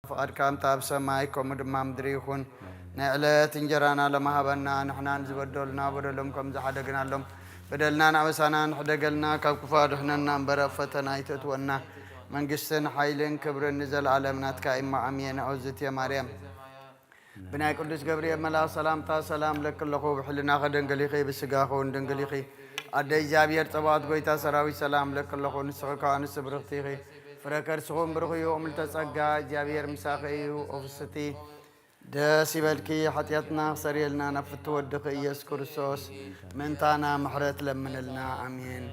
ፍቓድካ ከምቲ ኣብ ሰማይ ከምኡ ድማ ምድሪ ይኹን። ናይ ዕለት እንጀራና ሎሚ ሃበና፣ ንሕናን ዝበደሉና በደሎም ከም ዝሓደግናሎም በደልናን ኣበሳናን ሕደገልና፣ ካብ ክፉእ ኣድሕነና እምበር ኣብ ፈተና ኣይተእትወና። መንግስትን ሓይልን ክብርን ንዘለኣለም ናትካ እማ ኣሜን። ኣውዝትየ ማርያም ብናይ ቅዱስ ገብርኤል መልኣኽ ሰላምታ ሰላም እለኪ ኣለኹ። ብሕልናኺ ድንግል ኢኺ፣ ብስጋኺ እውን ድንግል ኢኺ። ኣደ እግዚኣብሔር ጸባኦት ጎይታ ሰራዊት ሰላም እለኪ ኣለኹ። ንስኺ ከኣ ኣንስቲ ብርኽቲ ኢኺ፣ ፍረ ከርስኺ እውን ብሩኽ እዩ። እምልተ ጸጋ እግዚኣብሔር ምሳኺ እዩ። ኦ ፍስቲ ደስ ይበልኪ፣ ሓጢኣትና ክሰርየልና ናብ ፍቲ ወድኺ ኢየሱስ ክርስቶስ ምእንታና ምሕረት ለምንልና። ኣሜን።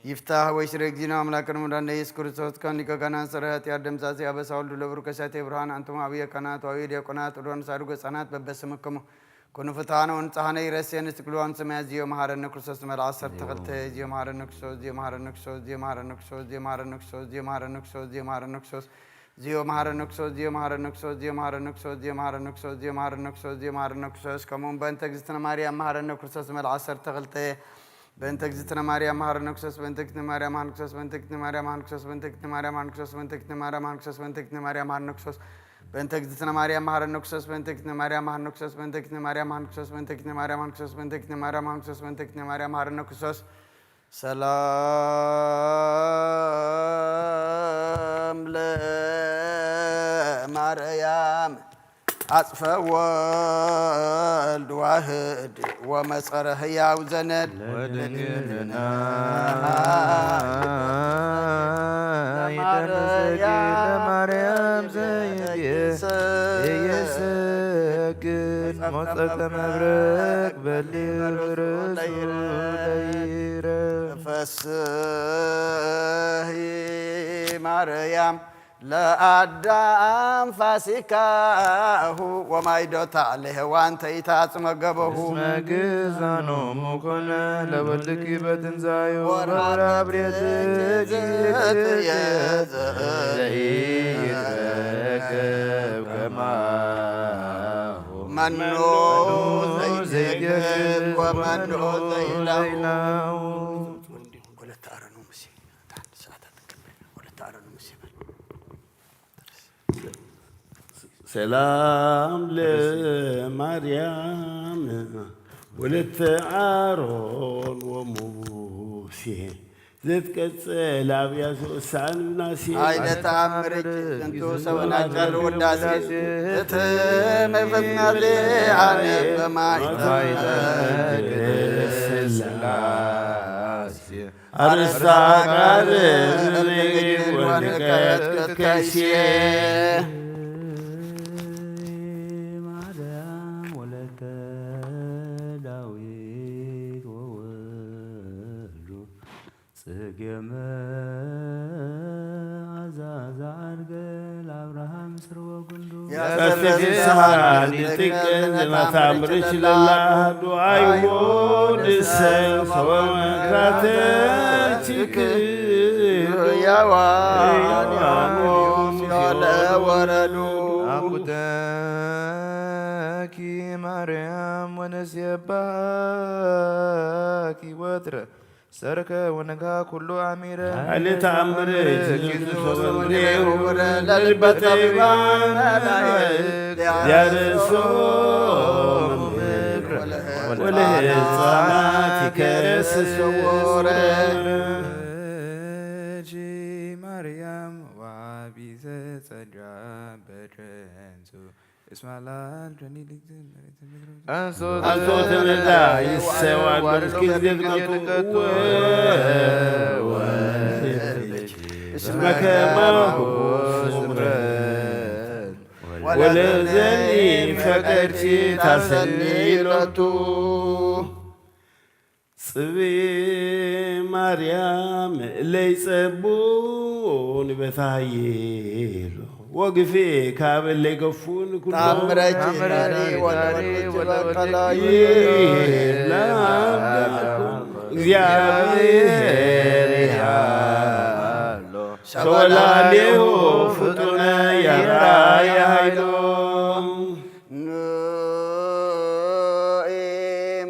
ይፍታህ ወይ ስረ እግዚእነ አምላክነ መድኃኒነ ኢየሱስ ክርስቶስ ካን ሊቀ ካህናት ሠራየ ኃጢአት ደምሳሴ አበሳ ወልዱ ለብሩ ከሳቴ ብርሃን አንትሙ አብየ ካህናት ወአብየ ዲያቆናት ወዶን ሳድጎ ሕፃናት በበስምክሙ ኩኑ ፍትሐነ ወንጽሐነ ይረሴን ስክልዋን ሰማያት ዚዮ መሐረነ ክርስቶስ መልዓ ሰርተ ክልተ ዚዮ መሐረነ ክርስቶስ ዚዮ መሐረነ ክርስቶስ ዚዮ መሐረነ ክርስቶስ ዚዮ መሐረነ ክርስቶስ ዚዮ መሐረነ ክርስቶስ ዚዮ መሐረነ ክርስቶስ ዚዮ መሐረነ ክርስቶስ ዚዮ መሐረነ ክርስቶስ ዚዮ መሐረነ ክርስቶስ ዚዮ መሐረነ ክርስቶስ ዚዮ መሐረነ ክርስቶስ ዚዮ መሐረነ ክርስቶስ ከምኡውን በእንተ እግዝእትነ ማርያም መሐረነ ክርስቶስ መልዓ ሰርተ ክልተ በእንተ እግዝእትነ ማርያም መሐረነ ክርስቶስ በእንተ እግዝእትነ ማርያም መሐረነ ክርስቶስ በእንተ እግዝእትነ ማርያም መሐረነ ክርስቶስ በእንተ እግዝእትነ ማርያም መሐረነ ክርስቶስ በእንተ እግዝእትነ ማርያም መሐረነ ክርስቶስ በእንተ እግዝእትነ ማርያም መሐረነ ክርስቶስ በእንተ እግዝእትነ ማርያም መሐረነ ክርስቶስ በእንተ እግዝእትነ ማርያም መሐረነ ክርስቶስ በእንተ እግዝእትነ ማርያም መሐረነ ክርስቶስ በእንተ እግዝእትነ ማርያም መሐረነ ክርስቶስ ሰላም ለማርያም አጽፈ ወልድ ዋህድ ወመጸረ ህያው ዘነድ ወድንግልና ይደመሰግን ለማርያም ዘይእየሰግድ ሞጸተ መብረቅ በሊብርሱ ለይረ ፈስሒ ማርያም ለአዳም ፋሲካሁ ወማይዶታ ለሔዋን ተይታ ጽመገበሁ እስመ ግዛኖሙ ኮነ ለወልድኪ በትንሳኤሁ ወራብሬትኪ ዘይትየዘ ዘይረከብ ከማሁ መኖ ዘይትየክል ወመኖ ዘይላው ዘይላው። ወለተ አረኑ ሙሴ። አንድ ሰዓት አትቀበል። ወለተ አረኑ ሙሴ በል። ሰላም ለማርያም ወለተ አሮን ወሙሴ ዘትቀጽል አብያተ ቅዱሳን ምናሴ አይነ ተአምር ዝንቱ ሰብእና ቃል ውዳሴ እትመ ፈጽናቴ አነ በማይ ሥላሴ አርሳ ቃል ወልቀት ከሴ ማርያም ወለተ ዳዊት ወወልዱ ጽጌ መዓዛ ዘዓርገ ለአብርሃም ስርወ ጉንዱ ያሰፈ ፍስሐ ሊጥቅን ለመታምርች ለላ ዱዓይዎ ድሰ ሰወ መክራተ ችክ ያዋን ሲኦል ወረዱ አኩተኪ ማርያም ወነሴባኪ ወትረ ሰርክ ወነግሃ ኩሉ አሚረ ኃይለ ተአምር ኪንቱ ሰበንሬሁ ለልበ ጠቢባን ያርሶ ምክረ ወለህፃናት ይከስስ ስውረ ማርያም ወአቢዘ ጸጋ በድረንሱ እስማላል ጆኒ ሊግዝን አንሶ ተነዳ ይሰዋል በርኪዝ ጌት ቀጡ እስመ ከማሁ ስምረት ወለዘኒ ፈቀድኪ ታሰኒ ሎቱ ጽቤ ማርያም ለይጸቡ ንበታይሎ ወግፌ ካብ ለይገፉን ኩሎ ታምረኪ ታምረኪ ዳሪ ወለወልድ ወለወልድ በቀላዩ ይብላ እግዚአብሔር ያሎ ሰወላሌሁ ፍጡነ ያራያ ኃይሎ ንኢ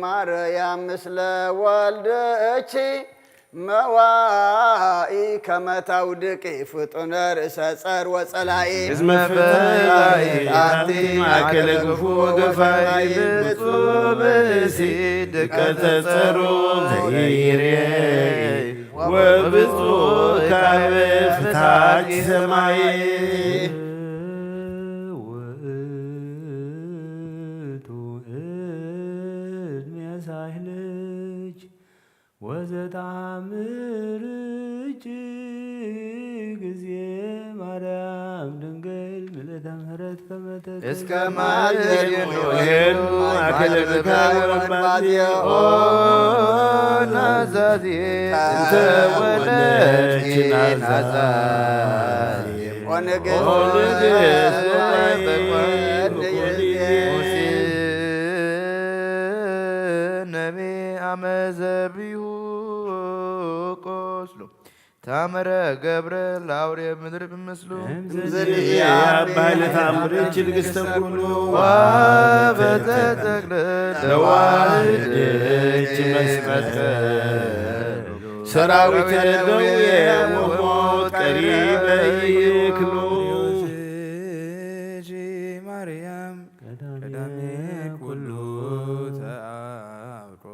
ማርያም ምስለ ወልድኪ መዋኢ ከመ ታውድቂ ፍጡነ ርእሰ ጸር ወጸላኢ። እስመ ፍትሐ አንቲ ማእከለ ግፉ ወገፋኢ ብፁዕ ብእሲ ድቀተ ጸሩ ዘይሬ ወብፁዕ ካበ ፍትሐኪ ሰማይ። ውእቱ እድሜ ሳህልች ወዘተአምርች ጊዜ ማርያም ድንግል ምልእተ ምሕረት ከመ ተከ እስከ ማል ሄሉ ማእከለ ብካይ ወባዜ ኦ ናዛዜ እንተ ወለች ናዛዜ ወንግስ ወንግስ ወባይ ወባይ ወባይ ነቢ አመዘቢሁ ቆስሎ ታምረ ገብረ ለአውሬ ምድር ብምስሉ እምዝንያ ባህለ ታምር እጅ ንግስተ ኩሉ ወበተተክለ ለዋህድ እጅ መስቀል ሰራዊተ ደዌ ወሞት ቀሪበ ይክሉ። ማርያም ቀዳሜ ኩሉ ተአብቆ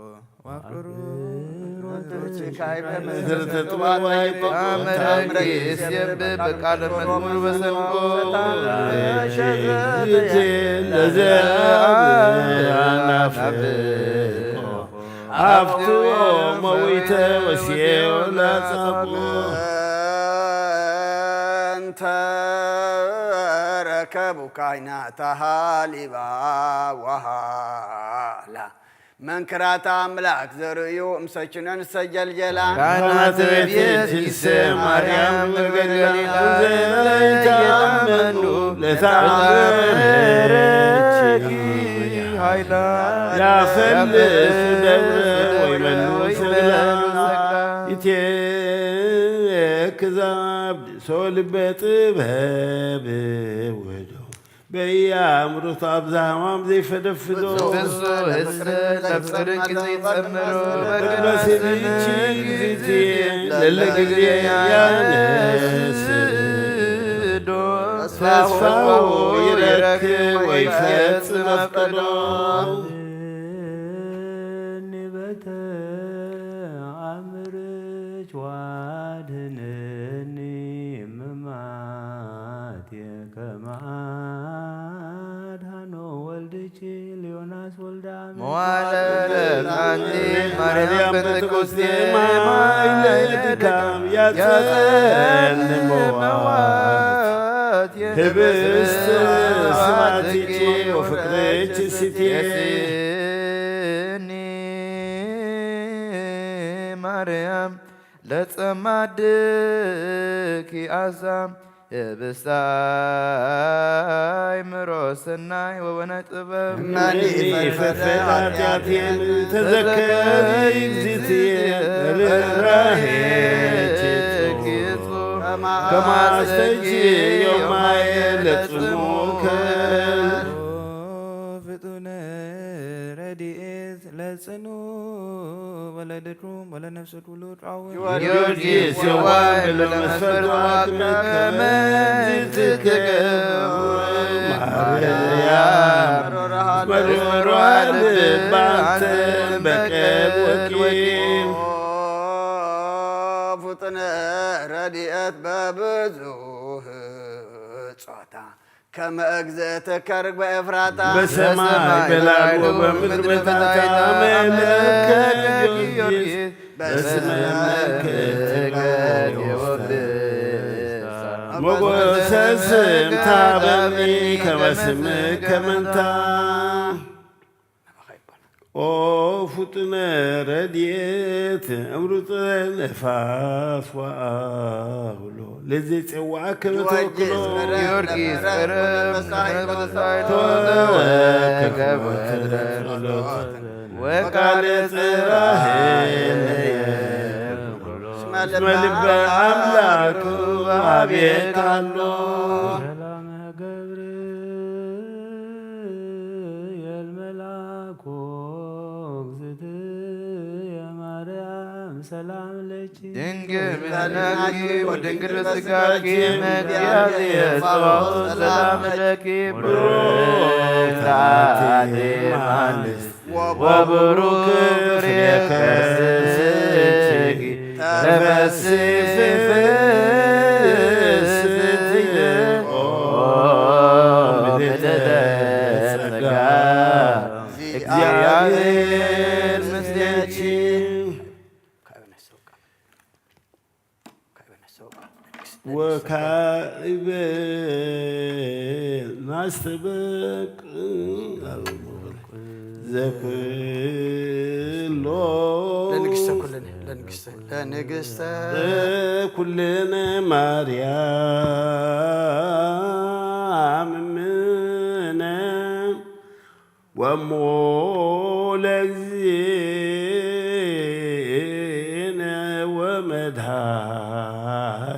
አፍትዎ መዊተ ወሲኤው ላጸቁ እንተ ረከቡ ካይናታ ሃሊባ ወሃላ መንክራታ ኣምላክ ዘርእዩ እምሰችነን ዝተጀልጀላ ካህናት ቤት ጊሰ ማርያም መገልገሊና ዘይተኣመኑ ለተኣምረኪ ሃይላ ያፈልስ ደብረ ወይመኑ ሰግዳ ይቴክዛብ ሶልበ ጥበብ ወዶ በያ ኣምሮቱ ኣብዛ ሃማም ዘይፈደፍዶ ብፁዕ ህዝብ ለፍቅርኪ ዘይጸምሮ በቅበስልኪ ጊዜ ለለጊዜ ያነስዶ ተስፋው ይረክብ ወይ ፈጽም መፍቀዶ በተ አምርች ዋድህንኒ እምማት የከመ አድኃኖ ወልድኪ ለዮናስ ወልደ አሜን። መዋዕለ ዕረፍት አንቲ ማርያም ጴንጠቆስጤ ማይ ለድካም ያጸን መዋዕት ህብስት ስብሐትኪ ወፍቅርኪ ሲትየ የስኒ ማርያም ለጸማድኪ አዛም ህብስተ አእምሮ ሰናይ ወወነ ጥበብ። እመኒ ፈድፈደ ኃጢአቴን ተዘከሪ እግዚእትየ ርኅራኄኪ ጹም ከማስተጂ ዮማየ ለጽሙከ። ፍጡነ ረድኤት ለጽኑ ወለድኩም ወለነፍስ ጊዮርጊስ የዋህ ለመስፈርቱ አቅመ ትትገብ ማርያም መኖሯ ልብ አንተን በቀል ወቂም። ፍጡነ ረድኤት በብዙህ ጾታ ከመ እግዝእትከ ርግበ ኤፍራታ በሰማይ በላዕሉ በምድር በታሕታ መለከ ጊዮርጊስ በስመ መለከ ሞገሰ ስም ታበኒ ከመ ስምከ መንታ። ኦ ፍጡነ ረድኤት እምሩፀ ነፋስ ወአውሎ ለዘይጸዋዕከ በተወክሎ ጊዮርጊስ ቀረብ ተወከፍ ወትረ ጸሎት ወቃለ ጽራሄነ እስመ ልበ አምላክ አቤት አሎ። ሰላም ገብርኤል መልአኮ እግዝእትየ ማርያም ሰላም ለኪ ድንግል በህሊናኪ ወድንግል በስጋኪ እመ እግዚአብሔር ጸባኦት ሰላም ለኪ ብሩክት አንቲ እም አንስት ወብሩክ ፍሬ ከርሥኪ ተፈሥሒ ፍስሕቲ ኦ ምልዕተ ጸጋ እግዚአብሔር ምስሌኪ። ወካዕበ ናስተበቅ ዘኩሎ ለንግስተ ኩልነ ለንግስተ ለንግስተ ኩልነ ማርያም እምነ ወሞ ለእግዚእነ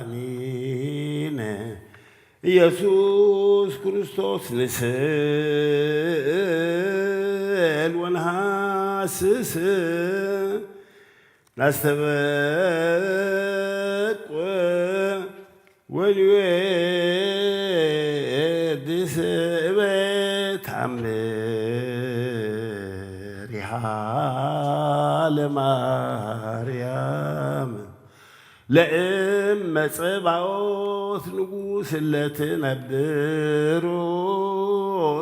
ወመድኃኒነ ኢየሱስ ክርስቶስ ንስእል ወንሃስስ ናስተበቅ ወንዌድስ እበ ታምሪሃ ለማርያም ለእመ ጸባኦት ንጉስ ለትነብሮ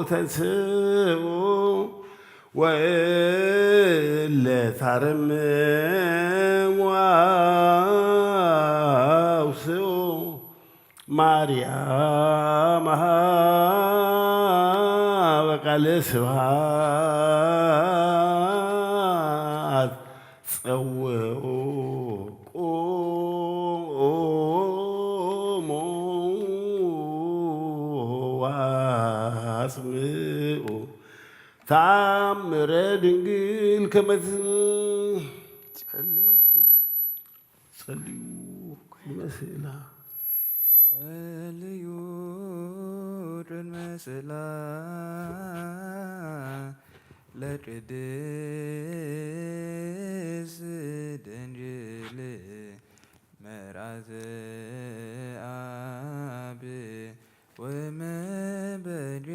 ተንስኡ ወእለ ታርምም ወአውስኡ ማርያም ሀበ ቃለ ስብሐት ጸውዑ ቁሙ ወአጽምዑ ተአምረ ድንግል ከመ ጸልዩ ቅድመ ስእላ ጸልዩ ቅድመ ስእላ ለቅድስት ድንግል መርዓተ አብ ወመበግዕ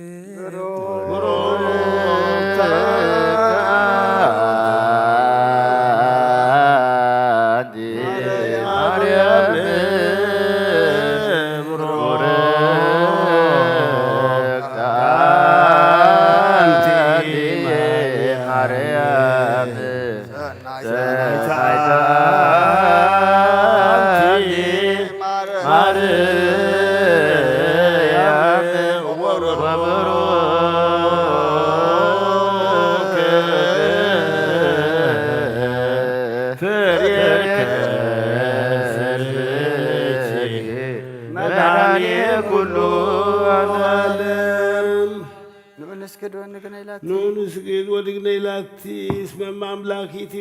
ንዑ ንስገድ ወንግነይ ላቲ ንዑ ንስገድ ወንግነይ ላቲ እስመ እመ አምላኪቲ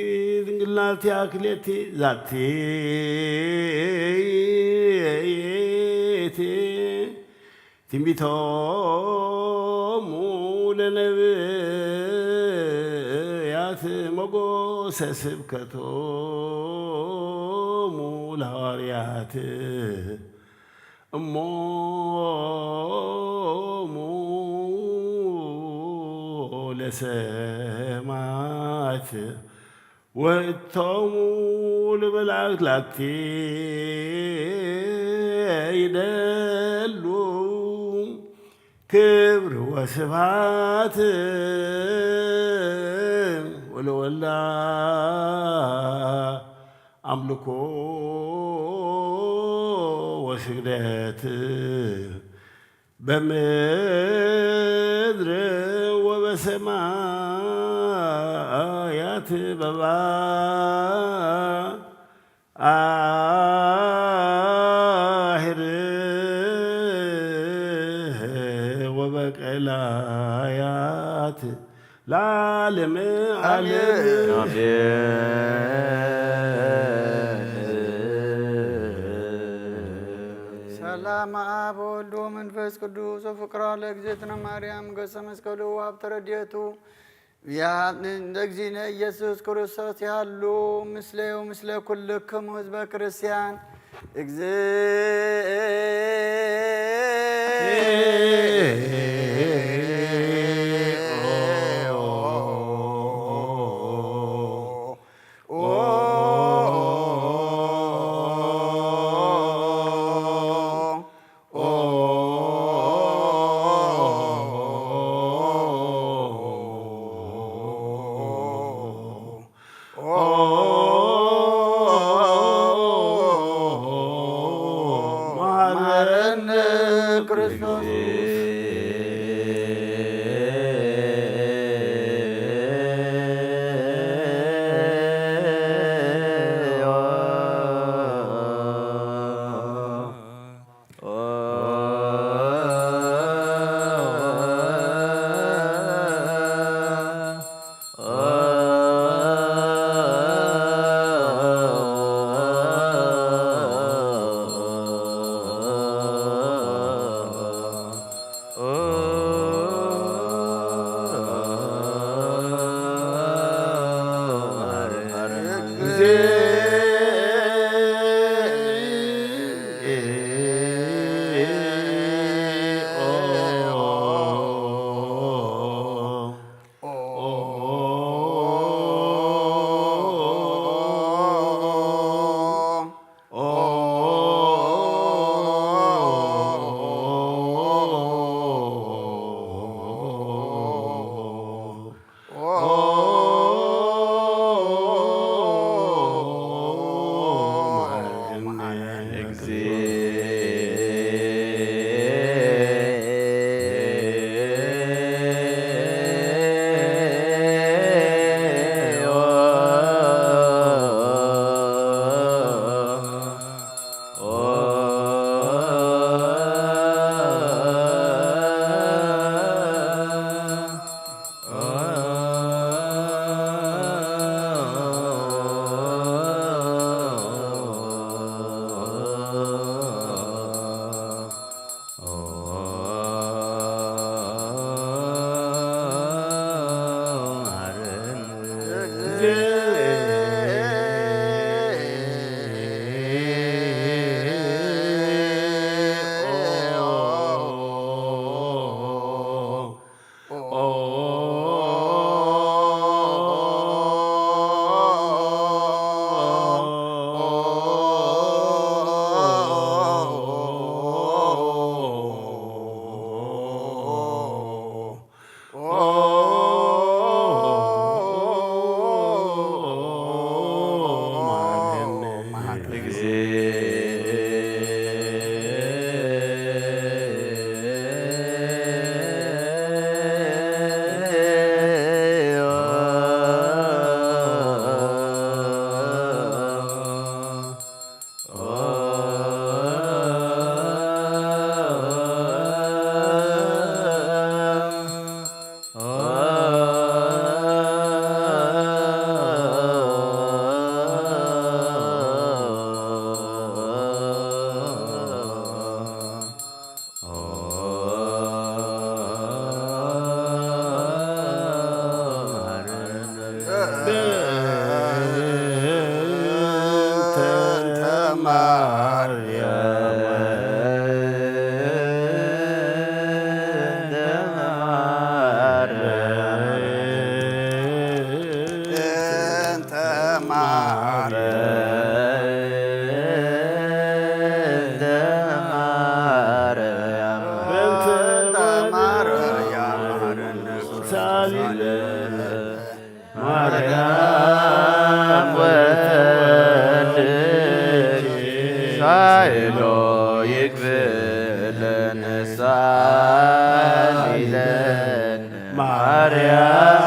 ድንግል ናቲ አክሌቲ ዛቲ ትንቢቶሙ ለነብያት ሞጎሰ ስብከቶሙ ለሐዋርያት እሞ ለሰማዕት ወእቶሙ ለመላእክት ላቲ ይደሉ ክብር ወስብሐት ወለወልዳ አምልኮ ወስግደት በምድር ወበሰማያት በባ አህር ወበቀላያት ለዓለመ ዓለም። አሜን። ሰላም አብ ወወልድ ወመንፈስ ቅዱስ ወፍቅራ ለእግዝእትነ ማርያም ገጸ መስቀሉ ሀብተ ረድኤቱ ያንን ለእግዚእነ ኢየሱስ ክርስቶስ ያሉ ምስሌው ምስለ ኩልክሙ ህዝበ ክርስቲያን። መሐረነ ክርስቶስ። ማርያም ወወልድኪ ሳይሎ ይግብእ ለነ ሳሊ ለነ ማርያም።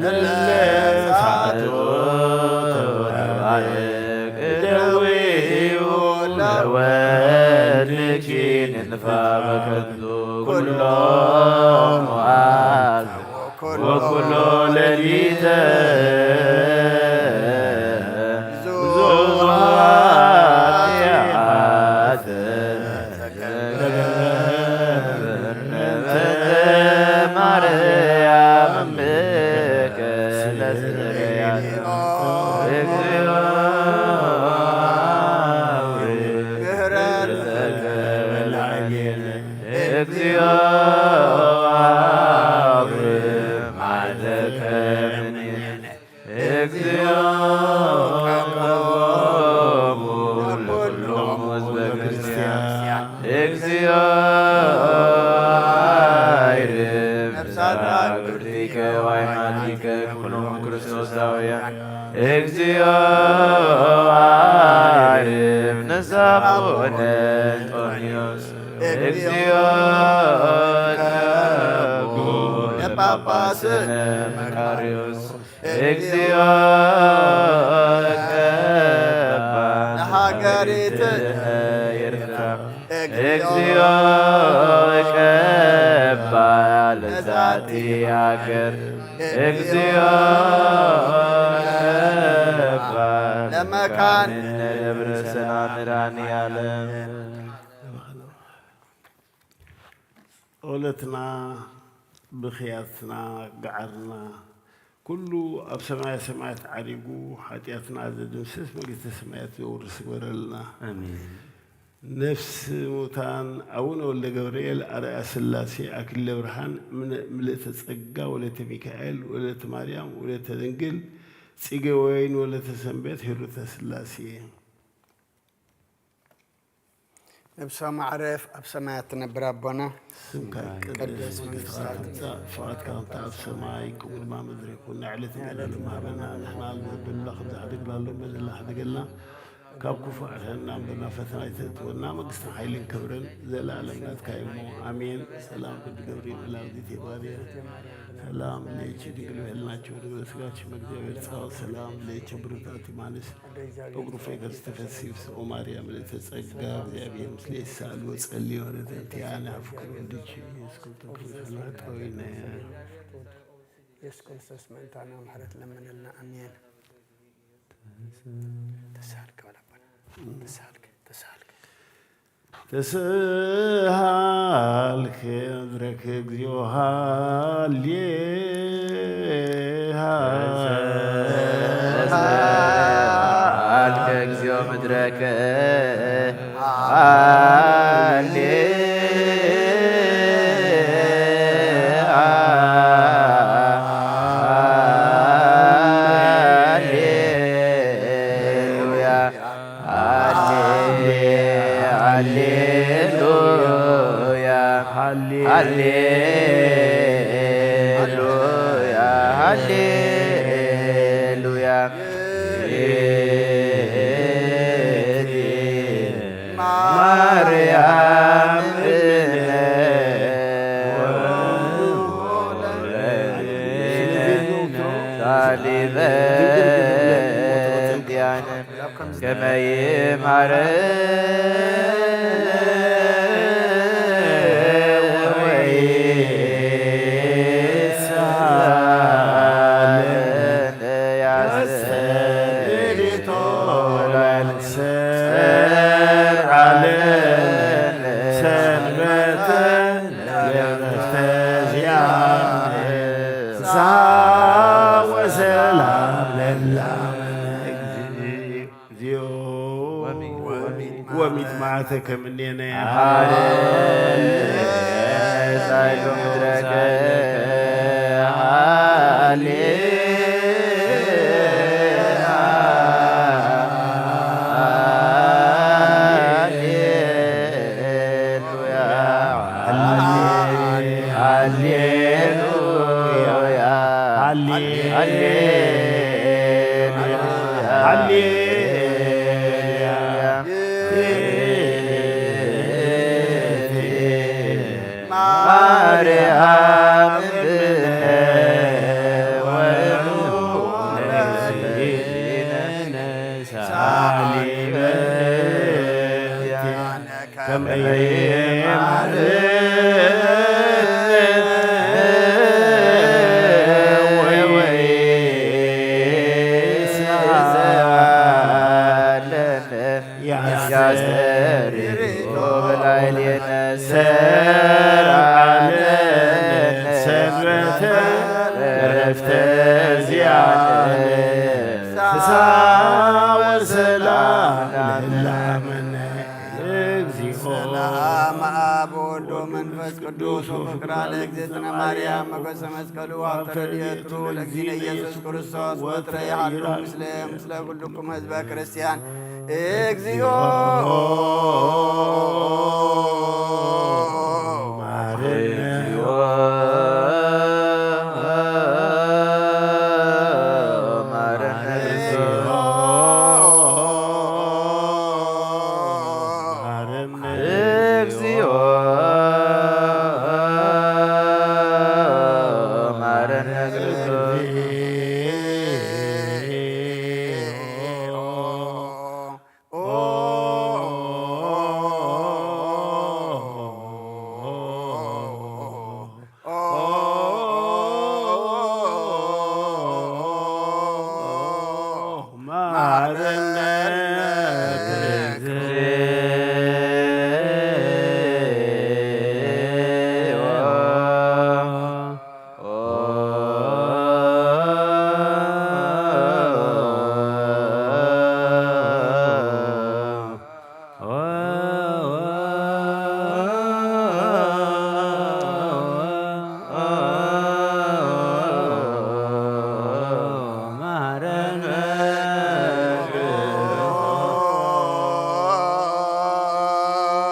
ለለሳቱ ተባረክ እደዊሁ ለወልድኪ ንንፋበከቱ ኩሎ መዓልቲ ወኩሎ ሌሊተ ብዙኃት ኃጢአት እግዚኦ አይርፍ ነፍሳት አግብርቲከ ወአይማቲከ ኩሎም ክርስቶሳውያን። እግዚኦ አይርፍ ነፍሳት አቡነ እንጦንዮስ። እግዚኦ ለጳጳስነ መቃርዮስ። እግዚኦ ንሃገሪትነ ኤርትራ። እግዚኦ ቀባ ለዛቲ ሃገር። እግዚኦ ቀባ ለመካን ደብረ ሰላም መድኃኔዓለም። ጸሎትና፣ ብኽያትና፣ ገዓርና፣ ኩሉ ኣብ ሰማየ ሰማያት ዓሪጉ፣ ሓጢኣትና ዘድምስስ፣ መንግስተ ሰማያት ዘውርስ ግበረልና። ኣሜን። ነፍሲ ሙታን ኣቡነ ወልደ ገብርኤል፣ ኣርኣያ ሥላሴ፣ ኣክሊለ ብርሃን፣ ምነ-፣ ምልእተ ጸጋ፣ ወለተ ሚካኤል፣ ወለተ ማርያም፣ ወለተ ድንግል፣ ጽጌ ወይን፣ ወለተ ሰንበት፣ ሂሩተ ሥላሴ። ነብሶም ኣዕርፍ ኣብ ሰማያት ትነብር ኣቦና። ስምካ ይትቀደስ፣ መንግስትኻ ትምጻእ፣ ፍቓድካ ከምቲ ኣብ ሰማይ ከምኡ ድማ ምድሪ ይኹን። ንዕለትና ዕለትና ሃበና፣ ንሕና ንዘድለና ከምዚ ሓደግ ላሎም በደልና ሓደገልና፣ ካብ ክፉእ ኣድሕነና እምበር ናብ ፈተና ኣይተእትወና፣ መንግስትን ሓይልን ክብርን ዘለኣለም ናትካ እዩ እሞ፣ ኣሜን። ሰላም ቅዱስ ገብርኤል መልአክ ጊዜ ባርያ፣ ሰላም ለኪ ድንግል በህልናቸው ድንግል ስጋች መግዚአብሔር ጻው፣ ሰላም ለኪ ብሩክ አንቲ እምአንስት ወብሩክ ፍሬ ከርሥኪ ተፈሥሒ ፍስሕኦ ማርያም ምልዕተ ጸጋ፣ እግዚአብሔር ምስሌኪ፣ ሳሉ ወጸሊ ወረተንቲ አነ አፍቅር ወልድኪ ኢየሱስ ክርስቶስ ኃጢአተነ። ኢየሱስ ክርስቶስ ምእንታና ምሕረት ለምንልና። ኣሜን። ተሳልክ በል ኣቦና። ተሳልክ፣ ተሳልክ። ተስሃልክ ምድረክ እግዚኦ ሃሌ ተስሃልክ እግዚኦ ምድረክ ሃሌ ሃሌሉያ። ሃሌ-፣ ሃሌሉያ፣ ሃሌ-፣ ሃሌሉያ፣ ሃሌሉያ። ማርያም እምነ ሳሊበ ዲያነ ከመ ይማረ ወይሳለነ ያስተሪቶ ላይለ ሰርዓለነ ሰንበተ ለዕረፍተ ዚአነ ፍስሐ ወሰላም ለላመነ እግዚኦ ወሚት መዓተ ከምኔነ ሃሌ ሳይሎ ምድረከ ሃሌ ሃሌ ሃሌሉያ፣ ሃሌሉያ፣ ሃሌ-፣ ሃሌሉያ፣ ሃሌሉያ። ማርያም እምነ ወእሙ ለእግዚእነ ሳሊበ ከመ ይማርነ ወይስአለነ ያስተሪ ላዕሌነ ሰርዓለነ ሰንበተ ዕረፍተ ዚአነ ፍስሐ ወሰላም ለላመነ እግዚኦ። ሰላም አብ ወወልድ ወመንፈስ ቅዱስ ወፍቅራ ለእግዝእትነ ማርያም መገሰ መስቀሉ አብተረድኤቱ ለእግዚእነ ኢየሱስ ክርስቶስ ወትረ ይሃሉ ምስለ ምስለ ኩልኩም ህዝበ ክርስቲያን። እግዚኦ እግዚኦ መሐረነ ክርስቶስ። መሐረነ ክርስቶስ።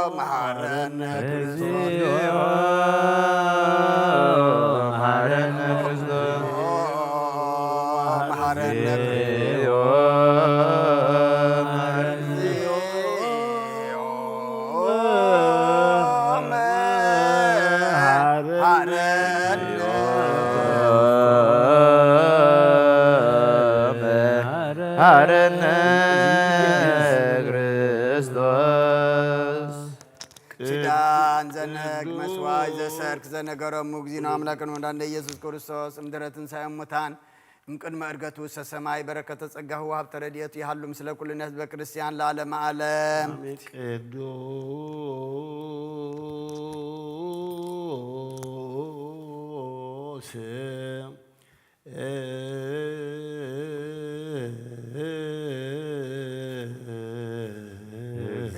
መሐረነ ክርስቶስ። መሐረነ ክርስቶስ። መሐረነ ክርስቶስ። ኪዳን ዘነግ መስዋዕት ዘሰርክ ዘነገረሙ እግዚእነ አምላክነ ወመድኃኒነ ኢየሱስ ክርስቶስ እምድረ ትንሣኤ እሙታን እምቅድመ ዕርገቱ ውስተ ሰማይ በረከተ ጸጋሁ ወሀብተ ረድኤቱ ይሃሉ ምስለ ኩልነ ህዝበ ክርስቲያን ለዓለመ ዓለም። አሜን። ቅዱስ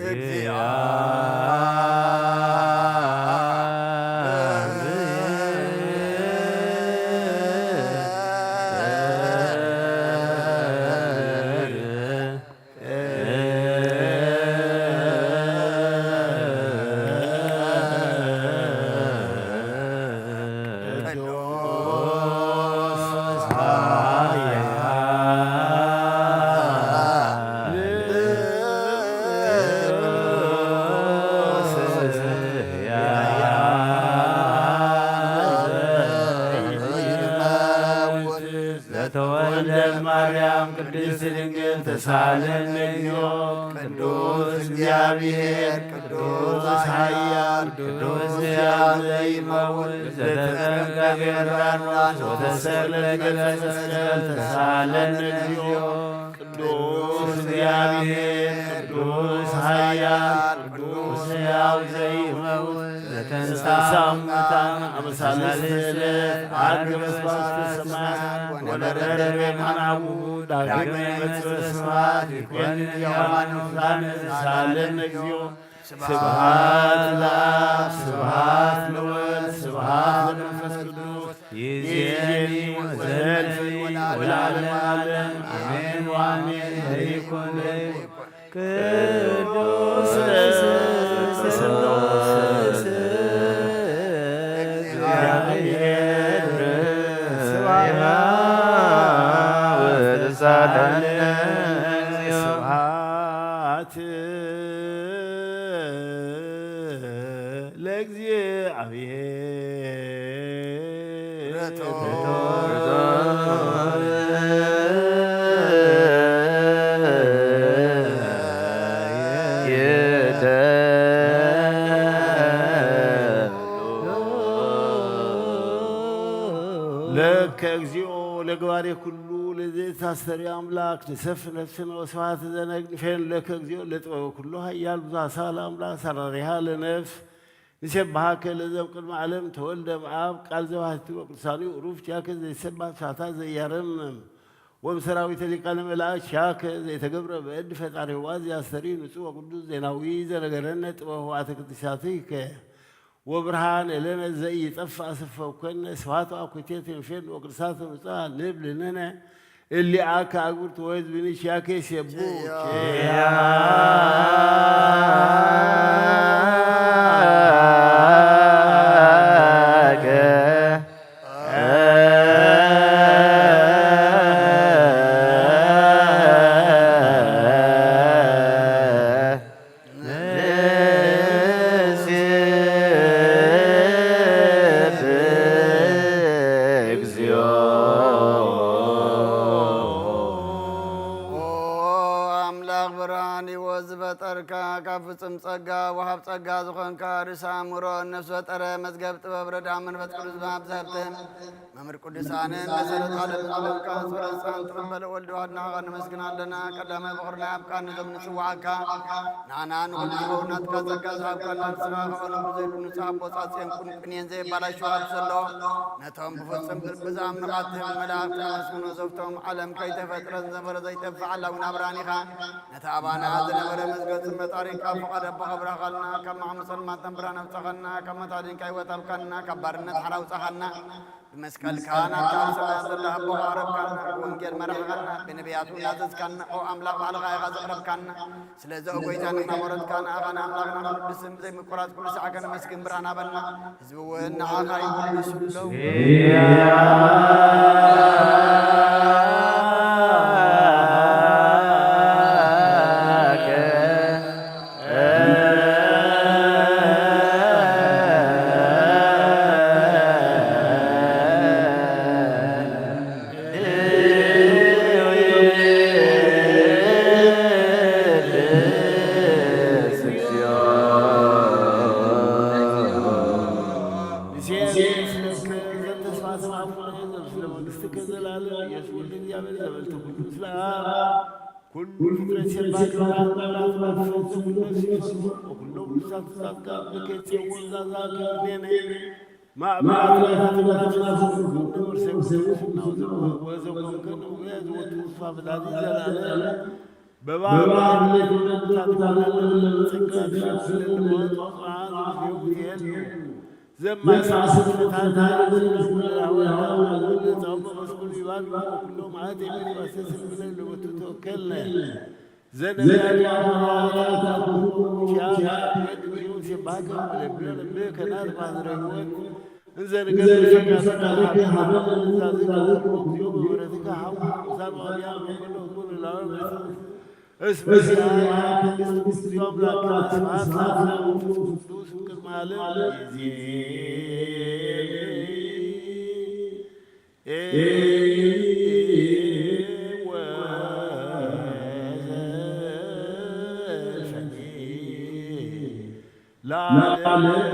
እግዚአ ዘተወልደ ማርያም ቅድስት ድንግል ተሳለነ እግዚኦ። ቅዱስ እግዚአብሔር ቅዱስ ኃያል ቅዱስ ሕያው ዘይመውት ዘተጠምቀ በዮርዳኖስ ወተሰቅለ በገጸ መስቀል ተሳለነ እግዚኦ። ቅዱስ እግዚአብሔር ቅዱስ ኃያል ቅዱስ ሕያው ዘይመውት ዘተንሥአ እሙታን አመ ሣልስት ዕለት ዐርገ በስብሐት ሰማያት ወነበረ በየማነ አቡሁ ዳግመ ይመጽእ በስብሐት ይኮንን ሕያዋነ ወሙታነ ተሳለነ እግዚኦ። ስብሐት ለአብ ስብሐት ለወልድ ስብሐት ለመንፈስ ቅዱስ ይእዜኒ ወዘልፈኒ ወለዓለመ ዓለም አሜን ወአሜን። ለይኩን ለይኩን ቅዱስ ስሉስ እግዚአብሔር ስብሐት ወተሳለነ ስብሐት ለእግዚአብሔር። ለከ እግዚኦ ለገባሬ ኩሉ ለዘይታስተሪ አምላክ ንሰፍ ነፍስነ ወስብሐት ዘነግንፌን ለከ እግዚኦ ለጥበበ ኩሉ ኃያል ብዙኃ ሳል አምላክ ሰራሪሃ ለነፍስ ንሴብሐከ ለዘም ቅድመ ዓለም ተወልደ እምአብ ቃል ዘባሕቲ ወቅዱሳኒሁ ሩፍ ኪያከ ዘይሰባህ ሳታ ዘያረምም ወምሰራዊተ ሊቃነ መላእክት ኪያከ ዘይተገብረ በእድ ፈጣሪ ህዋ ዘያስተሪ ንጹሕ ወቅዱስ ዜናዊ ዘነገረነ ጥበብ ህዋተ ቅዱሳትከ ወብርሃን እለነ ዘኢይጠፍእ አሰፈወከነ ስብሐት ወአኮቴት ንፌን ወቅዱሳት ንጹሕ ንብል ንሕነ እሊአከ አግብርት ወሕዝብኒ ኪያከ ይሴብሑ። ኪያከ ሳምሮ ነፍስ ወጠረ መዝገብ ጥበብ ረዳ መንፈስ ቅዱስ ብሃብ ዘህብተ መምህር ቅዱሳንን መሰረት ዓለም ዓለምካ ጸሎት ጻን ትቕበል ወልድ ዋህድና ኸ ነመስግን ኣለና። ቀዳማይ ፍቕርና ኣብካ ነዞም ንጽዋዓካ ንዓና ንኹሉ ናትካ ጸጋ ዝሃብካና ንስኻ ከኾነ ብዘይሉ ንጹሕ ኣቦጻጽዮን ቁንቁንየን ዘየባላሽዋ ብሰሎ ነቶም ብፍጹም ብዝኣምኑኻ ትህብ መላእኽቲ ኣመስግኖ። ዘብቶም ዓለም ከይተፈጥረ ዝነበረ ዘይጠፍእ ዓላዊ ናብራን ኢኻ። ነቲ ኣባና ዝነበረ መዝገብ ጽልመት ኣሪግካ ፍቓድ ኣቦኻ ብራኻልና። ካብ ማሕሙሰን ማተን ብርሃን ኣውጻኻና። ካብ መታድንካ ህይወት ኣብካና። ካብ ባርነት ሓራ ኣውጻኻና። ብመስቀልካ ናብታ ኣብ ሰማያት ዘላ ኣቦኻ ኣረብካና። ብወንጌል መራሕኻና። ብነቢያቱ ናዘዝካና። ኦ ኣምላኽ ባዕልኻ ኢኻ ዘቕረብካና። ስለዚ ኦ ጐይታ ንሕና መረትካ ንኣኻ ንኣምላኽና ቅዱስ ስም ብዘይምቁራጽ ኩሉ ሳዕ ከነመስግን ብርሃን ሃበና። ህዝቢ እውን ንዓኻ ይውድሱ ኣለዉ። ኩሉ ፍጥረት ሸባክ ኩሉ ነፍሲ ይፈርሱ፣ ኩሎም ርሳት ርሳት ካብ ብከይት ጽዮን ዛዛ ክብኔነ ማዕበላት ተመላሰሱ፣ ኩሎም ርሰ ወዘቦም ከነውያ ዝወቱ ውስፋ ብላሊ ዘላለ በባዕሉ ጸጋ ትሸፍን ለመወጥ ጽዓ ዝብዝዮ ብትሄሉ ዘማስል ፍታታ ለዘለስኩ ለላወ ለጸውመ መስኩል ይባል ኩሎም ዓት የሚባሰስን ብለን ለወቱ ተወከልነ። ዘነቢያት ሐዋርያት አቡሁ ኪያከ ድንግል ሲባከ ለብዮ ለብከ ናት ባዝረ ህይወት እንዘ ንገብር ሸቃ ሰቃ ለከ ሀበነ ንዛዝከ ወኩሎ በምሕረትከ ሀቡ ቅዱሳን ዋብያን ወኩሎ ህዝቡ ለላወ እስመ ዚአከ መንግስት እግዚኦ አምላክነ ስብሐት ለአብ ወወልድ ወመንፈስ ቅዱስ እምቅድመ ዓለም ይእዜኒ ወዘልፈኒ ለዓለም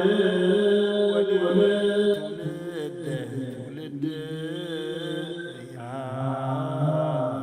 ወለትውልደ ትውልድ ያድግ።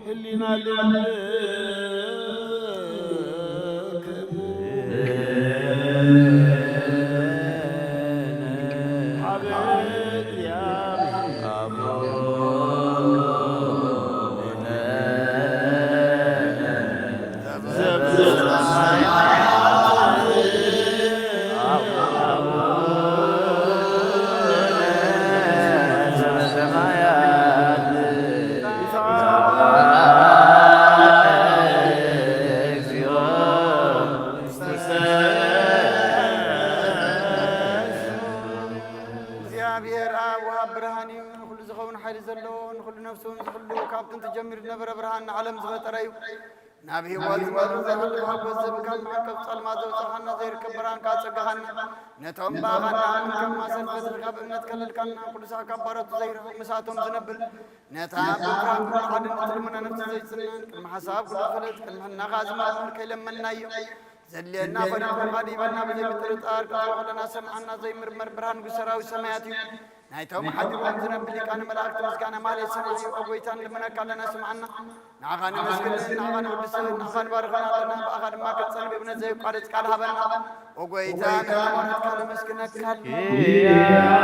ህሊና ልብክሙ ሀበ እግዚአብሔር አቡነ እግዚኣብሔር ኣብ ወሃብ ብርሃን እዩ። ንኹሉ ዝኸውን ሓይሊ ዘለዎ፣ ንኹሉ ነፍሱ እውን ዝሕሉ፣ ካብ ጥንቲ ጀሚሩ ዝነበረ ብርሃን ንዓለም ዝፈጠረ እዩ። ናብ ህይወት ዝመርሕ ዘይሕሉ ሓጎስ ዝህብ፣ ካብ መዓቀብ ጸልማት ዘውጻኻና፣ ዘይርከብ ብርሃንካ ኣጸጋኻና። ነቶም ብኣኻ ንኣምን ከም ማሰር ፈትሒ ካብ እምነት ከለልካና፣ ቅዱሳት ካብ ባሮቱ ዘይርሕቕ ምሳቶም ዝነብር፣ ነታ ብምፍራህ ኩሉ ሓድነት ልመና ነፍሲ ዘይጽነን፣ ቅድሚ ሓሳብ ኩሉ ዝፈለጥ፣ ቅድሚ ሕልናኻ ዝመርምር ከይለመንናዮ። ዘድልየና ፈሪድኩም ኣድሂበና ብዘይ ምጥርጣር፣ ከዚ ከለና ሰምዓና ዘይምርመር ብርሃን ንጉስ ሰራዊት ሰማያት እዩ። ናይቶም ሓዲሮም ዝነብ ሊቃነ መላእክት ምስጋና ማለት ሰማይ እዩ። ኦ ጎይታ፣ ንልምነካ ኣለና፣ ስምዓና። ንዓኻ ነመስግን፣ ንዓኻ ነወድስ፣ ንዓኻ ንባርኸን ኣለና። ብኣኻ ድማ ክንጸንብ እምነት ዘይቋርጽ ቃል ሃበና። ኦ ጎይታ፣ ንሃይማኖትካ ነመስግነካ ኣለና።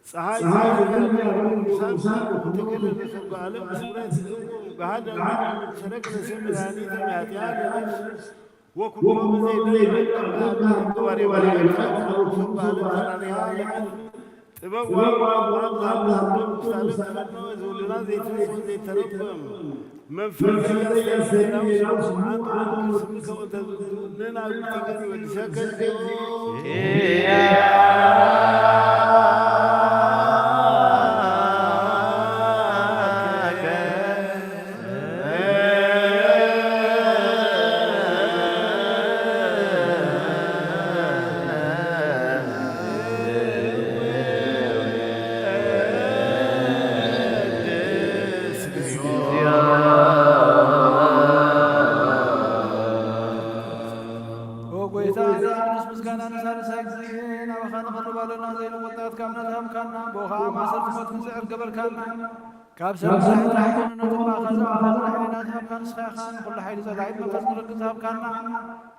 ፀሐይ ዘገኛ በሉ ንጉሳን ተገለለ ሰብ ዓለም ስምረት ህዝቡ ብሃደ ሰረቅ ለሰብ መድኃኒተ ሚያትያ ለነፍስ ወኩሎ ብዘይ ደም ገባሬ ባሪያ ሰብ ዓለም ተራሪሃ ለዓል ጥበብ ዋብ ዋብ ዋብ ዛብ ዛብ ክስታለ ዝብልና ዘይትንስን ዘይተረጎም መንፈስ ዘያሰናው ስምዓት ወንክስም ከወተዝብንን ኣብ ትግል ወድሰከ ኦ ጎይታ፣ ናይ ቅዱስ ምስጋና ንሳልሳይ ግዜ ናባኻ ንቐርብ ኣለና። ዘይንቑጣት ካብ ነዝሃብካና፣ ብኡ ኸዓ ማእሰርቲ ሞት ክንስዕር ገበርካና። ካብ ሰብ መራሒ ዝኾነ ነቶም ብኣኻ ዝኣኸሉ ሓይልና ዝሃብካ ንስኻ ኢኻ። ንኹሉ ሓይሊ ጸላኢት መንፈስ ንርግጽ ዝሃብካና፣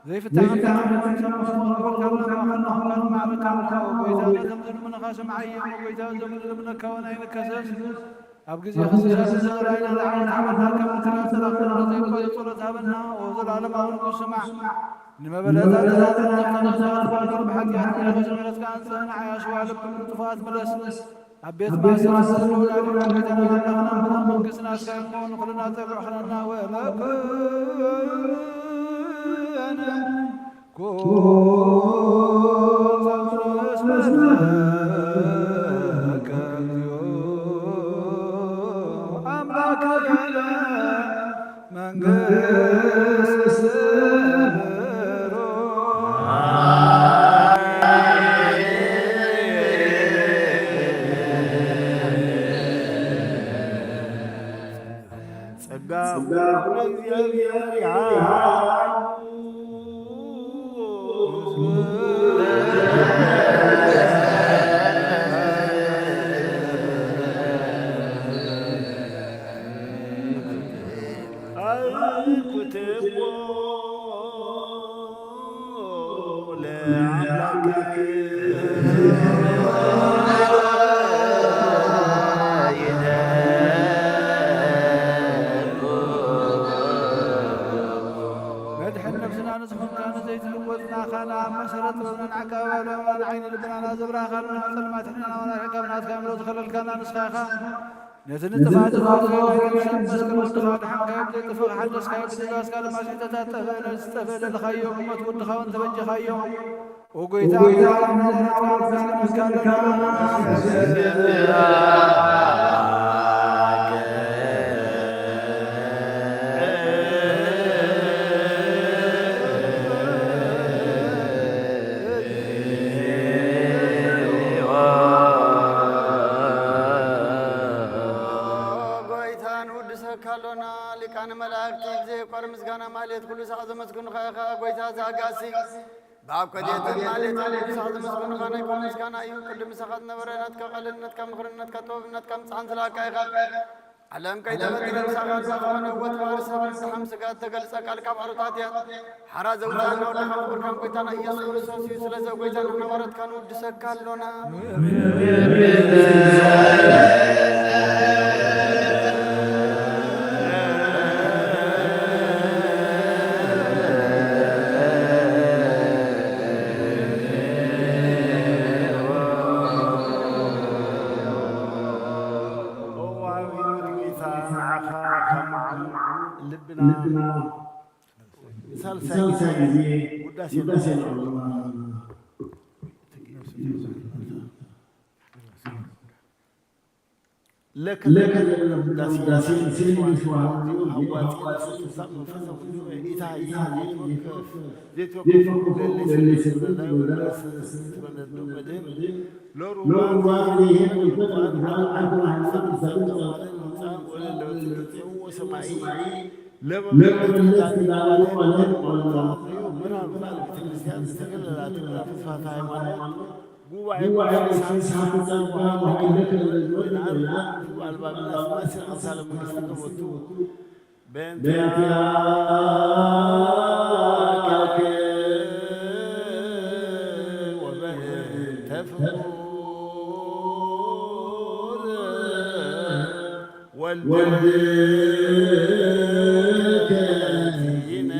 ዘይፍታሕ ኣምላኽ ሰብ ሞት ንቕበልካና፣ ብኣኻ ንሃብካን ማዕረካን። ኦ ጎይታ፣ ነቶም ዝልምኑኻ ስምዓዮም። ኦ ጎይታ፣ እዞም ዝልምነካ እውን ኣይንከሰስ። ኣብ ግዜ ክስሳት ዘራይና ንዓወት ዓመትና ከም ንትናን ሰላም ዘይቆይ ጸሎት ሃበና። ኦ ዘላለማዊ ንጉስ ስማዕ። ንመበለታት ተዛዘን ነፍታ ነፍታ ኣትባበር ብሓጢኣት ንረኸ ምሕረትካ ኣንጽህ ንዓያ ሽዋ ልብ ንጥፉኣት ምለስ። ኣብ ቤት ማእሰርቲ ዘለዉ ዳግም ጎይታና ኣምላኽና ብመንግስቲ ናትካ እሞ ንኹልና ጸግዑ ኽነና ወለክነ ኩን ዘውረስመከ እግዚኦ ኣምላክነ መንግስት ጸጋ ለእግዚኣብሔር ይሃብ። መድሕን ነፍስና ንዝኾንካ ንዘይትልወጥ ናኻና፣ መሰረት ጥበብናን ዓቃቢ ባልዮምናን ዓይኒ ልብናና ዘብራኻልና፣ ጸልማት ሕልናና ወናፊዕካ ብናትካ ኣእምሮ ዝኸለልካና ንስኻ ኢኻ። ነቲ ንጥፍኣት ዝፈትዎ ናይ ቅዱሳን መስቀል ወድኻ ኣድሓንካዮ፣ ብዘይጥፍእ ሓደስካዮ፣ ብትእዛዝካ ድማ ስሕተታት ጠፍእ፣ ነቲ ዝጠፍእ ለለኻዮ፣ ብሞት ወድኻ እውን ተበጀኻዮ። ኦ ጎይታ፣ ምሕረትካ ምስጋና ጎይታ ንውድሰካ ኣሎና። ሊቃነ መላእክቲ ብዘየቋርጽ ምስጋና ማህሌት ኩሉ ሳዕ ዘመስግኑኻ ኢኻ። ጎይታ ዘኣጋሲ ብኣብ ከድየትን ማህሌትን ኩሉ ሳዕ ዘመስግኑኻ ናይ ኩሉ ምስጋና እዩ። ቅድም ምሳኻ ዝነበረ ናትካ ቃልን ናትካ ምኽርን ናትካ ጥበብን ናትካ ምጽሓን ዝለኣካ ኢኻ። ዓለም ከይተፈጥረ ምሳኻ ዝኾነ ወትዋር ሰብ ብዝሓም ስጋ እተገልጸ ቃል ካብ ኣሮታት እያ። ሓራ ዘውፅኣና ወድኻ ክቡርካን ጎይታና ኢየሱስ ክርስቶስ እዩ። ስለዚ ጎይታን ሓዋርያትካን ንውድሰካ ኣሎና። ልብና ንሳልሳይ ግዜ ውዳሴ ንዕለማ። ለከ ለከ ለለ ውዳሴ ምስሌነ ይትወሃብ፣ ሃዋፂ ዘይትወከፍ ዘይትወከፍ ለለ ሰብእ ወለ ሰብእ ወለ መድህን ሎሩባ ዘይሄድ ወይፈጥር ብርሃን ዓርኩ ሃይማኖት ክሳብን ጸዋዕን ምውፃእን ወለለ ወፅእ ክፅዕዎ ሰማይ ለመመለስ ክዳውሮ ወለድ ወለድ ምራብ ቤተክርስትያን ዝተገለላ ትግራ ተስፋት ሃይማኖት ጉባኤ መንፈስ ሃብቲ ጸጋ ወሃይለከ ለለዝወድ ወይና ክፉ ኣልባብና ስማስል ኣምሳለ መንግስቲ ከመቱ በእንቲአከ ወበእንተ ፍቁር ወልድከ ኢነ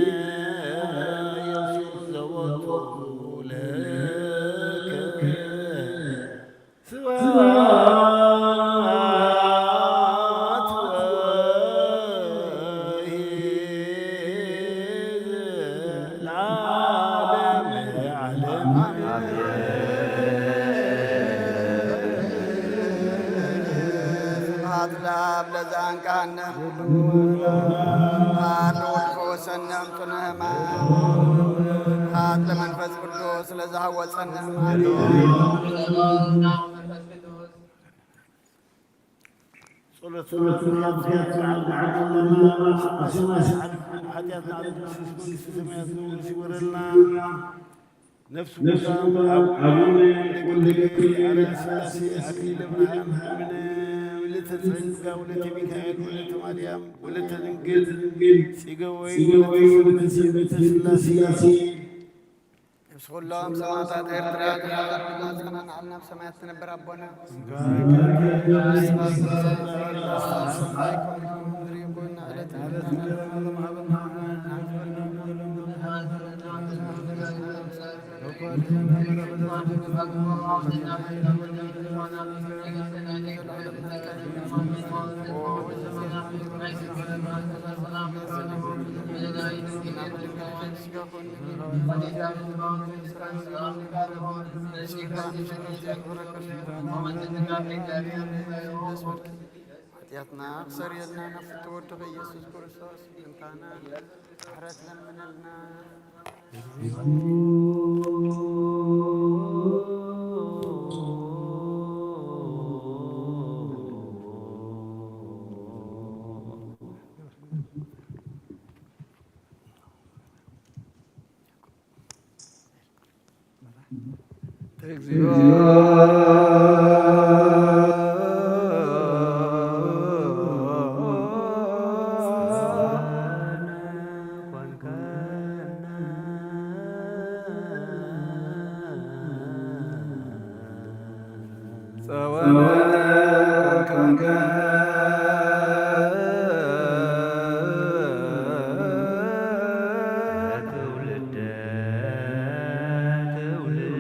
ኢየሱስ ዘወቱ ለከ ስብሐት ወይዜ ለዓለመ ዓለም። ስብሐት ለአብ ለዘአንቃነ። ስብሐት ለወልድ ፈወሰነ እምጥነ ሕማም። ስብሐት ለመንፈስ ቅዱስ ለዘሐወፀነ ሕማም። ጸሎትና ብኽያትና ብዓቅምና ኣስማ ሰዓብ ሓጢኣትና ኣብ መንግስቲ ሰማያት ንጉስ ይወረልና። ነፍሱ ነፍሱ ሙታን ሙታን አቡነ አቡነ ወልደ ገብርኤል ወልደ አርአያ ገብርኤል ስላሴ አርአያ ስላሴ አክሊለ ብርሃን አክሊለ ሃምነ ወለተ ጸጋ ወለተ ሚካኤል ወለተ ማርያም ወለተ ድንግል ጽገወይ ጽገወይ ወለተ ወለተ ሰንበተ ሰንበተ ስላሴ። ስላሴ። ነፍሲ ኩሎም ሰማዕታት ኤርትራ ተሓረድ ድማ ጽናናዓል ናብ ሰማያት ትነብር ኣቦና። ሓጢኣትና ክሰርየልና ናብ ፍትወ ወድኺ ኢየሱስ ክርስቶስ ምእንታና ምሕረት ለምነልና። እግዚኦ። ጸወነ ኮንከ ትውልደ ትውልድ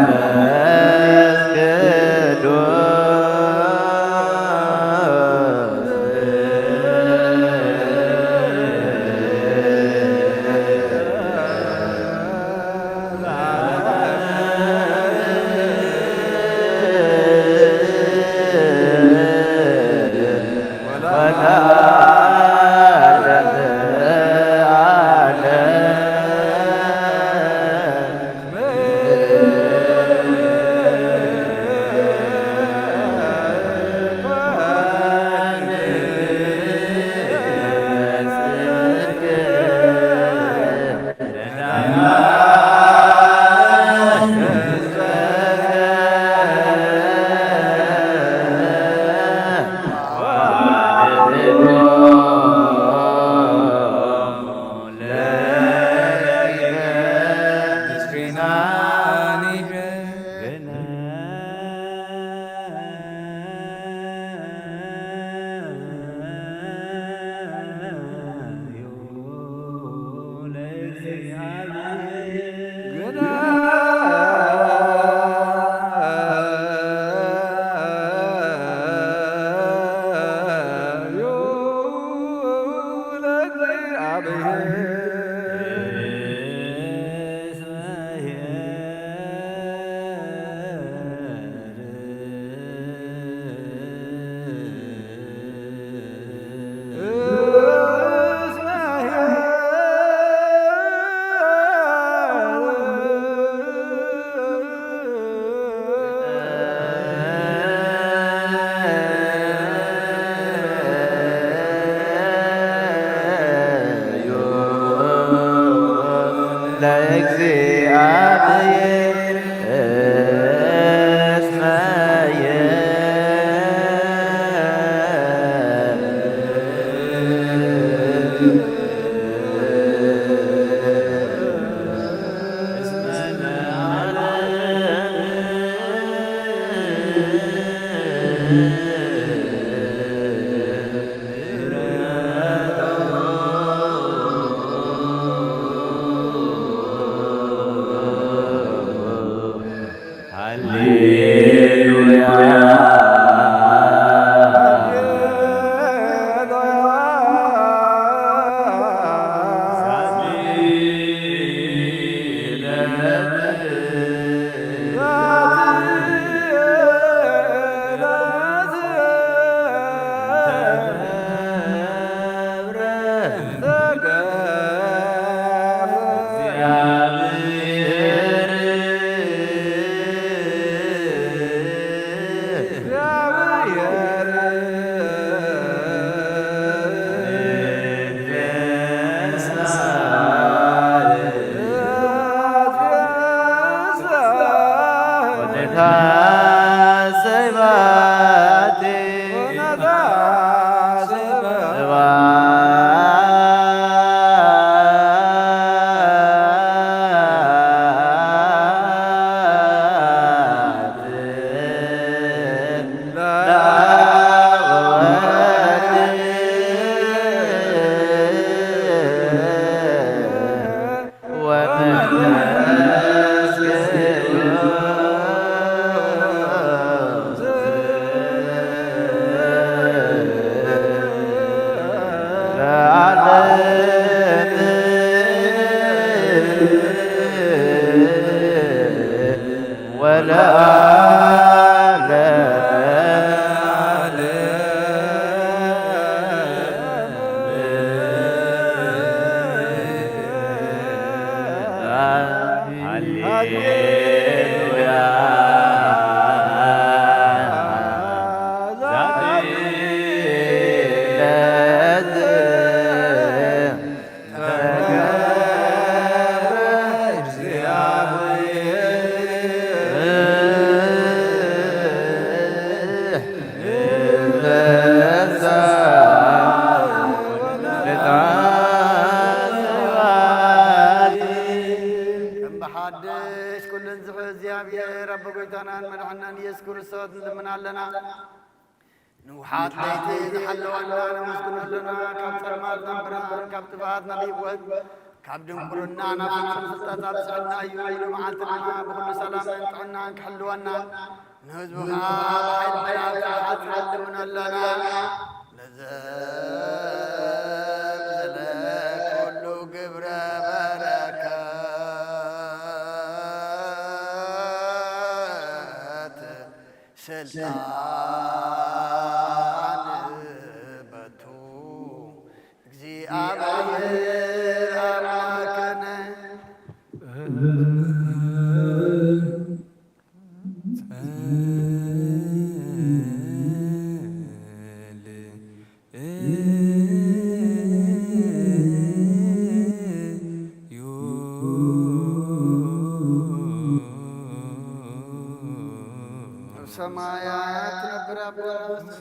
ወመንፈስ ቅዱስ ለእግዚአብሔር እስመ ከም ብሓድሽ ኩሉን ዝሕዝ እግዚኣብሔር ኣቦ ጎይታናን መድሓናን ኢየሱስ ክርስቶስ ንልምን ኣለና። ንውሓት ለይቲ ዝሓለወና ነመስግኖ ኣለና። ካብ ጸልማት ናብ ብርሃን፣ ካብ ጥፍኣት ናብ ህይወት፣ ካብ ድንቁርና ናብ ፍጹም ፍልጠት ኣብጽሐና እዩ። ኢሉ መዓልቲ ድማ ብኹሉ ሰላምን ጥዕናን ክሕልወና፣ ንህዝቡ ኸኣ ብሓይሊ መላእክቲ ክሓጽበሉ ንለምኖ ኣለና። ነዘ ብዘለ ኩሉ ግብረ በረከት ስልጣን በቱ እግዚኣብሔር ኣምላክነ። ሰማያት ትነብር ኣቦና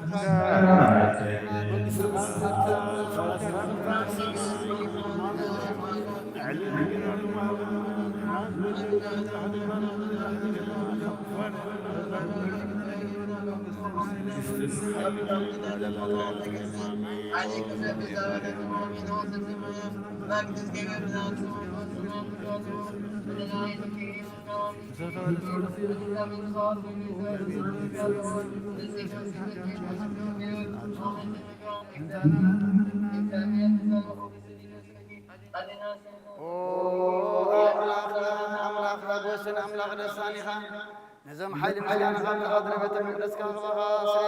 ኦ ኣምላኽና፣ ኣምላኽ ሓጎስን ኣምላኽ ደስታን ኢኻ። ነዞም ሓይሊ ምስጋናኻ ኣብ ዝሓድረ ቤተ መቕደስካ ክብኻ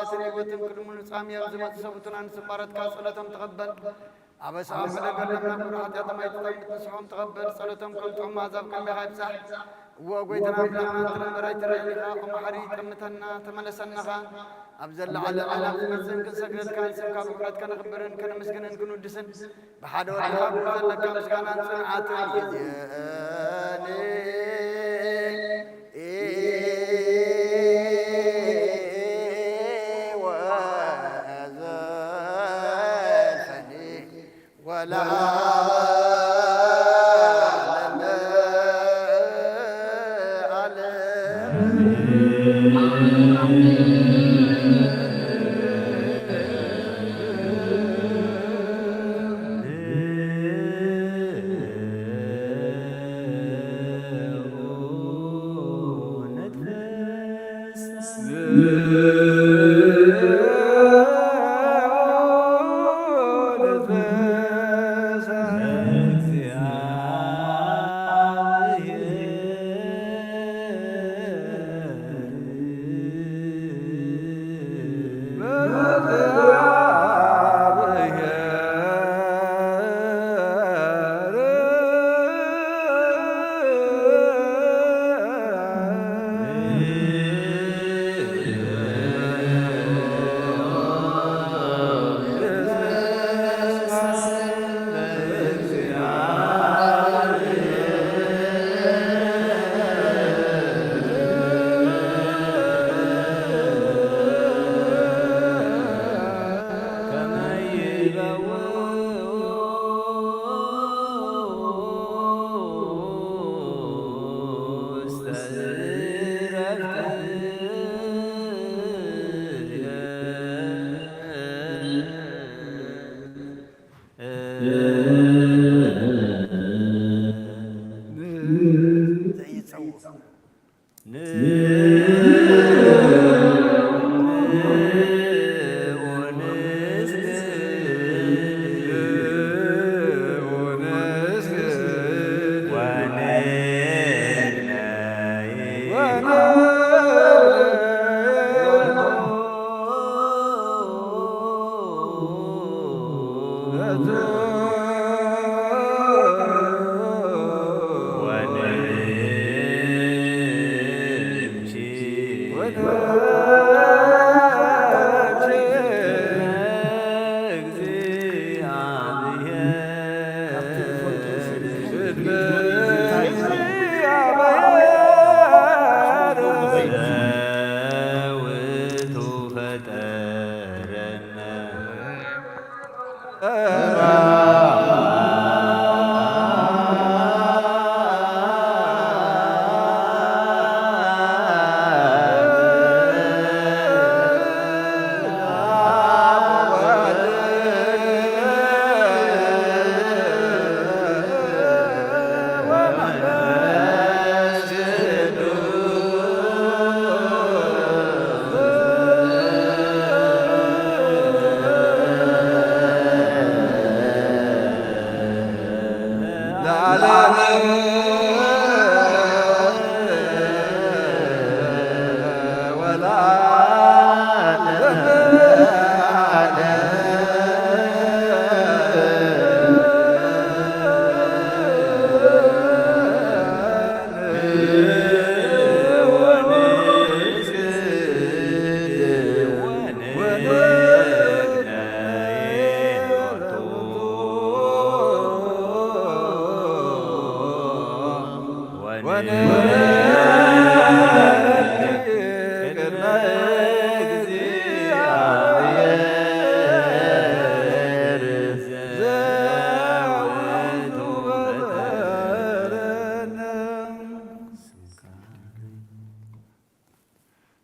ስርየትን ህይወትን ቅድሚ ምምጻእም እዮም ዝመጹ ሰብኡትና ንስባረትካ ጸሎቶም ተቐበል። ኣበሳኦም ሕደገሎም፣ ናብ ቁሪ ሓጢኣቶም ኣይትጠምት፣ ንስሖም ተቐበል። ጸሎቶም ከም ጥዑም መኣዛ ኣብ ቅድሜኻ ይብጻሕ። እወ፣ ጐይታና ኣምላኽና፣ እንተ ደኣ እምበር ኣይትርኤን ኢኻ፣ ኦ መሓሪ፣ ጠምተና፣ ተመለሰና ኸኣ። ኣብ ዘለዓለም ዓለም ክንመጽእን ክንሰግደልካን ስምካ ብኽብረት ከነኽብርን ከነመስግንን ክንውድስን ብሓደ ወድኻ ዘለካ ምስጋናን ጽንዓትን ይእዝየኒ። ወዘልፈኒ ወለዓለመ ዓለም።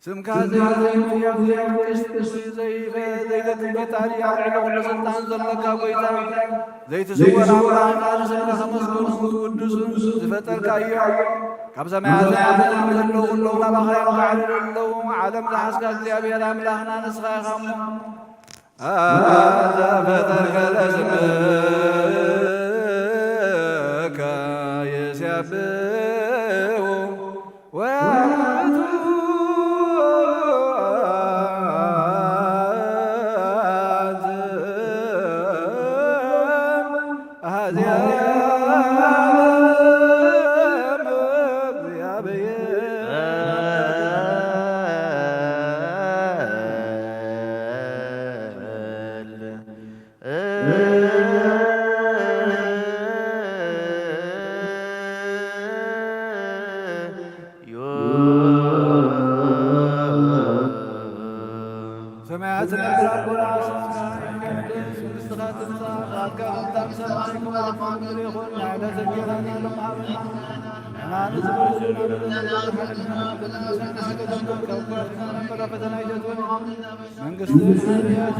ስምካ ዘይዘይምሕያው ዘይምቅስት ዘይፈ ዘይደክም ፈጣሪ ኣብ ልዕሊ ኩሉ ስልጣን ዘለካ ጎይታ ዘይትስወር ኣምላኽ ቃል ስምካ ከመስግኑ ቅዱስን ዝፈጠርካ እዮ። ካብ ሰማያት ሰማያት ዘለዉ ኩሎም ናባኻ እዮም ክዓልሉ ኣለዉ። ዓለም ዝሓዝካ እግዚኣብሔር ኣምላኽና ንስኻ ኢኻ እሞ ዘፈጠርከ ለስምከ ይሴብሑ ወያመልኩ ሰማያትን ምድርን ኣቦና ስምካ ይቀደስ፣ መንግስትኻ ትምጻእ፣ ፍቓድካ ከም ኣብ ሰማይ ከማኡ ኣብ ምድሪ ይኹን። ንዕለተ እንጀራና ሎም ሃበና፣ ንሕና ንዝበደሉና በደለና፣ ንሕና ንሓድግ፣ ንሕና ንሓድግ፣ ካብ ኩሉ ፈተና ኣይተትወን፣ መንግስቲ ሓያል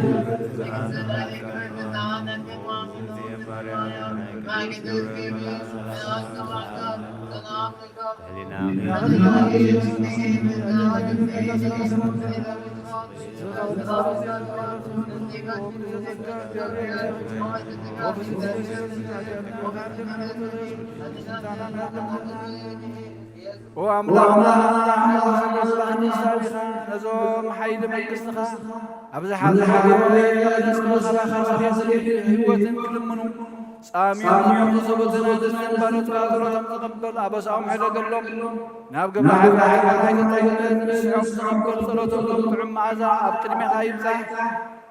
ኦ ኣምላኽ፣ ኣምላኽ፣ ኣምላኽ፣ ኣምላኽ፣ ነዞም ሓይሊ መንግስትኻ ኣብዚ ሓዘን ህይወትን ክልምኑ ጻምዮም ዝሰበቱና ዝንበረ ጥራጥሮቶም ተቐበል፣ ኣበሳኦም ሕደገሎም። ናብ ግብረ ሓጢኣት ኣይተጠይነት፣ ንስዖም ተቐበል፣ ጸሎቶም ከም ጥዑም መኣዛ ኣብ ቅድሜኻ ይብጻሕ።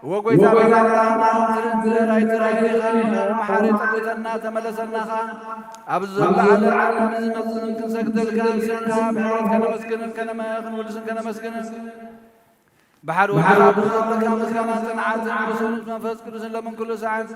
እወ ጐይታ፣ ኣምላኽና፣ ትርድእ ኣይትራይ ኢኻ፣ መሓሪ፣ ጠብተና፣ ተመለሰና ኸኣ። ኣብዚ ዘሎ ዓለም፣ ኣብዚ ዝመጽእን ክንሰግደልካ፣ ንስኻ ብሕብረት ከነመስግንን ከነመ-፣ ክንውድስን ከነመስግንን፣ ብሓደ ወድኻ ብዘለካ ምስጋና ጽንዓትን ብስሉስ መንፈስ ቅዱስን ለምን ኩሉ ሰዓት።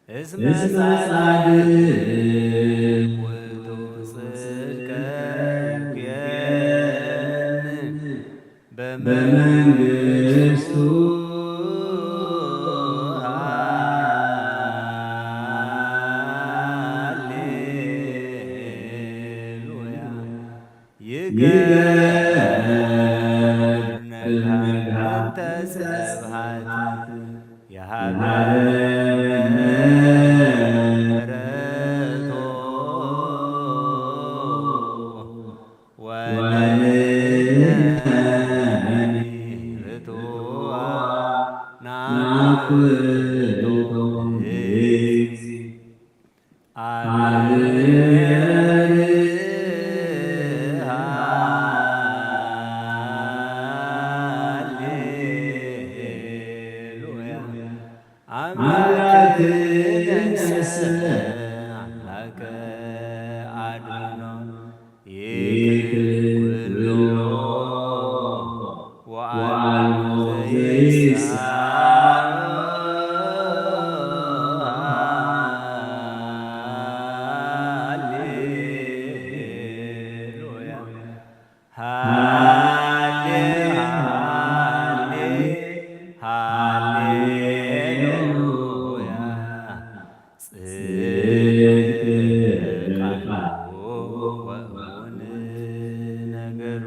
እስመ ጻድቅ ውእቱ ጽድቀ ይኩየን በመንግስቱ። ሃሌሉያ። ይገርም ነግሃ እንተ ስብሐት የሃበ ምሕረቱ ወንሕነኒ ርቱዓን ናፍቆቱ። አብርሃ ሃሌ ሃሌ ሃሌሉያ። ጽድቅ ቃሉ ወእሙን ነገሩ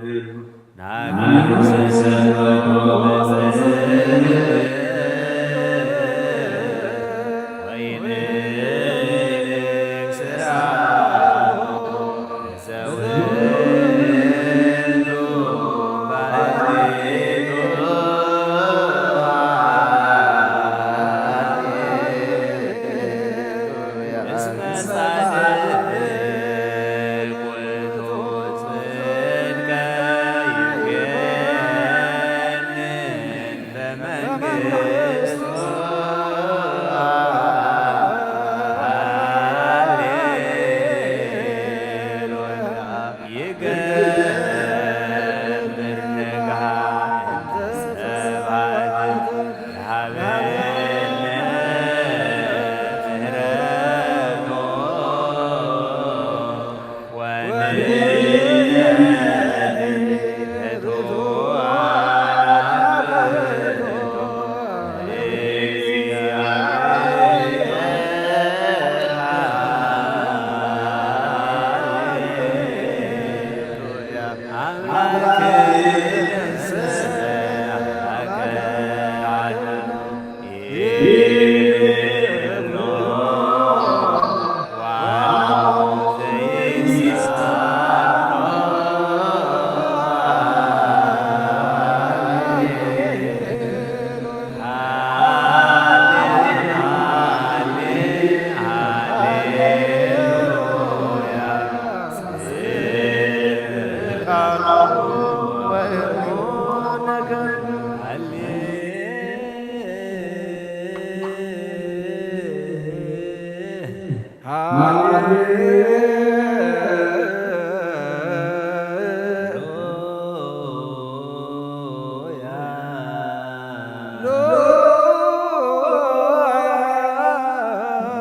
ናግንሰሰ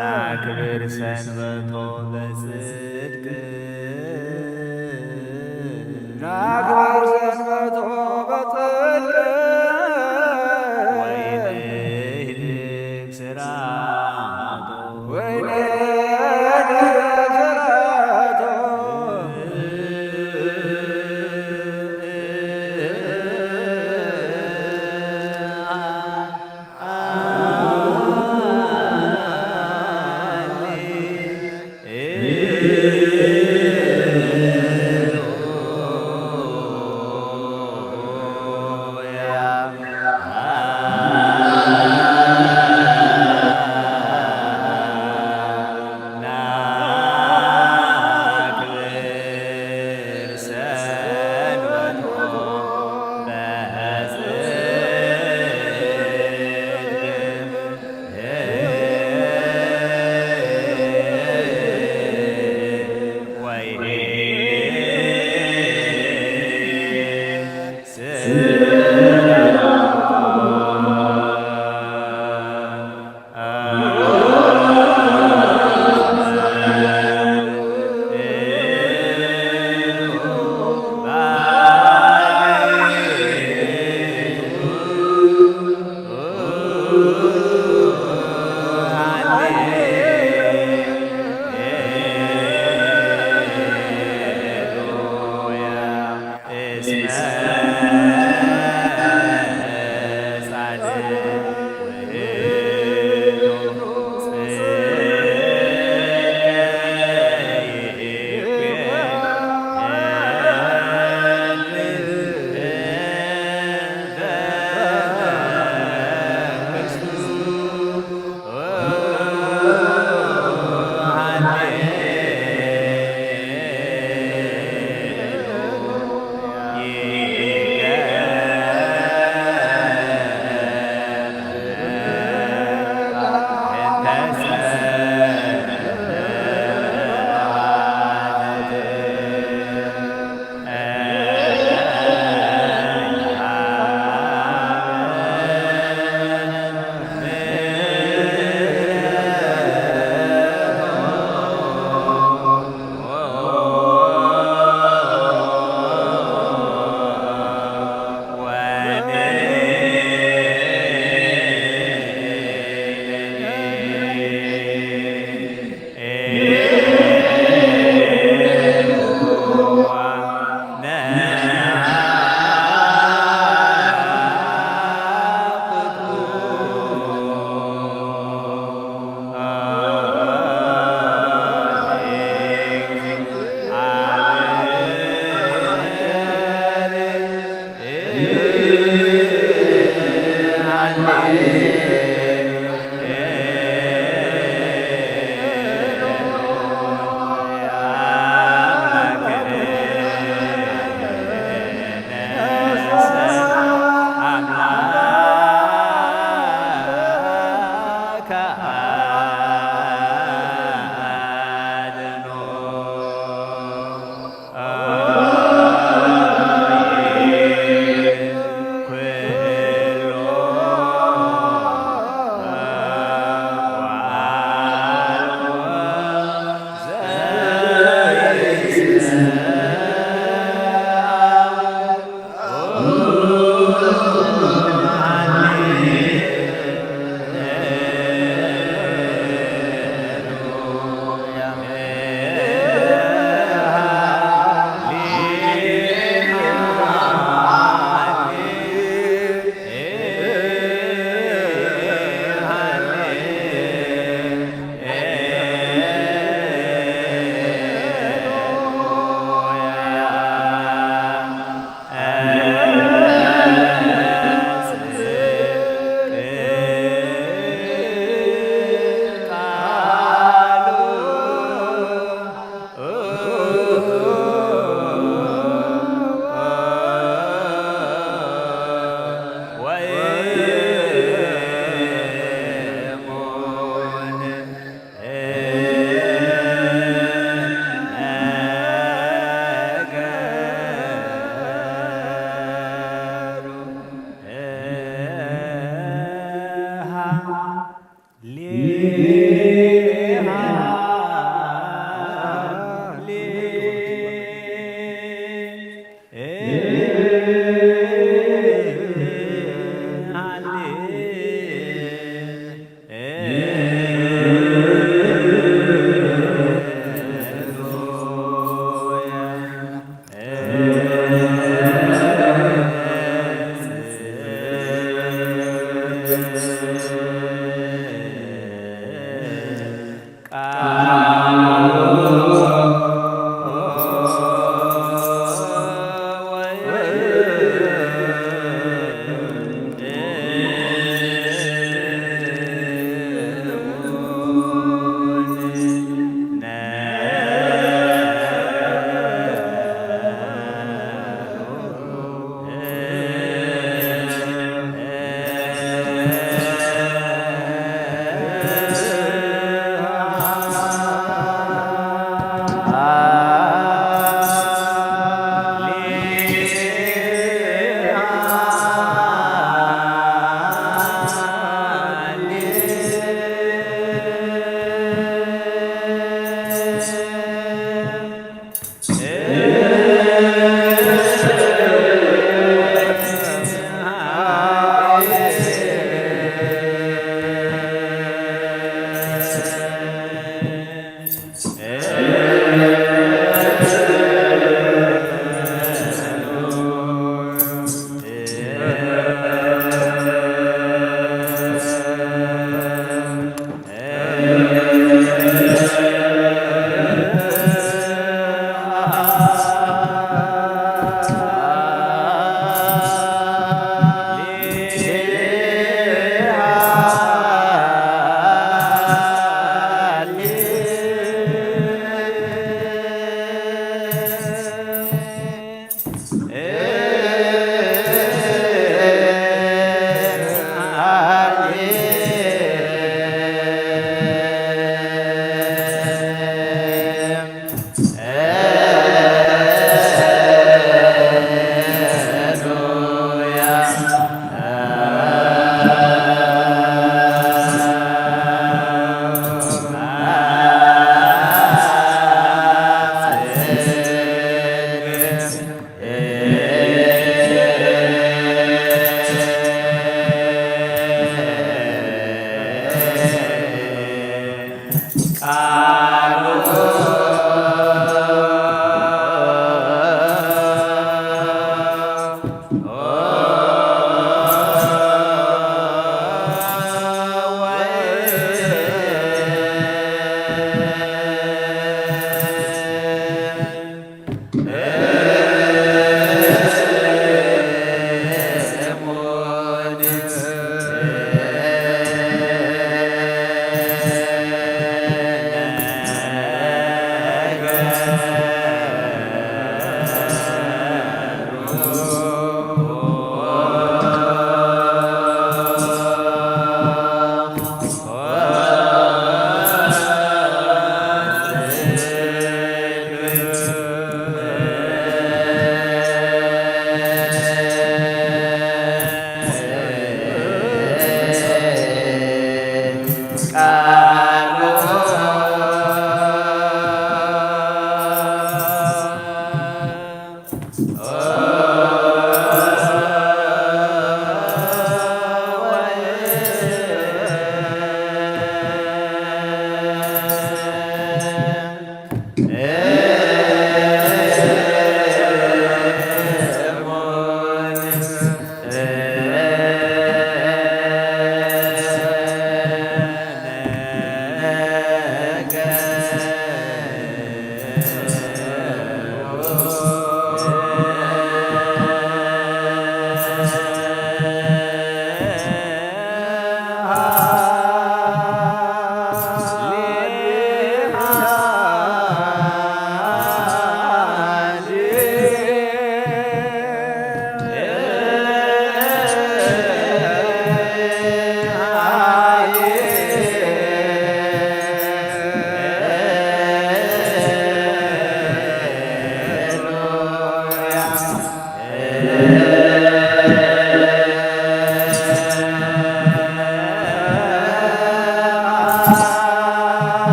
ናክብር ሰንበቶ በጽድቅ ናክብር ሰንበቶ በጽድቅ ወይንህድግ ስራቶ ወይንህድግ ስራቶ።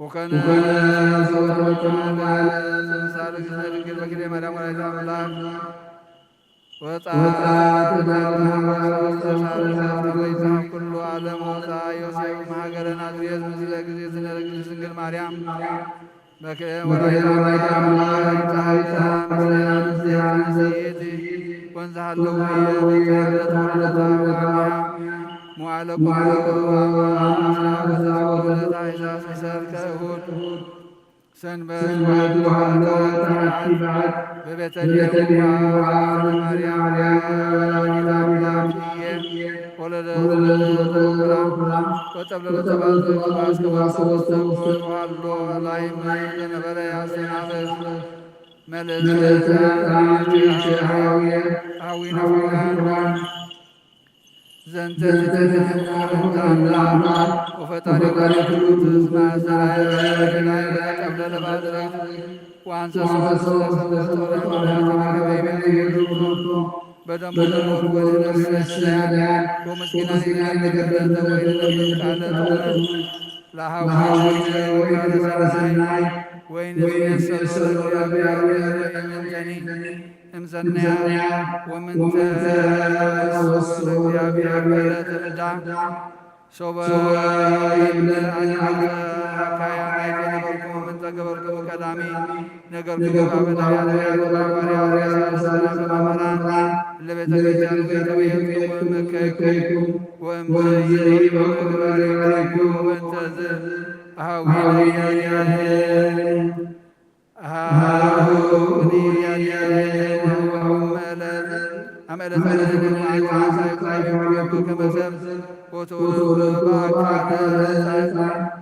ወኮነ ሰብአ ወኮነ ቃለ ጽንሳ ለእግዝእትነ ድንግል በክልኤ ማርያም ወላዲተ አምላክ ወጻት እዳብነ ሐዋርያት ውስተ ሳልሳት ወይታ ኩሉ ዓለም ወፃ ዮሴፍ እምሀገረ ናዝሬት ምስለ እግዝእትነ ቅድስት ድንግል ማርያም በክልኤ ወላዲተ አምላክ ጻይታ በለያ ምስያ ንጽሕቲ ወንዝ ሃለዉ የበጻ ለተወለዳ ወአሚያ መዋዕለ ቁርባን አምሳ በዛ ወለታ ኢሳስ ሰርተ እሁድ ሰንበት ወሃሎ ተአቲ በዓት በቤተልሔም ወአብ ማርያም ወላዲተ አምላክ እየ ወለደ ወለደ ወጠብለለ ተባዘ ወአስከባሰ ወስተ ወሃሎ ላይም ለነበረ ያሰናበ መልእክተ ጣዕምቲ ሸሃውየ አዊነ ፍቁራን ዘንተ ትትነ አምላክ ወፈጣሪ ኩሉ ትስማ ዘራየ ቀብለ ለባድረ ወአንሰሶ በደሙ ወደሙ ነስያን ወምስኪናን ይገብረተ ወይነ ቃለ ለሐዊነ ወይነ ባረሰናይ ወይነ ፍየሰሎ ለቢያብያረ እምንተኒ እምሰናያ ወምንተ ወሶ ለእግዚአብሔር ተረዳ ሶበ ይብለኒ አካያ ናይተ ነበርኩ ምንተ ገበርኩ ቀዳሚ ነገርኩ ባበዳያ ነቢያት ወሐዋርያት ወሰላም መምህራን ለቤተ ክርስቲያን ከይተወየኩም መከይኩም ወእምዘ ይበቁ በሪባሪኩም ወእንተዝ አሃዊነ ያድህን አሃዊነ ያድህን ወአመለት አመለት ወአንሳይኩ ከመሰብ ወተወለዱ በአካለ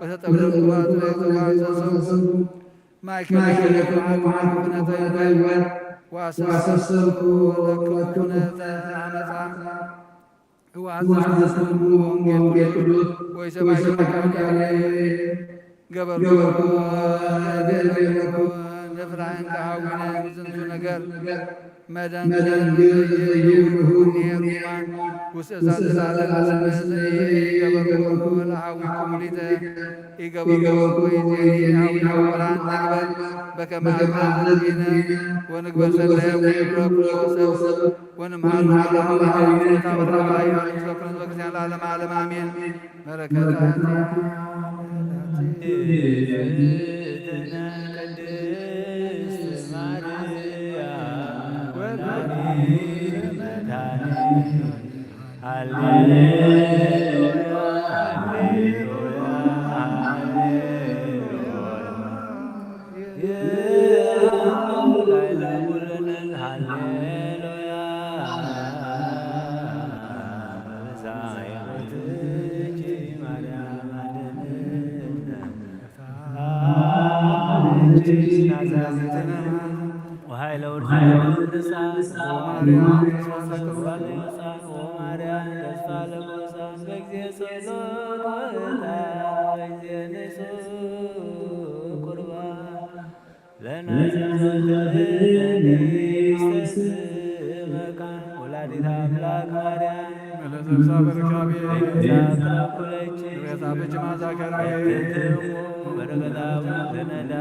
ወተጠብለቁ በአትሬት ወአንሰሰው ማእከለ ኩነተ ሕይወት ወአሰሰብኩ ለክሙ ኩነተ አመፃ ወአዘዝኩክሙ ወንጌል ቅዱስ ወኢሰማዕኩ ቃለ ገበርኩ ገበርኩ ንፍራህን ከሃዊነ ዝንቱ ነገር መደንግል ዘይብልሁ ኔሩማ ውስተ ሳልስ ዓለም ስለ ኢገበርኩ ለሃዊኩም ሊተ ኢገበርኩ ወይዜኒ ሃዊነ ወቁርባን ንግበር በከመ አዘዘ ዚነ ወንግበር ሰናየ ኩሎ ሰብ ወንምሃር ለሃዊነ ታበራባይ አለምሰኩነ በክርስቲያን ለዓለመ ዓለም አሜን። በረከት እግዝእትነ ቅድስት ማርያም ወላዲተ መድኃኒት ሃሌሉያ ሃሌሉያ ሃሌሉያ። ወኃይለ ውርደት ቅዱሳን ወማርያም ተስፋ ለቅዱሳን ወማርያም ተስፋ ለቅዱሳን በጊዜ ጸሎት ወዕጣን በጊዜ ንጹሕ ቁርባን ለነዘዘተኒ ስመካ ወላዲተ አምላክ ማርያም ለዘብሳ በርካቤ ለዘብሳ ተኩለች ቤታ በጅማ ዛከራዊ በረከታ ተነዳ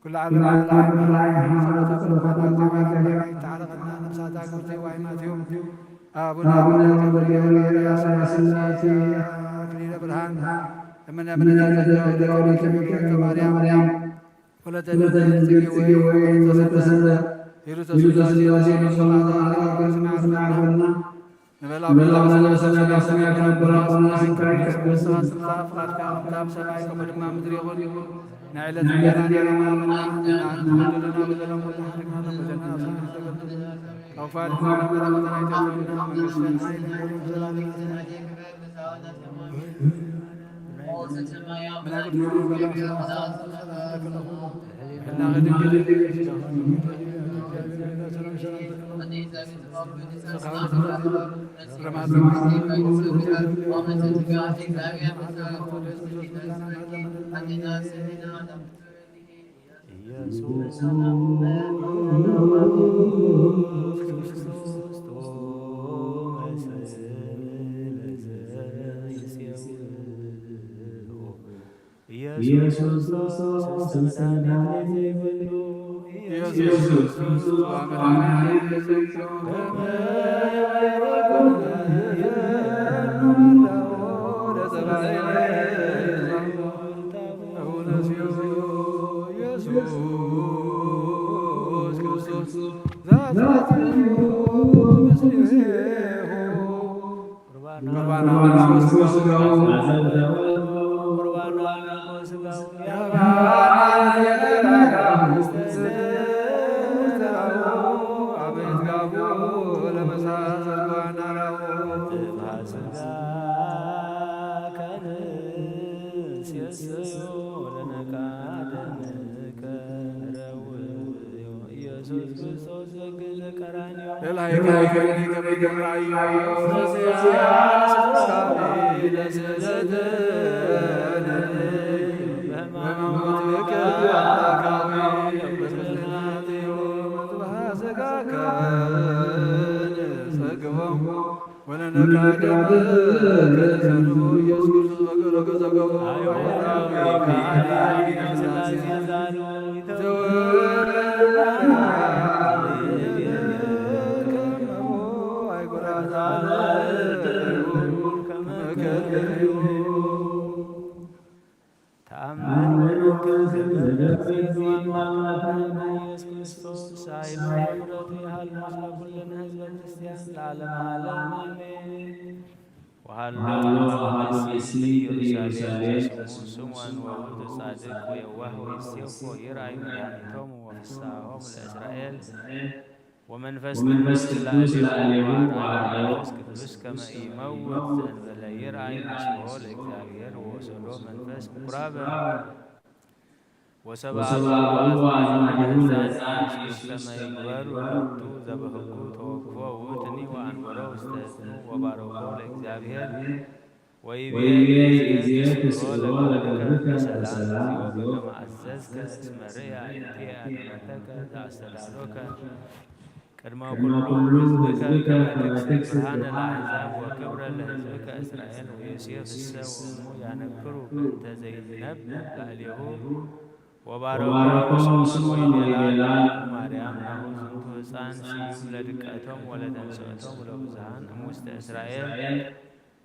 ኩሉ ዓለም ሃይማኖት ጸሎት ተዓረፈና ነፍሳታ ቅዱስ ዋይ ማቴዎ አቡነ ወልደ ገብርኤል ስላሴ አክሊለ ብርሃን እምነ ብነ ተጸጋ ወደ ተሚካኤል ማርያም ወለተ ድንግል ጽጌ ወይ ወለተ ሰንበት ሂሩተ ስላሴ መሰማታ አራቀ ስና ስና አርበና ንበላ ንበላ ብላ ብላ ሰማይ ሰማይ ከነበራ ቆና ስንካይ ከበሳ ስፍራ ፍቃድካ ከምታ ብሰማይ ከምኡ ድማ ምድሪ ይኹን። ናይ ዕለት እንጀራና ሃበና፣ ንሕና ንበደለና በደሎም ኩሉ ሓድግና ተበጀና፣ አብሳና ተገብር። ካብ ክፉ ኣድሕነና፣ ካብ ፈተና ይጠብቀና፣ መንግስትን ሓይልን ክብርን ዘለዓለምን ናይካ። ኢየሱስ ክርስቶስ ቶመ ስም ለዘይሴው ኢየሱስ ክርስቶስ ስም መድኃኒት ዘይብሉ ኢየሱስ ክርስቶስ መድኃኒት ዘይብሉ ኢየሱስ ክርስቶስ ዛተትዩ ምስሌሁ ቁርባን አምልኮ ሥጋው ቁርባን አምልኮ ሥጋው ኢየሱስ ክርስቶስ በግ ዘቀራንዮ ለላይካይከ ከመ ይገብራዮ ስጋከ ንጸግቦ ወለነቃደም ከዘኑ ኢየሱስ ክርስቶስ በገለገ ዘገቡ ተአምር ወመንክር ዘገብር ኢየሱስ ክርስቶስ ኃይሉ ምሕረቱ ይሃሉ ምስለ ኩልነ ህዝበ ክርስቲያን ለዓለመ ዓለም አሜን። ወሃሎ አሐዱ ቄስ ኢየሩሳሌም ስሙ ስምዖን ወውእቱ ጻድቅ ወየዋህ ወይሴፎ ይርአዩ መድኃኒቶሙ ወፍስሐሆሙ ለእስራኤል። ወመንፈስ ቅዱስ ለአሌሁ ወአርአዮ መንፈስ ቅዱስ ከመ ኢይመውት ዘእንበለ ይርአይ ምስሎ ለእግዚአብሔር ወወሰዶ መንፈስ ምኩራበ። ወሰብአ ወሰብአ አዝማዲሁ ለሕፃን ኢየሱስ ከመ ይግበሩ ሎቱ ዘበሕጉ ተወክፎ ውእቱኒ ወአንበሮ ውስተ እዝኑ ወባረኮ ለእግዚአብሔር ወይቤ ይእዜ ትስእሎ ለገብርከ በሰላም እግዚኦ በከመ አዘዝከ እስመ ርእየ አዕይንትየ አድኅኖተከ ዘአስተዳሎከ ቅድመ ኩሉ ህዝብከ ከመ ትክስት ብርሃነ ለአሕዛብ ወክብረ ለህዝብከ እስራኤል ወዮሴፍ እሰ ወእሙ ያነክሩ በእንተ ዘይትነብብ ላዕሌሁ ወባረኮሙ ስምዖን ወይቤላ ማርያም ናሁ ዝንቱ ህፃን ስዩም ለድቀቶም ወለተንስኦቶም ለብዙሃን እሙስተ እስራኤል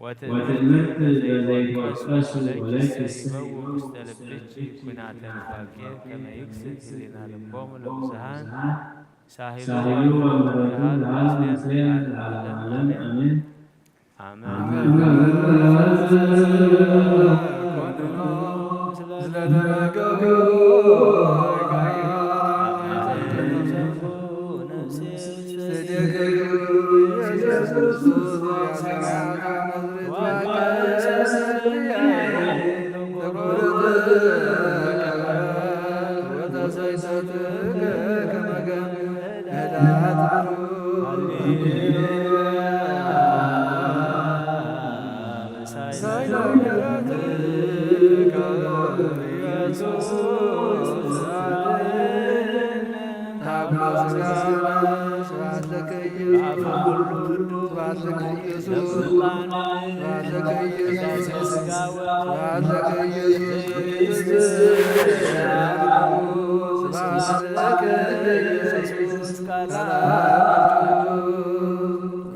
ወትእምርት ለዘይትወቀስ ወለኪሰ ይበው ውስተ ልብኪ ኩናተ ፋኬ ከመ ይክስት ህሊና ልቦሙ ለብዙሃን ሳሂሉ ወምሕረቱ ለዓለም ምስሌነ ለዓለም አሜን። አሜን።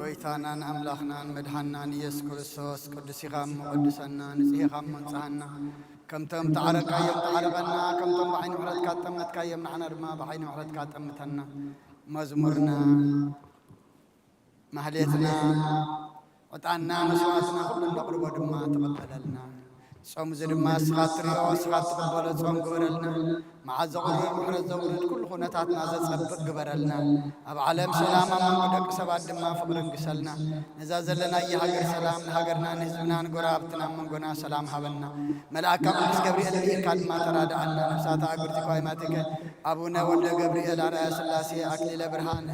ጎይታናን ኣምላኽናን መድሓናን ኢየሱስ ክርስቶስ፣ ቅዱስ ኢኻ እሞ ቅድሰና፣ ንጽህ ኢኻ እሞ ንጽሃና። ከምቶም ተዓረቃዮም ተዓረቐና፣ ከምቶም ብዓይኒ ምሕረትካ ጠመትካዮም ንዓና ድማ ብዓይኒ ምሕረትካ ጠምተና። መዝሙርና፣ ማህሌትና፣ ዕጣንና፣ መስዋዕትና ኩሉ እነቕርቦ ድማ ተቐበለልና። ጾም እዚ ድማ ንስኻ እትሪኦ፣ ንስኻ እትቕበሎ ጾም ግበረልና። መዓት ዘቑርር፣ ምሕረት ዘውርድ፣ ኩሉ ኩነታትና ዘጸብቕ ግበረልና። ኣብ ዓለም ሰላም፣ ኣብ መንጎ ደቂ ሰባት ድማ ፍቕሪ እንግሰልና። ነዛ ዘለናያ ሃገር ሰላም ንሃገርና፣ ንህዝብና፣ ንጎረባብትና፣ ኣብ መንጎና ሰላም ሃበና። መልኣካ ቅዱስ ገብርኤል ልኢልካ ድማ ተራድኣና። ነፍሳት ኣእግርቲ ከዋይማቲከ ኣቡነ ወልደ ገብርኤል ኣርኣያ ሥላሴ ኣክሊለ ብርሃን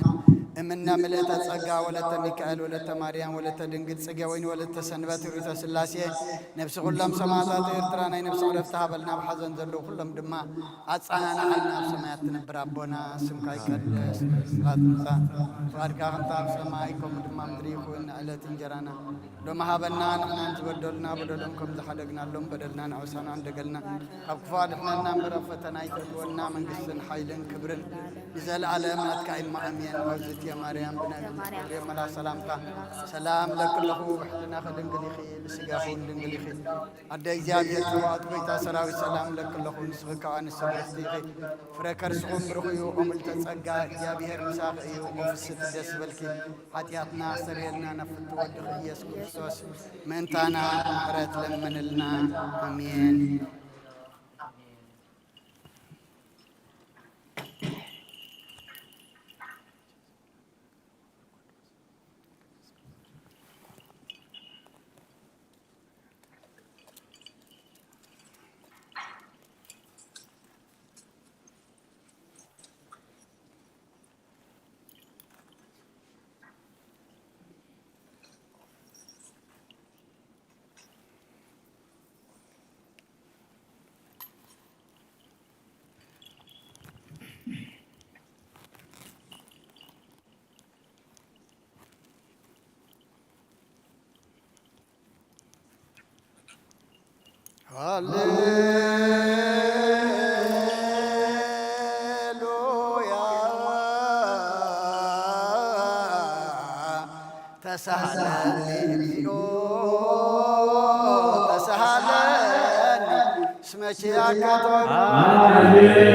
እምነ ምልእተ ጸጋ ወለተ ሚካኤል ወለተ ማርያም ወለተ ድንግል ጽጌ ወይን ወለተ ሰንበት ርኢተ ሥላሴ ነፍሲ ኩሎም ሰማዕታት ኤርትራ ናይ ነፍሲ ዕረፍቲ ሃበልና። ኣብ ሓዘን ዘለዉ ኩሎም ድማ ኣጻናንዓልና። ኣብ ሰማያት ትነብር ኣቦና ስምካ ይቀደስ፣ መንግስትኻ ትምጻእ፣ ፍቓድካ ከምታ ኣብ ሰማይ ከምኡ ድማ ምድሪ ይኹን። ዕለት እንጀራና ሎሚ ሃበና፣ ንሕናን ዝበደሉና በደሎም ከም ዝሓደግናሎም በደልና ንዕውሳና እንደገልና ካብ ክፉ ኣድሕነና እምበር ኣብ ፈተና ኣይተእትወና። መንግስትን ሓይልን ክብርን ንዘለኣለም ናትካ እማ ኣሜን። ኣውዝትየ ማርያም ብናይ ቅዱስ ገብርኤል መልኣኽ ሰላምታ ሰላም እለኪ ኣለኹ፣ ብሕልናኺ ድንግል ኢኺ፣ ብስጋኺ እውን ድንግል ኢኺ። ኣደ እግዚኣብሔር ጸባኦት ጎይታ ሰራዊት ሰላም እለኪ ኣለኹ፣ ንስኺ ካብ ኣንስቲ ብርኽቲ ኢኺ፣ ፍረ ከርስኹም ብሩኽ እዩ። ኦ ምልዕተ ጸጋ እግዚኣብሔር ምሳኺ እዩ፣ ኦ ፍስሕቲ ደስ ይበልኪ፣ ሓጢኣትና ኣስተሰርየልና፣ ናብ ፍትወ ወድኺ ኢየሱስ ክርስቶስ ምእንታና ምሕረት ለምንልና። ኣሜን። ሃሌሉያ ተሳሃለኒ እግዚኦ ተሳሃለኒ እስመ ኪያከ ተወክልኩ።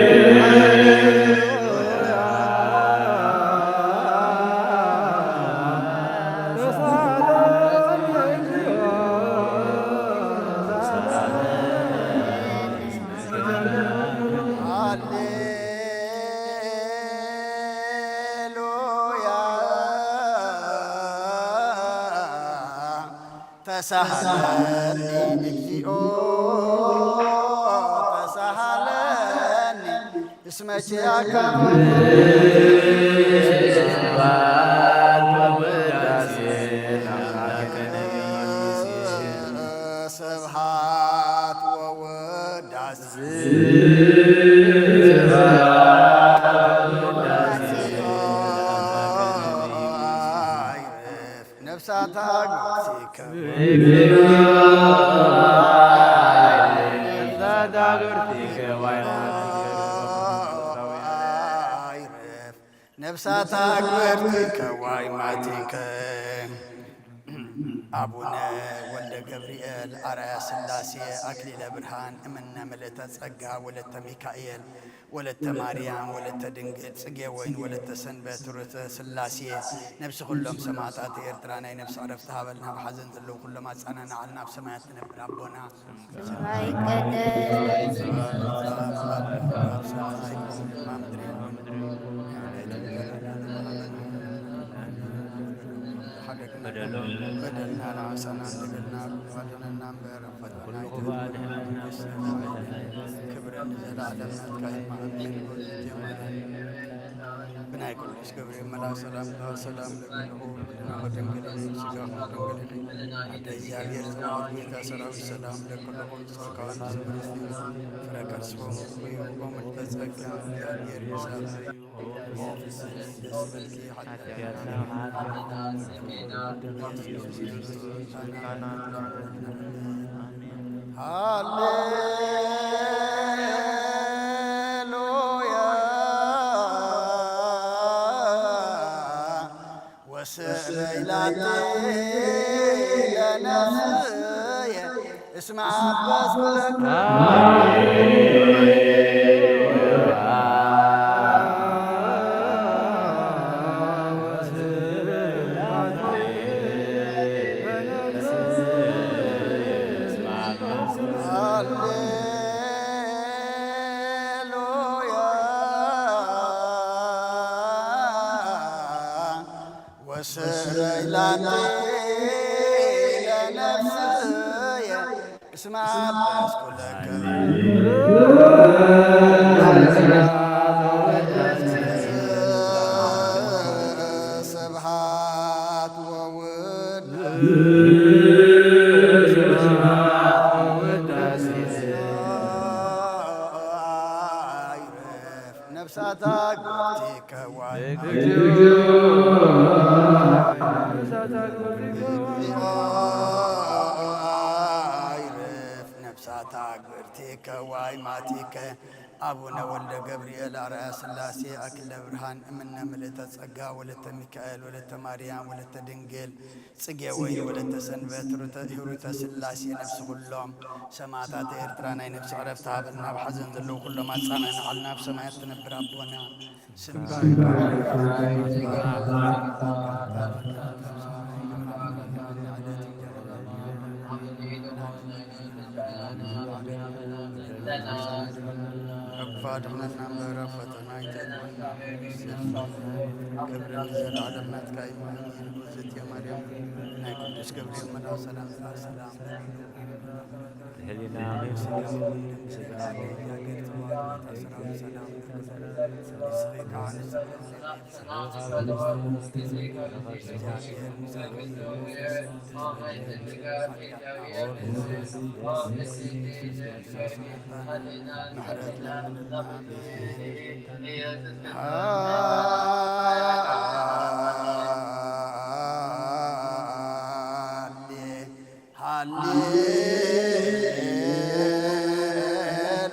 ሃሌሉያ ተሳሃለኒ እግዚኦ ተሳሃለኒ እስመ ኪያከ ስብሐት ወውዳሴ ነፍሳት አግብርቲከ ነፍሳት አግብርቲከ ዋይማቲከ አቡነ ወልደ ገብርኤል አርአያ ሥላሴ አክሊለ ብርሃን እምነ ምልእተ ጸጋ ወለተ ሚካኤል ወለተ ማርያም ወለተ ድንግል ጽጌ ወይን ወለተ ሰንበት ርዕተ ሥላሴ ነፍሲ ኩሎም ሰማዕታት ኤርትራ ናይ ነፍሲ ዕረፍቲ ሃበልና። ኣብ ሓዘን ዘለዉ ኩሎም ኣጸናንዓልና። ኣብ ሰማያት ትነብር ኣቦና በደልና ንዓሳና እንደገልና ክፋለና እምበር ኩሉ ክፉእ ኣድሕነና። ክብርን ዘለዓለም ናትካ እዩ። ኣሜን። ብናይ ቅዱስ ገብርኤል መልኣክ ሰላምታ ሰላም ለኪ ኣለኹ፣ ብድንግል ድንግል ስጋኹም ድንግል እዩ። ኣደ እግዚኣብሔር ጸባኦት ጌታ ሰራዊት ሰላም ለኪ ኣለኹ፣ ንስኺ ካብ ኣንስቲ ብርኽቲ ኢኺ፣ ፍረ ከርስኺ ብሩኽ እዩ። ኦም ተጸጋ እግዚኣብሔር ምሳኺ እዩ። ኦ ፍስሕቲ ደስ ይበልኪ፣ ሓጢኣትና ሃሌሉያ ወስዕለይ ላቲ ለነፍስየ እስመ አበስኩ ለከ። ስረይ ላቲ ለነፍስየ እስመ አበስኩ ለከ ስብሐት ወውድ ነፍሳታ ግብርቲከ ዋይ ነፍሳታ ግብርቲከ ዋይ ማቲከ አቡነ ወልደ ገብርኤል አርአያ ሥላሴ አክለ ብርሃን እምነ ምልእተ ጸጋ ወለተ ሚካኤል ወለተ ማርያም ወለተ ድንግል ጽጌ ወይን ወለተ ሰንበት ሩተ- ህሩተ ሥላሴ ነፍሲ ኩሎም ሰማዕታት ኤርትራ ናይ ነፍሲ ዕረፍቲ ሃበልና። ኣብ ሓዘን ዘለዉ ኩሎም ኣጻንዕና። ዓልና ኣብ ሰማያት ትነብር ኣቦና ስምካ ክፋ ድሕነትና እምበር ኣብ ፈተና ኣይተእትወና። ክብሪ ንዘለዓለም ናትካ እዩ። እግዝእትየ ማርያም ናይ ቅዱስ ገብርኤል መልኣክ ሰላምታ ሰላም ንሕሊና ንስጋ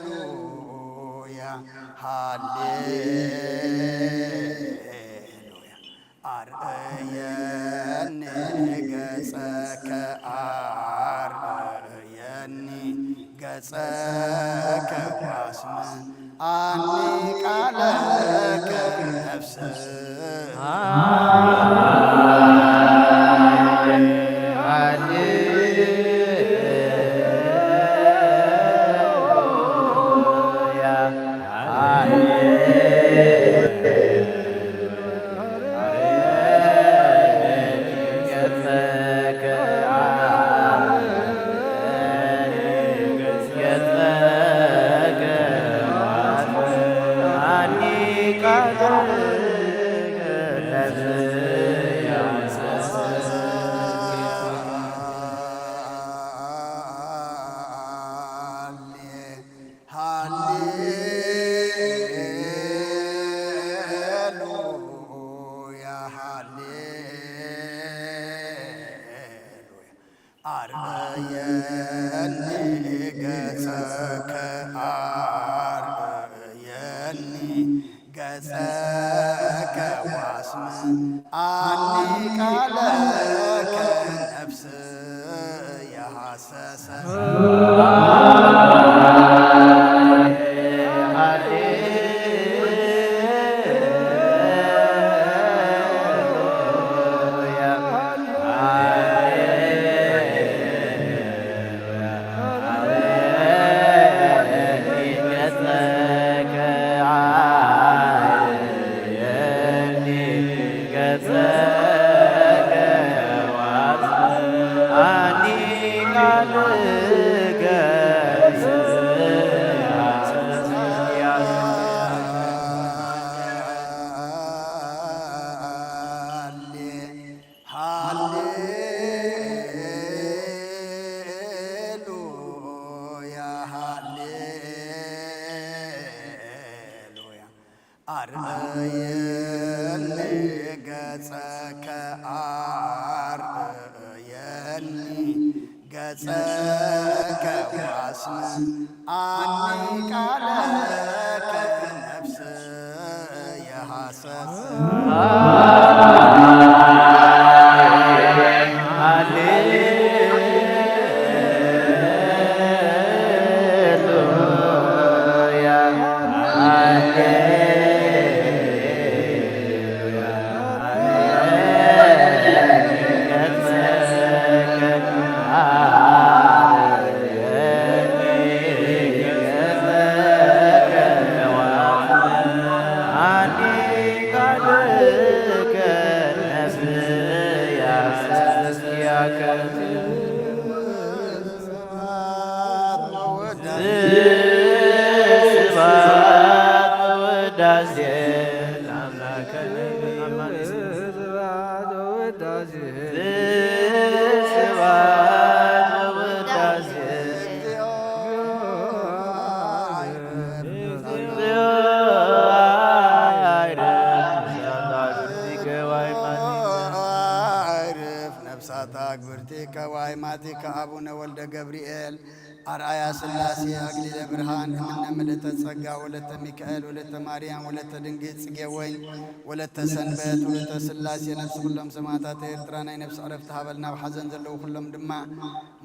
ሃሌሉያ ሃሌሉያ። አርእየኒ ገጸከ አርእየኒ ገጸከ ዋስመ አኒ ቃለከ ነፍስ ሃሌሉያ ሃሌሉያ። አርእየኒ ገጸከ አርእየኒ ገጸከ ዋስመ አኒ ቃለከ ነፍስየ ሐሰሰ። ሃሌሉያ ሃሌሉያ። አርእየኒ ገጸከ አርእየኒ ገጸከ ዋስመ አኒ ቃለከ ነፍስየ ሐሰስ። ስብሐት ወውዳሴ፣ ስብሐት ወውዳሴ፣ እግዚኦ አይረፍ፣ አይረፍ፣ ነፍሳታ ግብርቲከ ወአይማቲከ አቡነ ወልደ ገብርኤል አርአያ ሥላሴ አክሊለ ብርሃን እምነ ምልዕተ ጸጋ ወለተ ሚካኤል ወለተ ማርያም ወለተ ድንግል ጽጌ ወይን ወለተ ሰንበት ወለተ ሥላሴ ነፍሲ ኩሎም ሰማዕታት ኤርትራ ናይ ነፍሲ ዕረፍቲ ሃበልና። ኣብ ሓዘን ዘለዉ ኩሎም ድማ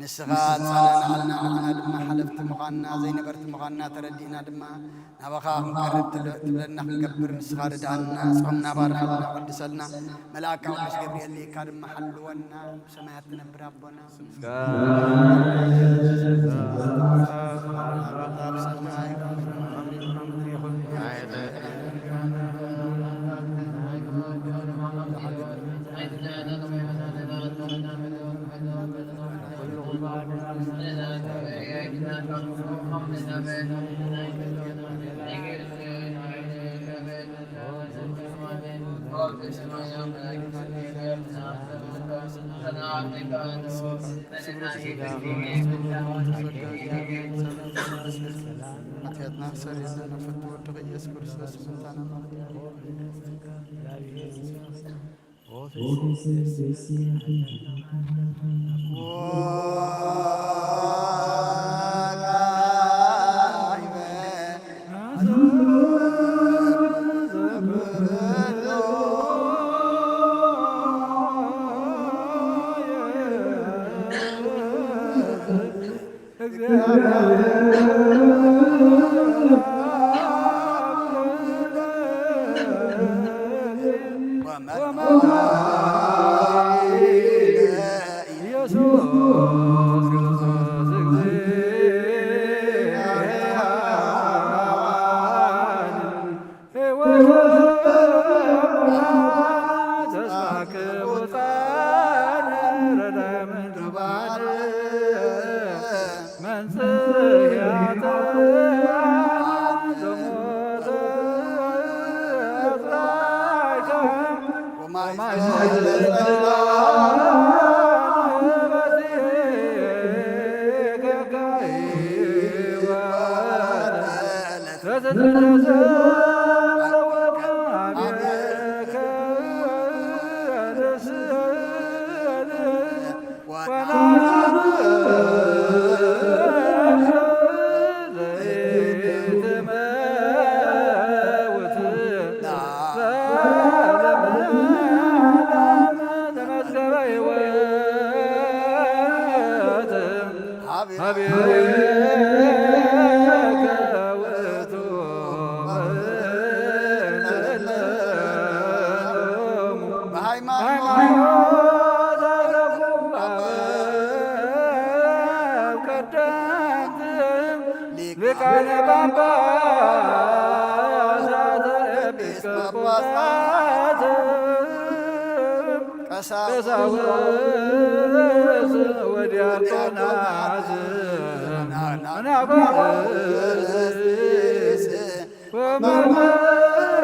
ንስኻ ኣጽናንዓልና፣ ንዓና ድማ ሓለፍቲ ምዃንና ዘይነበርቲ ምዃንና ተረዲእና ድማ ናባኻ ክንቀርብ ትብለ-፣ ትብለና ክንገብር ንስኻ ርድኣና፣ ጾምና ባርኸልና፣ ቀድሰልና። መልኣካ ቅዱስ ገብርኤል ልኢካ ድማ ሓልወና። ብሰማያት ትነብር ኣቦና። ሓጢኣትና ሰሪልና ፈቱ ወድቕ ኢየሱስ ክርስቶስ ምንታና ማለት እዩ። ሃይማኖት ሊቃነ ጳጳሳት ኤጲስቆጶሳት ቀሳውስት ወዲያቆናት መናፍስት ወመምህራን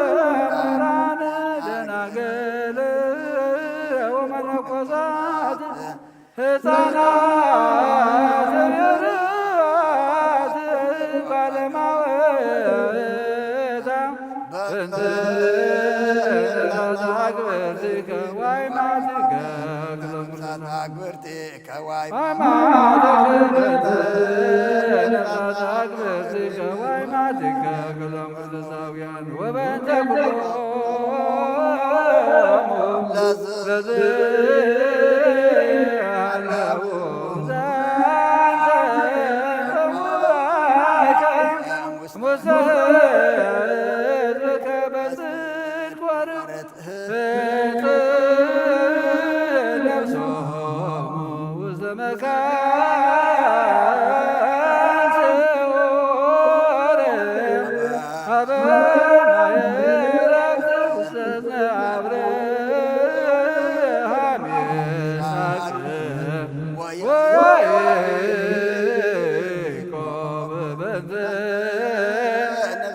ደናግል ወመነኮሳት ሕፃናት ብሩራት ባለማወታ በእንተ ዛግብርቲከ ዋይማቲከ ክዘምር ዛግብርቲከ ዋይማቲከ ዛግብርቲከ ዋይማቲከ ክዘምር ዘዛውያን ወበእንተ ኩሎሙ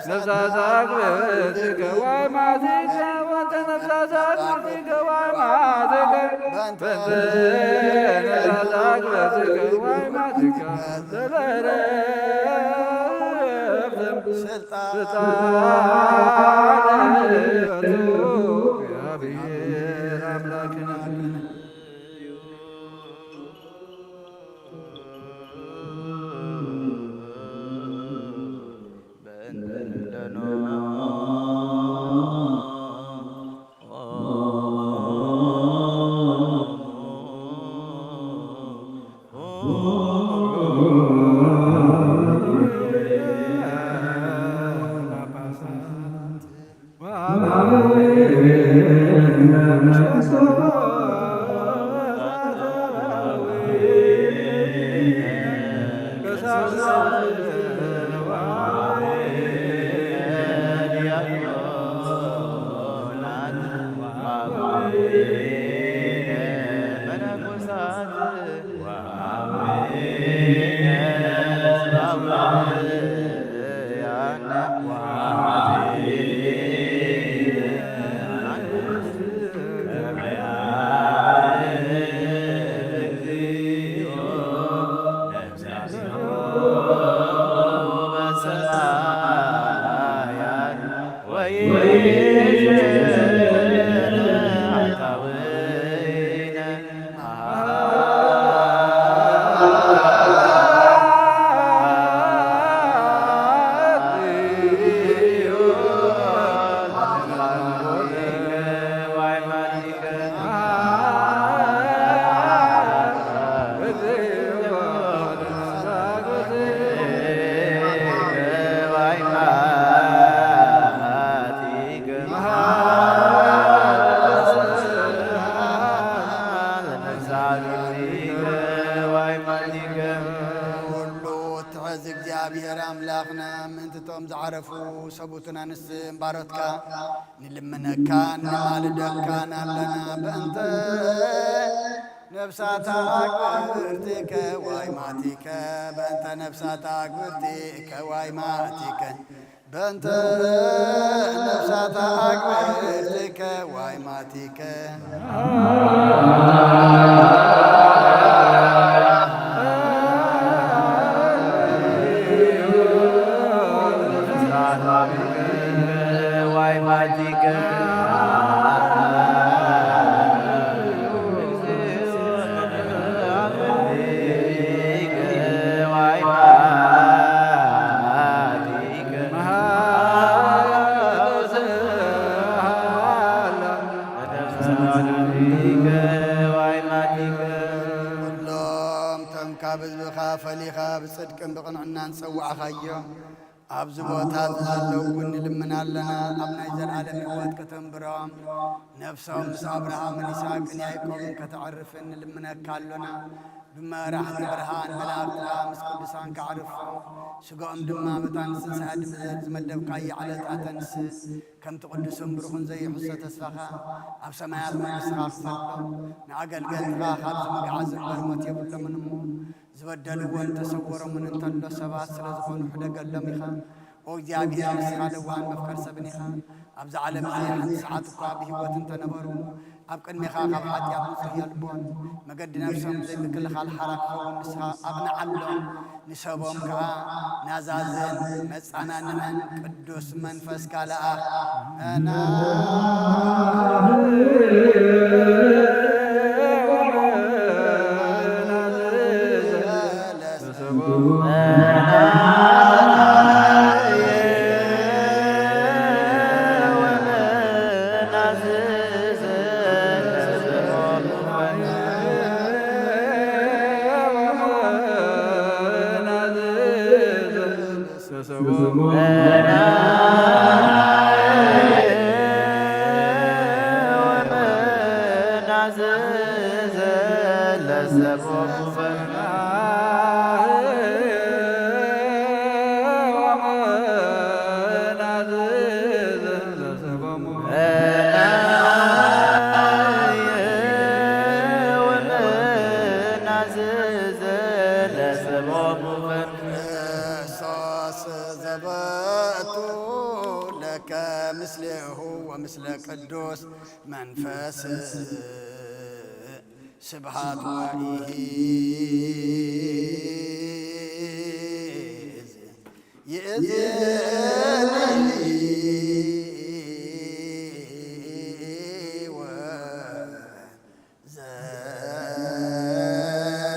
ለዝ ነፍሳት አግብርቲከ ዋይማቲከ ወንተ ነፍሳት አግብርቲከ ዋይማቲከ በንተ ነፍሳት አግብርቲከ ዋይማቲከ ዘለረፍትም ስልጣን እግዚአብሔር አምላክነ። ኩሉ ትሕዝ እግዚኣብሔር ኣምላኽና፣ ምእንቲ እቶም ዝዓረፉ ሰቡትን ኣንስትን ባሮትካ ንልምነካን ንማልደካን ኣለና። በእንተ ነፍሳታ ኣግብርቲከ ዋይማቲከ፣ በእንተ ነፍሳታ ኣግብርቲከ ዋይማቲከ፣ በእንተ ነፍሳታ ኣግብርቲከ ዋይማቲከ። ኩሎም እቶም ካብ ህዝብኻ ፈሊኻ ብጽድቅን ብቕንዕናን ዝጸዋዕኻዮም፣ ኣብዚ ቦታ እዚ ዘለዉ እውን ንልምን ኣለና። ኣብ ናይ ዘለኣለም ህይወት ከተንብሮም፣ ነፍሶም ምስ ኣብርሃምን ይስሐቅን ያዕቆብን ከተዕርፍን ንልምነካ ኣሎና። ብመራሕቲ ብርሃን መላእኽትኻ ምስ ቅዱሳን ከዕርፎም፣ ስጋኦም ድማ በታ ንትንሳኤ ድምዘል ዝመደብካያ ዕለት ኣተንስ፣ ከምቲ ቅዱስን ብሩኽን ዘይሕሶ ተስፋኻ ኣብ ሰማያት መንግስትኻ ክፈሎም፣ ንኣገልገልትኻ ካብዚ ምግዓዝ እምበር ሞት የብሎምን እሞ፣ ዝበደልዎን ተሰወሮምን እንተሎ ሰባት ስለ ዝኾኑ ሕደገሎም ኢኻ። ኦ እግዚኣብሔር፣ ንስኻ ለዋህን መፍቀር ሰብን ኢኻ። ኣብዚ ዓለም እዚ ሓንቲ ሰዓት እኳ ብህይወት እንተነበሩ፣ ኣብ ቅድሜኻ ካብ ሓጢኣት ንጹህ የልቦን። መገዲ ነፍሶም ዘይምክልኻል ሓራ ክኸውን ንስኻ ኣቕንዓሎም። ንሰቦም ከኣ ናዛዝን መጻናንዕን ቅዱስ መንፈስካ ለኣኽ። ከምስሌሁ ወምስለ ቅዱስ መንፈስ ስብሐት ወኢሂ ይእዝኒ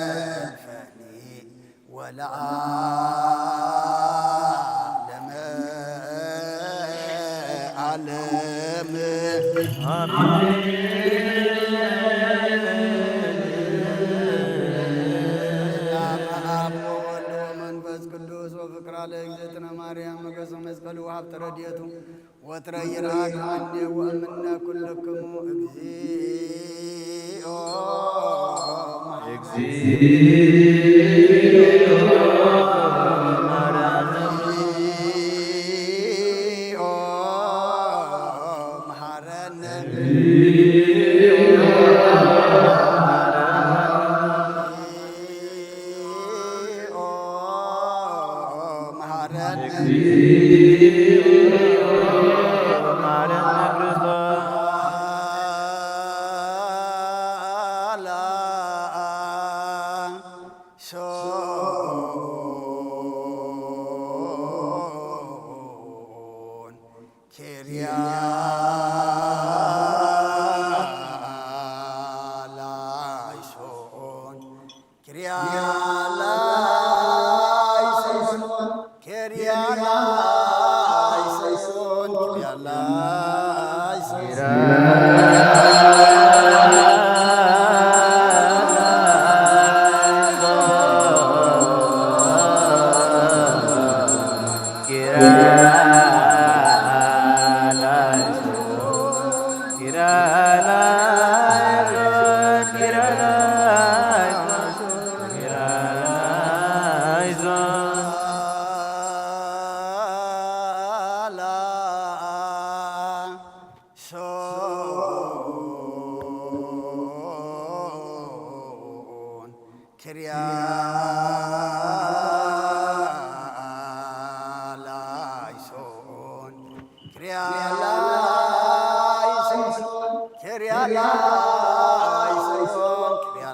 ወዘልፈኒ ወለዓለመ ዓለም። አብ ወወልድ ወመንፈስ ቅዱስ ወፍቅራ ለእግዝእትነ ማርያም ሞገሰ መስቀሉ ወሀብተ ረድኤቱ ወትረ ይርአክ እምኔሁ ወእምነ ኩልክሙ እግዚኦ። እግዚኦ። መሐረነ። መሐረነ። መሐረነ ክርስቶስ። ሶን። ኪርያ ላይሶን፣ ኪርያ ላይሶን፣ ኪርያ ላይሶን፣ ኪርያ ላይሶን። ሶን። ኪርያ ላይሶን፣ ኪርያ ላይሶን፣ ኪርያ ላይሶን፣ ኪርያ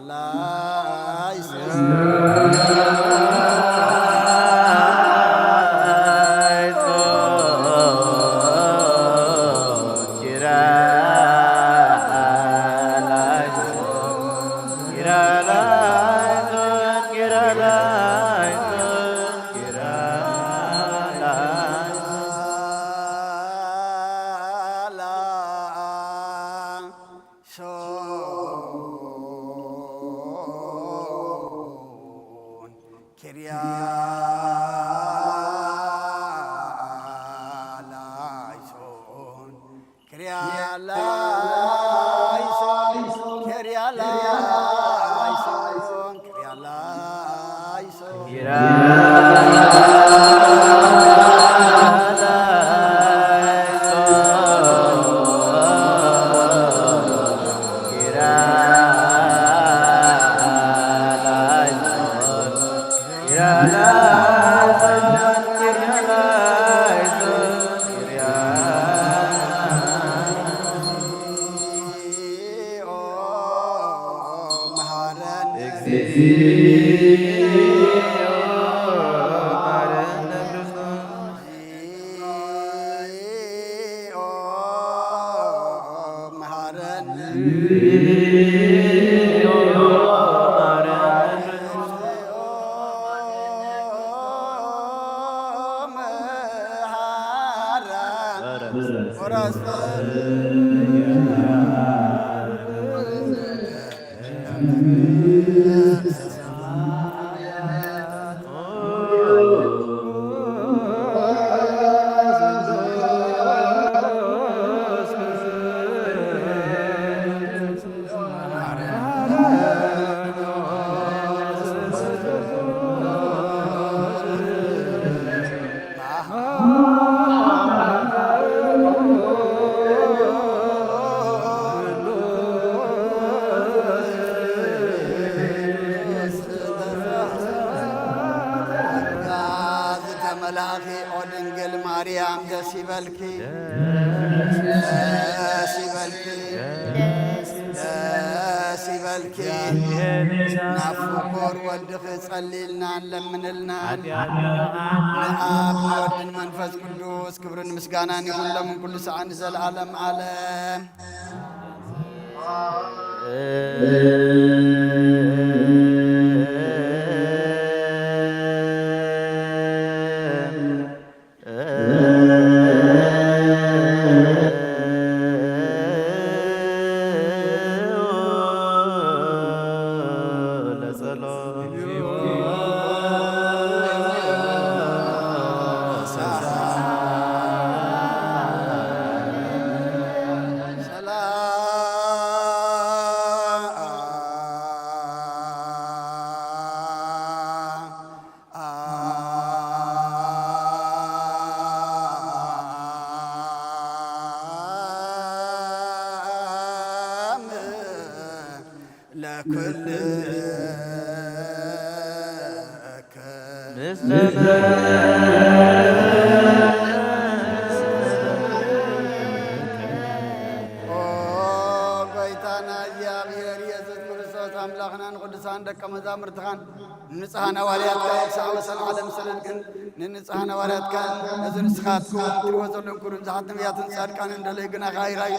ላይሶን። ሶን። ኪርያ ላይሶን፣ ኪርያ ላይሶን፣ ኪርያ ላይሶን፣ ኪርያ ላይሶን። ደስ ይበልኪ፣ ደስ ይበልኪ፣ ደስ ይበልኪ። ናብ ፍቁር ወድኺ ጸልይልና፣ ለምንልና። ንኣብ ወድን መንፈስ ቅዱስ ክብርን ምስጋናን ይኹን ሎምን ኩሉ ሰዓን ንዘለዓለም ዓለም። ለኩልከ። ኦ ጎይታና እግዚኣብሔር ኢየሱስ ክርስቶስ ኣምላኽናን ቅዱሳን ደቀ መዛሙርትኻን ንንጽሃን ኣዋርያትካ ክሳዕ ወሰን ዓለም ሰደድክን። ንንጽሃን ኣዋርያትካ ነዚ ንስኻትኩም ትሪእዎ ዘለኹም ኩሉ ብዙሓት ነቢያትን ጻድቃንን ደለዩ ግናኻ ይራዩ።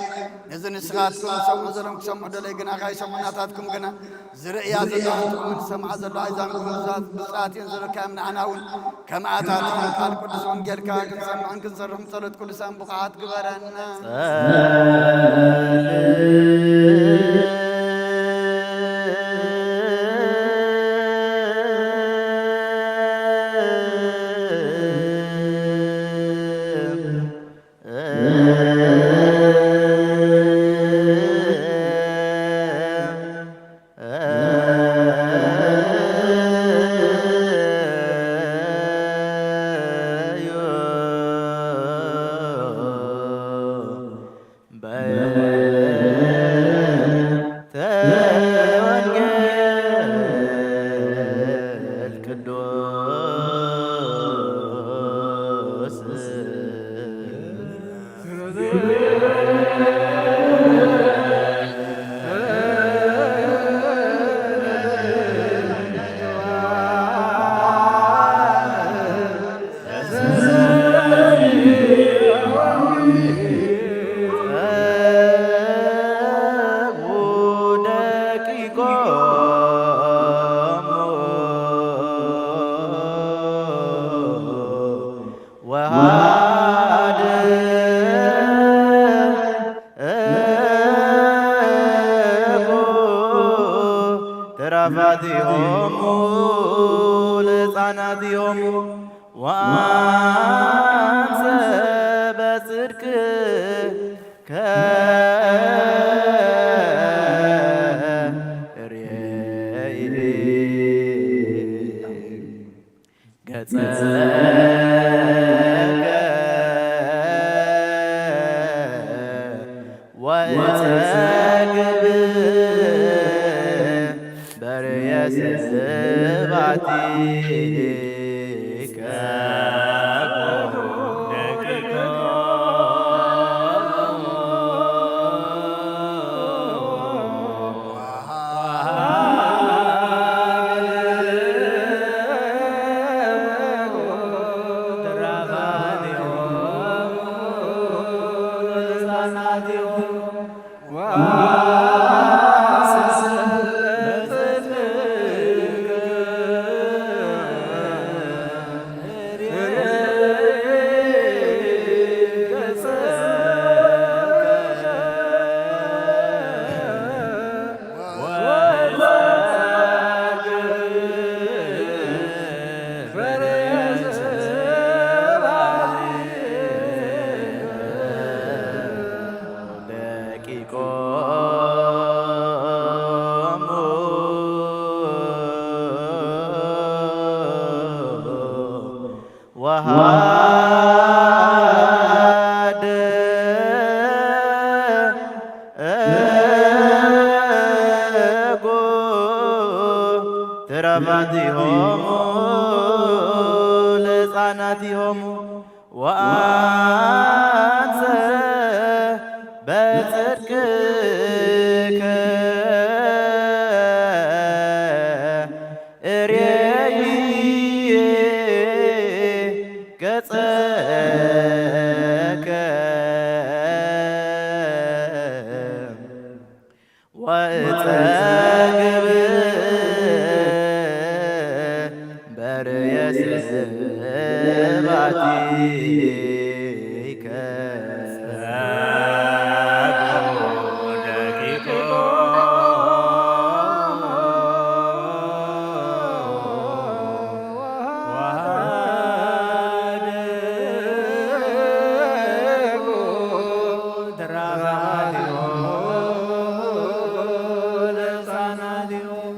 ነዚ ንስኻትኩም ትሰምዑ ዘለኹም ክሰምዑ ደለዩ ግናኻ ይሰምዑ። ናታትኩም ግና ዝርእያ ዘሎ ኣፍንጫኹምን ዝሰምዓ ዘሎ ኣእዛንኩም ብፅዓት እየን ዘለካዮም። ንዓና እውን ከምኣታቶም ቃል ቅዱስ ወንጌልካ ክንሰምዕን ክንሰርሕን ጸሎት ቅዱሳን ብቑዓት ግበረና። በእንተ ወንጌል ቅዱስ ወሃድጉ ተራፋቲሆሙ ለሕፃናቲሆሙ ወአንሰ በጽድቅከ ርእይ ገጸከ ወእጸግብ በርእየ ስብሐቲከ። ደቂቆሙ ወሃደጉ ትረፋቲሆሙ ለሕፃናቲሆሙ ወአ ደቂቆ ወሃደጉ ድራባቲሆሙ ለሕፃናቲሆሙ።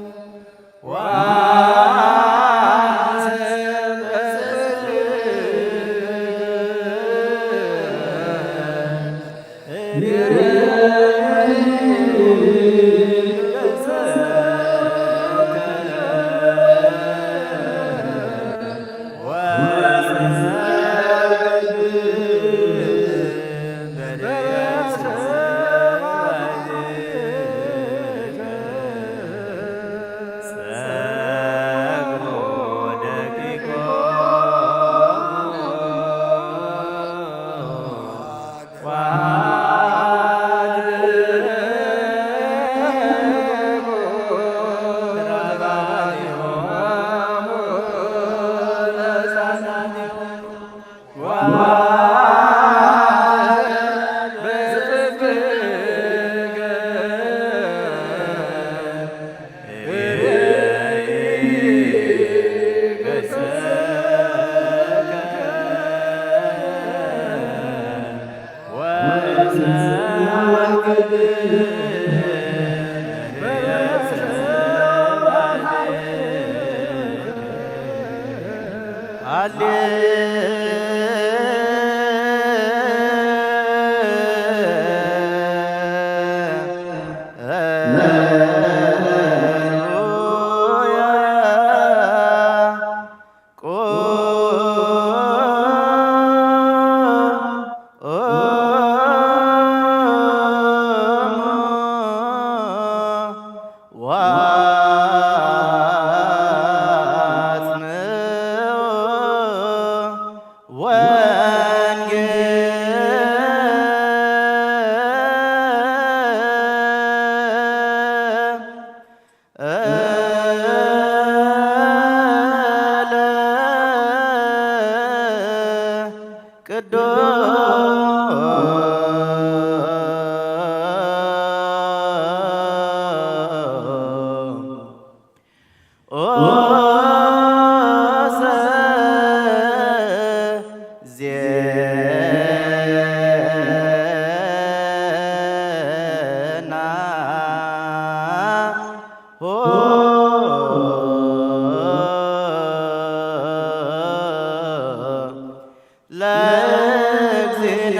ለእግዚእነ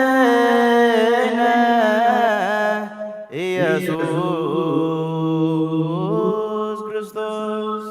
ወመድኃኒነ ኢየሱስ ክርስቶስ።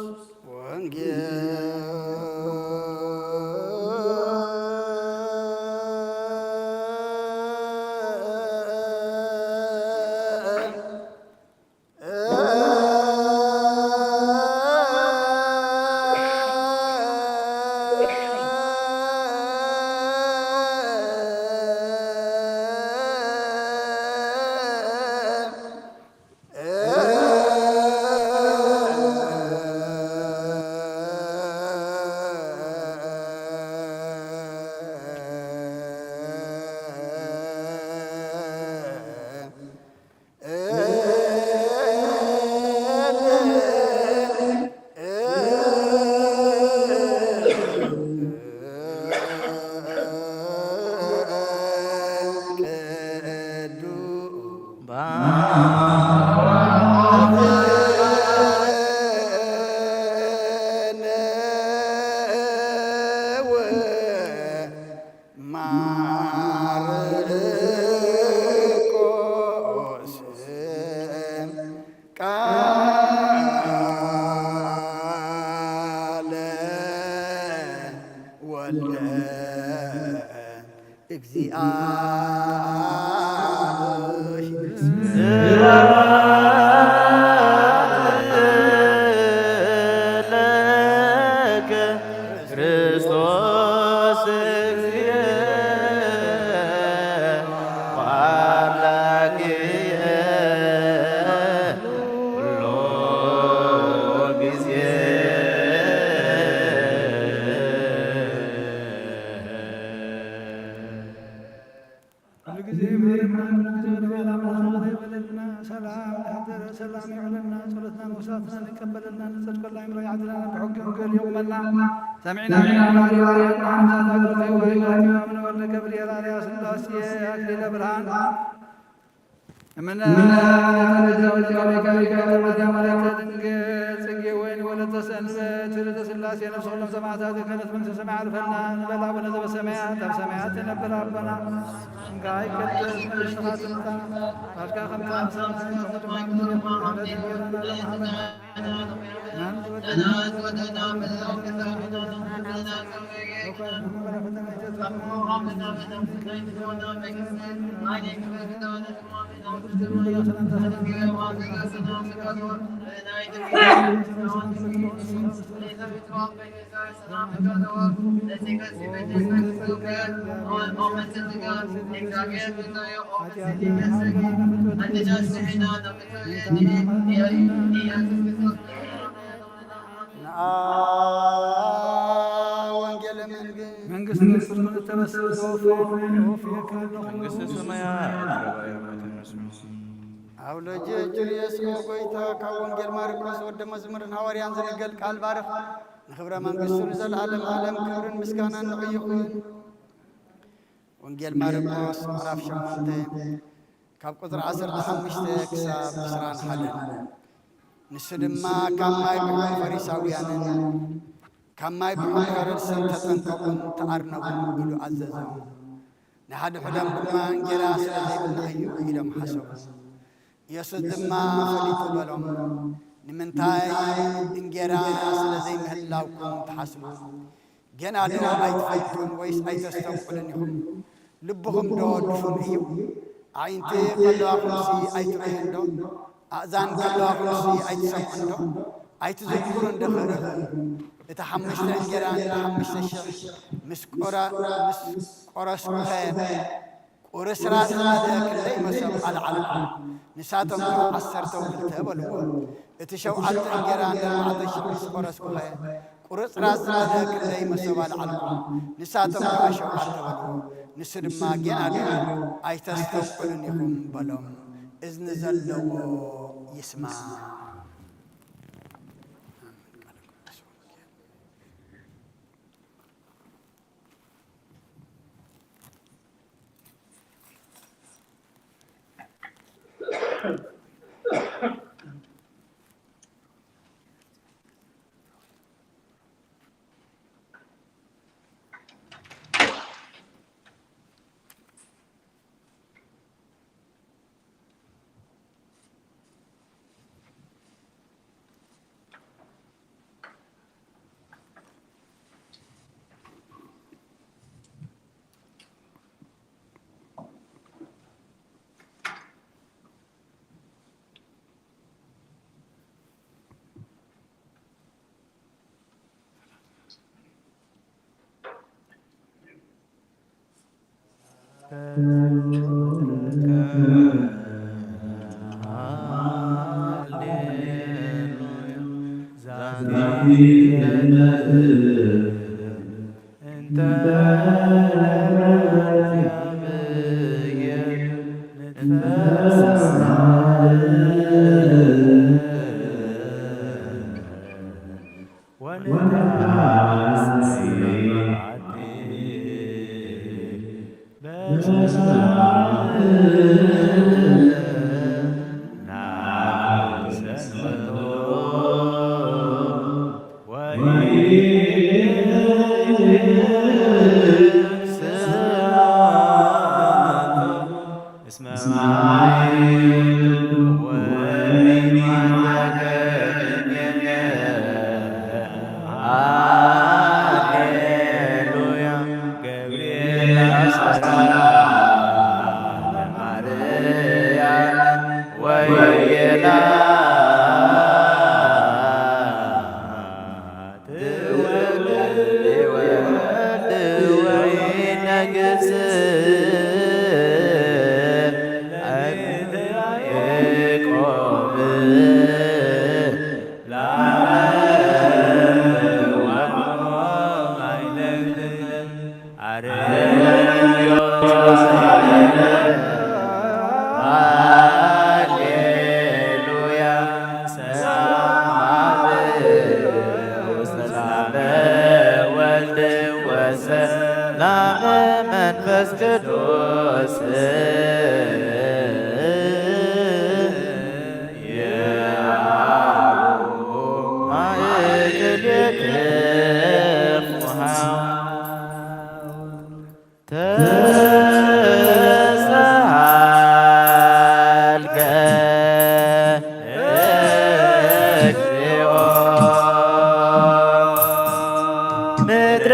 ማርቆስ ቃለ ወልደ እግዚአብሔር። ለከ ክርስቶስ እግዚእ ወአምላክየ። ሰላም ይዕለልና፣ ጸሎትና መስዋዕትና ንቀበለልና፣ ንጸድቀሉ ኣእምሮ ይዓድለና፣ ብሕጊ ሕጊ የቕመልና። ሰሚዕና ንግባር ይባርየና፣ ምሳት ኣገልጋይ ዋይ ዋይ ምን ወልደ ገብርኤል ኣርያ ስላሴ ኣክሊለ ብርሃን እምነ ወለተ ጸጋ ወለተ ማርያም ወለተ ድንግል ጽጌ ወይን ወለተ ሰንበት ወለተ ስላሴ ነፍስ ኩሎም ሰማዕታት ገነት መንግስተ ሰማይ ኣልፈና ንበል። ኣቡነ ዘበሰማያት ኣብ ሰማያት ትነብር ኣቦና ስምካ ይቀደስ፣ መንግስትኻ ትምጻእ፣ ፍቃድካ ከምቲ ኣብ ሰማይ ከምኡ ድማ ኣብ ምድሪ ይኹን። ዕለት እንጀራና ለማሃበና ንኣ ወንጌለ መንግስት መንግስት ክርስቶስ ተበስር ወፍሬ ወፍሬ ካለኹ መንግስተ ሰማያት ረባየ ሞትን ምስሉ። ኣብ ለጀ ጅርየስ ጎይታ ካብ ወንጌል ማርቆስ ወደ መዝሙርን ሃዋርያን ዝንገል ቃል ባርኽ። ንኽብረ መንግስቱ ንዘለዓለም ዓለም ክብርን ምስጋናን ንዑ ይኹን። ወንጌል ማርቆስ ምዕራፍ ሸሞንተ ካብ ቁጽሪ ዓሰርተ ሓሙሽተ ክሳብ ዕስራን ሓደን። ንሱ ድማ ካብ ማይ ብሑ ፈሪሳውያንን ካብ ማይ ብሑ ሄሮድስን ተጠንቀቑን ተኣርነቡን ኢሉ ኣዘዞም። ንሓድሕዶም ድማ እንጌራ ስለ ዘይብልና እዩ ኢሎም ሓሰቡ። ኢየሱስ ድማ ፈሊጡ በሎም፣ ንምንታይ እንጌራ ስለ ዘይምህላውኩም ትሓስቡ? ጌና ዶ ኣይትፈልጡን ወይስ ኣይተስተውዕሉን ኢኹም? ልብኹም ዶ ድፉን እዩ? ኣዒንቲ ከለዋኹምሲ ኣይትርእዩን ዶ? ኣእዛን ከለዋኹምሲ ኣይትሰምዑን ዶ? ኣይትዝክሩን ዶ ኸ ኢኹም? እቲ ሓሙሽተ እንጌራን ሓሙሽተ ሽሕ ምስ ቆረ-፣ ምስ ቆረስኩኸ ቁርስራስ ዝመልአ ክንደይ መሶብ ኣልዓልኩም? ንሳቶም ከዓ ዓሰርተው ክልተ በልዎ። እቲ ሸውዓተ እንጌራን ኣርባዕተ ሽሕ ምስ ቆረስኩኸ ቁርጽራጽ ዝመልአ ክንደይ መሶብ ኣልዓልኩም? ንሳቶም ከዓ ሸውዓተ በልዎ። ንሱ ድማ ጌና ድዩ ኣይተስተውዕሉን ኢኹም በሎም። እዝኒ ዘለዎ ይስማዕ። እግዚኦ ምድረ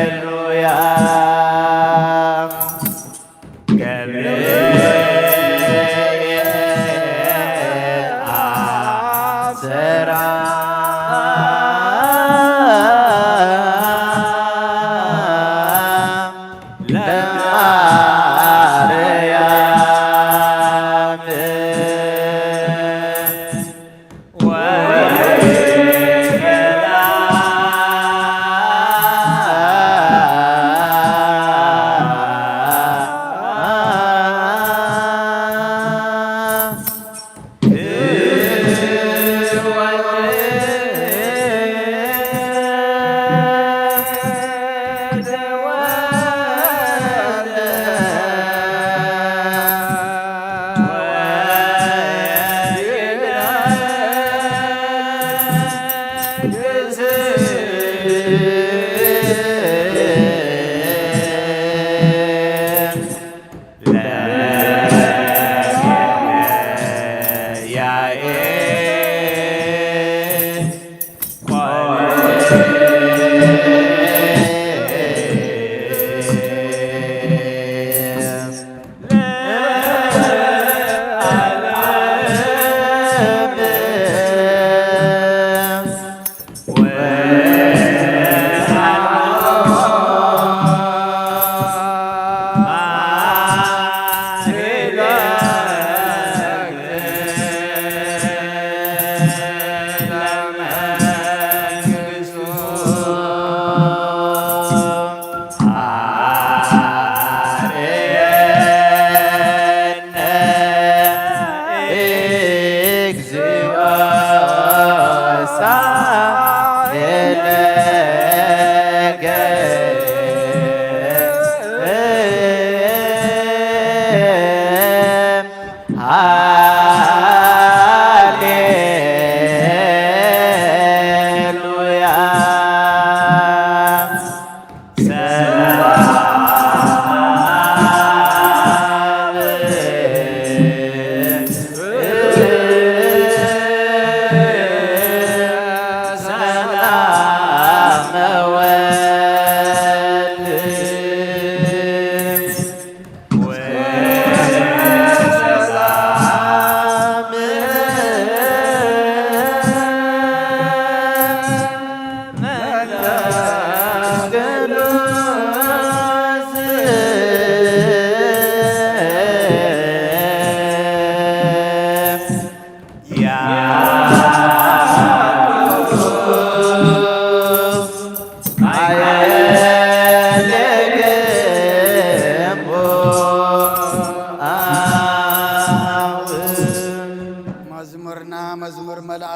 ሃሌሉያ።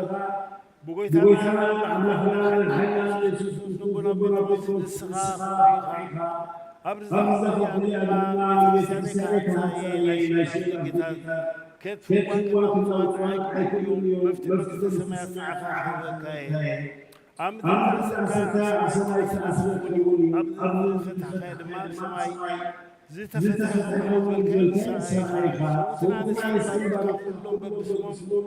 ዘለኻ፣ ብጎይታና ኣምላኽና ሓያል የሱስ ክርስቶስ ልቦና ቤት ንስኻ ኸፊኻ፣ ኣብ ርዛቕ ኽፍልያ ድማ ንቤተ ክርስቲያንካ ትሓጽያ ናይ ሽግር ጌታ፣ ከየጥፍእዋ ክነውጽዋ ኣይክእሉን እዮም። መፍትሒ መንግስተ ሰማያት ንዓኻ ክህበካ እየ። ኣብ ምድሪ ዝኣሰርካ ኣብ ሰማይ ዝተኣስረ ክኸውን እዩ። ኣብ ምድሪ ዝፈታሕካዮ ድማ ኣብ ሰማይ ዝተፈትሐ ክኸውን እዩ ዝበልካዮ ንስኻ ኢኻ። ሰብኡትና ንስኻ ባርኽ፣ ኩሎም በብስሞም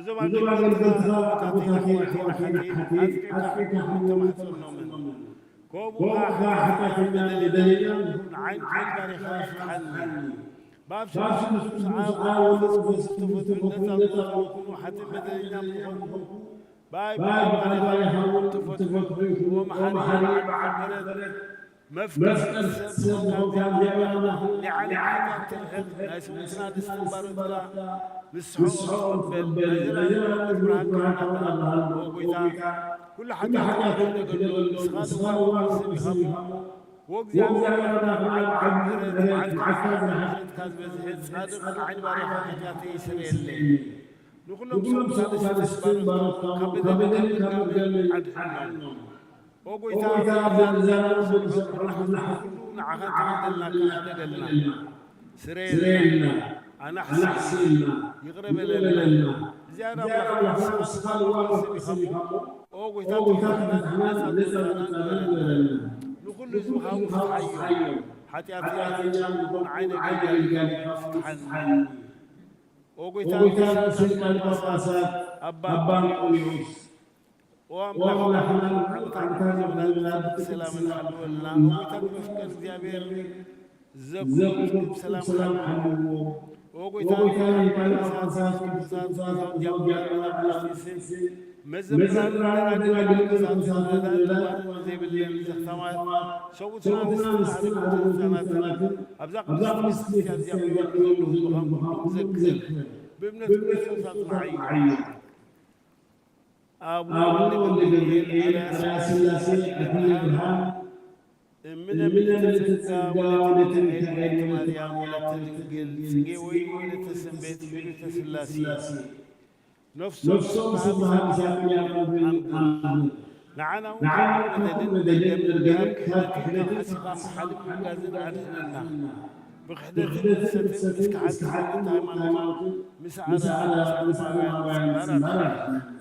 ብዞም ኣገልገልትኻ ኣቦታተይ ኣሕዋተይ ንሓተይ ኣጥቢቕካ ሕምዮም ተማሕጸኖምን። ከምኡ ኸኣ ሓጢኣተኛን በደለኛን ንዓይን ባሪኻ ፍትሓኒ። ብኣብ ስሉስ ቅዱስ ኣብ ወወልድ ወመንፈስ ቅዱስ ተፈትሑ ነጻ ዝኾንኩ ሓጢኣተኛን በደለኛን ዝኾንኩ ብኣይ ብኣብ ባሪኻ እውን ተፈትሑ ወመሓሪ በዓል ምሕረት መፍቀር ሰብ ዝኾንካ እግዚኣብሔር ኣምላኽ ንዓና ሓጢኣት ትርሕቕ ናይ ስሙትና ደስታ ባሮትካ ንስሖ ትቕበል ናይ ዘላለማዊ ብርሃንካ እውን ኣብርሃልና። ኦ ጎይታ ኩሉ ሓጢኣት ክሕደገሉ ንስኻ ድማ ንኹሉ ሰብ ኢኻ እሞ። ኦ እግዚኣብሔር ኣምላኽና ብዓቢ ምሕረት መዓልቲ ምሕረትካ ዝበዝሐ ጻድቕ ንዓይኒ ባሪኻ ሓጢኣተይ ይስረየለይ። ንኹሎም ሰብኡት ኣንስትን ባሮትካ እውን ካብ በደልን ካብ መርገምን ኣድሕኖም። ኦ ጎይታ፣ ብዘለና ንሰርሖ ንሓስቦ ንዓኻ እንተበደልናካ ሕደገልና፣ ስረየልና፣ ኣናሕስና፣ ይቕረ በለልና። እግዚኣብሔር ኣምላኽና ንስኻ ንዋህ ሰብ ኢኻ እሞ፣ ኦ ጎይታ፣ ተፍትሓና፣ ነጻ ምውጻእና ግበረልና። ንኹሉ ህዝብኻ እውን ፍትሓዮ። ሓጢኣተኛ ዝኾንኩ ንዓይ ነጋልጋሊኻ ፍትሓኒ። ኦ ጎይታ፣ ርእሰ ሊቃነ ጳጳሳት ኣባ ኣባ እንጦንዮስ፣ ኦ ኣምላኽና፣ ኣምላኽና፣ ዓመታት ዓመታት ዘመናት ዘመናት ብሰላም ብሰላም ሓልወልና። ሓልወልና። ኦ ጎይታ፣ ብመፍቀር እግዚኣብሔር ዘኩ ዘኩ ብሰላም ሰላም ሓልዎ። ሓልዎ። ኦ ጎይታ፣ ኦ ጎይታ፣ ሊቃነ ሊቃነ ጳጳሳት ጳጳሳት ቅዱሳት ቅዱሳት ቅዱሳት ዲያቆናት ዲያቆናት ዲያቆናት መዘምራን መዘምራን ደናግል ደናግል ቅዱሳት ቅዱሳት ነዳያን ነዳያን ዘይብለን ዘኽታማት ሰብኡትና ሰብኡትና ኣንስትን ኣንስትን ኣድህቦትን ኣድህቦትን ህፃናትን ህፃናትን ኣብዛ ኣብዛ ቅድስቲ ቅድስቲ ቤተ ክርስቲያን ቤተክርስትያን እዚኣ እዚኣ ክብሩ ክብሩ ምዃኑ ምዃኑ ኩሉ ዘክር። ዘክር። ብእምነት ብእምነት ክርስቶስ ክርስቶስ ኣጽንዓዮ። ኣጽንዓዮ። ኣቡነ ኣቡነ ወልደ ወልደ ገብርኤል ገብርኤል ኣርያ ኣርያ ሥላሴ ኣክሊለ ብርሃን እምነ እምነ ምልዕተ ምልዕተ ጸጋ ጸጋ ወለተ ወለተ ሚካኤል ሚካኤል ወለተ ወለተ ማርያም ወለተ ድንግል ጽጌ ወይን ወለተ ሰንበት ሂሩተ ሥላሴ ነፍሶም ነፍሶም ስብሃት ስብሃት ምስለ ያዕቆብን ምስለ ያዕቆብን ኣንብር። ኣንብር። ንዓና እውን ንዓና ካብ ኩሉ በደልን መርገምን ካብ ክሕደትን ካብ ክሕደትን ካብ ሓሲኻ ካብ ሓሲኻ ምሓልን ምሓልን ምእጋዝን ምእጋዝን ኣድሕነና። ኣድሕነና። ብክሕደትን ብክሕደትን ብጥሰትን ብጥሰትን እስከ እስከ ሓጢኣትን ሓጢኣትን ሃይማኖትን ሃይማኖትን ምስ ምስ ኣረ-፣ ኣረ-፣ ምስ ኣረማውያን ኣረማውያን ጽንባር ጽንባር ኣድሕነና። ኣድሕነና።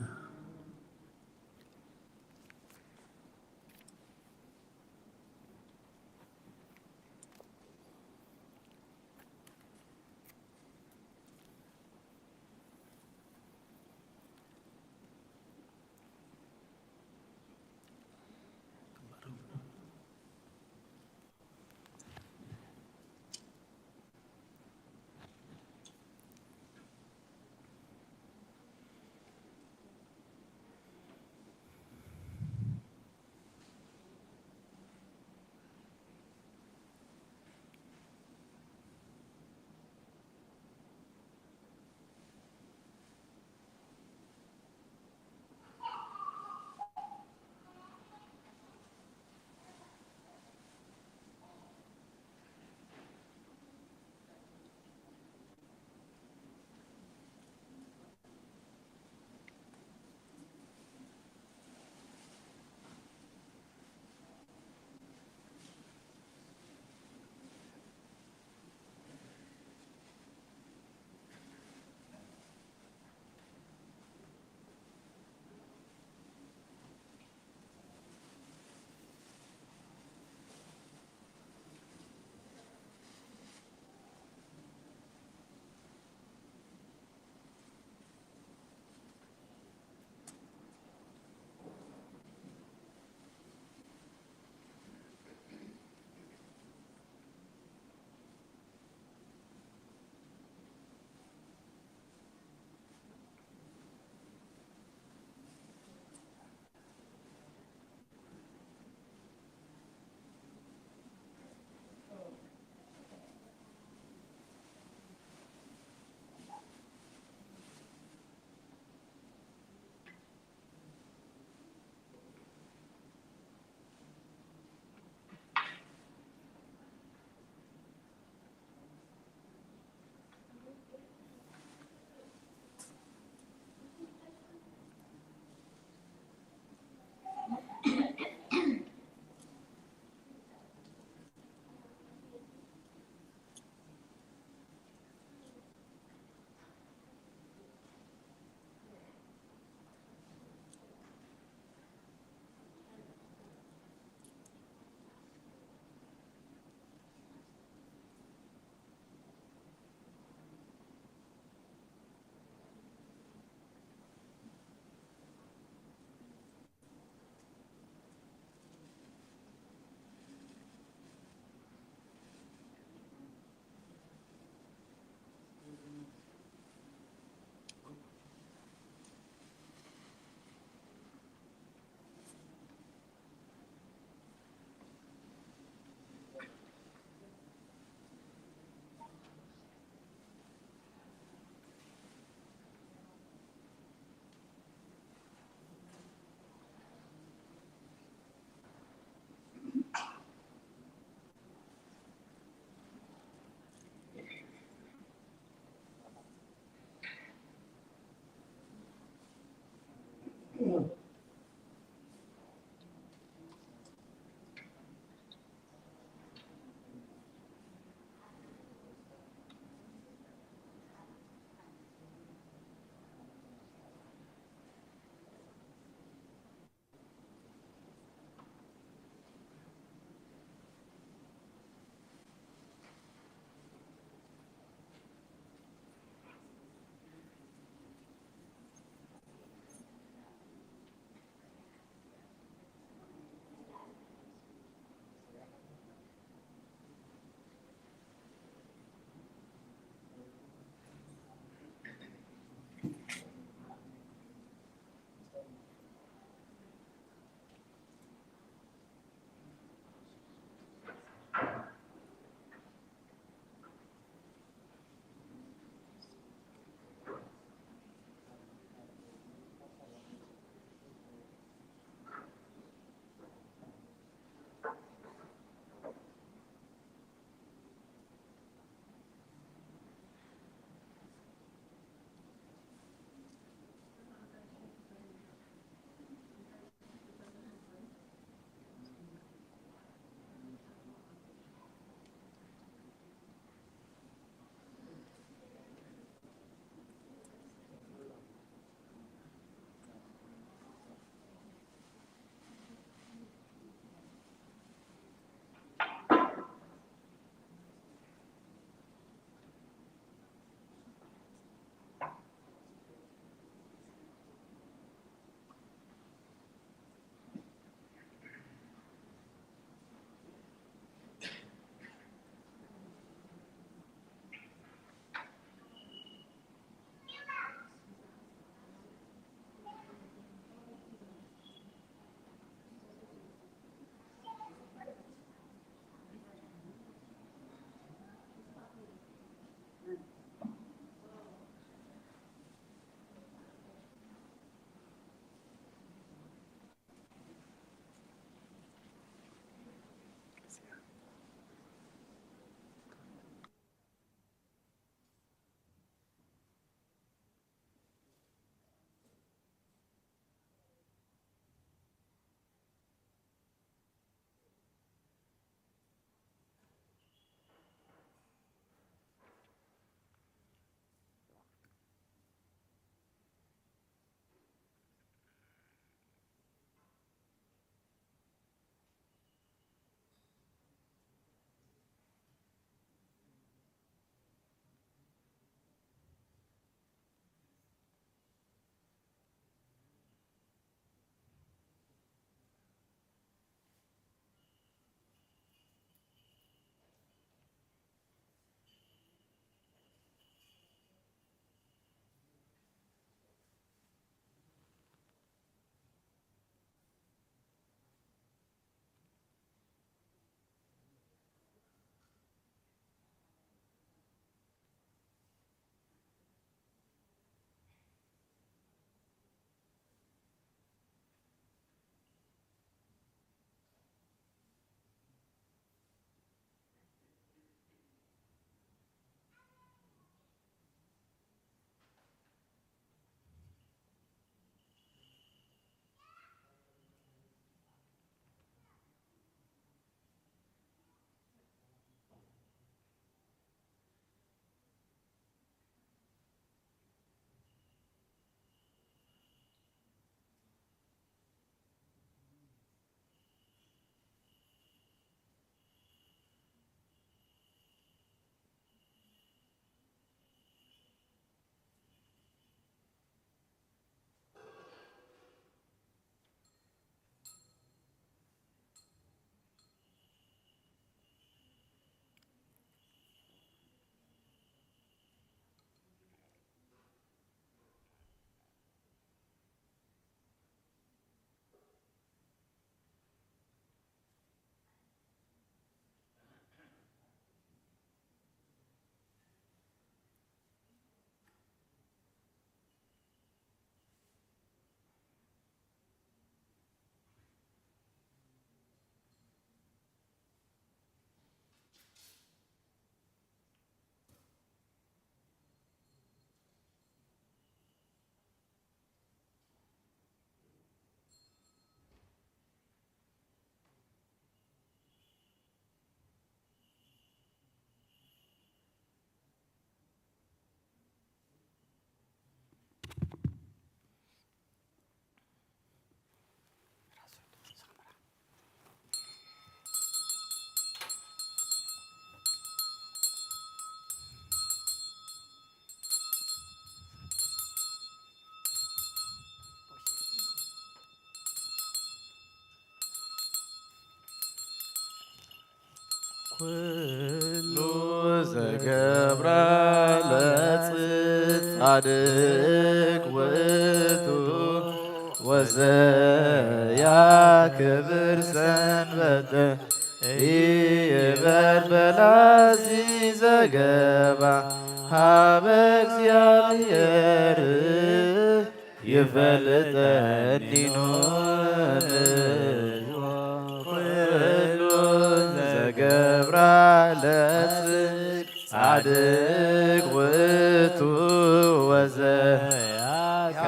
ኩሉ ዘገብራ ለጽድቅ ውእቱ ወዘያክብር ሰንበተ ኢይበር በላዚ ዘገባ ሀበ እግዚኣብሔር ይፈልጠኒ ኖን ኩሉ ዘገብራ ለጽድቅ ጻድቅ ውእቱ ወዘ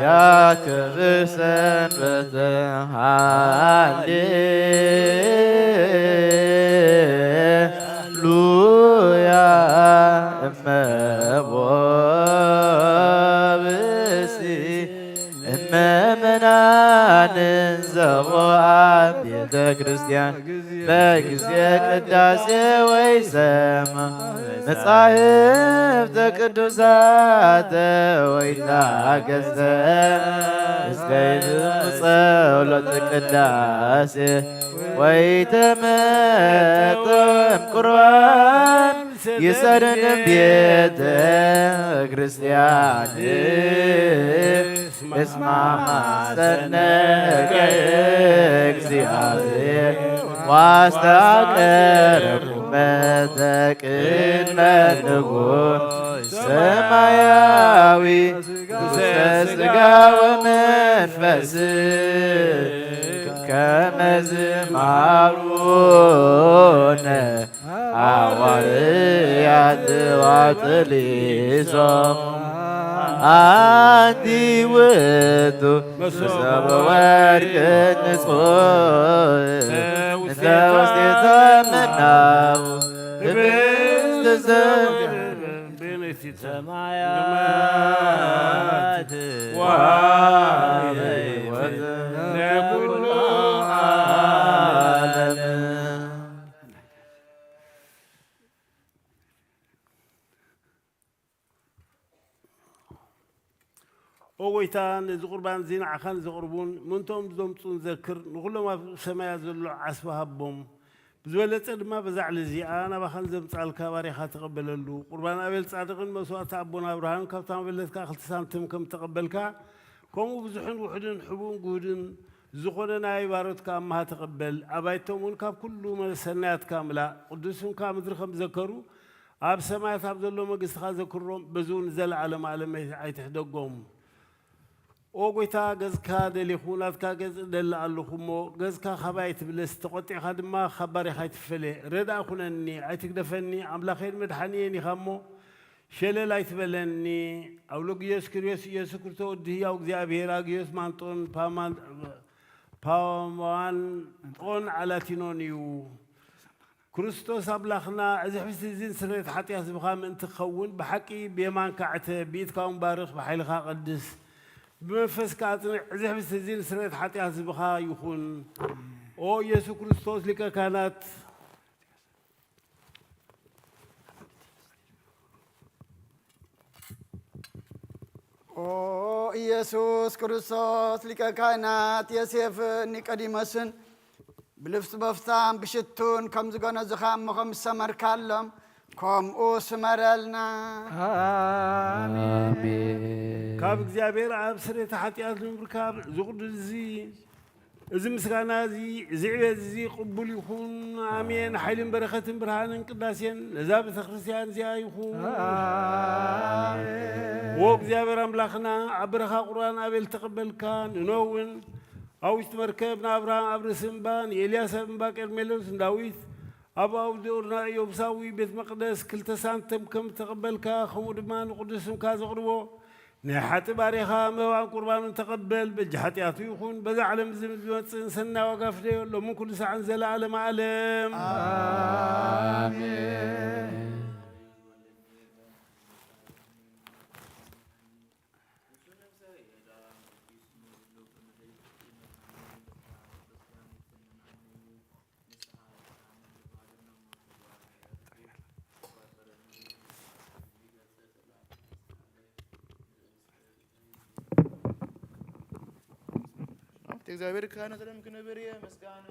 ያከብር ሰንበተ ሃሌሉያ እመቦ ብእሲ እመመናንን ዘቦ ኣብ ቤተ ክርስቲያን በጊዜ ቅዳሴ ወይ ሰማ መጻሕፍተ ቅዱሳተ ወይ ታገሰ እስከ ይፍጽም ጸሎተ ቅዳሴ ወይ ተመጠም ቁርባን ይሰድን ቤተ ክርስቲያን እስማ ማስተነገ እግዚአብሔር ዋስተቀረብኩመ ተቅድመ ንጉሥ ሰማያዊ ስጋ ወመንፈስ ከመዝማሩነ ሐዋርያት ዋጥሊሶም አንቲ ውእቱ መሶበ ወርቅ ንጹሕ እንተ ውስቴታ መናው ህብስት ዘ ሰማያት ወህይወት ለኩሉ ዓለም። ኦ ጎይታ፣ ነዚ ቁርባን እዚ ንዓኻ ንዘቕርቡን ምእንትኦም ዘምጹን ዘክር፣ ንኹሎም ኣብ ሰማያት ዘሎ ዓስቢ ሃቦም። ብዝበለጸ ድማ በዛ ዕለት እዚኣ ናባኻ ንዘምጻልካ ባሪኻ ተቐበለሉ። ቁርባን ኣቤል ጻድቕን መስዋእቲ ኣቦና ኣብርሃም ካብታ መበለትካ ክልተ ሳንቲም ከም ተቐበልካ፣ ከምኡ ብዙሕን ውሑድን ሕቡን ግሁድን ዝኾነ ናይ ባሮትካ ኣምሃ ተቐበል። ኣባይቶም እውን ካብ ኩሉ መሰናያትካ ምላእ። ቅዱስ ስምካ ምድሪ ከም ዘከሩ፣ ኣብ ሰማያት ኣብ ዘሎ መንግስትኻ ዘክሮም፣ በዚ እውን ንዘለዓለም ዓለም ኣይትሕደጎም። ኦ ጎይታ፣ ገጽካ ደሊኹ ናትካ ገጽ እደሊ ኣለኹ እሞ፣ ገጽካ ካባይ ኣይትምለስ፣ ተቖጢዕካ ድማ ካብ ባሪኻ ኣይትፈለ። ረድኣ ኩነኒ፣ ኣይትግደፈኒ፣ ኣምላኸይን መድሓኒየን ኢኻ እሞ፣ ሸለል ኣይትበለኒ። ኣብ ሎጊዮስ ክርዮስ ኢየሱስ ክርስቶስ ወዲ ህያው እግዚኣብሔር ኣግዮስ ማንጦን ፓማን-፣ ፓማንጦን ኣላቲኖን እዩ። ክርስቶስ ኣምላኽና፣ እዚ ሕብስቲ እዚ ንስርየት ሓጢኣት ህዝብኻ ምእንቲ ክኸውን፣ ብሓቂ ብየማንካ ዕተ፣ ብኢድካ እውን ባርኽ፣ ብሓይልኻ ቀድስ፣ ብመንፈስካ ኣጽንዕ። እዚ ሕብስቲ እዚ ንስርየት ሓጢኣት ህዝብኻ ይኹን። ኦ ኢየሱስ ክርስቶስ ሊቀ ካህናት፣ ኦ ኢየሱስ ክርስቶስ ሊቀ ካህናት ዮሴፍን ኒቆዲሞስን ብልብስ በፍታን ብሽቱን ከም ዝገነዙኻ እሞ ከም ዝሰመርካሎም ከምኡ ስመረልና። ኣሜን። ካብ እግዚኣብሔር ኣብ ስርየተ ሓጢኣት ንምርካብ እዚ ቅዱስ እዚ፣ እዚ ምስጋና እዚ፣ እዚ ዕቤት እዚ ቅቡል ይኹን። ኣሜን። ሓይልን በረኸትን ብርሃንን ቅዳሴን ነዛ ቤተ ክርስቲያን እዚኣ ይኹን። ኣሜን። ዎ እግዚኣብሔር ኣምላኽና፣ ኣብ በረኻ ቁርባን ኣቤል ተቐበልካ፣ ንኖህ እውን ኣብ ውሽጢ መርከብ፣ ንኣብርሃም ኣብ ርእሲ እምባ፣ ንኤልያስ ኣብ እምባ ቀርሜሎስ፣ ንዳዊት ኣብ ኣውዲ ኦርና ኢዮብሳዊ ቤት መቕደስ ክልተ ሳንቲም ከም እተቐበልካ፣ ከምኡ ድማ ንቕዱስ ስምካ ዘቕርቦ ናይ ሓጢ ባሪኻ መባን ቁርባኑን ተቐበል። በጃ ሓጢኣቱ ይኹን፣ በዛ ዓለም እዚ ዝመጽእን ሰናይ ዋጋ ፍደዮ፣ ሎምን ኩሉ ሳዕን ዘለዓለመ ዓለም። ኣሜን። ኣብቲ እግዚኣብሔር ካህነ ዘለም ክነብር እየ። ምስጋና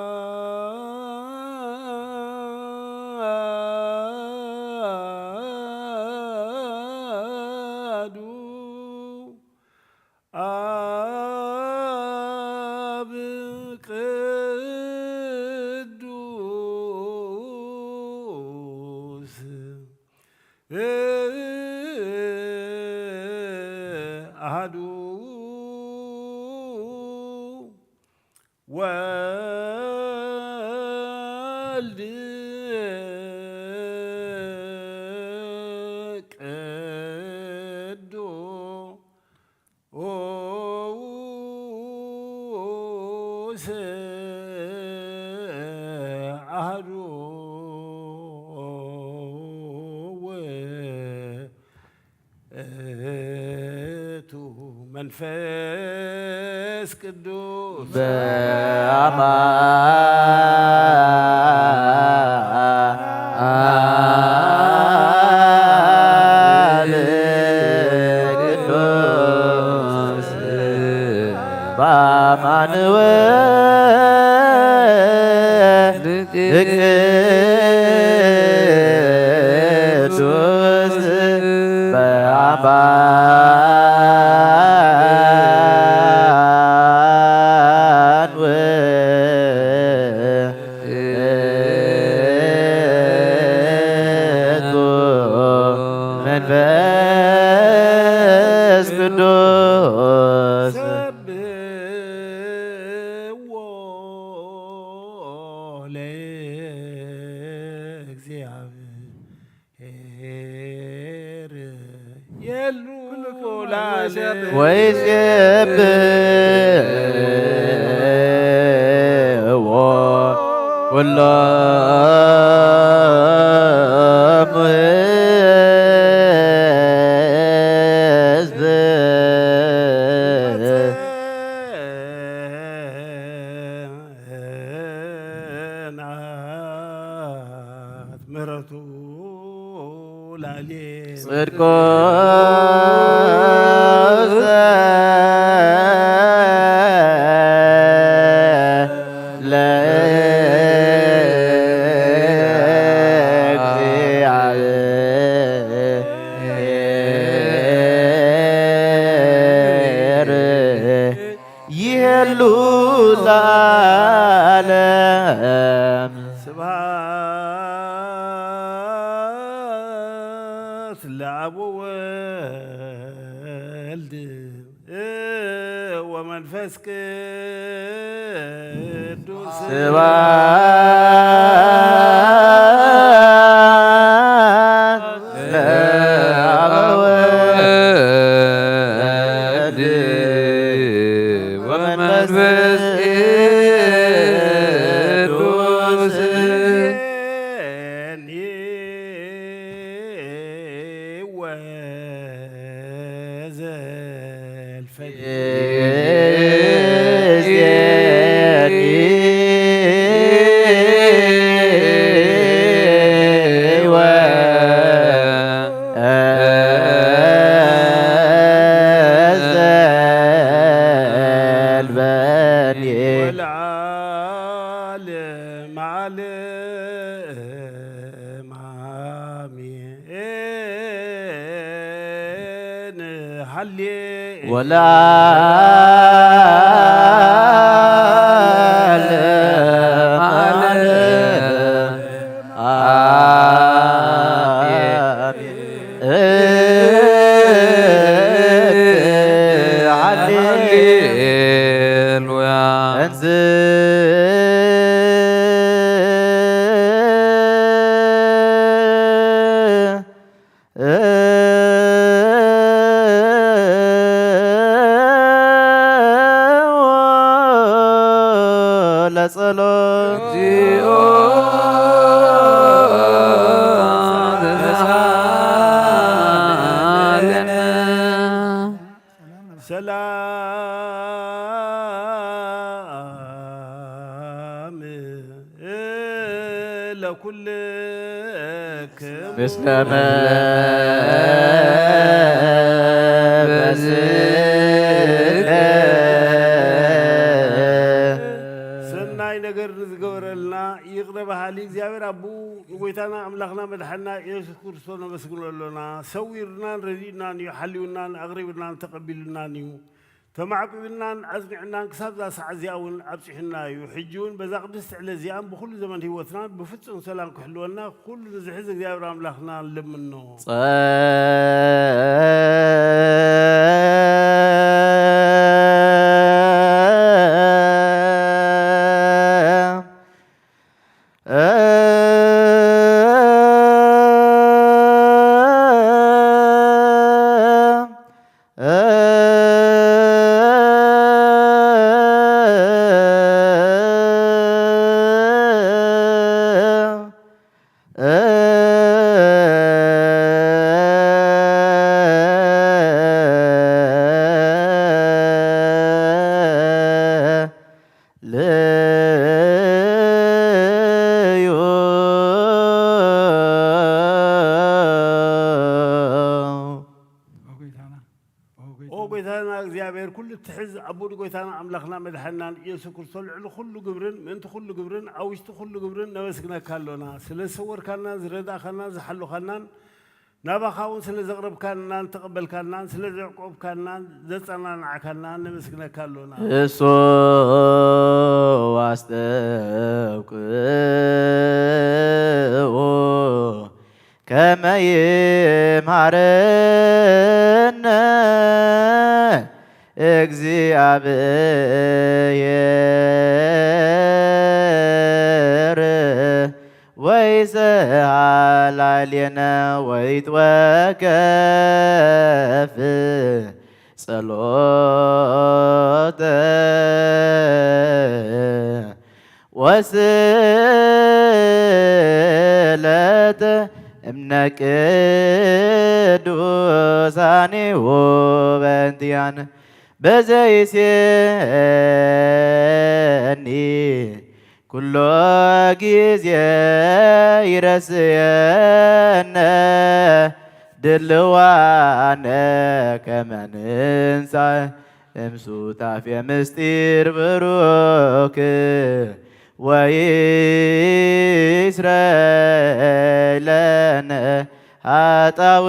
አሐዱ አብ ቅዱስ አሐዱ ወልድ ቅዱስ አሐዱ ውእቱ መንፈስ ቅዱስ በአማን ቅዱስ በአማን ወልድ ቅዱስ በአማን ወልድ መንፈስ ቅዱስ ሰብሕዎ ለእግዚአብሔር የሉ ወይሴብሕዎ ኩሎም ሕዝብ ምሕረቱ ላዕሌ ጽድቆ ለእግዚአብሔር ይሄሉ ለዓለም። ስብሐት ለአብ ወወልድ ወመንፈስ ቅዱስ። ስብሐት ለአብ ወወልድ ወመንፈስ ቅዱስ። ወለዓለመ ዓለም አሜን። ሃሌ ወለዓለመ ዓለም አሜን። ሃሌሉያ። እንዝ ለጸሎት። እግዚኦ ተሳሃለነ። ሰላም ለኩልክም። ምስለ መንፈስከ። ሰናይ ነገር ንዝገበረልና ይቕረ በሃሊ እግዚኣብሔር ኣቦኡ ንጎይታና ኣምላኽና መድሓና ኢየሱስ ክርስቶስ ነመስግኖ ኣሎና። ሰዊሩናን ረዲኡናን እዩ፣ ሓልዩናን ኣቕሪቡናን ተቐቢሉናን እዩ። ተማዕቂቡናን ኣጽኒዑናን ክሳብ እዛ ሰዓት እዚኣ እውን ኣብጺሑና እዩ። ሕጂ እውን በዛ ቅድስቲ ዕለት እዚኣን ብኹሉ ዘመን ህይወትናን ብፍጹም ሰላም ክሕልወና ኩሉ ንዝሕዝ እግዚኣብሔር ኣምላኽና ንልምኖ። ልዩ። ኦ ጎይታና እግዚኣብሔር ኩሉ እትሕዝ ኣቦ ንጎይታና ኣምላኽና መድሓናን ኢየሱስ ክርስቶስ ልዕሊ ኩሉ ግብርን ምእንቲ ኩሉ ግብርን ኣብ ውሽጢ ኩሉ ግብርን ነመስግነካ ኣሎና። ስለ ዝሰወርካናን ዝረዳእካናን ዝሓሎኻናን ናባኻ እውን ስለ ዘቕረብካናን ተቐበልካናን ስለ ዘዕቆብካናን ዘጸናናዕካናን ነመስግነካ ኣሎና። እሱ አስተብቅዑ ከመ ይምሃረነ እግዚአብሔር ወይስሐል ላዕሌነ ወይትወከፍ ጸሎተ ወስእለተ እምነ ቅዱሳኒሁ በእንቲአነ በዘይሴኒ ኩሎ ግዜ ይረስየነ ድልዋነ ከመ ንንሳእ እምሱታፌ ምስጢር ብሩክ ወይስረይ ለነ ሃጣውኢነ።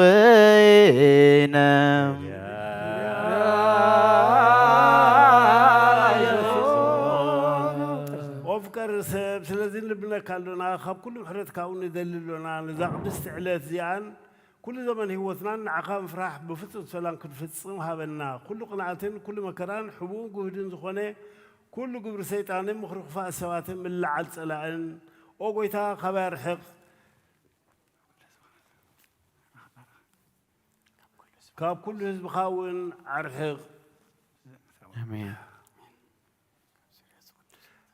ኦፍቀር ሰብ ስለዚ ንልምነካ ኣሎና፣ ካብ ኩሉ ምሕረትካ እውን ንደሊ ኣሎና። ነዛ ቅድስቲ ዕለት እዚኣን ኩሉ ዘመን ህይወትናን ንዓኻ ምፍራሕ ብፍጹም ሰላም ክንፍጽም ሃበና። ኩሉ ቅንኣትን ኩሉ መከራን ሕቡእን ግሁድን ዝኾነ ኩሉ ግብሪ ሰይጣንን ምኽሪ ክፉኣት ሰባትን ምልዓል ጸላእን ኦ ጎይታ ካባይ ኣርሕቕ። ካብ ኩሉ ህዝብኻ እውን ኣርሕቕ። ኣሜን።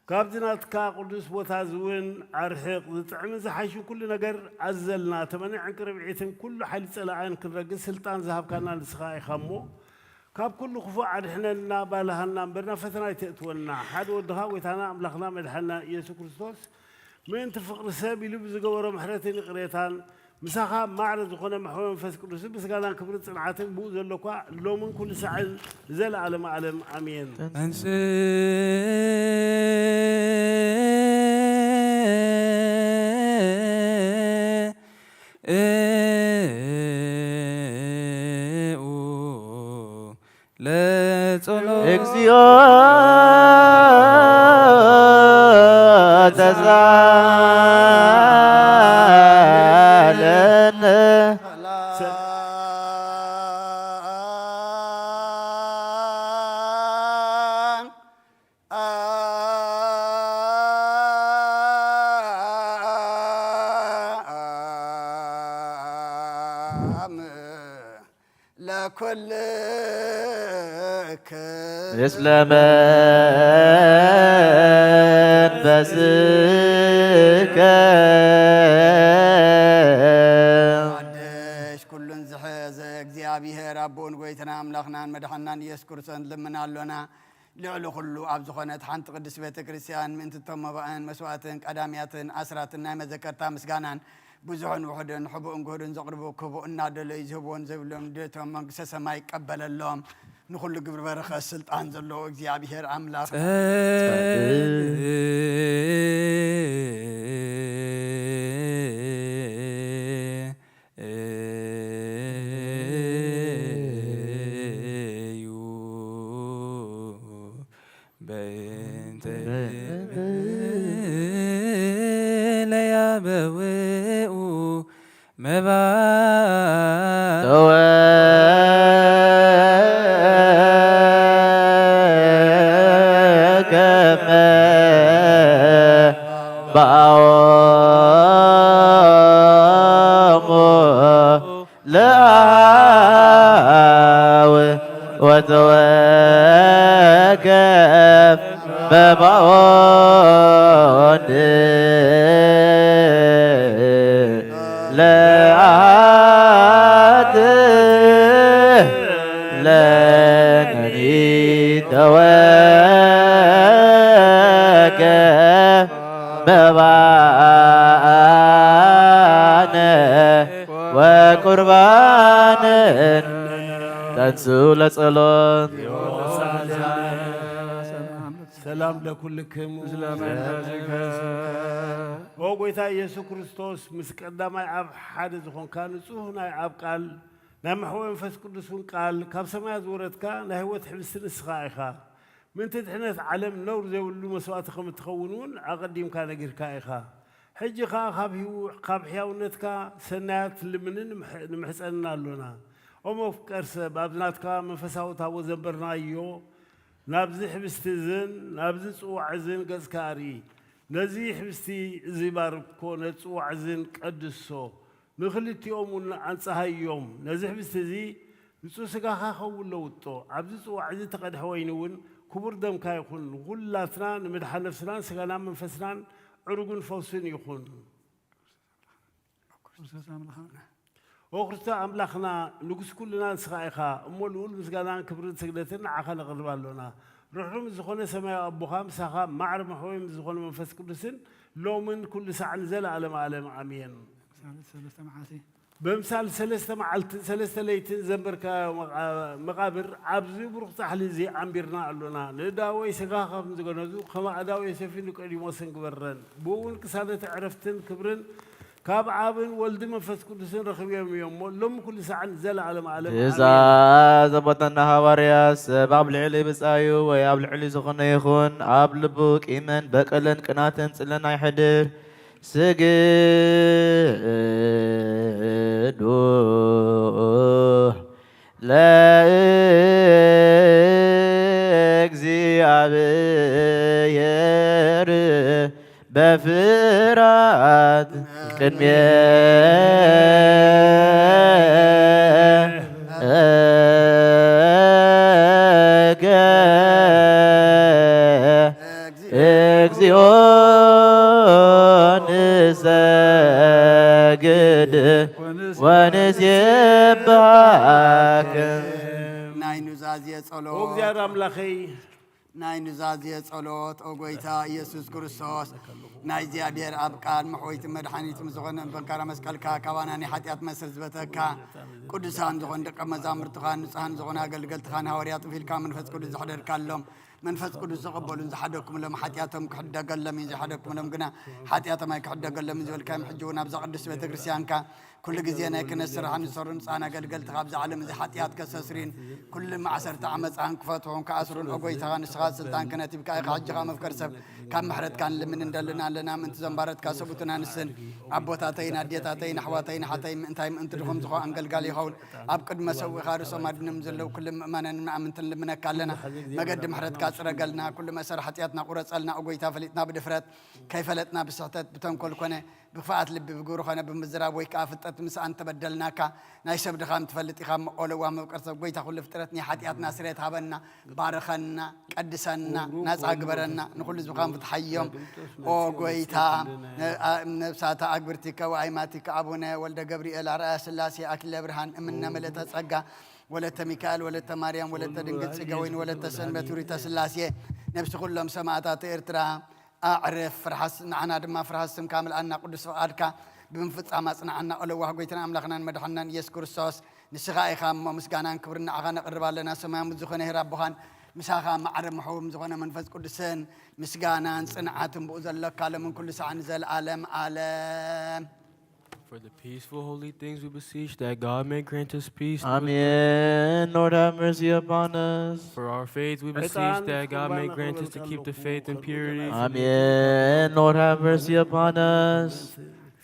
ካብዚ ናትካ ቅዱስ ቦታ እዚ እውን ኣርሕቕ። ዝጥዕምን ዝሓይሽን ኩሉ ነገር ኣዘልና። ተመነ ዕንቅርብዒትን ኩሉ ሓይሊ ጸላእን ክንረግጽ ስልጣን ዝሃብካና ንስኻ ኢኻ እሞ፣ ካብ ኩሉ ክፉእ ኣድሕነና፣ ባልሃና እምበር ናብ ፈተና ኣይተእትወና። ሓደ ወድኻ ጐይታና ኣምላኽና መድሓንና ኢየሱስ ክርስቶስ ምእንቲ ፍቕሪ ሰብ ኢሉ ብዝገበሮ ምሕረትን ይቕሬታን ምሳኻ ማዕረ ዝኾነ መሕወ መንፈስ ቅዱስን ምስጋናን ክብርን ጽንዓትን ብኡ ዘሎ እኳ ሎምን ኩሉ ሳዕን ንዘለኣለመ ኣለም ኣሜን። ተንስኡ ለጸሎት እግዚኦ ተሳለነ። ለኩልከ ምስለ መንፈስከ ሓድሽ ኩሉን ዝሐዘ እግዚኣብሔር ኣቦን ጎይታና ኣምላኽናን መድሓናን ኢየሱስ ክርስቶስ ንልምን ኣሎና። ልዕሊ ኩሉ ኣብ ዝኾነት ሓንቲ ቅድስት ቤተ ክርስቲያን ምእንቲ እቶም መባእን መስዋእትን ቀዳምያትን ኣስራትን ናይ መዘከርታ ምስጋናን ብዙሕን ውሑድን ሕቡእን ግሁድን ዘቕርቡ ክቡእ እናደለዩ ዝህብዎን ዘይብሎም ድሌቶም መንግስተ ሰማይ ይቀበለሎም። ንኹሉ ግብሪ በረኸት ስልጣን ዘለዎ እግዚኣብሔር ኣምላኽ እዩ በእንተ ለያበውኡ መባ ተወከፈ ባኦሙ ለአሃው ወተወከፍ በባኦን ለአሃት ለነኒ ተወከፍ በባነ ወቁርባንን ተንሱ ለጸሎት። ሰላም ለኩልክሙ። ኦ ጎይታ ኢየሱስ ክርስቶስ ምስ ቀዳማይ ኣብ ሓደ ዝኾንካ ንጹህ ናይ ኣብ ቃል ናይ መሕወ መንፈስ ቅዱስ እውን ቃል ካብ ሰማያት ዝወረድካ ናይ ህይወት ሕብስቲ ንስኻ ኢኻ። ምእንቲ ድሕነት ዓለም ነውር ዘይብሉ መስዋእቲ ከም እትኸውን እውን ኣቐዲምካ ነጊርካ ኢኻ። ሕጂ ኸኣ ካብ ህይው- ካብ ሕያውነትካ ሰናያት ልምንን ንምሕ- ንምሕጸንን ኣሎና። ኦ መፍቀር ሰብ ኣብዚ ናትካ መንፈሳዊ ታቦት ዘንበርናዮ ናብዚ ሕብስቲ እዝን ናብዚ ጽዋዕ እዝን ገጽካ ኣርኢ። ነዚ ሕብስቲ እዚ ባርኮ ነዚ ጽዋዕ እዝን ቀድሶ። ንኽልቲኦም እውን ኣንጽሃዮም። ነዚ ሕብስቲ እዚ ንጹህ ስጋኻ ኸውን ለውጦ። ኣብዚ ጽዋዕ እዚ እተቐድሐ ወይኒ እውን ክቡር ደምካ ይኹን። ንኹላትና ንምድሓን ነፍስናን ስጋናን መንፈስናን ዕሩግን ፈውስን ይኹን። ኦ ክርስቶስ ኣምላኽና ንጉስ ኩልና ንስኻ ኢኻ እሞ ልኡል ምስጋናን ክብርን ስግደትን ንዓኻ ነቕርብ ኣሎና። ርሕሩም ዝኾነ ሰማያዊ ኣቦኻ ምሳኻ፣ ማዕረ መሕወይ ምስ ዝኾነ መንፈስ ቅዱስን ሎምን ኩሉ ሳዕ ንዘለዓለም ዓለም ኣሜን። ሰለስተ መዓልቲ በምሳል ሰለስተ መዓልትን ሰለስተ ለይትን ዘንበርካዮ መቓ-፣ መቓብር ኣብዚ ብሩኽ ጻሕሊ እዚ ኣንቢርና ኣሎና። ንእዳወይ ስጋኻ ከም ዝገነዙ፣ ከመ ኣእዳወ ዮሴፍ ኒቆዲሞስን ግበረን። ብኡ እውን ቅሳነት ዕረፍትን ክብርን ካብ ኣብን ወልድ መንፈስ ቅዱስን ረኺቦም እዮም እሞ፣ ሎሚ ኩሉ ሳዕን ዘለዓለም ዓለም ብዛ ኣሜን። ዘቦተና ሃዋርያ ሰብ ኣብ ልዕሊ ብጻዩ ወይ ኣብ ልዕሊ ዝኾነ ይኹን ኣብ ልቡ ቂምን በቀልን ቅናትን ጽልን ኣይሕድር። ስግዱ ለእግዚኣብሔር በፍርሃት ቅድሜከ እግዚኦ ንሰግድ ወንሴብሐከ። ናይ ኑዛዜ ኦ ጸሎት እግዚኣብሔር ኣምላኸይ፣ ናይ ኑዛዜ ጸሎት። ኦ ጎይታ ኢየሱስ ክርስቶስ፣ ናይ እግዚኣብሔር ኣብ ቃል መሕወይትን መድሓኒትን ዝኾነ በንካራ መስቀልካ ካባና ናይ ሓጢኣት መስር ዝበተካ ቅዱሳን ዝኾኑ ደቀ መዛሙርትኻን ንጹሃን ዝኾኑ ኣገልገልትኻን ሃዋርያት ኢልካ መንፈስ ቅዱስ ዝሕደርካሎም መንፈስ ቅዱስ ዝቐበሉን ዝሓደኩምሎም ሓጢኣቶም ክሕደገሎም እዩ፣ ዝሓደኩምሎም ግና ሓጢኣቶም ኣይክሕደገሎም ዝበልካዮም ሕጂ እውን ኣብዛ ቅዱስ ቤተ ክርስቲያንካ ኩሉ ግዜ ናይ ክህነት ስራሕ ንሰሩ ንጻን ኣገልገልትኻ ኣብዚ ዓለም እዚ ሓጢኣት ከሰስሪን ኩሉ ማዕሰርተ ዓመፃን ክፈትሑን ክኣስሩን ኦ ጎይታኻ ንስኻ ስልጣን ክህነት ሂብካ ኢኻ። ሕጂ ኸዓ መፍቀር ሰብ ካብ ምሕረትካ ንልምን እንደልና ኣለና። ምእንቲ ዘንባረትካ ሰብኡትን ኣንስትን ኣቦታተይን ኣዴታተይን ኣሕዋተይን ሓተይ ምእንታይ ምእንቲ ድኹም ዝኾ ኣንገልጋሊ ይኸውን ኣብ ቅድመ ሰብኡኻ ርእሶም ኣድንም ዘለዉ ኩሉ ምእመናንን ኣምንትን ልምነካ ኣለና። መገዲ ምሕረትካ ጽረገልና። ኩሉ መእሰር ሓጢኣትና ቁረጸልና። ኦ ጎይታ ፈሊጥና ብድፍረት ከይፈለጥና ብስሕተት ብተንኮል ኮነ ብክፍኣት ልቢ ብግብሪ ኾነ ብምዝራብ ወይ ከኣ ፍልጠት ምስኣን ተበደልናካ ናይ ሰብ ድኻም ትፈልጥ ኢኻ እሞ ኦ ለዋህ መፍቀር ሰብ ጎይታ ኩሉ ፍጥረት ናይ ሓጢኣትና ስርየት ሃበና። ባርኸና፣ ቀድሰና፣ ናጻ ግበረና። ንኹሉ ህዝብኻን ፍትሓዮም ኦ ጎይታ። ነብሳተ ኣግብርቲከ ወኣይማቲከ ኣቡነ ወልደ ገብርኤል ኣርኣያ ስላሴ ኣክሊለ ብርሃን እምነ ምልእተ ጸጋ ወለተ ሚካኤል ወለተ ማርያም ወለተ ድንግል ጽገ ወይን ወለተ ሰንበት ውሪተ ስላሴ ነብሲ ኩሎም ሰማእታት ኤርትራ ኣዕርፍ። ፍርሃስ ንዓና ድማ ፍርሃስ ስምካ ምልኣና ቅዱስ ፍቓድካ ብምፍጻም ኣጽንዓና። ኦ ለዋህ ጎይታና ኣምላኽናን መድሓንናን ኢየሱስ ክርስቶስ ንስኻ ኢኻ እሞ ምስጋናን ክብርን ንዓኻ ነቕርብ ኣለና። ሰማያዊ ዝኾነ ሄር ኣቦኻን ምሳኻ ማዕረ ምሕውም ዝኾነ መንፈስ ቅዱስን ምስጋናን ጽንዓትን ብኡ ዘለካ ሎምን ኩሉ ሰዓን ንዘለኣለም ኣለም። For the peaceful, holy things we beseech that God may grant us peace. through Amen. Lord, have mercy upon us. For our faith, we beseech ዕጣን that God may ቁርባን grant us to keep the ክበልካለኹ faith and ከብዱ purity. ደናግል Amen. Lord, have mercy upon us.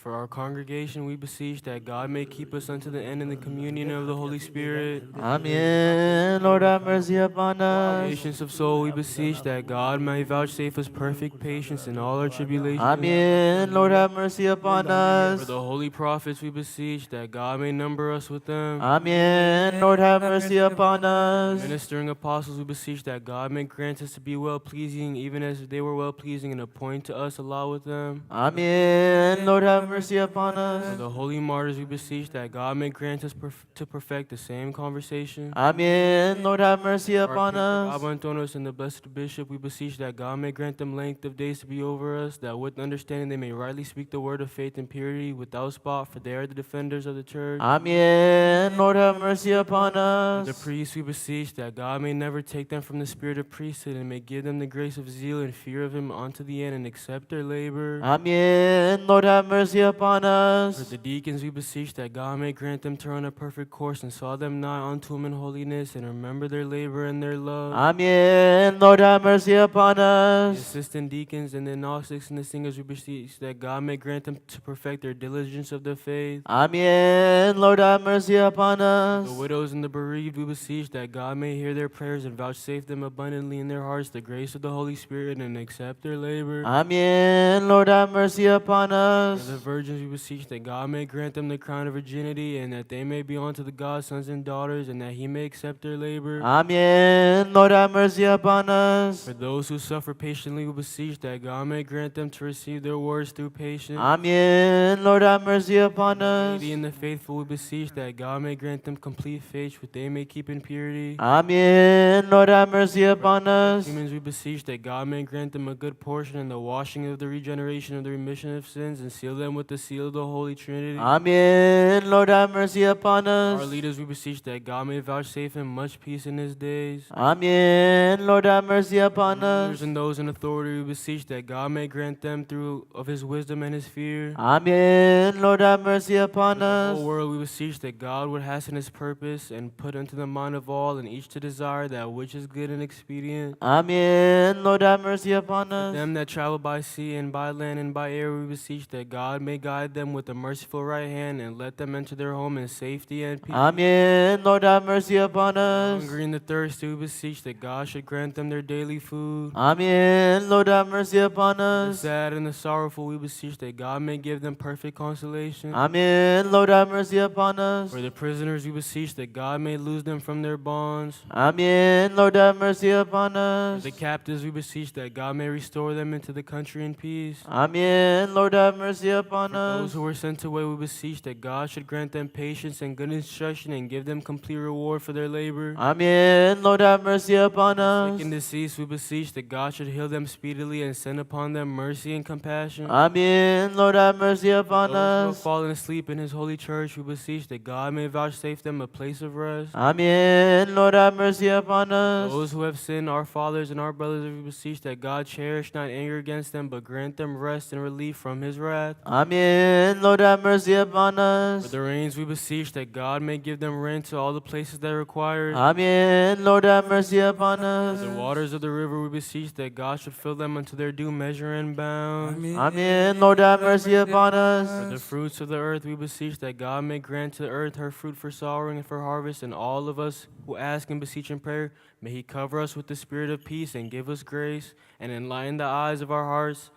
For our congregation, we beseech that God may keep us unto the end in the communion of the Holy Spirit. Amen. Lord, have mercy upon us. Patience of soul, we beseech that God may vouchsafe us perfect patience in all our tribulations. Amen. Lord, have mercy upon For us. the holy prophets, we beseech that God may number us with them. Amen. Lord, have mercy upon us. Ministering apostles, we beseech that God may grant us to be well pleasing, even as they were well pleasing, and appoint to us a lot with them. Amen. Lord, have mercy upon For us. the holy martyrs, we beseech that God may grant us perf- to perfect the same conversation. Amen. Lord, have mercy For our upon patron us. Abbot Antonis and the blessed bishop, we beseech that God may grant them length of days to be over us, that with understanding they may rightly speak the word of faith in purity without spot, for they are the defenders of the church. Amen. Lord, have mercy upon For the us. priests, we beseech that God may never take them from the spirit of priesthood and may give them the grace of zeal and fear of him unto the end and accept their labor. Amen. Lord, have mercy upon For us. the deacons, we beseech that God may grant them to run a perfect course and saw them not unto him in holiness and remember their labor and their love. Amen. Lord, have mercy upon The us. assistant deacons and the Gnostics and the singers, we beseech that God may grant them to perfect their diligence of the faith. Amen. Lord, have mercy upon us. The widows and the bereaved, we beseech that God may hear their prayers and vouchsafe them abundantly in their hearts the grace of the Holy Spirit and accept their labor. Amen. Lord, have mercy upon For us. the virgins, we beseech that God may grant them the crown of virginity, and that they may be unto the God's sons and daughters, and that he may accept their labor. Amen. Lord, have mercy upon us. For those who suffer patiently, we beseech that God may grant them to receive their rewards through patience. Amen. Lord, have mercy upon us. Lady and the faithful, we beseech that God may grant them complete faith, which they may keep in purity. Amen. Lord, have mercy upon us. Humans, we beseech that God may grant them a good portion in the washing of the regeneration of the remission of sins, and seal them with the seal of the Holy Trinity. Amen. Lord, have mercy upon us. Our leaders, we beseech that God may vouchsafe them much peace in his days. Amen. Lord, have mercy upon us. Rulers and those in authority, we beseech that God may grant them through of his wisdom and his fear. Amen. Lord, have mercy upon us. For the whole world, we beseech that God would hasten his purpose and put into the mind of all and each to desire that which is good and expedient. Amen. Lord, have mercy upon us. Them that travel by sea and by land and by air, we beseech that God may guide them with a merciful right hand and let them enter their home in safety and peace. Amen. Lord, have mercy upon us. Hungry and the thirsty, we beseech that God should grant them their daily food. Amen. Lord, have mercy upon us. The sad and the sorrowful, we beseech that God may give them perfect consolation. Amen. Lord, have mercy upon us. For the prisoners, we beseech that God may loose them from their bonds. Amen. Lord, have mercy upon us. For the captives, we beseech that God may restore them into the country in peace. Amen. Lord, have mercy upon us. For those who were sent away, we beseech that God should grant them patience and good instruction and give them complete reward for their labor. Amen. Lord, have mercy upon us. Sick and deceased, we beseech that God should heal them speedily and send upon them mercy and compassion. Amen. Lord, have mercy upon us. Those who have fallen asleep in his holy church, we beseech that God may vouchsafe them a place of rest. Amen. Lord, have mercy upon us. Those who have sinned, our fathers and our brothers, we beseech that God cherish not anger against them, but grant them rest and relief from his wrath. Amen. Lord, have mercy upon us. For the rains, we beseech that God may give them rain to all the places that require it. Amen. Lord, have mercy upon us. For the waters of the river, we beseech that God should fill them unto their due measure and bounds. Amen. Lord, have mercy upon us. For the fruits of the earth, we beseech that God may grant to the earth her fruit for sowing and for harvest, and all of us who ask and beseech in prayer, may he cover us with the spirit of peace and give us grace and enlighten the eyes of our hearts.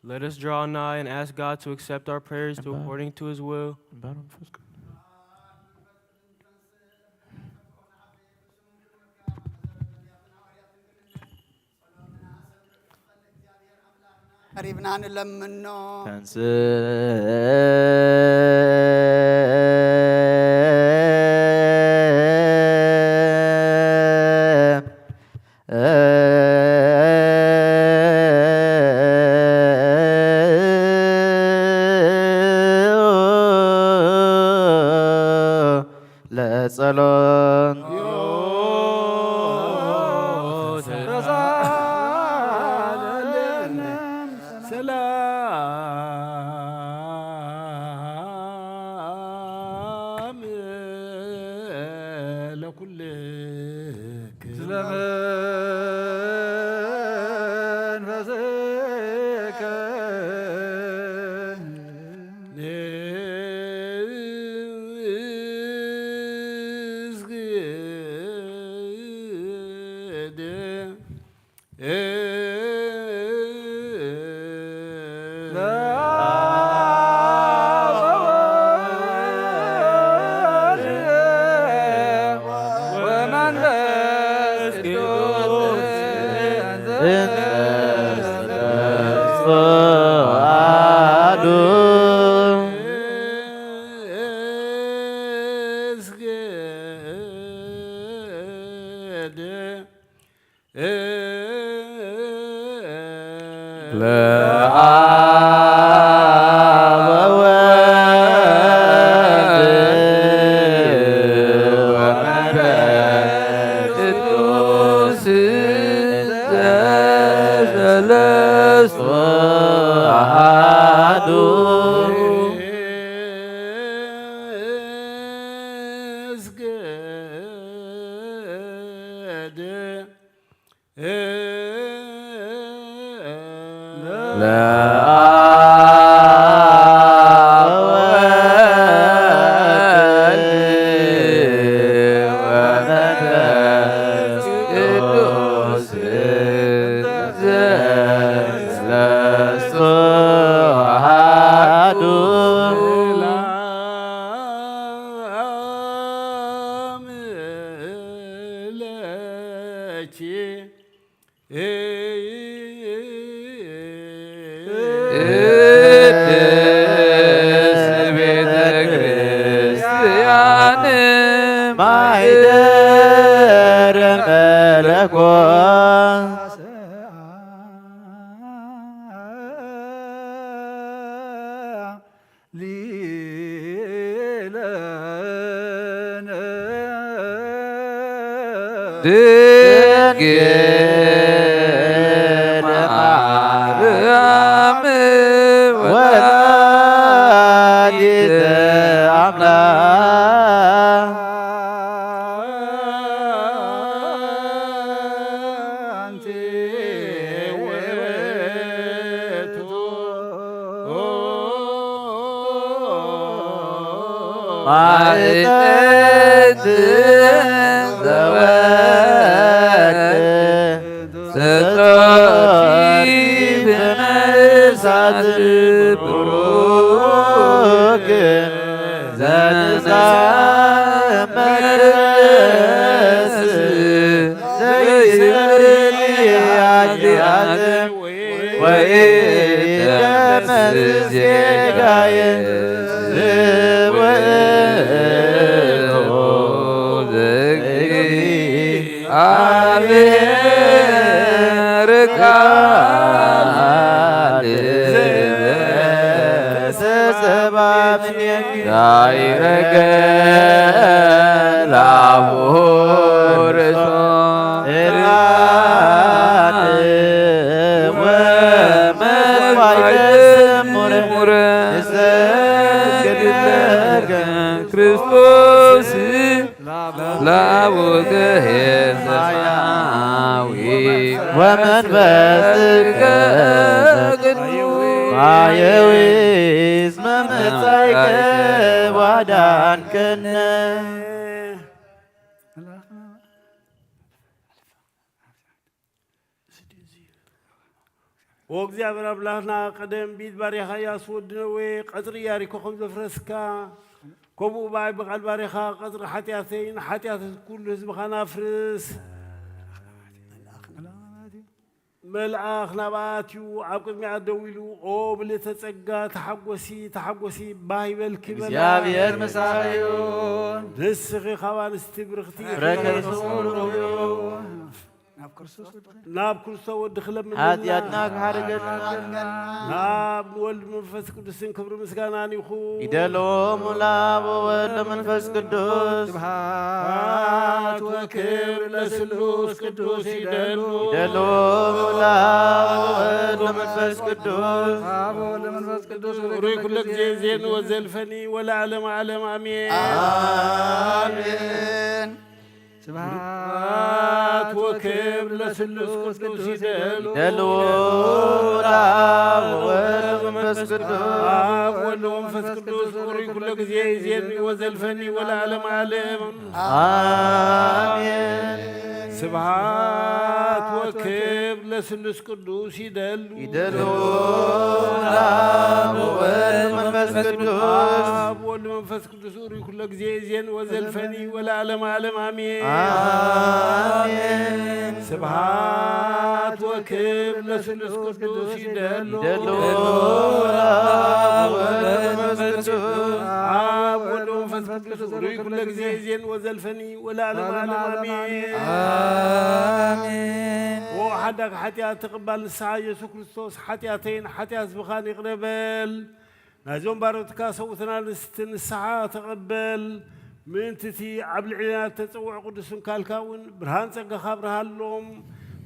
Let us draw nigh and ask God to accept our prayers to according to his will. ቀሪብና ንለምኖ። ተንስእ ለጸሎት ተሳለነ ሰላም ለኩልክም። ቅድስት ቤተ ክርስቲያን ማይደረ መለኮት ድንግል ማርያም ወላዲተ አምላክ ማዕጠንት ዘወርቅ ስጦቲ ብመሳት ብሩክ ዘንሳ መቅደስ ዘይስር ኃጢአት ወኢደመስስ ጌጋየ ውእቱ ዘእግዚኣብሔር ቃል ዘተሰብአ እምኔኪ። ያይረገ ላቡ ርእሶ እርቃን ወመስዋዕተ ስሙር እሰግድ ለከ ክርስቶስ ላቡከ ኄር ሰማያዊ ወመንፈስከ ቅዱስ ማየዊ እስመ መጻእከ ዋዳንከነ። ኦ እግዚኣብሔር ኣምላኽና፣ ቀደም ብኢድ ባሪያኻ ኢያሱ ወዲ ነዌ ቀጽሪ ኢያሪኮ ከም ዘፍረስካ፣ ከምኡ ብኣይ ብቓል ባሪያኻ ቀጽሪ ሓጢኣተይን ሓጢኣት ኩሉ ህዝብኻን ኣፍርስ። መልኣኽ ናብኣ ኣትዩ ኣብ ቅድሚኣ ደው ኢሉ፣ ኦ ምልእተ ጸጋ፣ ተሓጎሲ፣ ተሓጎሲ፣ ባህ ይበልኪ በላ። እግዚኣብሔር ምሳኺ ይኹን። ንስኺ ካብ ኣንስቲ ብርኽቲ ኢኺ። ፍረ ከርሱ ብሩኽ እዩ። ናብ ክርስቶስ ወድኺ ለምንልና። ሓጢኣትና ክሓርገልና። ናብ ወልድ መንፈስ ቅዱስን ክብሪ ምስጋናን ይኹን። ይደልዎም ለአብ ወወልድ ወመንፈስ ቅዱስ። ስብሐት ወክብር ለስሉስ ቅዱስ ይደሉ። ይደልዎም ለአብ ወወልድ ወመንፈስ ቅዱስ። አብ ወወልድ ወመንፈስ ቅዱስ ሩይ ኩለ ጊዜ ዜን ወዘልፈኒ ወለዓለመ ዓለም አሜን። አሜን። ስብሐት ወክብር ለስሉስ ቅዱስ ይደሉ። ይደልዎ ለአብ ወወልድ ወመንፈስ ቅዱስ። አብ ወልድ ወመንፈስ ቅዱስ ሩይ ኩለ ጊዜ ይዜኒ ወዘልፈኒ ወለዓለመ ዓለም። አሜን። ስብሐት ወክብር ለስሉስ ቅዱስ ይደሉ። ይደልዎ ለአብ ወወልድ ወመንፈስ ቅዱስ። አብ ወልድ መንፈስ ቅዱስ ሩይ ኩሎ ግዜ እዜን ወዘልፈኒ ወለዓለመ ዓለም ኣሜን። ኣሜን። ስብሐት ወክብር ለስሉስ ቅዱስ ይደሉ። ይደሉ ለአብ ወወልድ ወመንፈስ ቅዱስ። አብ ወልድ ወመንፈስ ቅዱስ ሩይ ኩሎ ግዜ እዜን ወዘልፈኒ ወለዓለመ ዓለም ኣሜን። ኣሜን። ኦ ሓዳግ ሓጢኣት ተቐባል ንስሓ ኢየሱስ ክርስቶስ ሓጢኣተይን ሓጢኣት ህዝብኻን ይቕረ በል። ናይዞም ባሮትካ ሰብኡትና ንስቲ ንስሓ ተቐበል። ምእንቲ እቲ ኣብ ልዕሌና እተጸውዖ ቅዱስ ስምካልካ እውን ብርሃን ጸጋኻ ኣብርሃሎም።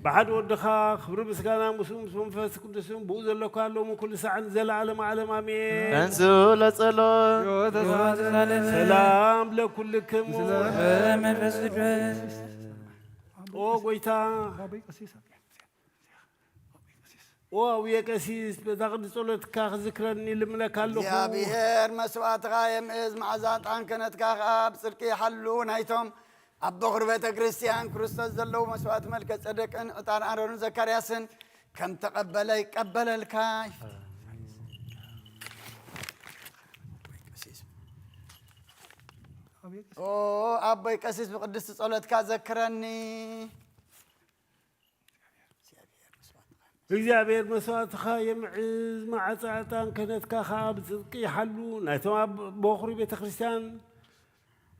ብሓደ ወድኻ ክብሪ ምስጋና ምስኡ ምስ መንፈስ ቅዱስን ብኡ ዘለካ ሎሚ ኩሉ ሳዕን ዘለዓለም ዓለም ኣሜን። ተንሱ ለጸሎት። ሕይወተ ሰማዕት ሳሌም። ሰላም ለኩልክሙ። ስለ መንፈስ ቅዱስ። ኦ ጎይታ፣ ኦ ኣቡየ ቀሲስ፣ በዛ ቅዱስ ጸሎትካ ክዝክረኒ ልምነካ ኣለኹ። እግዚኣብሔር መስዋዕትኻ የምእዝ፣ መዓዛ ዕጣን ክህነትካ ኸኣ ብጽድቂ ይሓሉ። ናይቶም ኣብ በኹሪ ቤተ ክርስቲያን ክርስቶስ ዘለዉ መስዋዕቲ መልከ ጸደቅን ዕጣን ኣሮንን ዘካርያስን ከም ተቐበለ ይቀበለልካ። ኦ ኣቦይ ቀሲስ፣ ብቅድስቲ ጸሎትካ ዘክረኒ። እግዚኣብሔር መስዋእትኻ የምዕዝ፣ መዓጻ ዕጣን ክህነትካ ኸኣ ብጽድቂ ይሓሉ። ናይቶም ኣብ በኹሪ ቤተ ክርስቲያን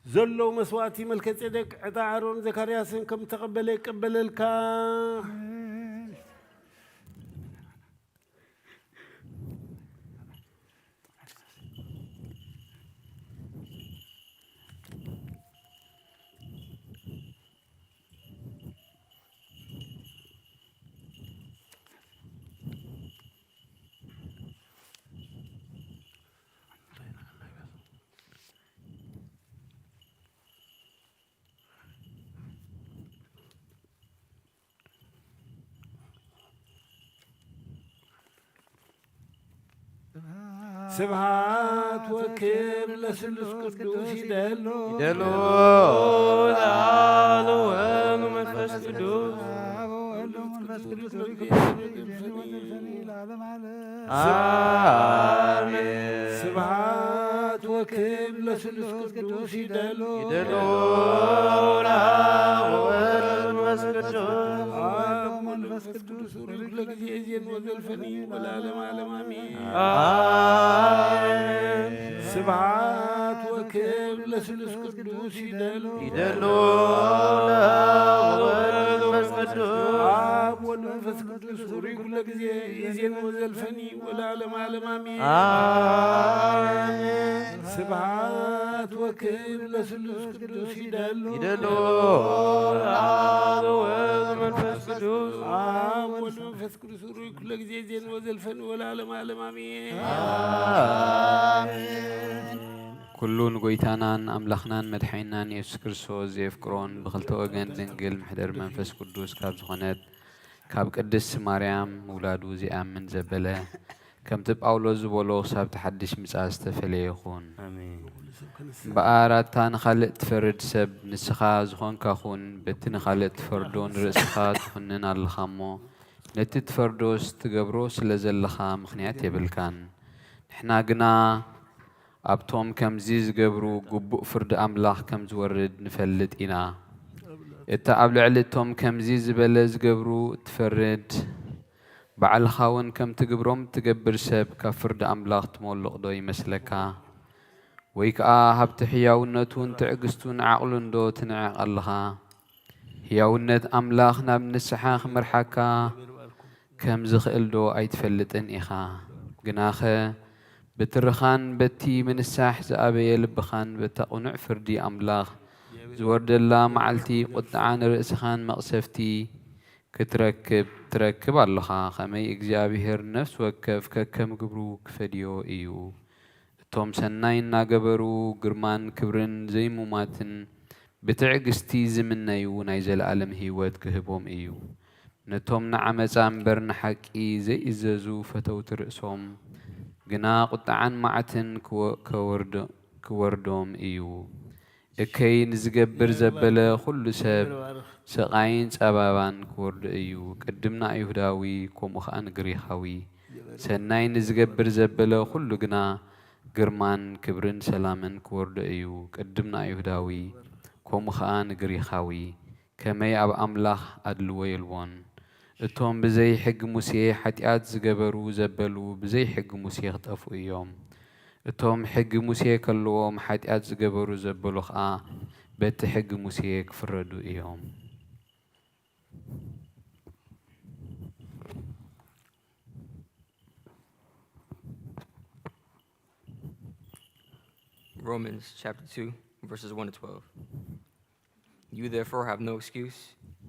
ዘለዉ መስዋእቲ መልከጼዴቅ፣ ዕጣ ኣሮን ዘካርያስን ከም እተቐበለ ይቀበለልካ። ስብሐት ወክብር ለስሉስ ቅዱስ ይደሉ። ይደሉ ለአብ ወወልድ ወመንፈስ ቅዱስ። አሜን። ስብሐት ወክብር ለስሉስ ቅዱስ ይደሉ። ይደሉ ለአብ ወወልድ ወመንፈስ ቅዱስ። አብ ወወልድ ወመንፈስ ቅዱስ ሩይ ኩለ ጊዜ እዜን ወዘልፈኒ ወለዓለመ ዓለም አሜን። አሜን። ስብሐት ወክብር ለስሉስ ቅዱስ ይደሉ። ይደሉ ለአብ ወወልድ ወመንፈስ ቅዱስ። አብ ወወልድ ወመንፈስ ቅዱስ ሩይ ኩለ ጊዜ እዜን ወዘልፈኒ ወለዓለመ ዓለም አሜን። አሜን። ስብሐት ወክብር ለስሉስ ቅዱስ ይደሉ። ይደሉ ለአብ ወወልድ ወመንፈስ ቅዱስ። አብ ወወልድ ወመንፈስ ቅዱስ ሩይ ኩለ ጊዜ እዜን ወዘልፈኒ ወለዓለመ ዓለም አሜን። ኩሉ ንጎይታናን ኣምላኽናን መድሓኒናን የሱስ ክርስቶስ ዘየፍቅሮን ብኽልተ ወገን ድንግል ምሕደር መንፈስ ቅዱስ ካብ ዝኾነት ካብ ቅድስት ማርያም ምውላዱ ዘይኣምን ዘበለ፣ ከምቲ ጳውሎስ ዝበሎ ክሳብ እቲ ሓድሽ ምጽኣት ዝተፈለየ ይኹን። ኣሜን። እምበኣር ኣታ ንኻልእ ትፈርድ ሰብ፣ ንስኻ ዝኾንካ ኩን፣ በቲ ንኻልእ ትፈርዶ ንርእስኻ ትኹንን ኣለኻ እሞ፣ ነቲ ትፈርዶስ ትገብሮ ስለ ዘለኻ ምኽንያት የብልካን። ንሕና ግና ኣብቶም ከምዚ ዝገብሩ ግቡእ ፍርዲ ኣምላኽ ከም ዝወርድ ንፈልጥ ኢና። እቲ ኣብ ልዕሊ እቶም ከምዚ ዝበለ ዝገብሩ እትፈርድ፣ ባዕልኻ እውን ከምቲ ግብሮም እትገብር ሰብ ካብ ፍርዲ ኣምላኽ ትሞልቕ ዶ ይመስለካ? ወይ ከኣ ሃብቲ ሕያውነቱን ትዕግስቱን ዓቕሉን ዶ ትንዕቕ ኣለኻ? ሕያውነት ኣምላኽ ናብ ንስሓ ክመርሓካ ከም ዝኽእል ዶ ኣይትፈልጥን ኢኻ? ግናኸ፣ ብትርኻን በቲ ምንሳሕ ዝኣበየ ልብኻን በታ ቅኑዕ ፍርዲ ኣምላኽ ዝወርደላ መዓልቲ ቁጥዓ ንርእስኻን መቕሰፍቲ ክትረክብ ትረክብ ኣለኻ። ኸመይ እግዚኣብሄር ነፍሲ ወከፍ ከከም ግብሩ ክፈድዮ እዩ። እቶም ሰናይ እናገበሩ ግርማን ክብርን ዘይሙማትን ብትዕግስቲ ዝምነዩ ናይ ዘለኣለም ህይወት ክህቦም እዩ። ነቶም ንዓመጻ እምበር ንሓቂ ዘይእዘዙ ፈተውቲ ርእሶም ግና ቁጥዓን መዓትን ክወ-፣ ከወርዶ-፣ ክወርዶም እዩ። እከይ ንዝገብር ዘበለ ኩሉ ሰብ ስቓይን ጸባባን ክወርዶ እዩ። ቅድም ንኣይሁዳዊ ከምኡ ኸኣ ንግሪኻዊ። ሰናይ ንዝገብር ዘበለ ኩሉ ግና ግርማን ክብርን ሰላምን ክወርዶ እዩ። ቅድም ንኣይሁዳዊ ከምኡ ኸኣ ንግሪኻዊ። ከመይ ኣብ ኣምላኽ ኣድልዎ የልቦን። እቶም ብዘይ ሕጊ ሙሴ ሓጢኣት ዝገበሩ ዘበሉ ብዘይ ሕጊ ሙሴ ክጠፍኡ እዮም። እቶም ሕጊ ሙሴ ከለዎም ሓጢኣት ዝገበሩ ዘበሉ ኸኣ በቲ ሕጊ ሙሴ ክፍረዱ እዮም። Romans chapter two, verses one to twelve. You therefore have no excuse,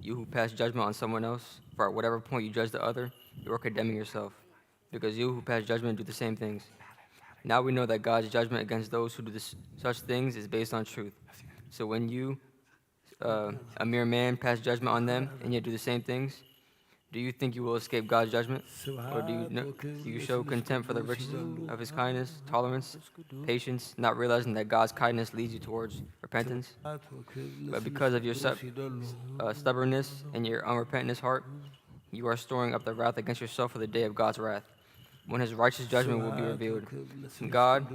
you who pass judgment on someone else, for at whatever point you judge the other, you are condemning yourself, because you who pass judgment do the same things. Now we know that God's judgment against those who do this, such things is based on truth. So when you, uh, a mere man, pass judgment on them and yet do the same things, do you think you will escape God's judgment? Or do you, no, do you show contempt for the riches of his kindness, tolerance, patience, not realizing that God's kindness leads you towards repentance? But because of your stub- uh, stubbornness and your unrepentant heart, you are storing up the wrath against yourself for the day of God's wrath, when his righteous judgment will be revealed. God,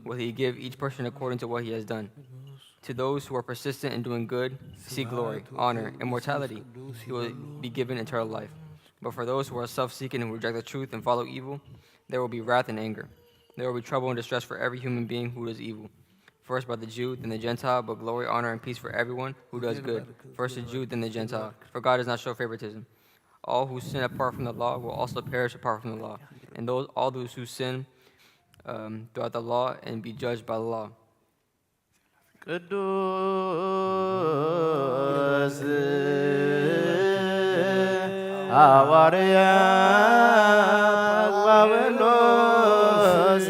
will he give each person according to what he has done. To those who are persistent in doing good, seek glory, honor, immortality, he will be given eternal life. But for those who are self-seeking and who reject the truth and follow evil, there will be wrath and anger. There will be trouble and distress for every human being who does evil. First by the Jew, then the Gentile, but glory, honor, and peace for everyone who does good. First the Jew, then the Gentile. For God does not show favoritism. All who sin apart from the law will also perish apart from the law. And those, all those who sin um, throughout the law and be judged by the law. ቅዱስ ሐዋርያ ጳውሎስ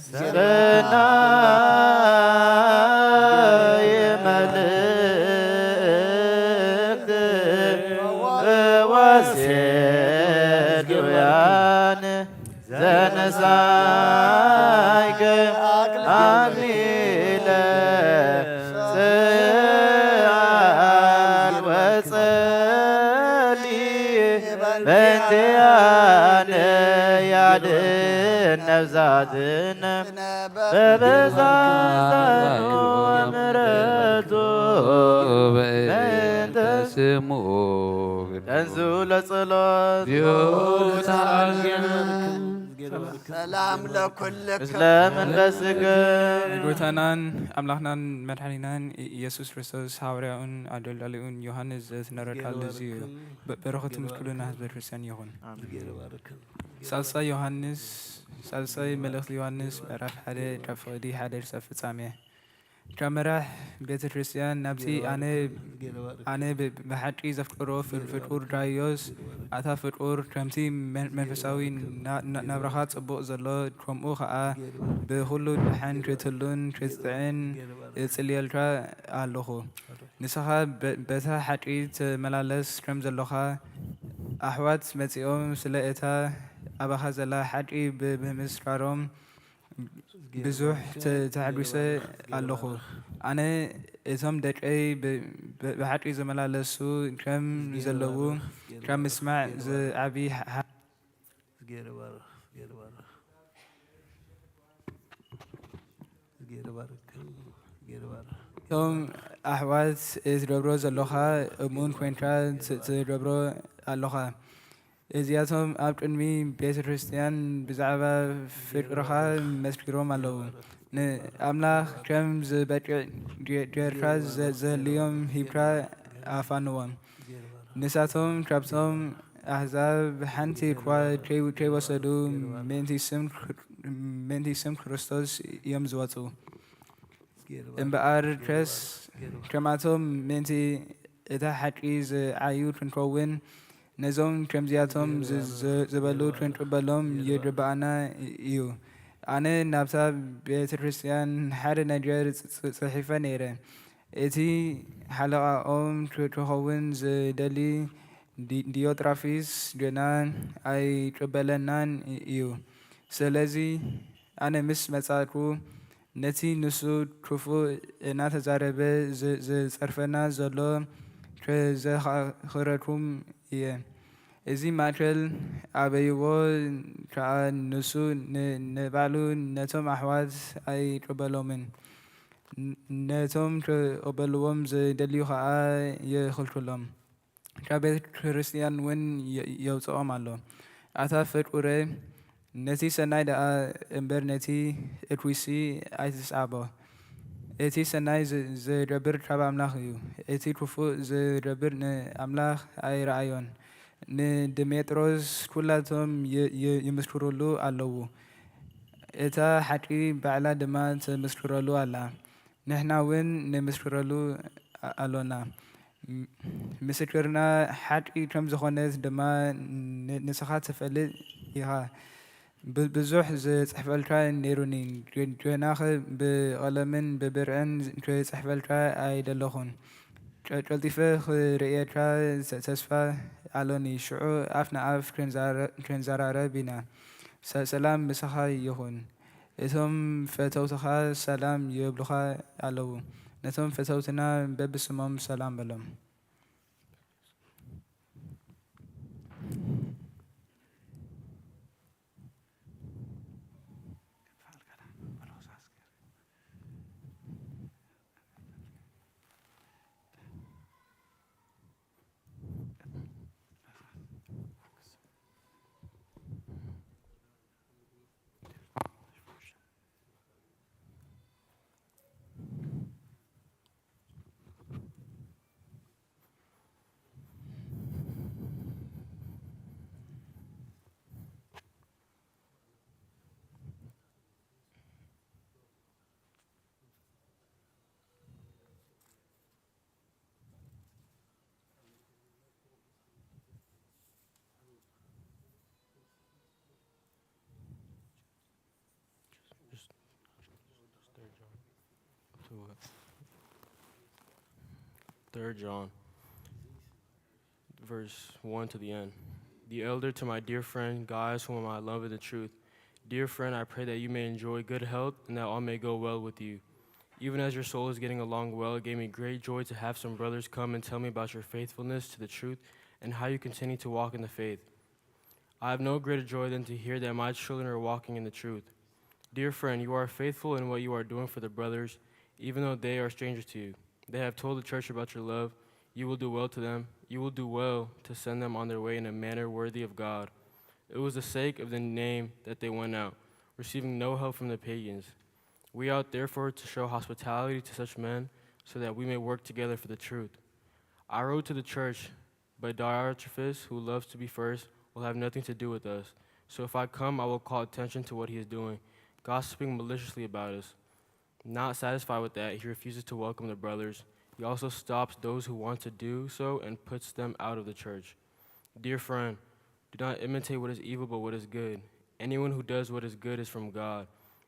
ሰናይ መልእክት ወሴዱያን ዘነሳይከ አክሊለ ጽን ወጸሊ በእንቲአነ ያድን ነፍሳትነ በብዛት ጸድቁ ምሕረቱ በእንተ ስሙ ተንሱ ለጸሎት ሰላም ለኩልክ ምስለ መንፈስክ ጎይታናን ኣምላኽናን መድሓኒናን ኢየሱስ ክርስቶስ ሃዋርያኡን ኣደልዳሊኡን ዮሃንስ ዘትነረካሉ እዚ እዩ። በረኸቱ ምስ ኩልና ህዝበ ክርስቲያን ይኹን። ሳልሳይ ዮሃንስ ሳልሳይ መልእኽቲ ዮሃንስ ምዕራፍ ሓደ ካብ ፍቕዲ ሓደ ክሳብ ፍጻሜ። ካብ መራሕ ቤተ ክርስቲያን ናብቲ ኣነ ኣነ ብሓቂ ዘፍቅሮ ፍጡር ጋይዮስ ኣታ ፍጡር ከምቲ መንፈሳዊ ናብራኻ ጽቡቕ ዘሎ ከምኡ ኸኣ ብኹሉ ደሓን ክትህሉን ክትጥዕን እጽልየልካ ኣለኹ። ንስኻ በታ ሓቂ ትመላለስ ከም ዘሎኻ ኣሕዋት መጺኦም ስለ እታ ኣባኻ ዘላ ሓቂ ብምስካሮም ብዙሕ ተሓጒሰ ኣለኹ። ኣነ እቶም ደቀይ ብሓቂ ዝመላለሱ ከም ዘለዉ ካብ ምስማዕ ዝዓቢ እቶም ኣሕዋት እትገብሮ ዘሎኻ እሙን ኮይንካ ትገብሮ ኣሎኻ። እዚኣቶም ኣብ ቅድሚ ቤተ ክርስቲያን ብዛዕባ ፍቅርኻ መስኪሮም ኣለዉ። ንኣምላኽ ከም ዝበቅዕ ጌርካ ዘድልዮም ሂብካ ኣፋንዎም። ንሳቶም ካብቶም ኣህዛብ ሓንቲ እኳ ከይወሰዱ ምእንቲ ስም ክርስቶስ እዮም ዝወጹ። እምበኣርከስ ከማቶም ምእንቲ እታ ሓቂ ዝዓዩ ክንከውን ነዞም ከምዚኣቶም ዝበሉ ክንቅበሎም ይግብኣና እዩ። ኣነ ናብታ ቤተ ክርስቲያን ሓደ ነገር ጽሒፈ ነይረ። እቲ ሓለቓኦም ክኸውን ዝደሊ ዲዮጥራፊስ ግና ኣይቅበለናን እዩ። ስለዚ ኣነ ምስ መጻእኩ ነቲ ንሱ ክፉእ እናተዛረበ ዝጸርፈና ዘሎ ከዘኻኽረኩም እየ። እዚ ማእከል ኣበይዎ ከኣ ንሱ ንባዕሉ ነቶም ኣሕዋት ኣይቅበሎምን፣ ነቶም ክቕበልዎም ዝደልዩ ኸኣ ይኽልክሎም፣ ካብ ቤተ ክርስቲያን እውን የውጽኦም ኣሎ። ኣታ ፍቁረ፣ ነቲ ሰናይ ደኣ እምበር ነቲ እኩይሲ ኣይትስዓቦ። እቲ ሰናይ ዝገብር ካብ ኣምላኽ እዩ፣ እቲ ክፉእ ዝገብር ንኣምላኽ ኣይረኣዮን። ንድሜጥሮስ ኩላቶም ይምስክሩሉ ኣለዉ፣ እታ ሓቂ ባዕላ ድማ ትምስክረሉ ኣላ። ንሕና እውን ንምስክረሉ ኣሎና፣ ምስክርና ሓቂ ከም ዝኾነት ድማ ንስኻ ትፈልጥ ኢኻ። ብዙሕ ዝጽሕፈልካ ነይሩኒ፣ ጌናኸ ብቐለምን ብብርዕን ክጽሕፈልካ ኣይደለኹን። ቀልጢፈ ክርእየካ ተስፋ ኣሎኒ፣ ሽዑ ኣፍ ንኣፍ ክንዘራረብ ኢና። ሰላም ምሳኻ ይኹን። እቶም ፈተውትኻ ሰላም ይብሉኻ ኣለዉ። ነቶም ፈተውትና በብስሞም ሰላም በሎም። Third John, verse one to the end. The elder to my dear friend Gaius, whom I love in the truth. Dear friend, I pray that you may enjoy good health and that all may go well with you. Even as your soul is getting along well, it gave me great joy to have some brothers come and tell me about your faithfulness to the truth and how you continue to walk in the faith. I have no greater joy than to hear that my children are walking in the truth. Dear friend, you are faithful in what you are doing for the brothers, even though they are strangers to you. They have told the church about your love. You will do well to them. You will do well to send them on their way in a manner worthy of God. It was the sake of the name that they went out, receiving no help from the pagans. We ought therefore to show hospitality to such men, so that we may work together for the truth. I wrote to the church, but Diotrephes, who loves to be first, will have nothing to do with us. So if I come, I will call attention to what he is doing, gossiping maliciously about us. Not satisfied with that, he refuses to welcome the brothers. He also stops those who want to do so and puts them out of the church. Dear friend, do not imitate what is evil, but what is good. Anyone who does what is good is from God.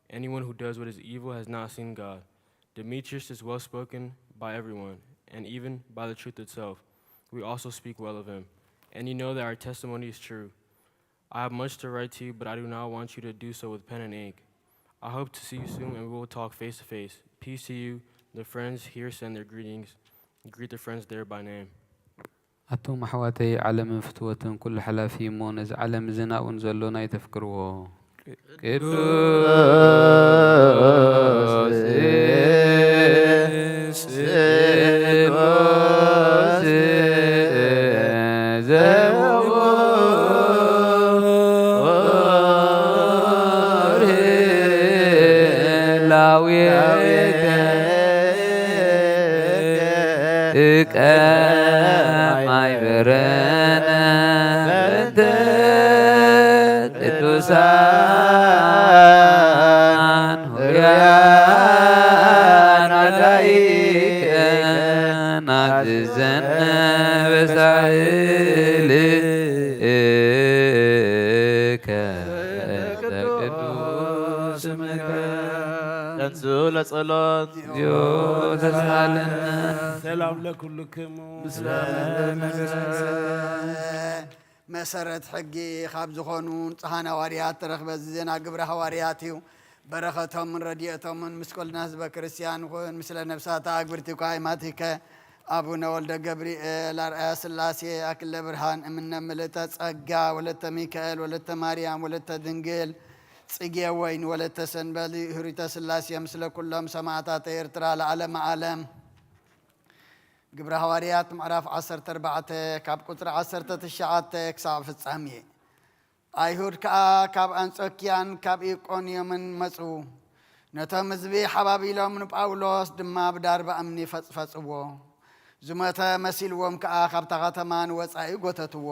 Anyone who does what is evil has not seen God. Demetrius is well spoken by everyone, and even by the truth itself. We also speak well of him. And you know that our testimony is true. I have much to write to you, but I do not want you to do so with pen and ink. I hope to see you soon, and we will talk face to face. Peace to you. The friends here send their greetings. Greet the friends there by name. ኣቱም ኣሕዋተይ፣ ዓለምን ፍትወትን ኩሉ ሓላፊ እዩ እሞ፣ ነዚ ዓለም እዚ ናብኡን ዘሎን ኣይተፍቅርዎ። ቅዱስ ስሉስ ዘውር ላውየተ ጥቀ ማይ በረነ በእንተ ቅዱሳን ሆርያን ኣዳኢከ ናዝዘን በሳህልከ ቅዱስ ስምከ። ተንሱ ለጸሎት። እግዚኦ ተሳለነ። ሰላም ለኩልክሙ። ምስለ መንፈስከ። መሰረት ሕጊ ካብ ዝኾኑ ንጹሓን ሃዋርያት ተረኽበ። እዚ ዜና ግብረ ሃዋርያት እዩ። በረኸቶምን ረድኤቶምን ምስ ኩልና ህዝበ ክርስቲያን ይኹን። ምስለ ነብሳታ ኣግብርቲ እኳ ኣይማቲከ፣ ኣቡነ ወልደ ገብርኤል፣ ኣርኣያ ስላሴ፣ ኣክለ ብርሃን፣ እምነ ምልእተ ጸጋ፣ ወለተ ሚካኤል፣ ወለተ ማርያም፣ ወለተ ድንግል፣ ጽጌ ወይን፣ ወለተ ሰንበል፣ ህሩተ ስላሴ፣ ምስለ ኩሎም ሰማዕታተ ኤርትራ ለዓለመ ዓለም። ግብረ ሃዋርያት ምዕራፍ ዓሰርተ ኣርባዕተ ካብ ቁጽሪ ዓሰርተ ትሽዓተ ክሳብ ፍጻሜ። ኣይሁድ ከኣ ካብ ኣንጾክያን ካብ ኢቆንዮምን መጹ። ነቶም ህዝቢ ሓባቢሎም ንጳውሎስ ድማ ብዳርባ እምኒ ፈጽፈጽዎ። ዝሞተ መሲልዎም ከኣ ካብታ ከተማ ንወጻኢ ጎተትዎ።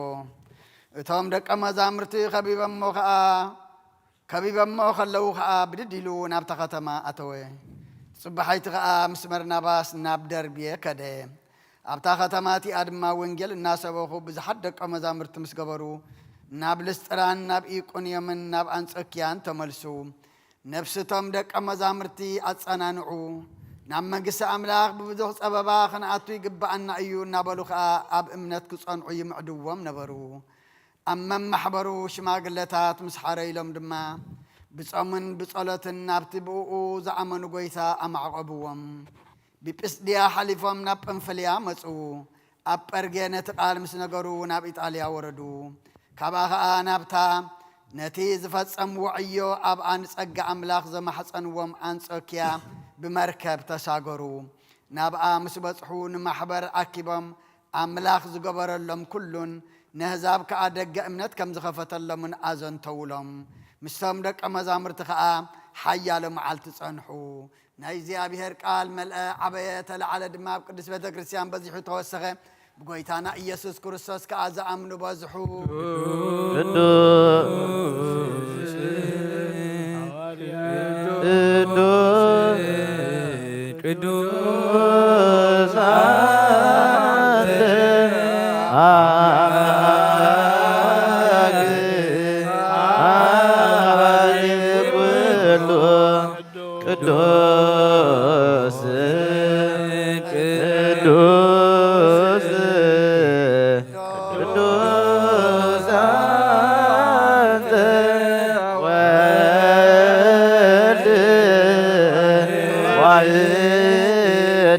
እቶም ደቀ መዛሙርቲ ከቢበሞ ከኣ ከቢበሞ ከለዉ ኸኣ ብድድ ኢሉ ናብታ ኸተማ ኣተወ። ጽባሐይቲ ኸኣ ምስ በርናባስ ናብ ደርብየ ከደ። ኣብታ ኸተማ እቲኣ ድማ ወንጌል እናሰበኹ ብዙሓት ደቀ መዛሙርቲ ምስ ገበሩ፣ ናብ ልስጥራን ናብ ኢቁንዮምን ናብ ኣንጾክያን ተመልሱ። ነፍሲ እቶም ደቀ መዛሙርቲ ኣጸናንዑ። ናብ መንግስቲ ኣምላኽ ብብዙሕ ጸበባ ኽንኣቱ ይግብኣና እዩ እናበሉ ኸኣ ኣብ እምነት ክጸንዑ ይምዕድዎም ነበሩ። ኣብ መማሕበሩ ሽማግለታት ምስ ሓረይሎም ድማ፣ ብጾምን ብጸሎትን ናብቲ ብእኡ ዝኣመኑ ጐይታ ኣማዕቆብዎም። ብጲስድያ ሓሊፎም ናብ ጳንፍልያ መጹ። ኣብ ጴርጌ ነቲ ቃል ምስ ነገሩ ናብ ኢጣልያ ወረዱ። ካብኣ ኸኣ ናብታ ነቲ ዝፈጸምዎ ዕዮ ኣብኣ ንጸጋ ኣምላኽ ዘማሕጸንዎም ኣንጾክያ ብመርከብ ተሳገሩ። ናብኣ ምስ በጽሑ ንማሕበር ኣኪቦም ኣምላኽ ዝገበረሎም ኩሉን ነህዛብ ከኣ ደገ እምነት ከም ዝኸፈተሎምን ኣዘንተውሎም። ምስቶም ደቀ መዛሙርቲ ከኣ ሓያሎ መዓልቲ ጸንሑ። ናይ እግዚኣብሔር ቃል መልአ፣ ዓበየ፣ ተለዓለ ድማ ኣብ ቅድስት ቤተ ክርስቲያን በዚሑ ተወሰኸ። ብጎይታና ኢየሱስ ክርስቶስ ከኣ ዝኣምኑ በዝሑ። ቅዱስ ቅዱስ ቅዱስ ኣንተ አምላክ አሐዜ ኩሉ ቅዱስ ቅዱስ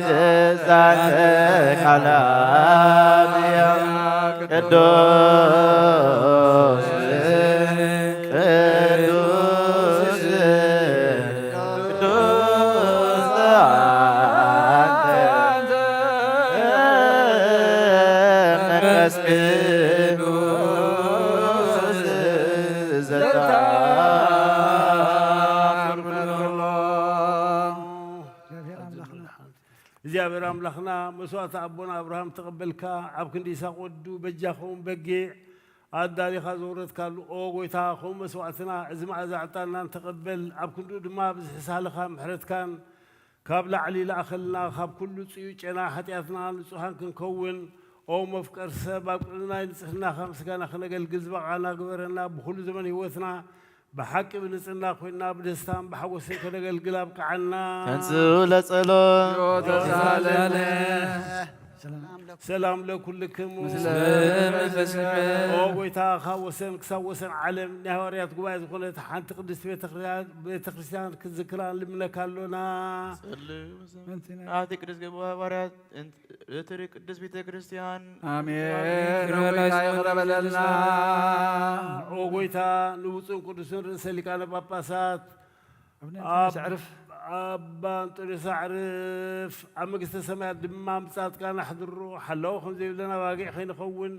ቅዱሳን ቃላትያ ቅዱስ ቅዱስ ቅዱስ አንተ መንፈስ ቅዱስ ዘተአምር ኩሎ። እግዚኣብሔር ኣምላኽና፣ መስዋዕቲ ኣቦና ኣብርሃም ተቐበልካ፣ ኣብ ክንዲ ይስሐቅ ወዱ በጃ ኸውን በጊዕ ኣዳሊኻ ዘውረድካሉ፣ ኦ ጐይታ፣ ከምኡ መስዋዕትና፣ እዚ መኣዛ ዕጣንና ንተቐበል፣ ኣብ ክንድኡ ድማ ብዝሒ ሳህልኻ ምሕረትካን ካብ ላዕሊ ለኣኸልና፣ ካብ ኩሉ ጽዩጨና ሓጢኣትና ንጹሃን ክንከውን፣ ኦ መፍቀር ሰብ፣ ኣብ ቅድሚ ናይ ንጽህናኻ ምስጋና ክነገልግል ዝበቓዕና ግበረና፣ ብኹሉ ዘመን ህይወትና ብሓቂ ብንጽህና ኮይንና ብደስታን ብሓጎስን ከነገልግል ኣብቅዓና። ተንሥኡ ለጸሎት። ተሳለነ። ሰላም ለኩልክሙ። ምስለ መንፈስከ። ኦ ጐይታ፣ ካብ ወሰን ክሳብ ወሰን ዓለም ናይ ሃዋርያት ጉባኤ ዝኾነት ሓንቲ ቅድስቲ ቤተ ክርስቲያን፣ ቤተ ክርስቲያን ክትዝክራ ንልምነካ ኣሎና። ጸልዩ ምስለ ኣንቲ ቅድስት ገባ ሃዋርያት እንቲ ርትሪ ቅድስት ቤተ ክርስቲያን። ኣሜን። ኣሜን። ኦ ጐይታ፣ ንብፁዕን ቅዱስን ርእሰ ሊቃነ ጳጳሳት ኣቡነ ኣንጦንዮስ ኣዕርፍ። ኣባ ኣንጦንዮስ ኣዕርፍ ኣብ መንግስተ ሰማያት ድማ ምጻትካ ናሕድሮ። ሓላው ከም ዘይብለና ባጊዕ ከይንኸውን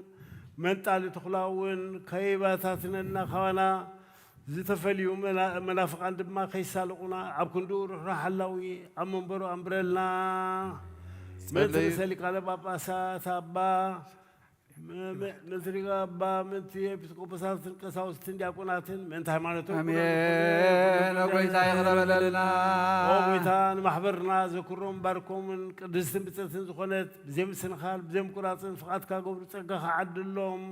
መንጣሊ ተኹላ እውን ከይበታትነና ካባና ዝተፈልዩ መና-፣ መናፍቃን ድማ ከይሳልቑና ኣብ ክንድኡ ርሕሩሕ ሓላዊ ኣብ መንበሩ ኣንብረልና። ምእንቲ ርእሰ ሊቃነ ጳጳሳት ኣባ መ-፣ መ-፣ ምእንቲ ሊቀ ኣባ፣ ምእንቲ ኤጲስቆጶሳትን ቀሳውስትን ዲያቆናትን፣ ምእንቲ ሃይማኖቶም ኣሜን። ኩሎም ኦ ጐይታ ይቕረ በለልና። ኦ ጐይታ፣ ንማሕበርና ዘክሮም ባርኮምን ቅድስትን ብፅዕትን ዝኾነት ብዘይ ምስንኻል ብዘይ ምቁራፅን ፍቓድካ ገብሩ ጸጋኻ ዓድሎም።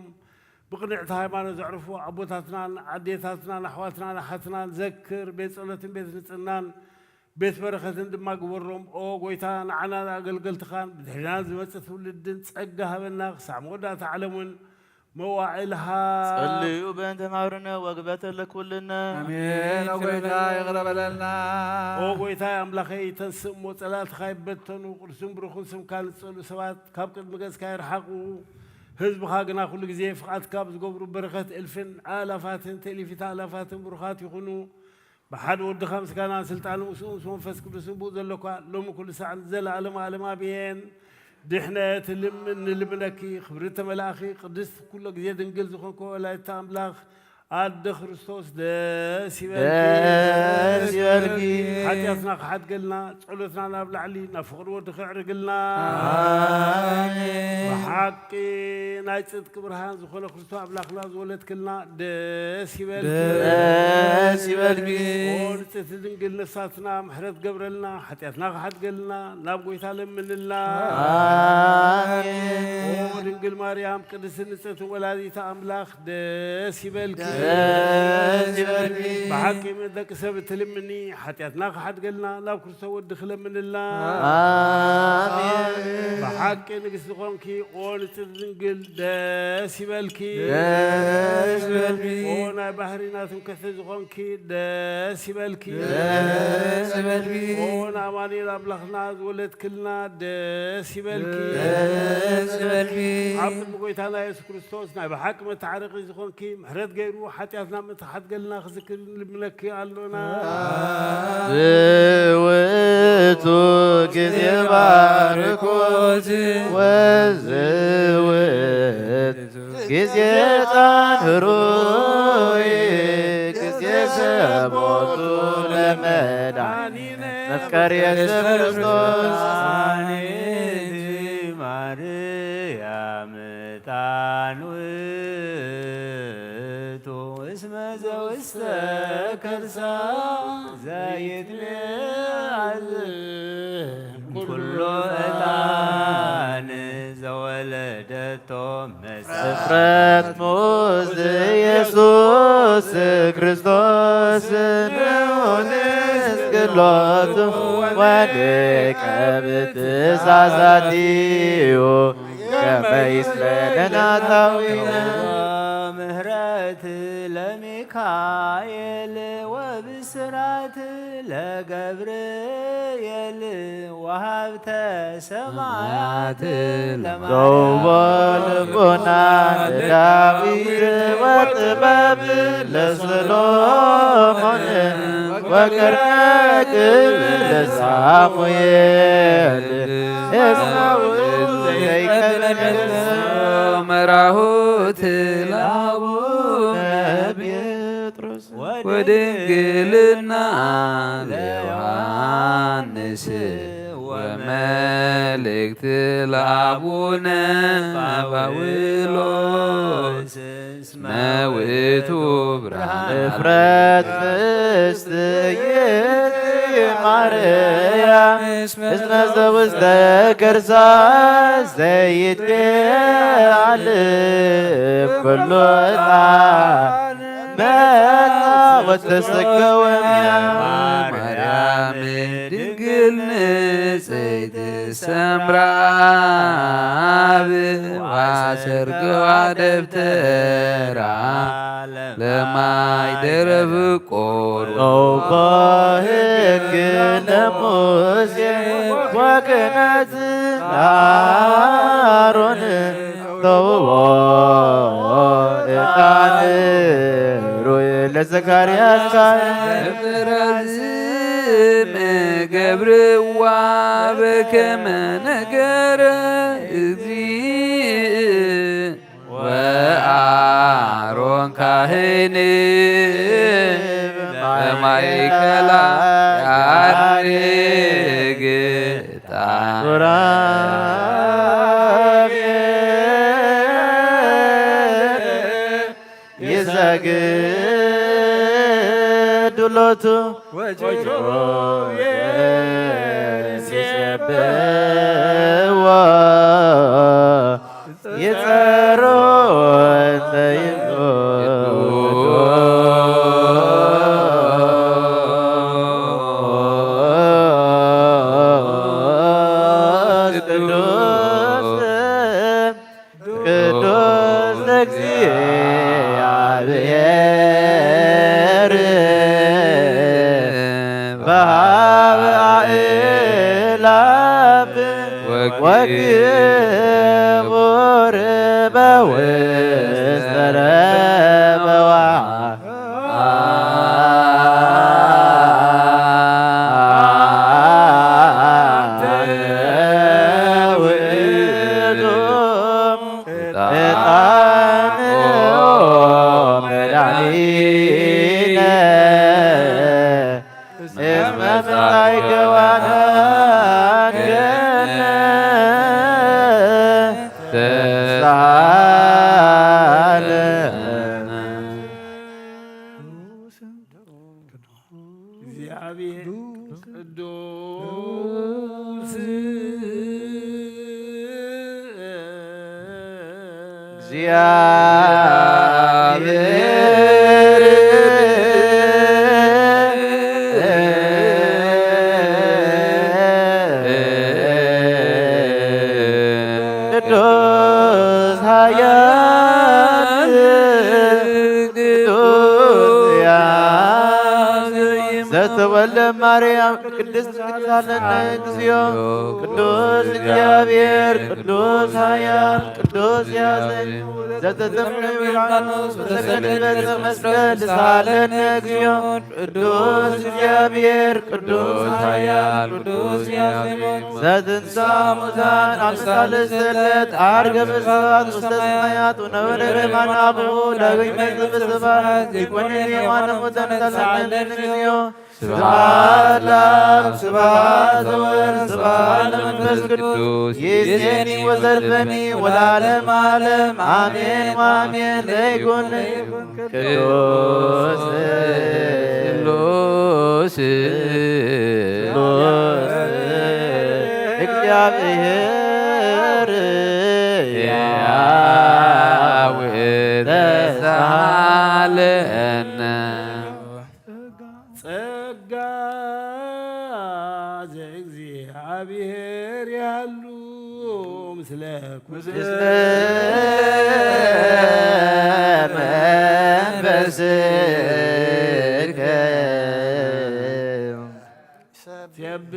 ብቕንዕቲ ሃይማኖት ዘዕርፉ ኣቦታትናን ኣዴታትናን ኣሕዋትናን ኣሓትናን ዘክር። ቤት ጸሎትን ቤት ንጽህናን ቤት በረኸትን ድማ ግበሮም። ኦ ጐይታ፣ ንዓና ንኣገልገልትኻን ብድሕሪና ዝመጽእ ትውልድን ጸጋ ሃበና፣ ክሳዕ መወዳእታ ዓለም እውን መዋዕልሃ። ጸልዩ በእንተ ማርነ ወግበተ ለኩልነ። ኣሜን። ኦ ጐይታ፣ ይቕረ በለልና። ኦ ጐይታ ኣምላኸይ፣ ተንስእ እሞ ጸላእትኻ ይበተኑ፣ ቅዱስን ብሩኽን ስምካ ንጸሉ ሰባት ካብ ቅድሚ ገጽካ ይርሓቑ። ህዝብኻ ግና ኩሉ ግዜ ፍቓድካ ብዝገብሩ በረኸት እልፍን ኣእላፋትን ትእሊፊት ኣእላፋትን ብሩኻት ይኹኑ። ብሓደ ወድኻ ምስጋናን ስልጣንን ምስኡ ምስ መንፈስ ቅዱስን ብኡ ዘለኳ ሎሚ ኩሉ ሳዕ ንዘለኣለም ዓለም ኣሜን። ድሕነት ልምን ንልምነኪ፣ ክብሪ ተመላእኺ፣ ቅድስት ኩሎ ግዜ ድንግል ዝኾንኮ ወላዲተ ኣምላኽ ኣደ ክርስቶስ ደስ ይበልኪ። ደስ ይበልኪ። ሓጢኣትና ክሓድገልና፣ ጸሎትና ናብ ላዕሊ ናብ ፍቕሪ ወዲ ከዕርግልና። ኣሜን። ብሓቂ ናይ ጽድቂ ብርሃን ዝኾነ ክርስቶ ኣምላኽና ዝወለድክልና ደስ ይበልኪ። ደስ ይበልኪ። ኦ ንጽሕቲ ድንግል ነፍሳትና ምሕረት ገብረልና፣ ሓጢኣትና ክሓድገልና ናብ ጐይታ ለምንልና። ኣሜን። ኦ ድንግል ማርያም ቅድስትን ንጽሕትን ወላዲተ ኣምላኽ ደስ ይበልኪ። ደስ ይበልኪ። ብሓቂ ምስ ደቂ ሰብ እትልምኒ፣ ሓጢኣትና ክሓድገልና ናብ ክርስቶ ወዲ ክለምንልና። ኣሜን። ብሓቂ ንግስቲ ዝኾንኪ ኦ ንጽሕቲ ድንግል ደስ ይበልኪ። ደስ ይበልኪ። ኦ ናይ ባህሪና ትምክሕቲ ዝኾንኪ ደስ ይበልኪ። ደስ ይበልኪ። ኦ ንኣማኑኤል ኣምላኽና ዝወለድክልና ደስ ይበልኪ። ደስ ይበልኪ። ኣብ ቅድሚ ጐይታና የሱስ ክርስቶስ ናይ ብሓቂ መተዓረቒ ዝኾንኪ፣ ምሕረት ገይሩ ሓጢኣትና ምእንቲ ክሓድገልና ክዝክር ንልምነኪ ኣሎና። ዝውቱ ግዜ ባርኮት ወዝውቱ ግዜ ዕጣን ህሩይ ግዜ ሰቦቱ ለመድኃኒነ መፍቀር የሱስ ክርስቶስ። መድኃኒት ማርያም ዕጣን ውእቱ እስመ ዘውስተ ከርሳ ዘይትመዓዝ ኩሉ ዕጣን ዘወለደቶ መጽ- ጽፍረት ሙዝ ኢየሱስ ክርስቶስ ንዑ ንስግድ ሎቱ ወድቀ ብትእዛዛቲሁ ከመ ይስመ ነናታዊነ። ምሕረት ለሚካኤል ወብ- ብስራት ለገብርኤል ወሃብተ ሰማያት ለማርያም። ዘውቦ ልቦና ለዳዊት ወጥበብ ለሰሎሞን ወቀርነ ክብር ለሳሙኤል። ኤሳው ዘይቀነስ መራሁት ለአቡነ ጴጥሮስ ወድንግልና ለዮሐንስ ወመልእክት ለአቡነ ጳውሎስ እስመ ውእቱ ብርሃን። እፍረት ምስት ይእቲ ማርያም እስመ ዘውስተ ከርሳ ዘይትአልፍ ኩሉ ዕጣን መጣ ወተሰገወ እምኔሃ። ማርያም ድንግል ንጽሕት ሰምራብ ዋሰርገዋ ደብተራ ለማይ ደረብ ቆር በውቦ ሕግ ለሙሴ ወክህነት ለአሮን ተውቦ ዕጣን ሩይ ለዘካርያስ ካህን። እምጥራዝም ገብርዋ በከመ ነገረ እግዚእ ወአሮን ካህን በማእከላ ያርግ ዕጣን። ሱራፌል ይሰግዱ ሎቱ ወኪሩቤል ይሴብሕዎ ይጸሩ እንተ ይብሉ ቅዱስ ቅዱስ ቅዱስ እግዚአብሔር በሀበ አእላፍ ወክቡር በውስተ ረበዋ። እግዚአብሔር ቅዱስ እግዚአብሔር ቅዱስ ኃያል ቅዱስ ዘተወልደ ማርያም ቅድስት ቅዱሳን እግዚኦ ቅዱስ እግዚአብሔር ቅዱስ ኃያል ቅዱስ ያዘን ዘተዘምረ ዮርዳኖስ ወተሰቅለ በዕፀ መስቀል ሳለነ እግዚኦ ቅዱስ እግዚአብሔር ቅዱስ ኃያል ቅዱስ ያዘን ዘትንሳ ሙታን አምሳለ ሰለት አርገ በሰባት ውስተ ሰማያት ወነበረ በየማነ አብኡ ዳግመ ይመጽእ በሰማያት ይኮነ የማነ ሙታን ሳለነ እግዚኦ ስብሐት ለአብ ስብሐት ለወልድ ስብሐት ለመንፈስ ቅዱስ ይእዜኒ ወዘልፈኒ ወለዓለመ ዓለም አሜን ወአሜን። ለይኩን ለይኩን ቅዱስ ቅዱስ ቅዱስ እግዚአብሔር ያው ተሳለነ ጸጋ ዘእግዚአብሔር ያሉ ምስለ ኩሉ መንፈስከ ሰብሖ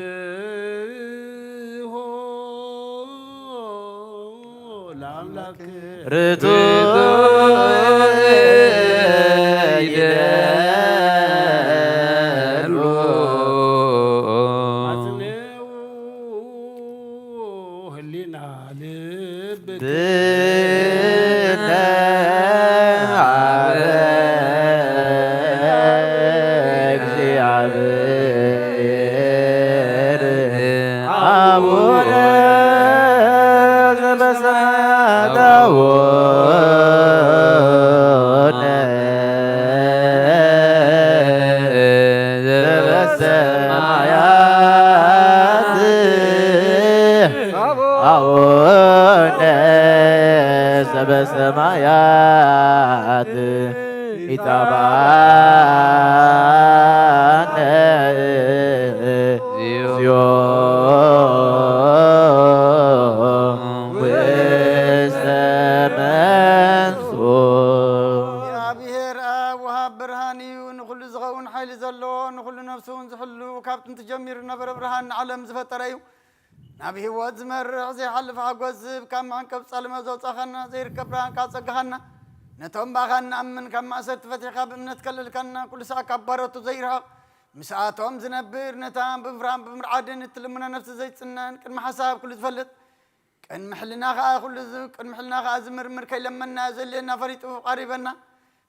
ለአምላክ ርቱዕ ይደሉ አጽንዑ ህሊና ልብ ብነ አበ እግዚአብሔር አቡነ ዘበሰማያት አቡነ ዘበሰማያት ይትባረክ ስምከ። እግዚአብሔር ኣብ ወሃብ ብርሃን እዩ። ንኹሉ ዝኸውን ሓይሊ ዘለዎ፣ ንኹሉ ነፍሱ እውን ዝሕሉ፣ ካብ ጥንቲ ጀሚሩ ነበረ ብርሃን ንዓለም ዝፈጠረ እዩ። ናብ ህይወት ዝመርሕ ዘይሓልፍ ሓጎስ ዝህብ፣ ካብ መዕንቀብ ጸልመት ዘውጻኻና፣ ዘይርከብ ብርሃን ካብ ጸጋኻና፣ ነቶም ብኣኻ እንኣምን ካብ ማእሰርቲ ፈቲሕካ ብእምነት ከለልካና፣ ኩሉ ሰዓት ካብ ባሮቱ ዘይርሕቕ ምስኣቶም ዝነብር፣ ነታ ብምፍራን ብምርዓድን እትልምኖ ነፍሲ ዘይጽነን፣ ቅድሚ ሓሳብ ኩሉ ዝፈልጥ፣ ቅድሚ ሕልና ኸኣ ኩሉ ዝ-፣ ቅድሚ ሕልና ኸኣ ዝምርምር፣ ከይለመንና ዘድልየና ፈሊጡ ቀሪበና።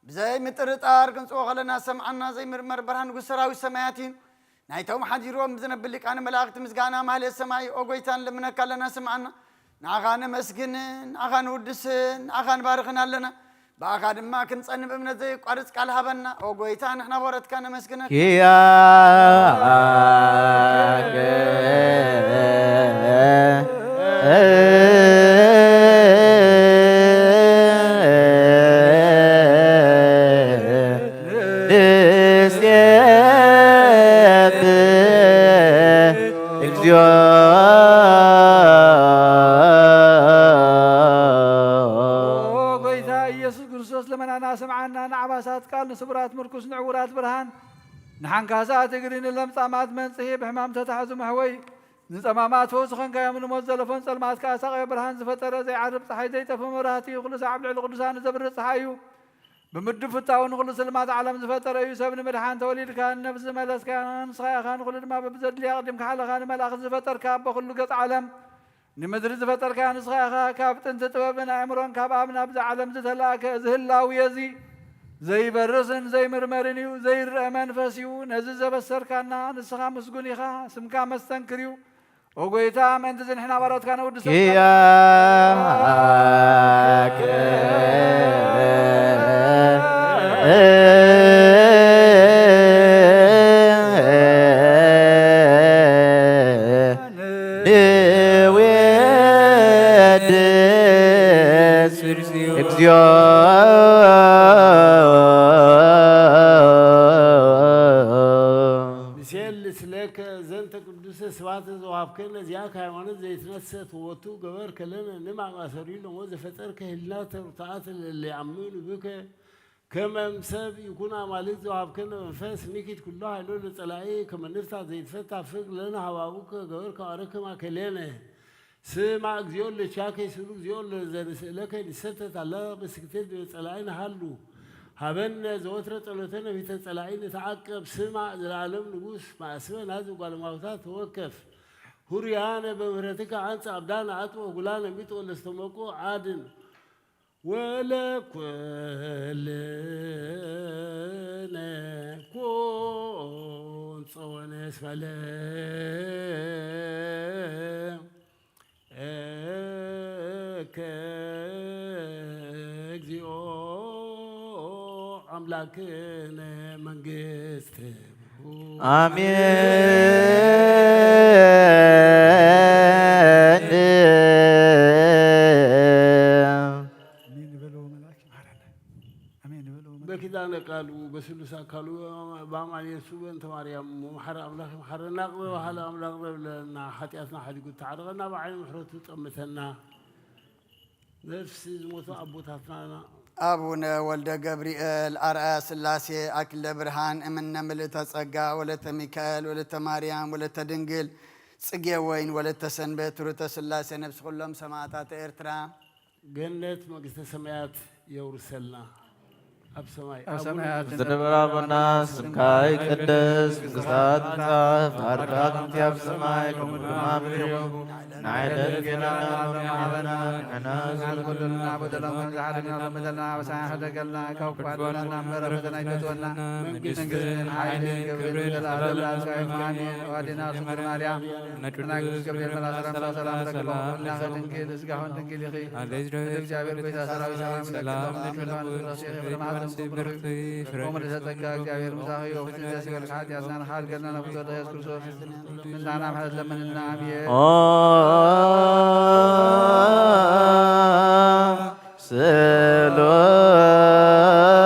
ብዘይ ምጥርጣር ክንጽዎ ከለና ሰምዓና፣ ዘይምርመር ብርሃን ንጉስ ሰራዊት ሰማያት እዩ። ናይቶም ሓዲሮም ብዝነብር ሊቃነ መላእክቲ ምስጋና ማህሌት ሰማይ፣ ኦ ጎይታ ንለምነካ ኣለና ስምዓና። ንዓኻ ነመስግን፣ ንዓኻ ንውድስን፣ ንዓኻ ንባርኽን ኣለና። ብኣኻ ድማ ክንጸን ብእምነት ዘየቋርጽ ቃል ሃበና። ኦ ጎይታ ንሕና ባሮትካ ነመስግነካ። ኪያከ ንሴብህ እግዚኦ። ኦ ጎይታ ኢየሱስ ክርስቶስ ልመናና ስምዓና። ንዓባሳት ቃል፣ ንስቡራት ምርኩስ፣ ንዕውራት ብርሃን፣ ንሓንካሳት እግሪ፣ ንለምጻማት መንጽሂ፣ ብሕማም ተታሕዙ መሕወይ፣ ንጸማማት ፈውሲ ኾንካዮም፣ ንሞት ዘለፎን ጸልማት ከኣ ሳቕዮ ብርሃን ዝፈጠረ፣ ዘይዓርብ ጸሓይ፣ ዘይጠፍእ መብራህቲ፣ ኩሉ ሳዕ ኣብ ልዕሊ ቅዱሳን ዘብርህ ጸሓይ እዩ። ብምድፍታው ንኹሉ ስልማት ዓለም ዝፈጠረ እዩ። ሰብ ንምድሓን ተወሊድካ፣ ንነፍሲ ዝመለስካ ንስኻ ኢኻ። ንኹሉ ድማ በብዘድልያ ኣቕዲምካ ሓለኻ፣ ንመላእኽቲ ዝፈጠርካ፣ ኣቦ ኩሉ ገጽ ዓለም ንምድሪ ዝፈጠርካ ንስኻ ኢኻ። ካብ ጥንቲ ጥበብን ኣእምሮን ካብ ኣብ ናብዚ ዓለም ዝተላእከ፣ እዚ ህላዌ እዚ ዘይበርስን ዘይምርመርን እዩ፣ ዘይረአ መንፈስ እዩ። ነዚ ዘበሰርካና ንስኻ ምስጉን ኢኻ፣ ስምካ መስተንክር እዩ። ኦ ጎይታ፣ ምእንቲ እዚ ንሕና ባሮትካ ነውድሰካ። ኪያከ ንዌድስ እግዚኦ። ንሴል ስለከ ዘንተ ቅዱሰ ስብሐተ ዘወሃብከነ ዚአከ ሃይማኖት ዘይትነሰት ወቱ ገበርከ ለነ ንማማሰሪ ለሞ ዘፈጠርከ ህልና ተሩታአት ለለይአምኑ ብከ ከመም ሰብ ይኩን አማልክት ዘወሃብከነ መንፈስ ንኪት ኩሎ ኃይሎ ለጸላኢ ከመ ንፍታ ዘይትፈታ ፍቅር ለነ ሀባቡከ ገበርከ አረከ ማከሌነ። ስማ እግዚኦ ለቻከ ስሉ እግዚኦ ለዘንስእለከ ንሰተት አላ በስክቴት ጸላኢ ንሃሉ። ሀበነ ዘወትረ ጸሎተነ ፊተ ጸላኢ ንተዓቀብ። ስማ ዘለዓለም ንጉስ ማእስበ ናዚ ጓለማውታ ተወከፍ። ሁርያነ በምህረትከ አንጽ አብዳነ አጥወ ጉላነ ሚጥ ወለስተመቆ አድን። ወለኩልነ ኩን ጸወነ እስመለ እከ እግዚኦ አምላክነ መንግስት አሜን። አሜን በለው መልአክ ይማረን። አሜን በለው መልአክ። በኪዳነ ቃሉ በስሉስ አካሉ በአማኑኤል እሱ በእንተ ማርያም መሐረ አምላክ ይምሐረና። ቅበ ባህለ አምላክ በብለና ኃጢአትና ሓዲጉ ተዓረቀና። በዓይነ ምሕረቱ ጠምተና። ነፍሲ ዝሞቱ አቦታትና ኣቡነ ወልደ ገብርኤል ኣርኣያ ሥላሴ ኣክለ ብርሃን እምነ ምልእተ ጸጋ ወለተ ሚካኤል ወለተ ማርያም ወለተ ድንግል ጽጌ ወይን ወለተ ሰንበት ትሩተ ሥላሴ ነፍሲ ኩሎም ሰማዕታት ኤርትራ ገነት መንግስተ ሰማያት የውርሰልና። ኣብ ሰማይ ኣብ ሰማያት ዝነብር ኣቦና ስምካ ይቀደስ፣ መንግስትኻ ትምጻእ፣ ፍቓድካ ትምጻእ ኣብ ሰማይ ከምኡ ድማ ኣብ ምድሪ ይኹን። ንዕለት ጌናና ሎሚ ሃበና፣ ንሕና ንሓልፍ ኩልና በደሎም ከም ዝሓለፍና በደልና ኣበሳና ሕደገልና፣ ካብ ክፉ ኣድሕነና እምበር፣ ኣብ ፈተና ኣይተእትወና። መንግስትን ሓይልን ክብርን ዘለዓለም ንስኻ ኢኹም። ኣሜን። ኣዴና ስውር ማርያም፣ ናይ ቅዱስ ገብርኤል መልኣክ ሰላምታ ሰላም እልክልኪ፣ ኩልና ድንግል፣ ስጋኹን ድንግል ኢኺ። ኣደይ ድንግል፣ እግዚኣብሔር ጎይታ ሰራዊት ሰላም እልክልኪ። ሰላም እልክልኪ። ብሩኽቲ ኢኺ፣ ፍሬ ማህፀንኪ ብሩኽ እዩ። ፍሬ ከምኡ ልደተ ጸጋ እግዚኣብሔር ምሳኺ እዩ። ፍጹም ደስ ይበልኪ። ኃጢአትና ንኻሕድገልና ናብ ፍትወት ኢየሱስ ክርስቶስ ምሳና ምሕረት ለምንልና። ኣሜን። ኦ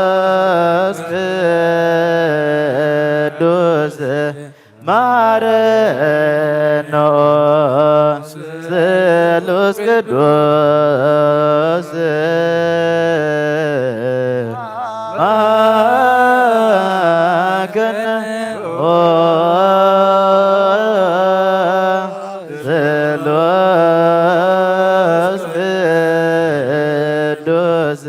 ስሉስ ቅዱስ ማረኖ ስሉስ ቅዱስ ማከነ ኦ ስሉስ ቅዱስ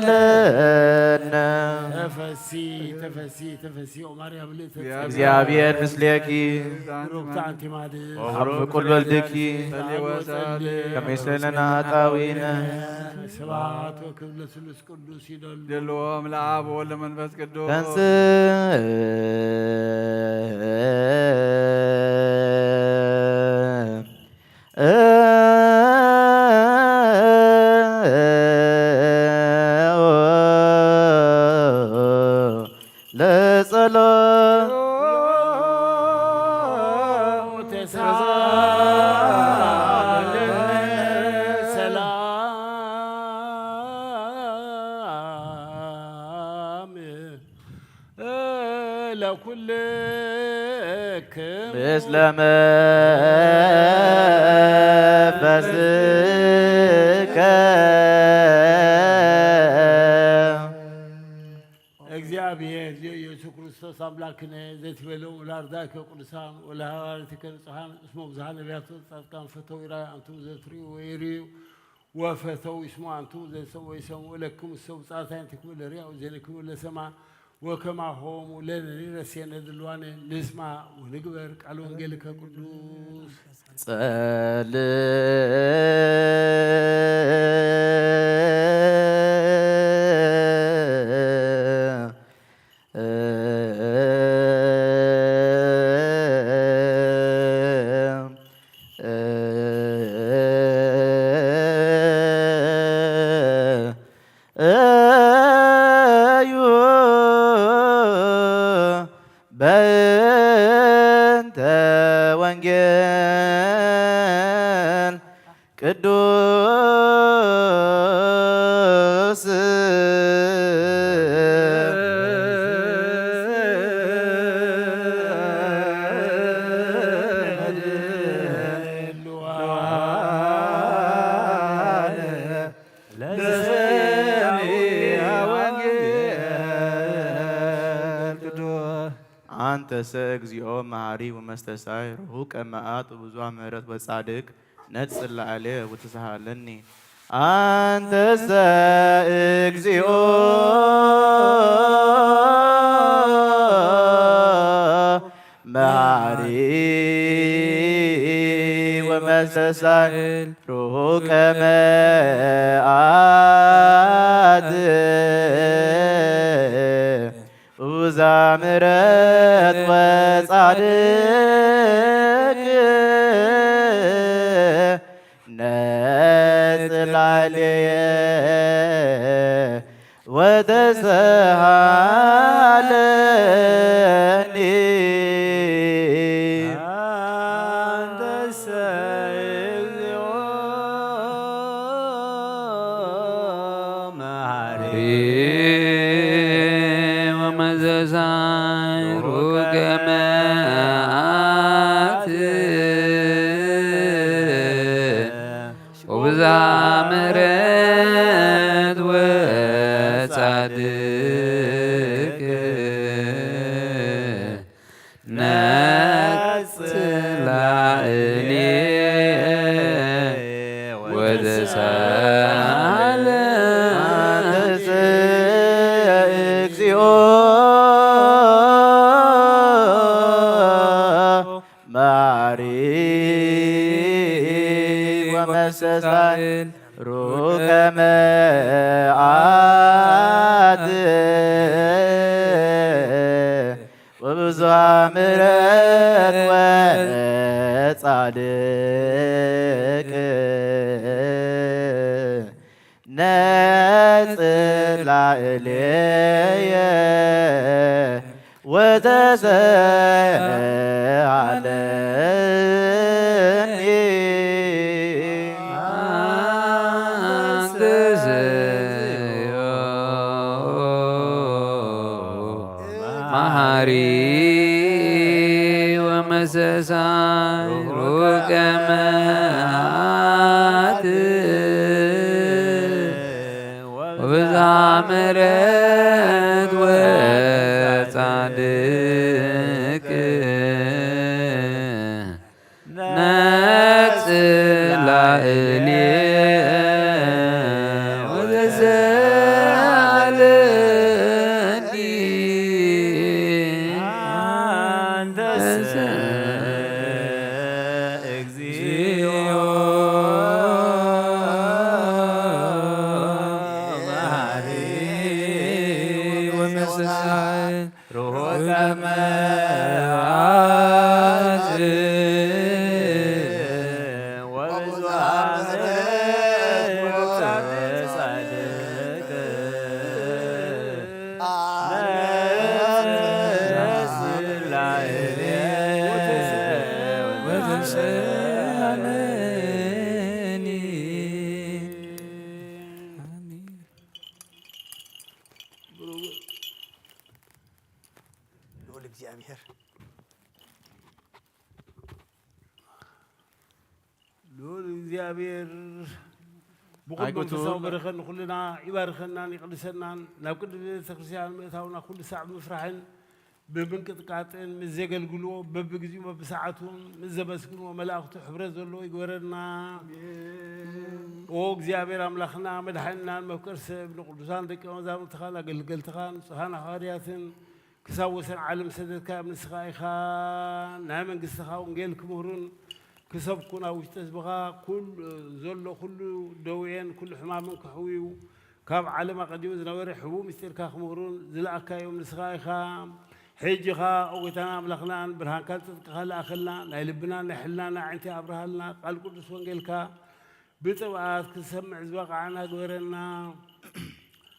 ተሳሃለነ። ተፈሲ ተፈሲ ተፈሲ ኦ ማርያም ልእተ እግዚአብሔር ምስሌኪ ብሩክቲ ኣንቲ ማድስ ወብሩክ ኩሉ ወልድኪ ወጸሊ ከመ ይስለና ኃጣውኢነ። ስብሐት ወክብር ለስሉስ ቅዱስ ይደሉ። ደልዎም ለአብ ወወልድ ለመንፈስ ቅዱስ። ተንሥእ ለጸሎት ተሳለነ ሰላም ለኩልክም ምስለ መንፈስከ። እግዚአብሔር ኢየሱስ ክርስቶስ አምላክነ ዘትቤለኡ ለአርዳእከ ቅዱሳን ወለሐዋርያትከ ንጹሐን እስመ ብዙኃ ነቢያት ወጻድቃን ፈተው ይራዩ አንቱም ዘትርእዩ ወይርእዩ ወፈተው ይስሙ አንቱም ዘሰምዑ ይሰምዑ። ለክሙ እሰ ብፅዓት ዓይንትክሙ ለርያ ወእዜንክሙ ለሰማ ወከማሆሙ ለነኒ ረሴነ ድልዋነ ንስማ ወንግበር ቃል ወንጌልከ ቅዱስ። ጸልእ እዩ በእንተ ወንጌል ቅዱስ ለሰሚዐ ወንጌል ቅዱስ። አንተሰ እግዚኦ መሐሪ ወመስተሳይ ርሁቀ መዓት ብዙኃ ምሕረት ወጻድቅ ነጽ ላዕሌ ወተሳሃለኒ። አንተሰ እግዚኦ መሐሪ ወመስተሳይ ርሁቀ መዓት ብዙኃ ምሕረት ወጻድቅ ነጽ ላዕሌየ ወተሰሃለኒ። አንተሰ እግዚኦ መሐሪ ወመስተሳይ ርሁቀ መዓት ወብዙኃ ምሕረት ነጽላእሌ ወተሳለ። አንተ እግዚኦ መሐሪ ወመስተሳህል ሩቀ መዓት ወብዙኃ ምሕረት ወጻድቅ ነጽላእሌየ ወተሳለኒ። አንተ ዘዮ መሐሪ ወመሰሳይ ሩቀ መዓት ወብዝኃ ምሕረት ወጻድቅ ነጽላእሌ ወተሳለኒ። አንተሰ እግዚኦ መሐሪ ወመሰሳይ ሩቀ መዓት ወብዙኃ ምሕረት ወጻድቅ ነጽላእሌ ወተሳለኒ። ልዑል እግዚኣብሔር፣ ልዑል እግዚኣብሔር ብኹሉ ኣይጉቱን። መንፈሳዊ በረኸት ንኹልና ይባርከናን ይቕድሰናን፣ ናብ ቅድስቲ ቤተ ክርስቲያን ምእታውና ኩሉ ሳዕ ብምፍራሕን ብምንቅጥቃጥን ምስ ዘገልግልዎ በብግዚኡ በብሰዓቱን ምስ ዘመስግንዎ መላእኽቱ ሕብረት ዘለዎ ይግበረና። ኣሜን። ኦ እግዚኣብሔር ኣምላኽና መድሓኒናን መፍቀር ሰብ ንቅዱሳን ደቀ መዛሙርትኻን ኣገልገልትኻን ንጹሃን ሃዋርያትን ክሳብ ወሰን ዓለም ሰደድካዮም ንስኻ ኢኻ። ናይ መንግስትኻ ወንጌል ክምህሩን ክሰብኩን ኣብ ውሽጢ ህዝብኻ ኩል-፣ ዘሎ ኩሉ ደዌን ኩሉ ሕማምን ክሕውዩ ካብ ዓለም ኣቐዲሙ ዝነበረ ሕቡእ ምስጢርካ ክምህሩን ዝለኣካዮም ንስኻ ኢኻ። ሕጂ ኸኣ ኦ ጐይታና ኣምላኽናን ብርሃንካን ጽድቅኻን ለኣኸልና፣ ናይ ልብናን ናይ ሕልናን ኣዒንቲ ኣብርሃልና፣ ቃል ቅዱስ ወንጌልካ ብጥብኣት ክንሰምዕ ዝበቓዕና ግበረና።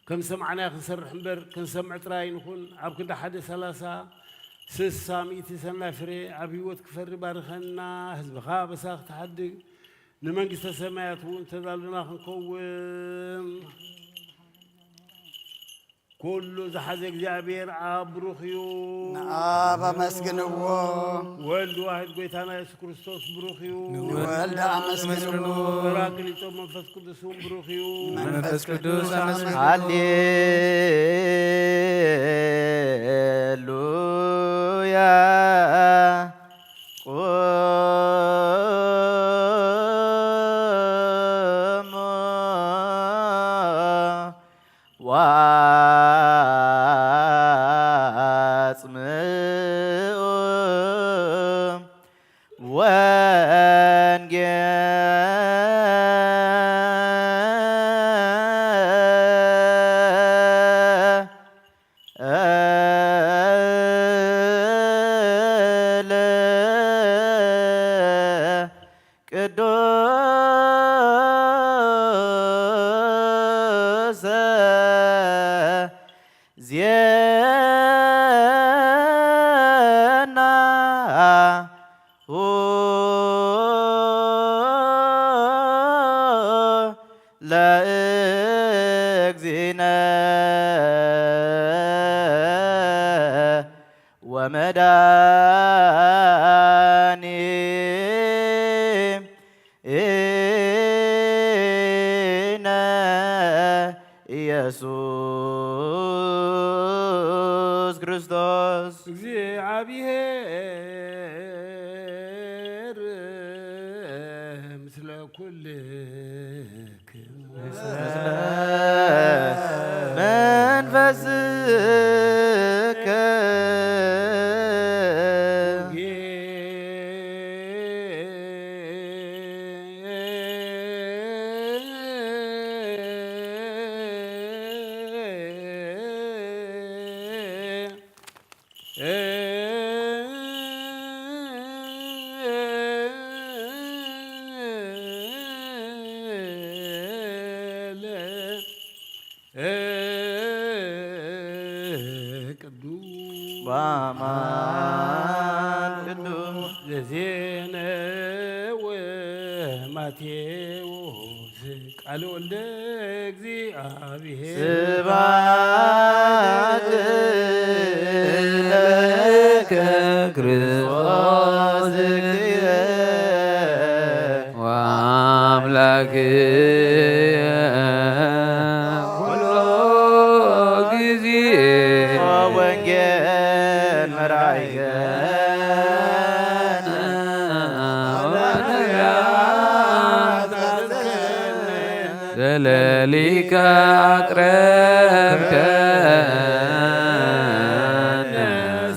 ከም ሰማዕናዮ ክንሰርሕ እምበር ክንሰምዕ ጥራይ ንኹን። ኣብ ክንዲ ሓደ ሰላሳ፣ ስሳ፣ ሚእቲ ሰናይ ፍሬ ኣብ ህይወት ክፈሪ ባርኸና። ህዝብኻ ኣበሳ ክትሓድግ ንመንግስተ ሰማያት እውን ተዳሉና ክንከውን። ኩሉ ዝሓዘ እግዚኣብሔር ኣብ ብሩኽ እዩ። ንኣብ ኣመስግንዎ። ወልድ ዋሕድ ጐይታና የሱስ ክርስቶስ ብሩኽ እዩ። ንወልድ ኣመስግንዎ። ጰራቅሊጦስ መንፈስ ቅዱስ እውን ብሩኽ እዩ። መንፈስ ቅዱስ ኣመስግንዎ። ሃሌሉያ። ቁሙ ወአጽምዑ ወንጌለ ቅዱሰ ዜናሁ ለእግዚእነ ወመድኃኒነ ኢየሱስ ክርስቶስ። እግዚኣብሔር ምስለ ኩልክም መንፈስከ ቅዱስ በአማን ቅዱስ ዘዜነወ ማቴዎስ ቃል ወልደ እግዚአብሔር ስብሐት ለከ ክርስቶስ እግዚእነ ወአምላክነ ኩሉ ጊዜ ወንጌል መራሒከነ ዘለሊካ ኣቅረብከነ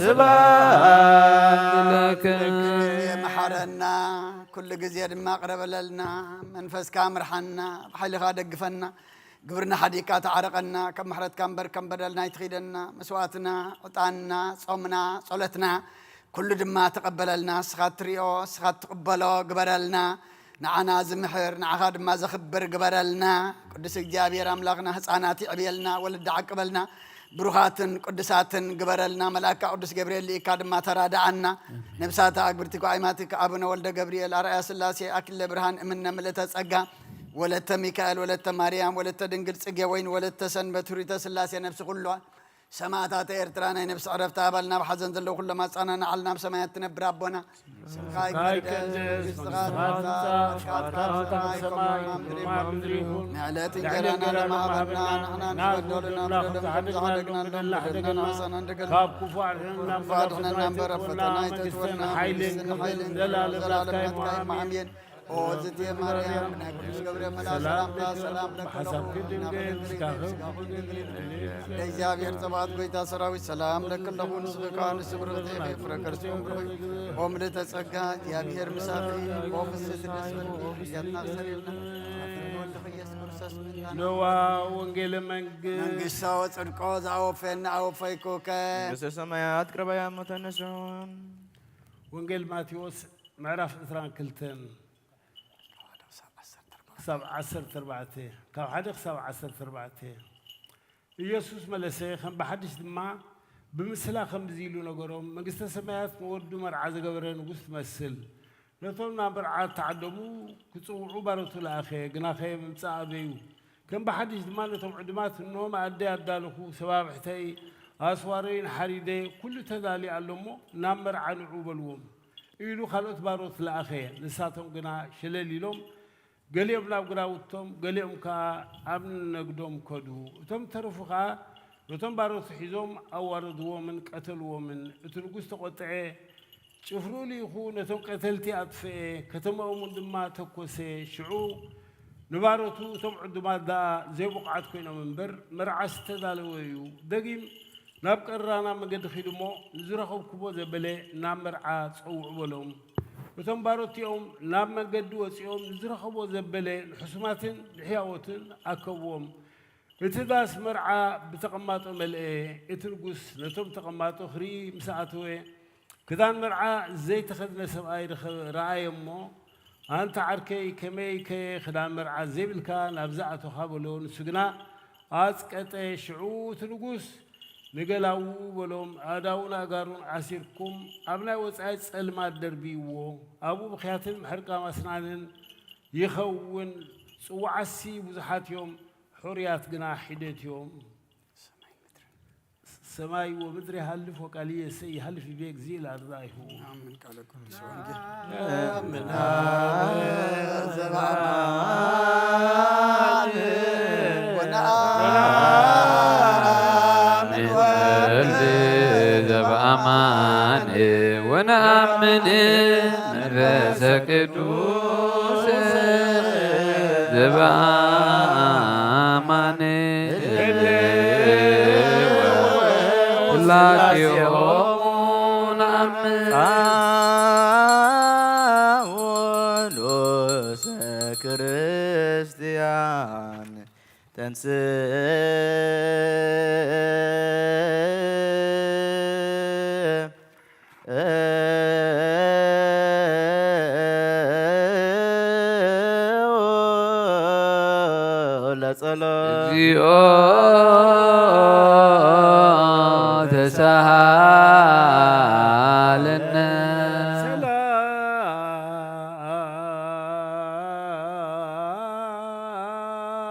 ስብሐት ለከ መሓረና፣ ኩሉ ግዜ ድማ ቅረበለልና። መንፈስካ ምርሓና፣ ብሓይልኻ ደግፈና። ግብርና ሓዲግካ ተዓረቐና፣ ከም ምሕረትካ እምበር ከም በደልና ኣይትኺደና። መስዋእትና፣ ዕጣንና፣ ጾምና፣ ጸሎትና፣ ኩሉ ድማ ተቐበለልና። ንስኻ እትሪኦ፣ ንስኻ እትቕበሎ ግበረልና። ንዓና ዝምሕር፣ ንዓኻ ድማ ዘኽብር ግበረልና። ቅዱስ እግዚኣብሔር ኣምላኽና፣ ህፃናት ይዕብየልና፣ ወለዲ ዓቅበልና፣ ብሩኻትን ቅዱሳትን ግበረልና። መልኣካ ቅዱስ ገብርኤል ልኢካ ድማ ተራድኣና። ነብሳታ ኣግብርቲ ጓይማትካ ኣቡነ ወልደ ገብርኤል፣ ኣርኣያ ስላሴ፣ ኣክሊለ ብርሃን፣ እምነ ምልእተ ጸጋ፣ ወለተ ሚካኤል፣ ወለተ ማርያም፣ ወለተ ድንግል ጽጌ ወይን፣ ወለተ ሰንበት፣ ህሩተ ስላሴ፣ ነብሲ ኩሉ ሰማእታት ኤርትራ ናይ ነብሲ ዕረፍቲ ኣባል ናብ ሓዘን ዘለዉ ኩሎም ኣጻናናዓል ናብ ሰማያት ትነብር ኣቦና ስምካ ይቀደስ መንግስትኻ ትምጻእ ፈቃድካ ኣብ ሰማይ ከምኡ ኣብ ምድሪ ይኹን ንዕለት እንጀራና ለማሃበና ንሕና ንበደሉና በደሎም ከም ዝሓደግናሎም በደልና ንሓሰና እንደገና ካብ ክፉእ ኣድሕነና እምበር ኣብ ፈተና ኣይተእትወና መንግስትን ሓይልን ክብርን ዘለኣለም ናትካ እዩ ኣሜን ኦ ዝእቲ ማርያም ናይ ቅዱስ ገብርኤል መልኣክ ሰላምታ ሰላም ለኪ ብሓሳብኪ ድንግል ስጋኺ ድንግል እግዚኣብሔር ጸባኦት ጎይታ ሰራዊት ሰላም ለኪ ኣለኹ ንስኺ ከኣ ንስብርኽቲ ፍረ ከርስኪ ኦ ምልእተ ጸጋ እግዚኣብሔር ምሳኺ ኦ ፍስሕቲ ደስ በልኪ ሓጢኣትና ኣስተሰርየልና ወልድኺ ኢየሱስ ክርስቶስ ምእንታና ነዋ ወንጌለ መንግስት መንግስቶ ጽድቆ ዝኣወፈየና ኣወፈይኩከ መንግስተ ሰማያት ቅረባያ እሞ ተነስሑን ወንጌል ማቴዎስ ምዕራፍ ዕስራን ክልተን ክሳብ ዓሰርተ ኣርባዕተ ካብ ሓደ ክሳብ ዓሰርተ ኣርባዕተ ኢየሱስ መለሰ፣ ከም ብሓድሽ ድማ ብምስላ ከምዚ ኢሉ ነገሮም፣ መንግስተ ሰማያት ንወዱ መርዓ ዝገበረ ንጉስ ትመስል። ነቶም ናብ መርዓ እተዓደሙ ክጽውዑ ባሮቱ ለኣኸ፣ ግናኸ ምምጻእ ኣበዩ። ከም ብሓድሽ ድማ ነቶም ዕዱማት፣ እንሆ መኣደይ ኣዳለኹ፣ ሰባብሕተይ፣ ኣስዋረይን ሓሪደ፣ ኩሉ ተዳልዩ ኣሎ እሞ ናብ መርዓ ንዑ በልዎም ኢሉ ካልኦት ባሮት ለኣኸ። ንሳቶም ግና ሸለል ኢሎም ገሊኦም ናብ ግራውቶም፣ ገሊኦም ከኣ ኣብ ነግዶም ከዱ። እቶም ዝተረፉ ከኣ ነቶም ባሮቱ ሒዞም ኣዋረድዎምን ቀተልዎምን። እቲ ንጉስ ተቖጥዐ፣ ጭፍርኡ ልኢኹ ነቶም ቀተልቲ ኣጥፍኤ፣ ከተማኦም እውን ድማ ተኮሰ። ሽዑ ንባሮቱ፣ እቶም ዕዱማት ደኣ ዘይብቑዓት ኮይኖም እምበር፣ መርዓ ዝተዳለወ እዩ። ደጊም ናብ ቀራና መገዲ ኺዱ እሞ፣ ንዝረኸብኩዎ ዘበለ ናብ መርዓ ጸውዑ በሎም። እቶም ባሮት እቲኦም ናብ መገዲ ወጺኦም፣ ንዝረኸብዎ ዘበለ ንሕሱማትን ንሕያዎትን ኣከብዎም። እቲ ዳስ መርዓ ብተቐማጦ መልአ። እቲ ንጉስ ነቶም ተቐማጦ ክርኢ ምስ ኣተወ፣ ክዳን መርዓ ዘይተኸድነ ሰብኣይ ረኸበ፣ ረኣየ እሞ፣ ኣንታ ዓርከይ፣ ከመይ ከየ ክዳን መርዓ ዘይብልካ ናብዚ ኣቶኻ? በሎ። ንሱ ግና ኣጽቀጠ። ሽዑ እቲ ንጉስ ንገላውኡ በሎም፣ ኣእዳውን ኣእጋሩን ኣሲርኩም ኣብ ናይ ወጻኢ ጸልማት ደርብይዎ። ኣብኡ ብኽያትን ምሕርቃም ኣስናንን ይኸውን። ጽዉዓትሲ ብዙሓት እዮም፣ ሕሩያት ግና ሒደት እዮም። ሰማይ ወምድር ይሃልፍ ወቃልየ ሰይሃልፍ ይቤ እግዚእ ለኣርዳኢሁ። ኣሜን። ቃለ ቅዱስ ወንጌል። አማን ወነአምን መንፈሰ ቅዱስ ዘበአማን። ሁላቴሆሙ ነአምን። ጳውሎስ ክርስቲያን ተንሥእ ለጸሎት። እግዚኦ ተሳሃለነ።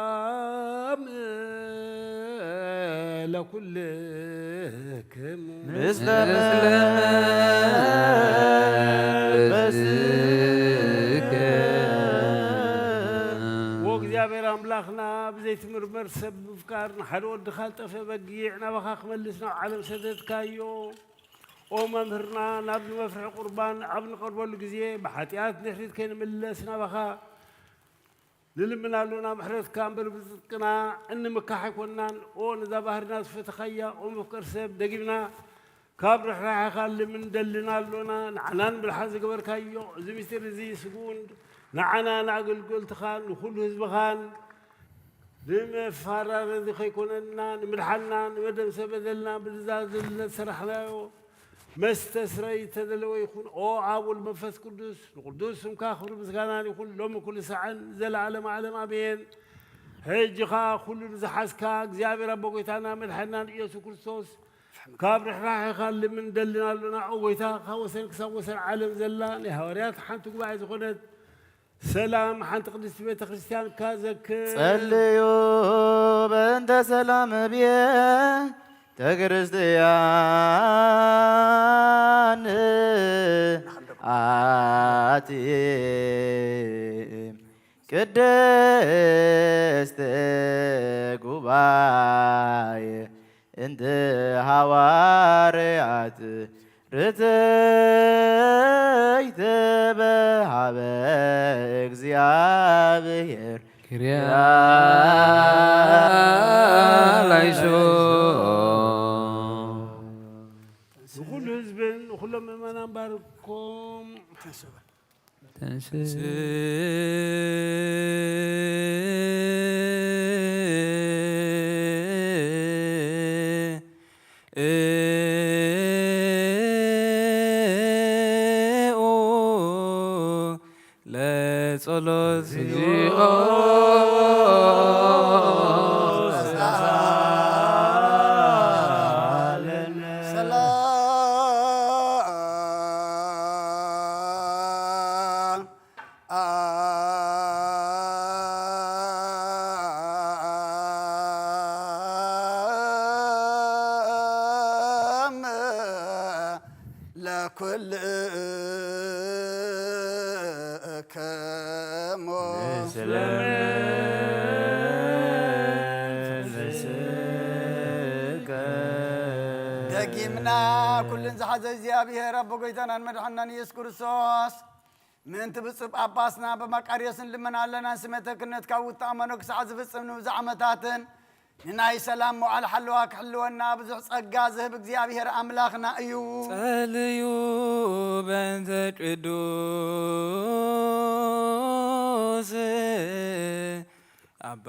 ሰላም ለኩልክሙ። ምስለ መንፈስከ። ወእግዚአብሔር ኣምላኽና ብዘይትምርመር ሰብ ምፍቃር፣ ንሓደ ወድኻ ዝጠፍአ በጊዕ ናባኻ ክመልስ ናብ ዓለም ሰደድካዮ። ኦ መምህርና፣ ናብ መፍርሒ ቁርባን ኣብ ንቐርበሉ ግዜ ብሓጢኣት ድሕሪት ከይንምለስ ናባኻ ንልምን ኣሎና። ምሕረትካ እምበር ብጽድቅና እንምካሕ ኣይኮንናን። ኦ ነዛ ባህርና ዝፈተኻያ፣ ኦ መፍቀር ሰብ፣ ደጊምና ካብ ርሕራሕኻ ልምን ደልን ኣሎና። ንዓና ንምድሓን ዝገበርካዮ እዚ ምስጢር እዚ ስጉን ንዓና ንኣገልገልትኻን ንኹሉ ህዝብኻን ንመፋራረዚ ከይኮነና፣ ንምድሓንና፣ ንመደምሰ በደልና ብትእዛዝነት ሰራሕናዮ። መስተ ስረይ ተደለወ ይኹን። ኦ ኣብ ወልድ መንፈስ ቅዱስ፣ ንቅዱስ ስምካ ክብሪ ምስጋናን ይኹን፣ ሎሚ ኩሉ ሰዓን ዘለዓለም ዓለም ኣሜን። ሕጂ ኸኣ ኩሉ ንዝሓዝካ እግዚኣብሔር ኣቦ ጎይታና መድሓንናን ኢየሱስ ክርስቶስ፣ ካብ ርሕራሕኻ ልምን ደልን ኣሎና። ኦ ጎይታ፣ ካብ ወሰን ክሳብ ወሰን ዓለም ዘላ ናይ ሃዋርያት ሓንቲ ጉባኤ ዝኾነት ሰላም ሓንቲ ቅድስቲ ቤተ ክርስቲያንካ ዘክር። ጸልዩ በእንተ ሰላም ቤተ ክርስቲያን ኣቲ ቅድስት ጉባኤ እንተ ሃዋርያት ርትዕት በሃበ እግዚኣብሔር። ኪርያ ላይሶ። ንኹሉ ህዝብን ንኹሎም ምእመናን ባርኮም። ተንሥእ ለጸሎት። እግዚኦ ሰላም ለኩልክሙ። ደጊምና ኩልን ዝሓዘ እግዚኣብሔር ኣቦ ጎይታናን መድሓንናን ኢየሱስ ክርስቶስ ምእንቲ ብፁዕ ጳጳስና ኣባ መቃርዮስ ንልምን ኣለና። ስመተ ክህነትካ ውታእ መነኩሳዕ ዝፍጽም ንብዙሕ ዓመታትን ንናይ ሰላም መዋዕል ሓለዋ ክሕልወና ብዙሕ ጸጋ ዝህብ እግዚኣብሔር ኣምላኽና እዩ። ጸልዩ በእንተ ቅዱስ ኣባ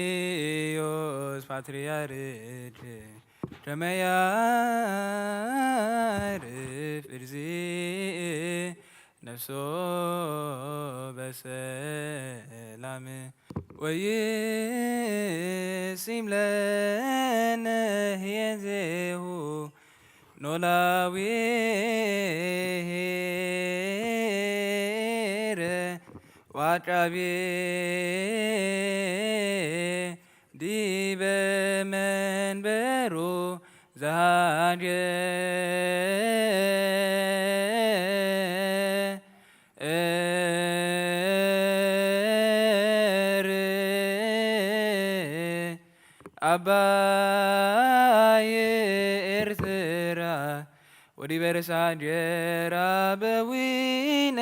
እንጦንዮስ ፓትርያርክ ከመ ያዕርፍ እግዚእ ነፍሶ በሰላም ወይሲም ለነ ህየንዜሁ ኖላዊ ሄረ ዋቃቤ ዲበ መንበሩ ዘሃጀር አባ የኤርትራ ወዲበ ርእሳ እንጀራ በዊነ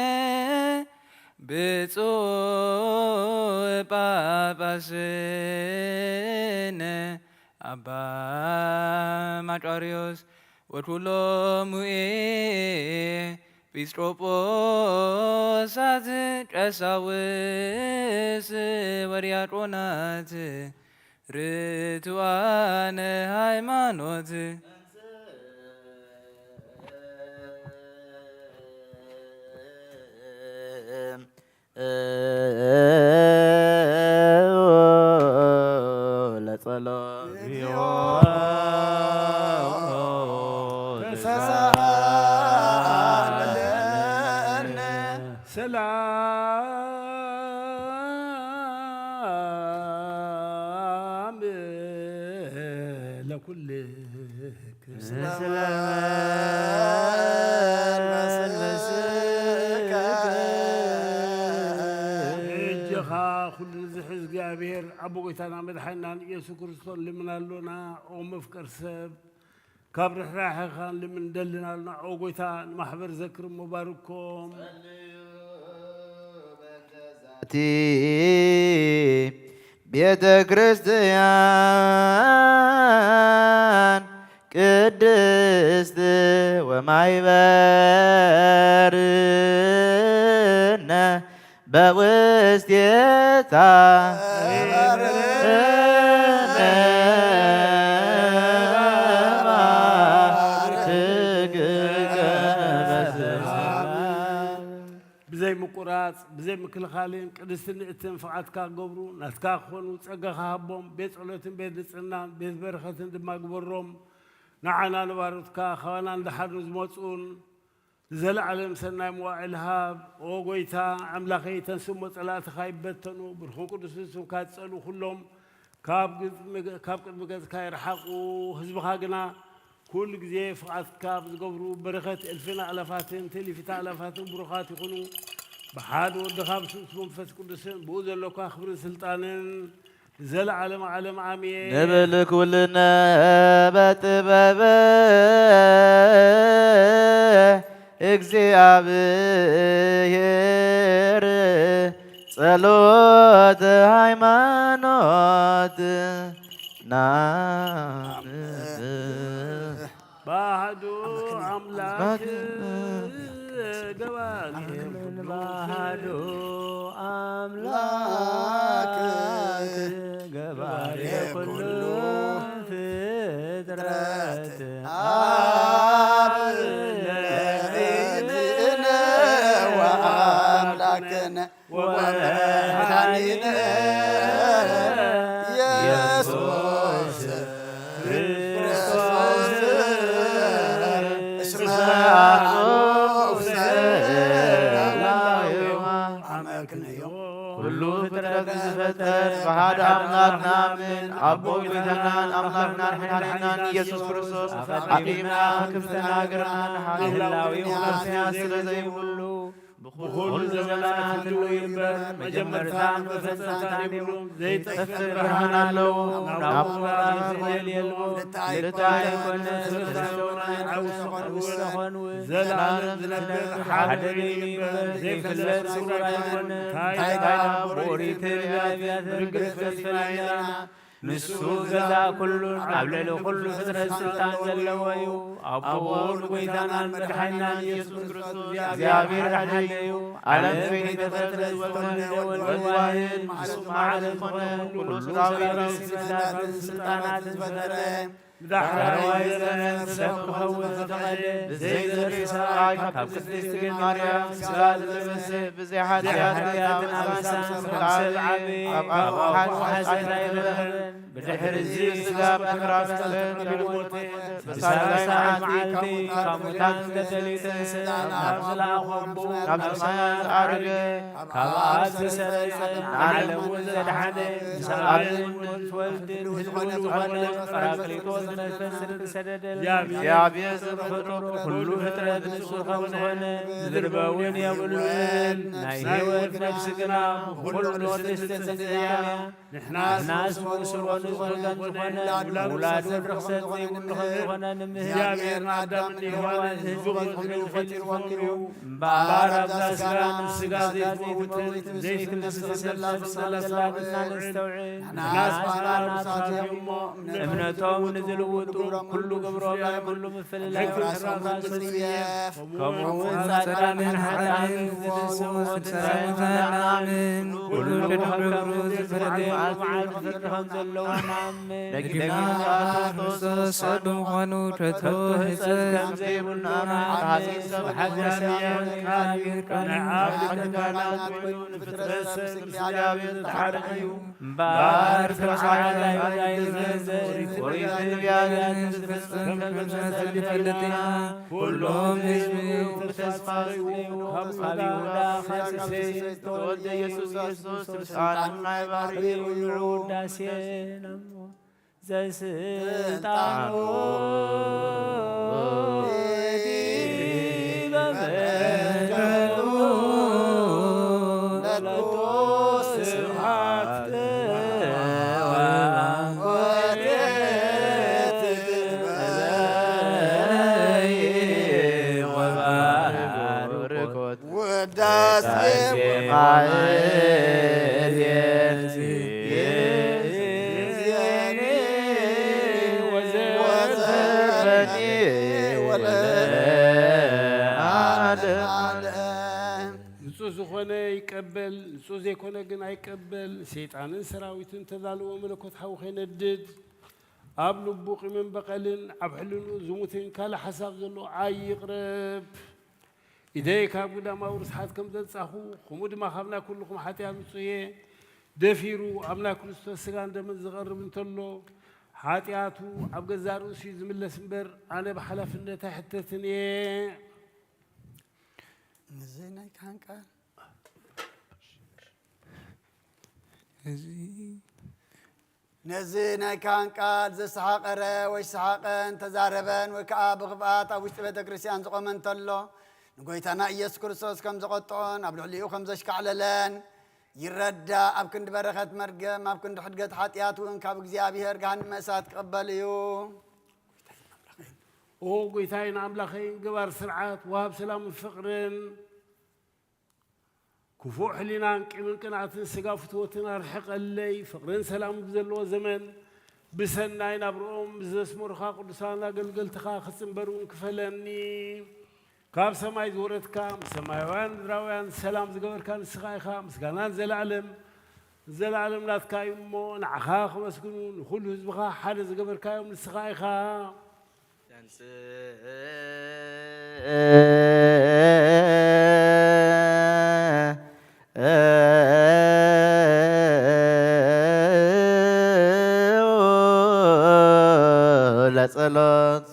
ብፁዕ ጳጳስነ ኣባ ማቃርዮስ ወኩሎሙ ኤጲስቆጶሳት ቀሳውስት ወዲያቆናት ርቱዓነ ሃይማኖት። ለጸሎት ሰላም ለኩልክ። እጅኻ ኩሉ ዝሕዝ እግዚኣብሔር ኣቦ ጎይታና መድሓኒናን ኢየሱስ ክርስቶስ ልምን ኣሎና። ኦ መፍቀር ሰብ ካብ ርሕራሕኻ ልምን ደልን ኣሎና። ኦ ጎይታ ንማሕበር ዘክር መባርኮም። እቲ ቤተ ክርስቲያን ቅድስት ወማይበርነ በውስቴታ ብዘይ ምቁራጽ ብዘይ ምክልኻልን ቅድስትን ንእትን ፍቓድካ ክገብሩ ናትካ ክኾኑ ጸጋኻ ሃቦም። ቤት ጸሎትን ቤት ንጽህናን ቤት በረኸትን ድማ ግበሮም። ንዓና ንባሮትካ ካባና ንድሓር ንዝመጹን ንዘለዓለም ሰናይ መዋዕል ሃብ። ኦ ጎይታ ኣምላኸይ፣ ተንስሞ ጸላእትኻ ይበተኑ፣ ብሩኽን ቅዱስን ስምካ ዝጸልኡ ኩሎም ካብ ግጽ-፣ ካብ ቅድሚ ገጽካ ይርሓቑ። ህዝብኻ ግና ኩሉ ግዜ ፍቓድካ ብዝገብሩ በረኸት እልፍን ኣእላፋትን ትእሊፊታ ኣእላፋትን ብሩኻት ይኹኑ። ብሓደ ወድኻ ብስሉስ መንፈስ ቅዱስን ብኡ ዘሎካ ክብርን ስልጣንን ንዘለዓለም ዓለም ኣሜን። ንብል ኩልነ በጥበበ እግዚኣብሔር ጸሎተ ሃይማኖት ናምን። በአሐዱ አምላክ ገባሬ ኩሉ በአሐዱ አምላክ ገባሬ ኩሉ ፍጥረት አብ ለእግዚእነ ወአምላክነ ወመድኃኒነ ኢየሱስ ክርስቶስ እስመ አልቦ ውስተ አመክንዮ ኩሉ ፍጥረት ዝፈጠር ብሓደ ኣምላክ ንኣምን፣ ኣቦ ጎይታናን ኣምላክናን መድሓኒናን ኢየሱስ ክርስቶስ ኣቐዲምና ክፍትና ግርና ንሓ ህላዊ ወስያ ስለ ዘይብሉ ብኹሉ ዘመናት ህልው ይንበር፣ መጀመርታን መፈጸምታን የብሉን፣ ዘይጠፍእ ብርሃን ኣለዎ። ናብ ምብራቕ ዝደልየሉ ልታይ ኣይኮነ፣ ስለ ሰውና ይዓውስ ዝኾኑ ዘለዓለም ዝነብር ሓደ ይንበር፣ ዘይፍለጥ ስውር ኣይኮነ። እንታይ ደኣ ብኦሪት ነቢያት ርግጽ ተስፈና ኢና። ንሱ ገዛ ኩሉን ኣብ ልዕሊ ኩሉ ፍጥረት ስልጣን ዘለዎ እዩ። ኣቦ ንጎይታናን መድሓኒናን ኢየሱስ ክርስቶስ እግዚኣብሔር ሓደ እዩ። ዓለም ከይተፈጥረ ዝኾነ ወልድ ዋሕድ ንሱ ማዕረ ዝኾነ ኩሉ ሰራዊት ስልጣናትን ዝፈጠረ ብዳሕራይ ዘመን ሰብ ክኸውን ዝተቐደ ብዘይዘርኢ ሰብኣይ ካብ ቅድስቲ ድንግል ማርያም ስጋ ዝለበሰ ብዘይ ሓጢኣትን ኣበሳን ዝተዓበየ ካብ ኣፉ ሓጢኣት ኣይረኸበን። ብድሕሪ እዚ ስጋ መከራ መስቀል ተቐቢሉ ሞተ። ብሳልሳይ መዓልቲ ካብ ሙታን ዝተፈልዩ ተንስእ፣ ናብ ዝለኣኾ ኣቦኡ ናብ ሰማይ ዝዓረገ፣ ካብ ኣብ ዝተሰረጸ ንዓለም እውን ዘድሓነ፣ ንሰብኣይን ንወልድን ህልው ዝኾነ ጳራቅሊጦስ መንፈስ ጽድቂ ሰደደልና። እግዚኣብሔር ፍጡር ኩሉ ፍጥረት ንጹሕ ከም ዝኾነ ዝድርበ እውን የብሉን። ናይ ህይወት ነፍሲ ግና ብኹሉ ቅድስቲ ጽድቂ እያ። ንሕናስ ንስቦ ንስቦ ንዝኾነ ውላድ ወዲ ርኽሰት ዘይብሉ ከም ዝኾነ ንምህር። እግዚኣብሔር ንኣዳምን ንሄዋንን ህዝቡ ክልል ፈጢርዎም እዩ። እምበኣር ኣብዛ ስጋ ምስ ስጋ ዘይትመውትን ዘይትምስስን ነፍሲ ዘላ ስላ ነስተውዕል። ንሕናስ ባሕና ርኩሳት እዮም እሞ እምነቶም ንዝልውጡ ኩሉ ግብሮም ናይ ኩሉ ምፍልላይ ሕጊ ራሶም ስራሶም ጽየፍ። ከምኡ እውን ጻድቃንን ኃጥኣንን ዝድስዎ ስድሳይ ምዃን ኣምን። ኩሉ ከም ግብሩ ዝፍረድ መዓልቲ መዓልቲ ፍርዲ ከም ዘለዎ ንኣምን። ደጊምና ክርስቶስ ሰብ ብምዃኑ ከቶ ሕጸት ከም ዘይብሉ ንኣምን። ብሓቂ እግዚኣብሔር ቃል እዩ። ንዓብ ደጋና ኮይኑ ንፍጥረት ሰብ ምስ እግዚኣብሔር ዝተሓደ እዩ። እምበኣር ከም ሰብዓ ናይ ወዳይ ዝገዘ ኦሪት ነቢያትን ዝፈጸም ከም ዝመጸ ንፈልጥ ኢና። ኩሎም ህዝቢ ብተስፋ ጽበዩ። ካብ ይሁዳ ኻብ ዮሴፍ ዝተወልደ ኢየሱስ ክርስቶስ ስልጣን ናይ ባሕሪ እዩ። ውዳሴ ነሞ ዘስልጣኑ ዲበ መለኮት ስብሐት ወባርኮት። ውዳሴ ንጹህ ዝኾነ ይቀበል፣ ንጹህ ዘይኮነ ግን ኣይቀበል። ሰይጣንን ሰራዊቱን ተዳልዎ መለኮት ሓዊ ከይነድድ፣ ኣብ ልቡ ቂምን በቐልን ኣብ ሕልንኡ ዝሙትን ካልእ ሓሳብ ዘሎ ኣይቕረብ። ኢደይ ካብ ግዳማዊ ርስሓት ከም ዘንጻኹ፣ ከምኡ ድማ ካብ ናይ ኩልኹም ሓጢኣት ንጹህ እየ። ደፊሩ ኣብ ናይ ክርስቶስ ስጋን ደምን ዝቐርብ እንተሎ፣ ሓጢኣቱ ኣብ ገዛእ ርእሱ እዩ ዝምለስ እምበር፣ ኣነ ብሓላፍነት ኣይሕተትን እየ። ነዚ ናይ ካህን ቃል፣ እዚ ነዚ ናይ ካህን ቃል ዘሰሓቐረ ወይ ዝሰሓቐን ተዛረበን ወይ ከዓ ብኽፍኣት ኣብ ውሽጢ ቤተ ክርስቲያን ዝቖመ እንተሎ፣ ንጎይታና ኢየሱስ ክርስቶስ ከም ዘቐጥዖን ኣብ ልዕሊኡ ከም ዘሽካዕለለን ይረዳእ። ኣብ ክንዲ በረኸት መርገም፣ ኣብ ክንዲ ሕድገት ሓጢኣት እውን ካብ እግዚኣብሔር ገሃነመ እሳት ክቕበል እዩ። ኦ ጎይታይን ኣምላኸይን፣ ገባር ስርዓት፣ ወሃብ ሰላምን ፍቕርን፣ ክፉእ ሕሊናን ቂምን ቅንኣትን ስጋ ፍትወትን ኣርሕቐለይ። ፍቕርን ሰላምን ብዘለዎ ዘመን ብሰናይ ናብርኦም ምስ ዘስመሩኻ ቅዱሳን ኣገልገልትኻ ክጽንበር እውን ክፈለኒ። ካብ ሰማይ ዝወረድካ፣ ምስ ሰማያውያን ምድራውያን ሰላም ዝገበርካ ንስኻ ኢኻ። ምስጋናን ዘለዓለም ዘለዓለም ናትካ እዩ እሞ፣ ንዓኻ ከመስግኑ፣ ንኹሉ ህዝብኻ ሓደ ዝገበርካዮም ንስኻ ኢኻ። ተንሥእ ለጸሎት።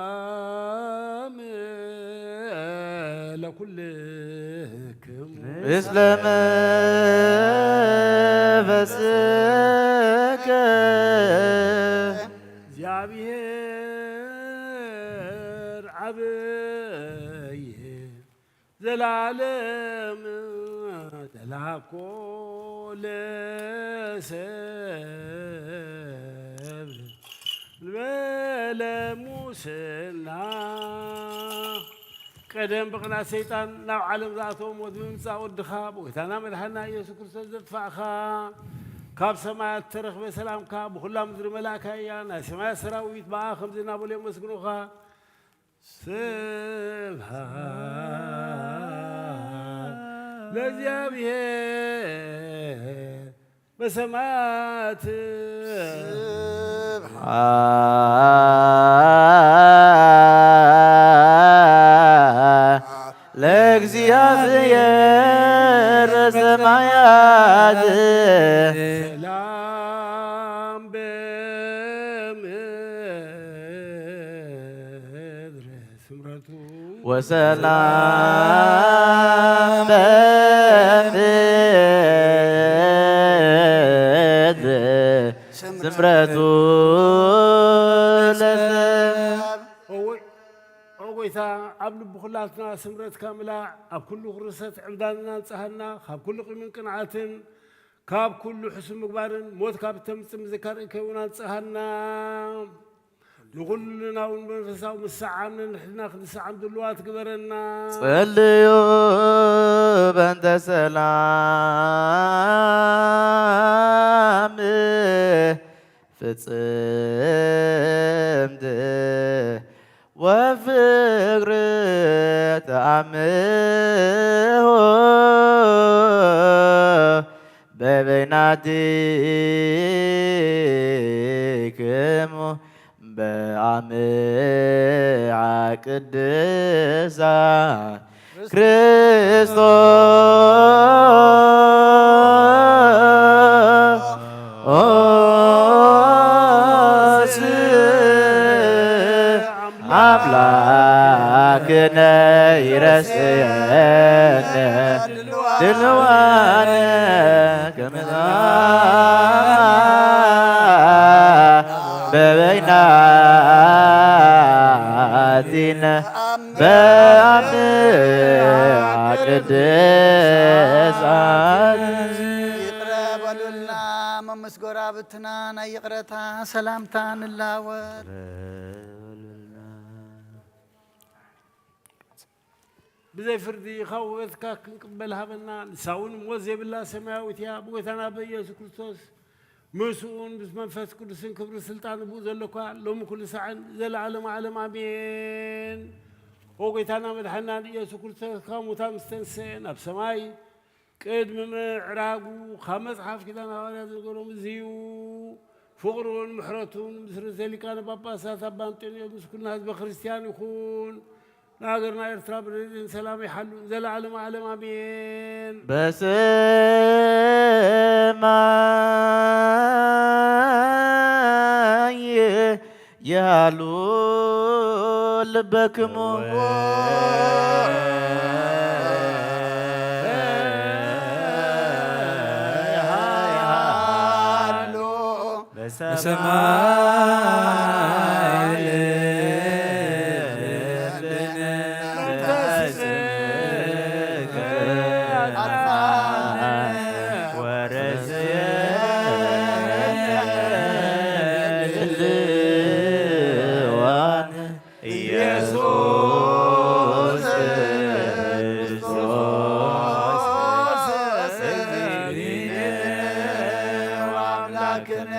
ሰላም ለኩልክሙ። ምስለ መንፈስከ። እግዚኣብሔር ዓብይ ዘላለም ተላኮ ለሰብ እንበለ ሙስና። ቀደም ብቕንኣት ሰይጣን ናብ ዓለም ዝኣተወ ሞት ብምምጻእ ወድኻ ብጎይታና መድሓና ኢየሱስ ክርስቶስ ዘጥፋእኻ፣ ካብ ሰማያት ተረኽበ ሰላምካ ብኹላ ምድሪ መላእካ እያ። ናይ ሰማያት ሰራዊት ብኣ ከምዚ እናበሉ የመስግኑኻ። ስብሐት ለእግዚኣብሔር በሰማያት። ስብሐት ለእግዚኣብሔር በሰማያት። ሰላም በምድር ወሰላም በምድር ስምረቱ ለሰብ። እወ፣ ኦ ጎይታ፣ ኣብ ልቢ ኩላትና ስምረትካ ምላእ፣ ኣብ ኩሉ ክርሰት ዕብዳንና ንጽሃና፣ ካብ ኩሉ ቂምን ቅንዓትን፣ ካብ ኩሉ ሕሱም ምግባርን ሞት ካብ ተምጽእ ምዝካር ከይውን ኣንጽሃና። ንኹልና እውን መንፈሳዊ ምስዓም ነንሕድና ክንስዓም ድልዋት ግበረና። ጸልዩ በእንተ ሰላም ፍጽምት ወፍቅር ተአምሆ በበይናቲክሙ በአምዓ ቅድሳን ክርስቶስ አምላክነ ይረስየነ ድልዋነ ከመ በበይናቲነ በአምዓ ቅድሳት። ይቕረ በሉልና፣ መምስ ጎራብትና ናይ ይቕረታ ሰላምታ ንላወር። ብዘይ ፍርዲ ካብ ውበትካ ክንቅበል ሃበና። ንሳ እውን ሞት ዘይብላ ሰማያዊት እያ። ብጎይታና ብኢየሱስ ክርስቶስ ምስኡን ምስ መንፈስ ቅዱስን ክብሪ ስልጣን ብኡ ዘለኳ ሎሚ ኩሉ ሳዕን ዘለዓለም ዓለም ኣሜን። ኦ ጎይታና መድሓናን ኢየሱስ ክርስቶስ ካብ ሙታን ምስ ተንስአ ናብ ሰማይ ቅድሚ ምዕራጉ ካብ መጽሓፍ ኪዳን ሃዋርያት ዝነገሮም እዚ እዩ። ፍቕሩን ምሕረቱን ምስ ርእሰ ሊቃነ ጳጳሳት ኣባ ኣንጦንዮስ ምስ ኩልና ህዝበ ክርስቲያን ይኹን። ንሃገርና ኤርትራ ብረድኤትን ሰላም ይሓሉ ዘለዓለም ዓለም ኣሜን። በሰማይ ይሃሉ ልበክሙ። በሰማይ ልብነ ወረስየ ድልዋን ኢየሱስ ክርስቶስ እግዚእነ ወአምላክነ።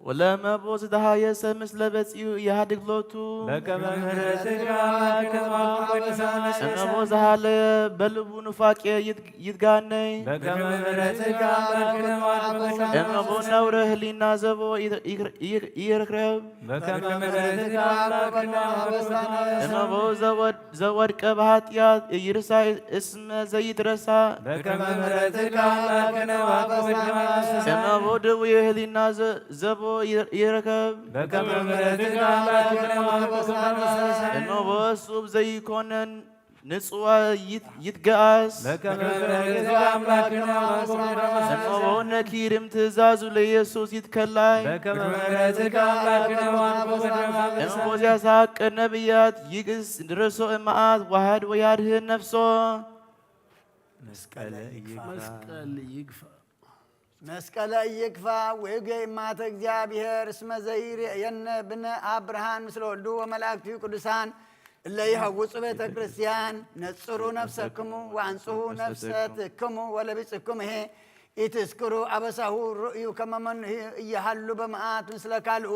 ወለመቦ ዝደሃየ ሰብ ምስለ በጺኡ ይሃድግ ሎቱ። በከመ ምሕረትከ አምላክነ ወአምላክነ። እመቦ ዝሃለየ በልቡ ኑፋቄ ይት-፣ ይትጋነይ። በከመ ምሕረትከ አምላክነ ወአምላክነ። እመቦ ነውረ ህሊና ዘቦ ይር-፣ ይር-፣ ይር-፣ ይርክረብ። በከመ ምሕረትከ አምላክነ ወአምላክነ። እመቦ ዘወድ-፣ ዘወድቀ ብኃጢአት ይርሳይ እስመ ዘይትረሳ። በከመ ምሕረትከ አምላክነ ወአምላክነ። እመቦ ድውየ ህሊና ዘ-፣ ዘቦ ይር-፣ ይረከብ። በከመ ምሕረትከ አምላክነ ወአምላክነ። እመቦ እጹብ ዘይኮነን ንጽዋ ይት-፣ ይትገኣስ። በከመ ምሕረትከ አምላክነ ወአምላክነ። እመቦ ነኪርም ትእዛዙ ለኢየሱስ ይትከላይ። በከመ ምሕረትከ አምላክነ ወአምላክነ። እመቦ ዚያሳቅ ነቢያት ይግስ ድረሶ እማኣት ዋህድ ወያድህን ነፍሶ። መስቀለ ይግፋ። መስቀል ይግፋ። መስቀለ ይግፋ ወይገይ ማተ እግዚአብሔር እስመ ዘይርእየነ ብነ አብ ብርሃን ምስለ ወልዱ ወመላእክቱ ቅዱሳን እለ ይሐውፁ ቤተ ክርስቲያን። ነጽሩ ነፍሰክሙ ወአንጽሁ ነፍሰትክሙ ወለቢጽክሙ ሄ ኢትስክሩ አበሳሁ ርእዩ ከመ መኑሂ እየሃሉ በመዓት ምስለ ካልኡ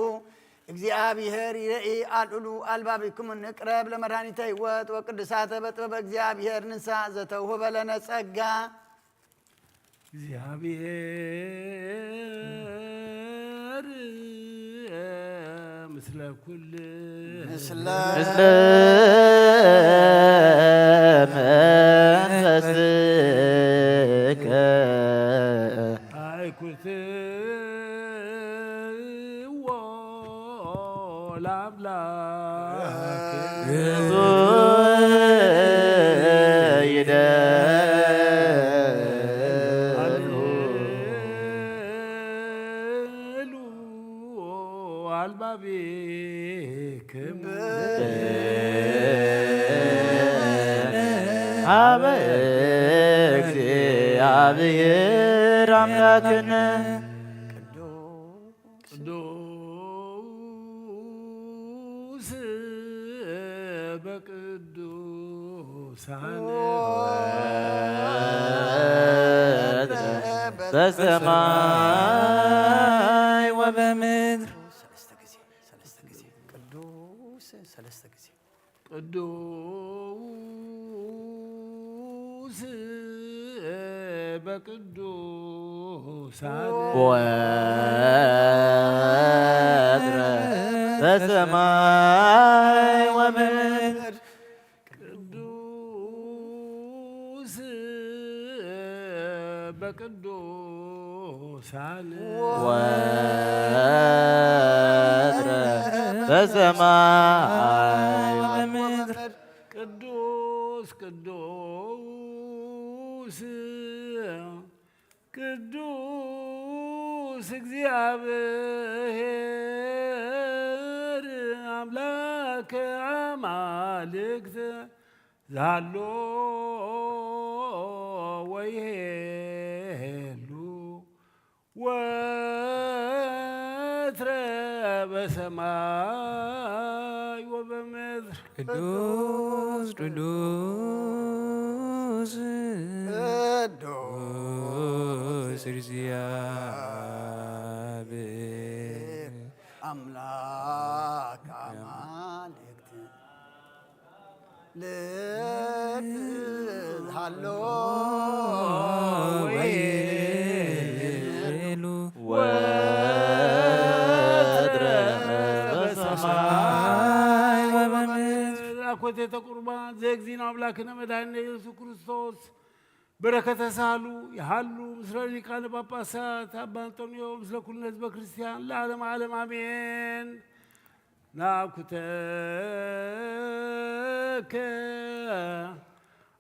እግዚአብሔር ይርኢ አልዕሉ አልባቢክሙ ንቅረብ ለመድኃኒተ ሕይወት ወቅዱሳተ በጥበበ እግዚአብሔር ንሳ ዘተውህበ ለነ ጸጋ። እግዚአብሔር ምስለ ኩል ምስለ ምስለ መንፈስከ አይኩትዎ ለአምላክ ብዙ ይደሉ አልባቢክም ሀበ እግዚአብሔር አምላክነ ቅዱስ በቅዱሳን በሰማይ ወበምድር ሰለስተ ጊዜ ሰለስተ ጊዜ ቅዱስ ሰለስተ ጊዜ ቅዱስ በቅዱሳን ወትረ በሰማይ ወበምድር ቅዱስ በቅዱሳን ወትረ በሰማይ ወበምድር ቅዱስ ቅዱስ ቅዱስ እግዚአብሔር አምላክ አማልክት ዛሎ ወይሄሉ ወትረ በሰማይ ወበምድር ቅዱስ ቅዱስ ቅዱስ እግዚአብሔር አምላክ አማልክት ልክ ሃሎ ወይሉ ወትረ በሰማይ ወበምድር አኮቴተ ቁርባን ዘእግዚእነ አምላክነ መድኃኒነ ኢየሱስ ክርስቶስ በረከተ ሳሉ ይሃሉ ምስለ ሊቃነ ጳጳሳት አባ አንጦንዮ ምስለ ኩልነ ህዝበ ክርስቲያን ለዓለም ዓለም አሜን። ናኩተከ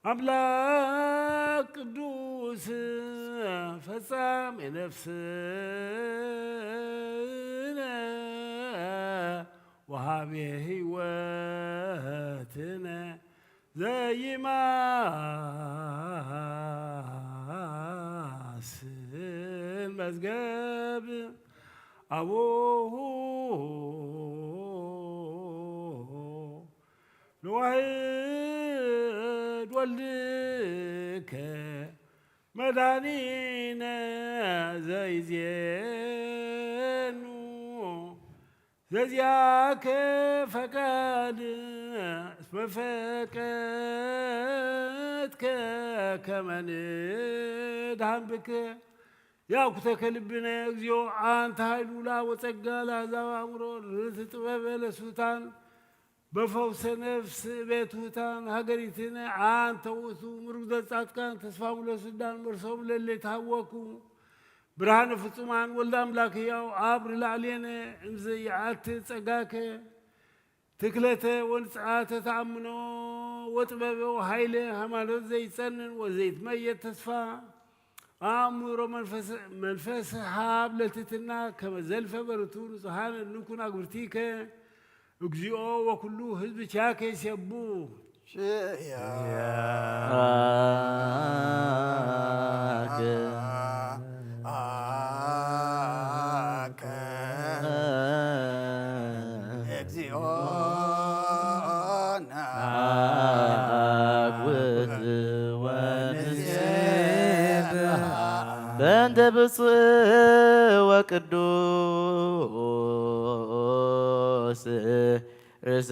አምላክ ቅዱስ ፈጻሜ ነፍስነ ወሃቤ ሕይወትነ ዘይማስን መዝገብ አቡሁ ለዋሕድ ወልድከ መድኃኒነ ዘይዜኑ ዘዚአከ ፈቃድ እስመ ፈቀድከ ከመ ንድኃን ብከ ያኩተከ ልብነ እግዚኦ አንተ ኃይሉ ለአብ ወጸጋ ለአሕዛብ አእምሮ ርትዕ ጥበበ ለስሑታን በፈውሰ ነፍስ ቤቱታን ሀገሪትነ አንተ ውእቱ ምሩግ ዘጻድቃን ተስፋሙ ለስዳን መርሶም ለሌት ሀወኩ ብርሃነ ፍጹማን ወልደ አምላክ ሕያው አብ ርላዕሌነ እምዘ ይአት ጸጋከ ትክለተ ወንጽአተ ተአምኖ ወጥበበ ወኃይለ ሃይማኖት ዘይጸንን ወዘይትመየጥ ተስፋ አእምሮ መንፈስ ሃብ ለትትና ከመ ዘልፈ በርቱ ንጹሃን ንኩን አግብርቲከ እግዚኦ ወኩሉ ህዝብ ቻከ ይሴቡ ሽያ አከ አከ እግዚኦ አግብት ወንሴብሐ በእንተ ብፁዕ ወቅዱስ ርእሰ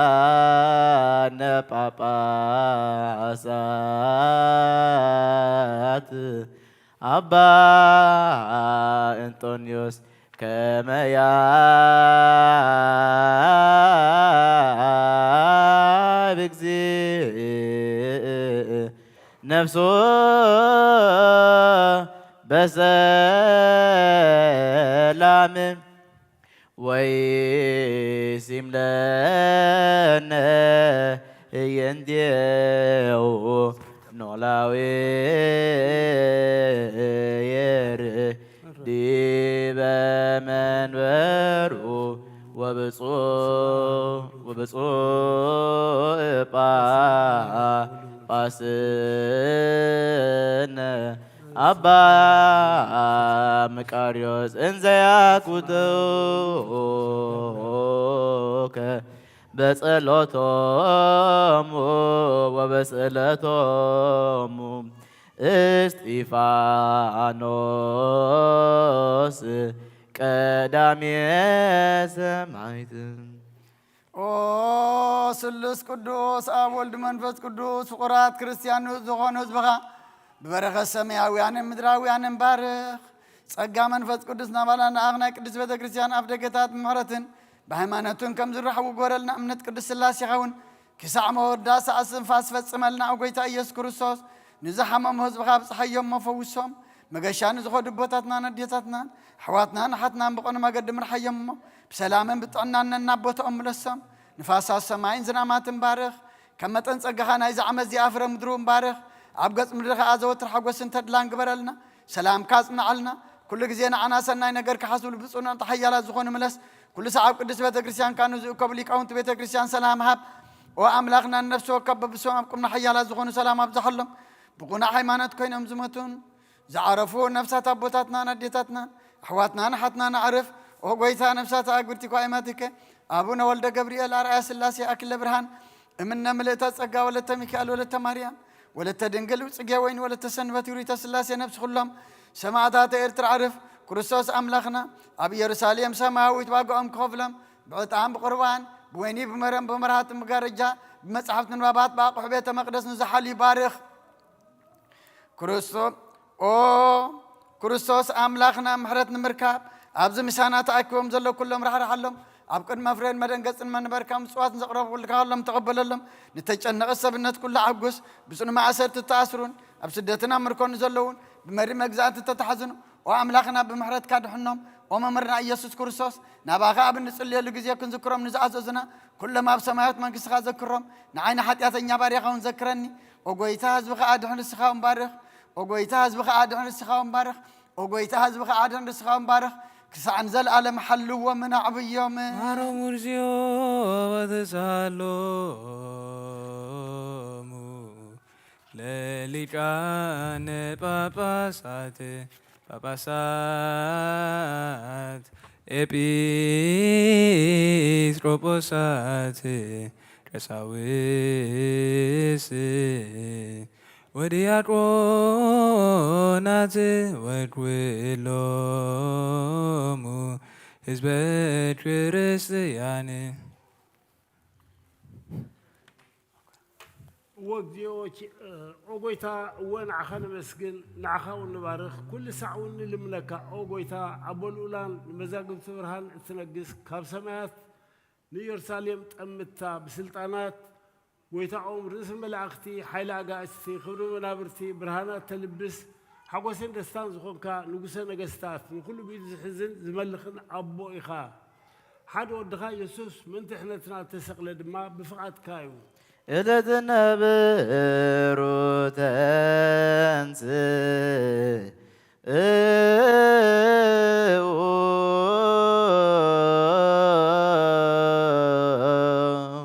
ሊቃነ ጳጳሳት አባ እንጦንዮስ ከመ ያብ እግዚእ ነፍሶ በሰላም ወይሲምለነ ህየንቴው ኖላዊ የር ዲበ መንበሩ ወብፁዕ ወብፁዕ ጳጳስነ ኣባ መቃርዮስ እንዘ ያኩትከ በጸሎቶሙ ወበስእለቶሙ እስጢፋኖስ ቀዳሜ ሰማዕት። ኦ ስሉስ ቅዱስ ኣብ ወልድ መንፈስ ቅዱስ ፍቑራት ክርስትያን ንኡስ ዝኾኑ ህዝብኻ ብበረኸት ሰማያውያንን ምድራውያንን ባርኽ። ጸጋ መንፈስ ቅዱስ ናባና ንኣኽ ናይ ቅድስት ቤተ ክርስቲያን ኣፍ ደገታት ብምሕረትን ብሃይማኖትን ከም ዝረሕቡ ግበረልና። እምነት ቅዱስ ስላሴ ይኸውን ክሳዕ መወዳእታ እስትንፋስ ፈጽመልና። ኦ ጎይታ ኢየሱስ ክርስቶስ ንዝሓመሙ ህዝብኻ ኣብጽሓዮም እሞ ፈውሶም። መገሻ ንዝኸዱ ኣቦታትናን ኣዴታትናን ኣሕዋትናን ኣሓትናን ብቕኑዕ መገዲ ምርሓዮም እሞ ብሰላምን ብጥዕናን ነናብ ቦታኦም ምለሶም። ንፋሳት ሰማይን ዝናማትን ባርኽ። ከም መጠን ጸጋኻ ናይዚ ዓመት እዚኣ ፍረ ምድሪ እውን ባርኽ። ኣብ ገጽ ምድሪ ኸኣ ዘወትር ሓጎስን ተድላን ግበረልና። ሰላምካ ኣጽንዓልና። ኩሉ ግዜ ንዓና ሰናይ ነገር ክሓስቡ ብጽኑዕ ሓያላት ዝኾኑ ምለስ። ኩሉ ሰዓብ ቅድስት ቤተ ክርስቲያን ካኑ ዝእከቡ ሊቃውንቲ ቤተ ክርስቲያን ሰላም ሃብ። ኦ ኣምላኽና ንነፍሲ ወከፍ በብሶም ኣብ ቅምና ሓያላት ዝኾኑ ሰላም ኣብዝሓሎም። ብቑኑዕ ሃይማኖት ኮይኖም ዝሞቱን ዝዓረፉ ነፍሳት ኣቦታትናን ኣዴታትናን ኣሕዋትናን ኣሓትናን ኣዕርፍ። ኦ ጎይታ ነፍሳት ኣግብርቲ ኳይማቲከ ኣቡነ ወልደ ገብርኤል ኣርኣያ ስላሴ ኣክለ ብርሃን እምነ ምልእተ ጸጋ ወለተ ሚካኤል ወለተ ማርያም ወለተ ድንግል ጽጌ ወይን ወለተ ሰንበት ይሪተ ስላሴ ነፍሲ ኩሎም ሰማዕታት ኤርትራ ኣዕርፍ። ክርስቶስ ኣምላኽና ኣብ ኢየሩሳሌም ሰማያዊት ዋጋኦም ክኸፍሎም ብዕጣን ብቁርባን ብወይኒ ብመረም ብመርሃቲ መጋረጃ ብመጻሕፍቲ ንባባት ብኣቑሑ ቤተ መቕደስ ንዝሓሉ ይባርኽ። ክርስቶ ኦ ክርስቶስ ኣምላኽና ምሕረት ንምርካብ ኣብዚ ምሳና ተኣኪቦም ዘለዉ ኩሎም ራሕርሓሎም። ኣብ ቅድመ ፍሬን መደንገጽን መንበርካ ምጽዋት ንዘቕረብኩልካ ኩሎም ተቐበለሎም። ንተጨነቐ ሰብነት ኩሉ ኣዕጉስ። ብጽኑ ማእሰርቲ እተኣስሩን ኣብ ስደትን ኣብ ምርኮን ዘለዉን ብመሪ መግዛእቲ እተታሕዙን ኦ ኣምላኽና ብምሕረትካ ድሕኖም። ኦ መምህርና ኢየሱስ ክርስቶስ ናባኻ ኣብ እንጽልየሉ ግዜ ክንዝክሮም ንዝኣዘዙና ኩሎም ኣብ ሰማያዊት መንግስትኻ ዘክሮም። ንዓይ ንሓጢኣተኛ ባርያኻ እውን ዘክረኒ። ኦ ጎይታ ህዝብኻ ኣድሕን ንስኻ እውን ባርኽ። ኦ ጎይታ ህዝብኻ ኣድሕን ንስኻ እውን ባርኽ። ኦ ጎይታ ህዝብኻ ኣድሕን ንስኻ እውን ባርኽ። ክሳዕ ንዘለኣለም ሓልዎምን ኣዕብዮምን። ማሮም ውርዝዮ ወተሳሎሙ ለሊቃነ ጳጳሳት ጳጳሳት ኤጲስቆጶሳት ቀሳውስት ወዲያቆናት ወኩሎሙ ህዝበ ክርስትያን። እወ እግዚኣብሔር፣ ኦ ጎይታ፣ እወ ንዓኻ ነመስግን፣ ንዓኻ እውን ንባርኽ፣ ኩሉ ሳዕ እውን ንልምነካ። ኦ ጎይታ፣ ኣቦ ልኡላን ንመዛግብቲ ብርሃን እትነግስ፣ ካብ ሰማያት ንኢየሩሳሌም ጠምታ፣ ብስልጣናት ጎይታኦም፣ ርእሲ መላእኽቲ፣ ሓይሊ ኣጋእዝቲ፣ ክብሪ መናብርቲ፣ ብርሃናት ተልብስ፣ ሓጎስን ደስታን ዝኾንካ ንጉሰ ነገስታት፣ ንኹሉ ብኢዱ ዝሕዝን ዝመልኽን ኣቦ ኢኻ። ሓደ ወድኻ የሱስ ምእንቲ ድሕነትና እተሰቕለ ድማ ብፍቓድካ እዩ። እለ ትነብሩ ተንስኡ።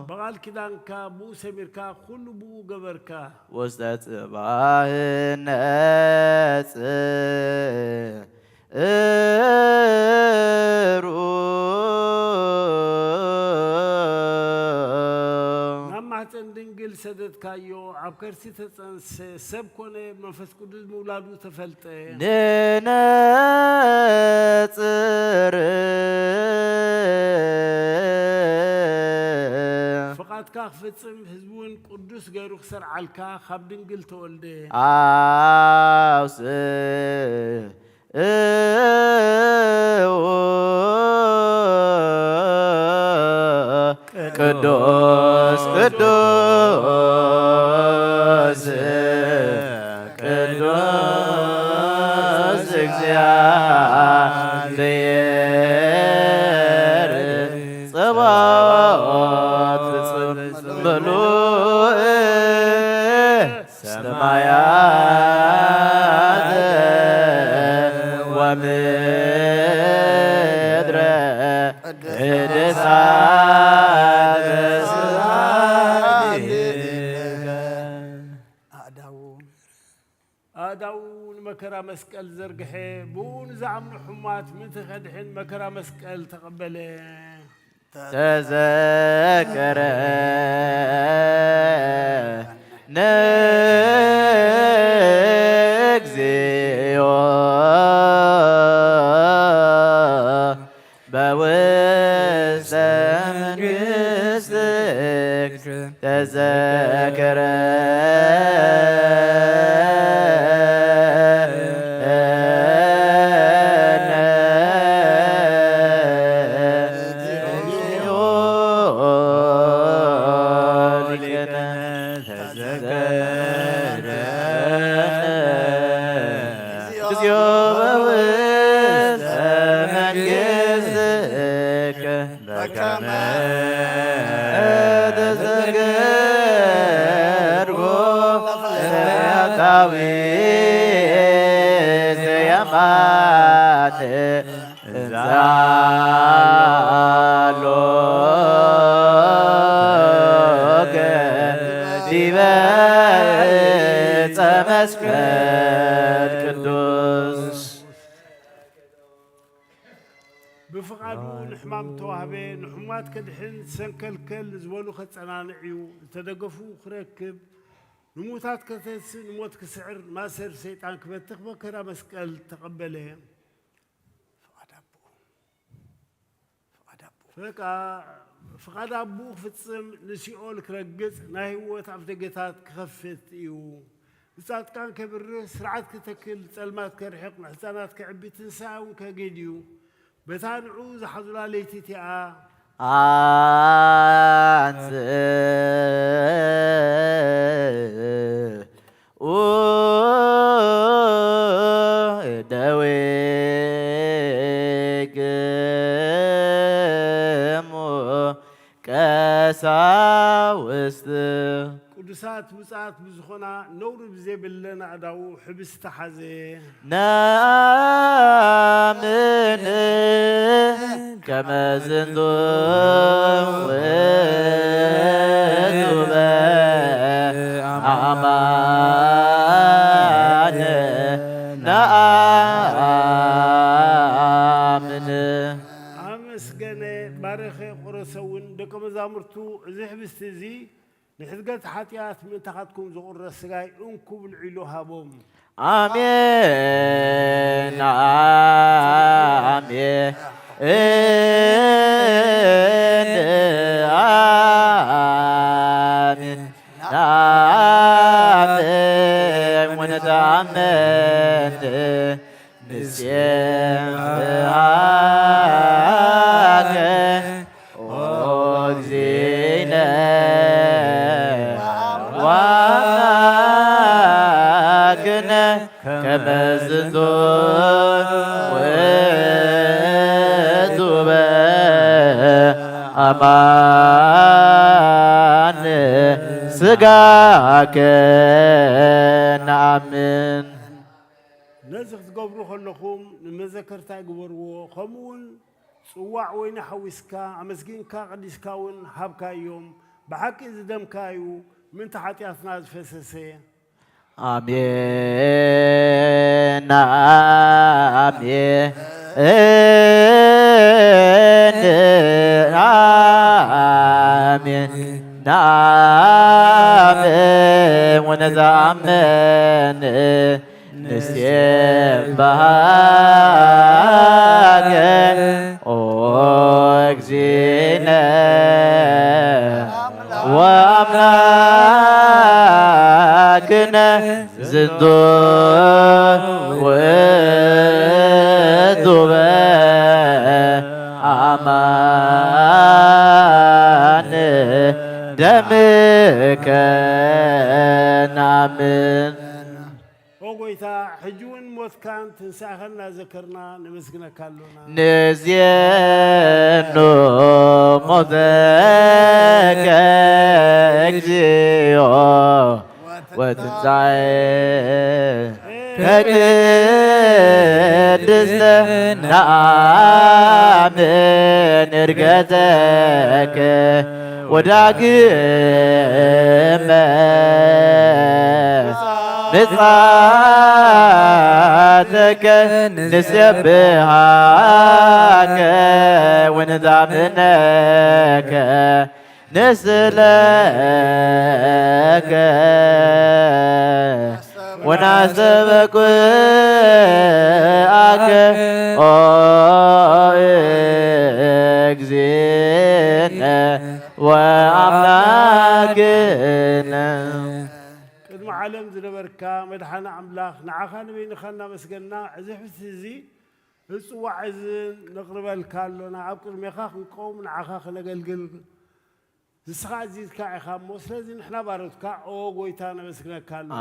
ብቓል ኪዳንካ ብኡ ሰሚርካ፣ ኩሉ ብኡ ገበርካ። ውስተ ጽባሕ ነጽሩ። ናብ ማህፀን ድንግል ሰደድካዮ፣ ኣብ ከርሲ ተፀንሰ፣ ሰብ ኮነ፣ መንፈስ ቅዱስ ምውላዱ ተፈልጠ። ንነጽር። ፍቓድካ ክፍጽም፣ ህዝቢ እውን ቅዱስ ገይሩ ክሰርዓልካ፣ ካብ ድንግል ተወልደ። ኣውስኡ። ቅዱስ ቅዱስ ቅዱስ ጸባኦት ፍጽም ምሉእ ሰማያት ወምድረ ቅድሳት ስብሐት ኣእዳዉ ኣእዳዉ ንመከራ መስቀል ዘርግሐ፣ ብኡ ንዝኣምኑ ሕሙማት ምእንቲ ኸድሕን መከራ መስቀል ተቐበለ። ተዘከረ ንእግዚኦ በውስተ መንግሥትከ ተዘከረ ብፍቓዱ ንሕማም እተዋህበ፣ ንሕሙማት ከድሕን፣ ሰንከልከል ዝበሉ ከጸናንዕ እዩ፣ ዝተደገፉ ክረክብ፣ ንሙታት ከተንስእ፣ ንሞት ክስዕር፣ ማእሰር ሰይጣን ክበትኽ መከራ መስቀል ተቐበለ። ፍቓድ ኣቦኡ፣ ፍቓድ ኣቦኡ። በቃ፣ ፍቓድ ኣቦኡ ክፍጽም፣ ንሲኦል ክረግጽ፣ ናይ ህይወት ኣፍደገታት ክኸፍት እዩ። ንጻድቃን ከብርህ፣ ስርዓት ክተክል፣ ጸልማት ከርሕቕ፣ ንሕጻናት ከዕቢ፣ ትንሳኤ እውን ከግህድ እዩ። በታ ንዑ ዝሓዙላ ለይቲ እቲኣ፣ ኣንስኡ እደዊክሙ ቀሳውስት። ቅዱሳት ብፁዓት ብዝኾና ነውሪ ብዘይብለን ኣእዳዉ ሕብስቲ ሓዘ። ነኣምን ከመ ዝንቱ ውእቱ በአማን ነኣምን። ኣመስገነ፣ ባረኸ፣ ቆረሰ እውን ደቀ መዛሙርቱ፣ እዚ ሕብስቲ እዚ ንሕድገት ሓጢኣት ምእንታኻትኩም ዝቑረስ ሥጋይ እንኩ ብልዑ ኢሉ ሃቦም። ኣሜን፣ ኣሜን፣ ኣሜን፣ ኣሜን። ወነተአመን ንሴብሐከ ኦ እግዚእነ ወአምላክነ ከመ ዝንቱ ውእቱ በአማን ሥጋከ ነአምን። ነዚ ክትገብሩ ከለኹም ንመዘከርታ ግበርዎ። ከምኡ እውን ጽዋዕ ወይኒ ሓዊስካ ኣመስጊንካ ቀዲስካ እውን ሃብካዮም። ብሓቂ እዚ ደምካ እዩ ምእንቲ ሓጢኣትና ዝፈሰሰ። ኣሜን፣ ኣሜን፣ ኣሜን፣ ኣሜን። ወነዘአምን ንሴብሐከ ኦ እግዚእነ ወአምላክነ ዝንቱ ውእቱ በአማን ደምከ ነአምን። ኦ ጐይታ፣ ሕጂ እውን ሞትካን ትንሳኤኻን እናዘከርና ነመስግነካ ኣሎና። ንዜኑ ሞተከ እግዚኦ ወትንሣኤ ከቅድስተ ነአምን ዕርገተከ ወዳግመ ምጽአተከ ንሴብሐከ ወንዛምነከ ንስለከ ወናስተበቅዓከ ኦ እግዚእነ ወአምላክነ። ቅድሚ ዓለም ዝነበርካ መድሓኒ ኣምላኽ፣ ንዓኻ ንበይንኻ እናመስገንና፣ እዚ ሕፍሲ እዚ፣ እዚ ጽዋዕ እዚ ነቕርበልካ ኣሎና። ኣብ ቅድሜኻ ክንቀውም፣ ንዓኻ ከነገልግል ንስኻ ኣዚዝካ ኢኻ እሞ፣ ስለዚ ንሕና ባሮትካ፣ ኦ ጐይታ፣ ነመስግነካ ኣሎና።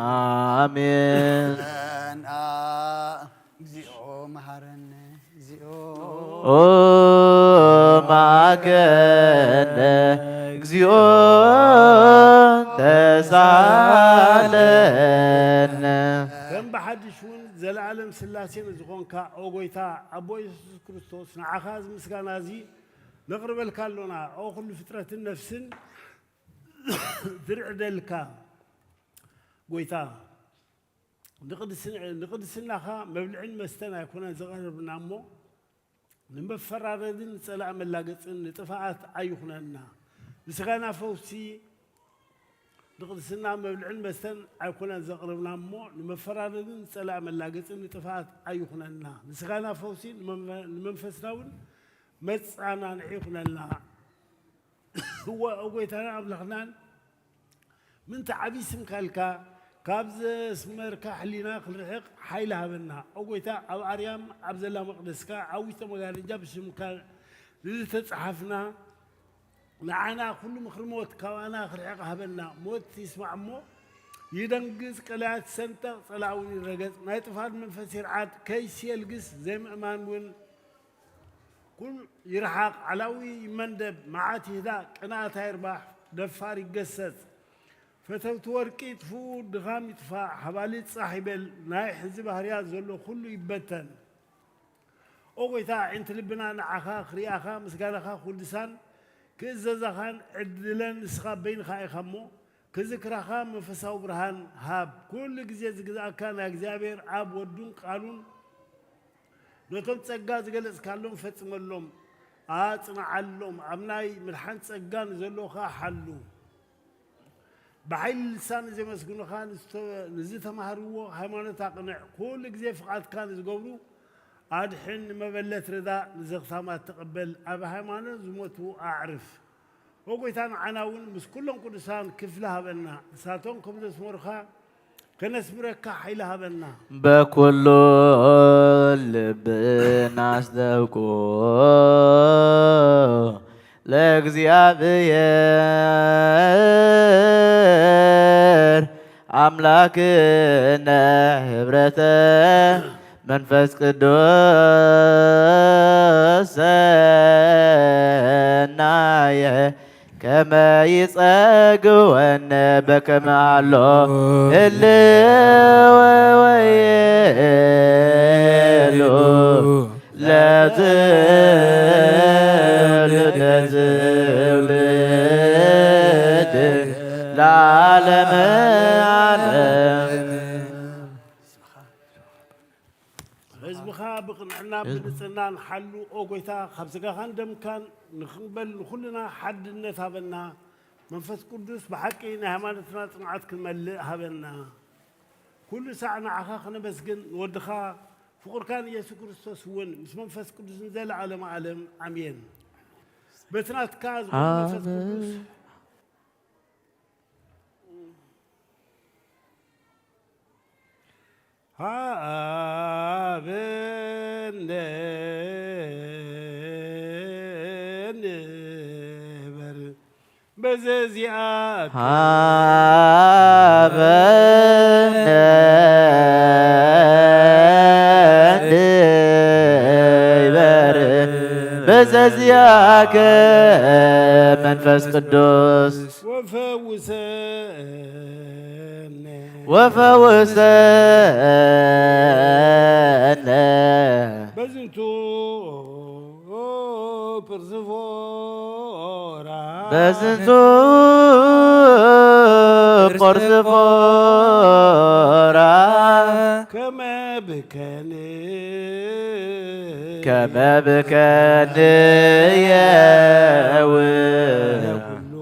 ኣሜን። አ፣ እግዚኦ መሐረነ፣ እግዚኦ ኦ መሐረነ፣ እግዚኦ ተሳለነ። ከም ብሓድሽ እውን ዘለኣለም ስላሴ ንዝኾንካ፣ ኦ ጐይታ፣ ኣቦ የሱስ ክርስቶስ፣ ንዓኻ እዚ ምስጋና እዚ ነቕርበልካ ኣሎና። ኦ ኩሉ ፍጥረትን ነፍስን ዝርዕደልካ ጐይታ፣ ንቅድስ-፣ ንቅድስናኻ መብልዕን መስተን ኣይኮነን ዘቐረብና እሞ፣ ንመፈራረድን ንጸላእ መላገጽን ንጥፍኣት ኣይኹነና። ንስጋና ፈውሲ ንቅድስና መብልዕን መስተን ኣይኮነን ዘቕርብና እሞ፣ ንመፈራረድን ንጸላእ መላገጽን ንጥፍኣት ኣይኹነና። ንስጋና ፈውሲ ንመንፈ-፣ ንመንፈስና እውን መጻናንዒ ይኹነልና። እወ፣ ኦ ጐይታና ኣምላኽናን፣ ምእንቲ ዓብዪ ስምካ ኢልካ ካብ ዘስመርካ ሕሊና ክንርሕቕ ሓይሊ ሃበና። ኦ ጐይታ፣ ኣብ ኣርያም ኣብ ዘላ መቕደስካ ዓዊተ መጋረጃ ብስምካ ንዝተጻሓፍና ንዓና ኩሉ ምኽሪ ሞት ካባና ክርሕቕ ሃበና። ሞት ይስማዕ እሞ ይደንግጽ፣ ቀላያት ይሰንጠቕ፣ ጸላእ እውን ይረገጽ። ናይ ጥፋት መንፈስ ይርዓድ፣ ከይሲ የልግስ፣ ዘይምእማን እውን ኩሉ ይርሓቕ፣ ዓላዊ ይመንደብ፣ መዓት ይህዳእ፣ ቅንኣት ኣይርባሕ፣ ደፋር ይገሰጽ። ፈተውቲ ወርቂ ይጥፍኡ፣ ድኻም ይጥፋእ፣ ሃባሊ ጻሕ ይበል፣ ናይ ሕዚ ባህርያት ዘሎ ኩሉ ይበተን። ኦ ጐይታ፣ ኣዒንቲ ልብና ንዓኻ ክርእያኻ፣ ምስጋናኻ ክውድሳን ክእዘዛኻን ዕድለን ንስኻ በይንኻ ኢኻ እሞ፣ ክዝክራኻ መንፈሳዊ ብርሃን ሃብ። ኩሉ ግዜ ዝግዝኣካ ናይ እግዚኣብሔር ኣብ ወዱን ቃሉን ነቶም ጸጋ ዝገለጽካሎም ፈጽመሎም፣ ኣጽንዓሎም። ኣብ ናይ ምድሓን ጸጋ ንዘለዉ ኸኣ ሓሉ። ብሓይሊ ልሳን ንዘመስግኑኻ ንዝተ-፣ ንዝተማህርዎ ሃይማኖት ኣቕንዕ። ኩሉ ግዜ ፍቓድካ ንዝገብሩ ኣድሕን፣ ንመበለት ርዳእ፣ ንዘኽታማት ተቐበል፣ ኣብ ሃይማኖት ዝሞቱ ኣዕርፍ። ኦ ጐይታ፣ ንዓና እውን ምስ ኩሎም ቅዱሳን ክፍሊ ሃበና፣ ንሳቶም ከም ዘስመሩኻ ከነስምረካ ሓይሊ ሃበና። በኩሉ ልብና ኣስደብቁ ለእግዚኣብሔር ኣምላክነ ህብረተ መንፈስ ቅዱስ ሰናየ ከመ ይጸግወነ በከመ ኣሎ ህልወ ወይሉ ለትውልደ ትውልድ ለዓለመ ዓለም። ህዝብኻ ብቕንዕና ብንጽህና ንሓሉ። ኦ ጐይታ፣ ካብ ስጋኻን ደምካን ንኽንበል ንኹልና ሓድነት ሃበና። መንፈስ ቅዱስ ብሓቂ ናይ ሃይማኖትና ጽንዓት ክንመልእ ሃበና። ኩሉ ሳዕ ንዓኻ ክነመስግን ንወድኻ ፍቑርካን ኢየሱስ ክርስቶስ እውን ምስ መንፈስ ቅዱስ ንዘለዓለመ ዓለም ኣሜን። በቲ ናትካ ዝኾነ መንፈስ ቅዱስ ኣበ ሃበነ ንበር በዘዚኣከ ሃበነ ንበር በዘ ዘዚኣከ መንፈስ ቅዱስ ወፈውሰነ ወፈውሰነ በዝንቱ ጵርዝፎራ በዝንቱ ጶርዝፎራ ከመ ብከን ከመ ብከን የው ለኩሉ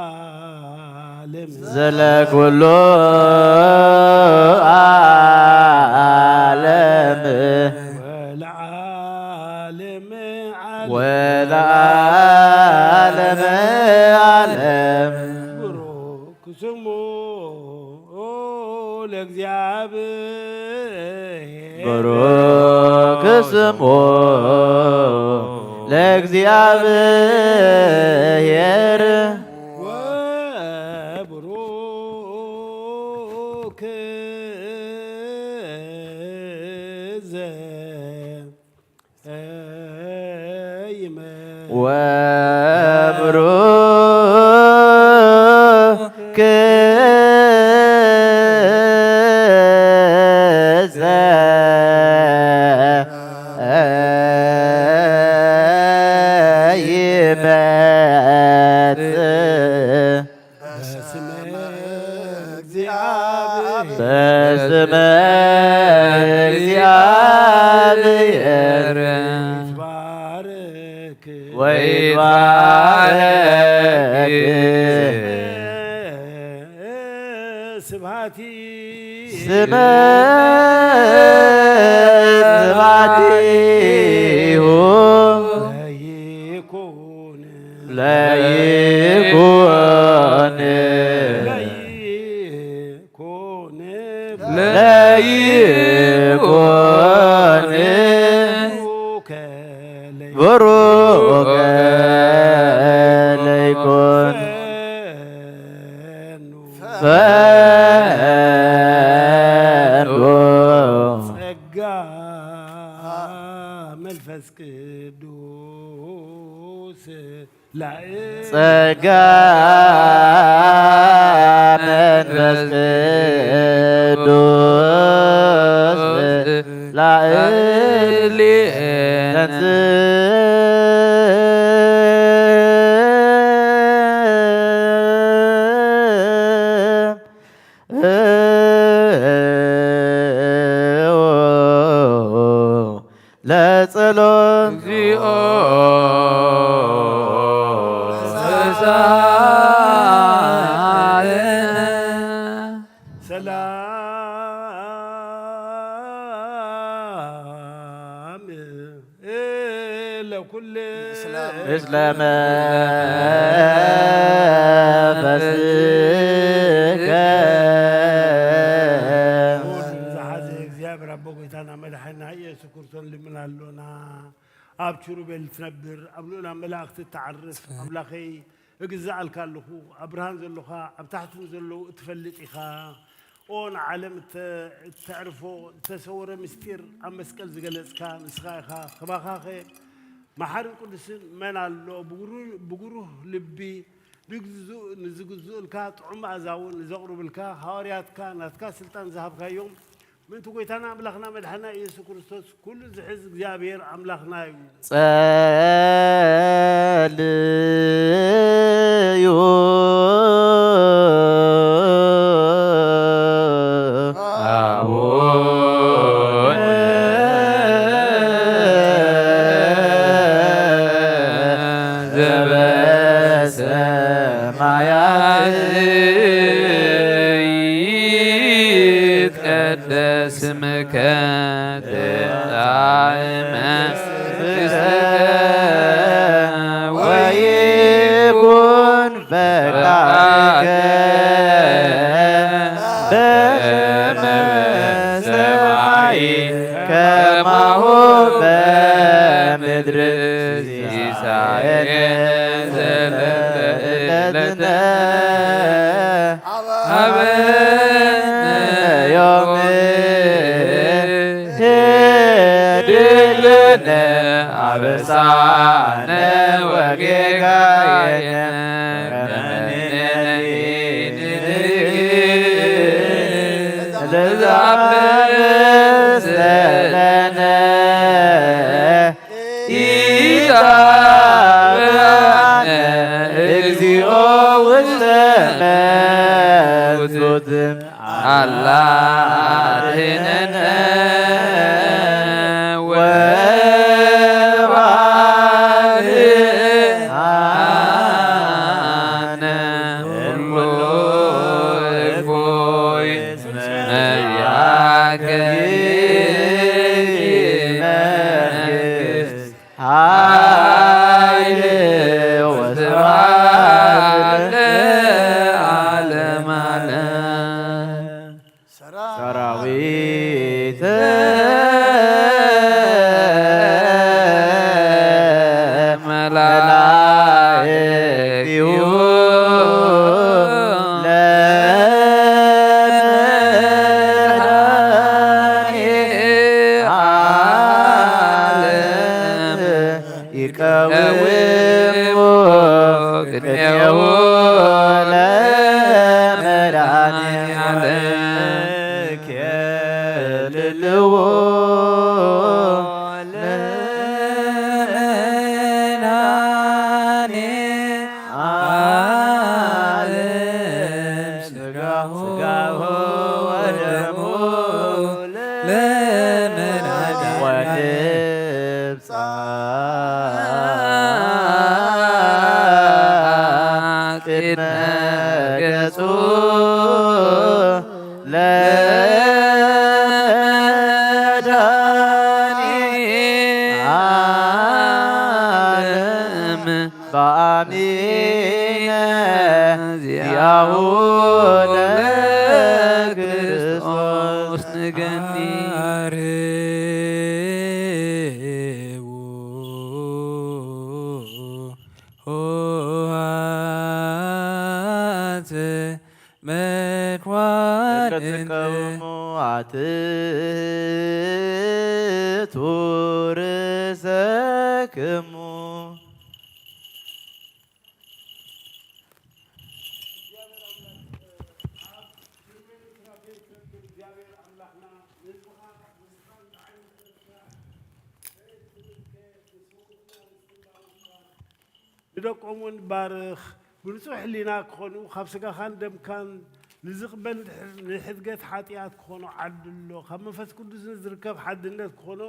ዓለም ዘለኩሉ ዓለም ወለዓለመ ዓለም ወለዓለመ ዓለም ብሩክ ስሙ ለእግዚኣብሔር ብሩክ ስሙ ለእግዚኣብሔር ወብሩክ ዘ ወብሩክ ዘይመጽእ በስመ እግዚአብሔር በስመ እግዚአብሔር ይትባረክ ወይትባረክ ስብሐቲ ስመ ስብሐቲሁ ለይኩን ለይኩን ለይኩን ለይኩን ብሩከ ለይኩን ፈኑ ጸጋ መንፈስ ቅዱስ ጸጋ መንፈስ ቅዱስ ላዕሌነ ለጸሎት እግዚኦ መሳለነ ሰላም ለኩል ምስለ መንፈስከ ዝሓዘ እግዚኣብሔር ኣቦ ጎይታና መድሓና ኢየሱስ ክርስቶስ ልምን ኣሎና። ኣብ ኪሩቤል ትነብር፣ ኣብ ልኡላን መላእኽቲ እትዓርፍ ኣምላኸይ፣ እግዛኣልካ ኣለኹ። ኣብ ብርሃን ዘሎኻ፣ ኣብ ታሕቲ ንዘለዉ እትፈልጥ ኢኻ። ኦ ንዓለም እተ-፣ እተዕርፎ፣ ዝተሰወረ ምስጢር ኣብ መስቀል ዝገለጽካ ንስኻ ኢኻ። ከማኻኸ መሓርን ቅዱስን መን ኣሎ? ብግሩ-፣ ብግሩህ ልቢ ንግዝኡ-፣ ንዝግዝኡልካ፣ ጥዑም መኣዛ እውን ንዘቕርቡልካ ሃዋርያትካ ናትካ ስልጣን ዝሃብካዮም ምእንቲ ጐይታና ኣምላኽና መድሓና ኢየሱስ ክርስቶስ ኩሉ ዝሕዝ እግዚኣብሔር ኣምላኽና እዩ። ጸልዩ ኣቡነ ዘበሰማያት ይትቀደስ ስምከ ትምጻእ መንግሥትከ ወይኩን ፈቃድከ በከመ በሰማይ ከማሁ በምድር። ሲሳየነ ዘለለ ዕለትነ ሀበነ ዮም ኄር ለነ አበሳነ ወጌጋየነ ለዛብእ ዘለነ ኢታብአነ እግዚኦ ውስተ መንሱት አላ አድኅነነ ወባልዓነ እምኩሉ እፎይ መያከ መንግስት ኃይል ወስብሐት ለዓለመ ዓለም። ሰራዊተ መላእክቲሁ ለመድኃኔ ዓለም ይቀውሙ ቅኔሁ ለመድኃኔ ዓለም። ኬልልዎ ለመድኃኔ ዓለም ሥጋሁ ወደሙ ለመድኃኔ ዓለም። ወንብጻሕ ቅድመ ገጹ ለመድኃኔ ዓለም በአሚነ ዚአሁ ለክርስቶስ ንገኒ። አርዉ ኆኃት መኳንንት ለትቀውሙ አትቱ ርእሰክሙ። ንደቆም እውን ባርኽ። ብንጹህ ሕሊና ክኾኑ፣ ካብ ስጋኻን ደምካን ንዝቕበል ንድሕር-፣ ንሕድገት ሓጢኣት ክኾኖ ዓድሎ። ካብ መንፈስ ቅዱስ ንዝርከብ ሓድነት ክኾኖ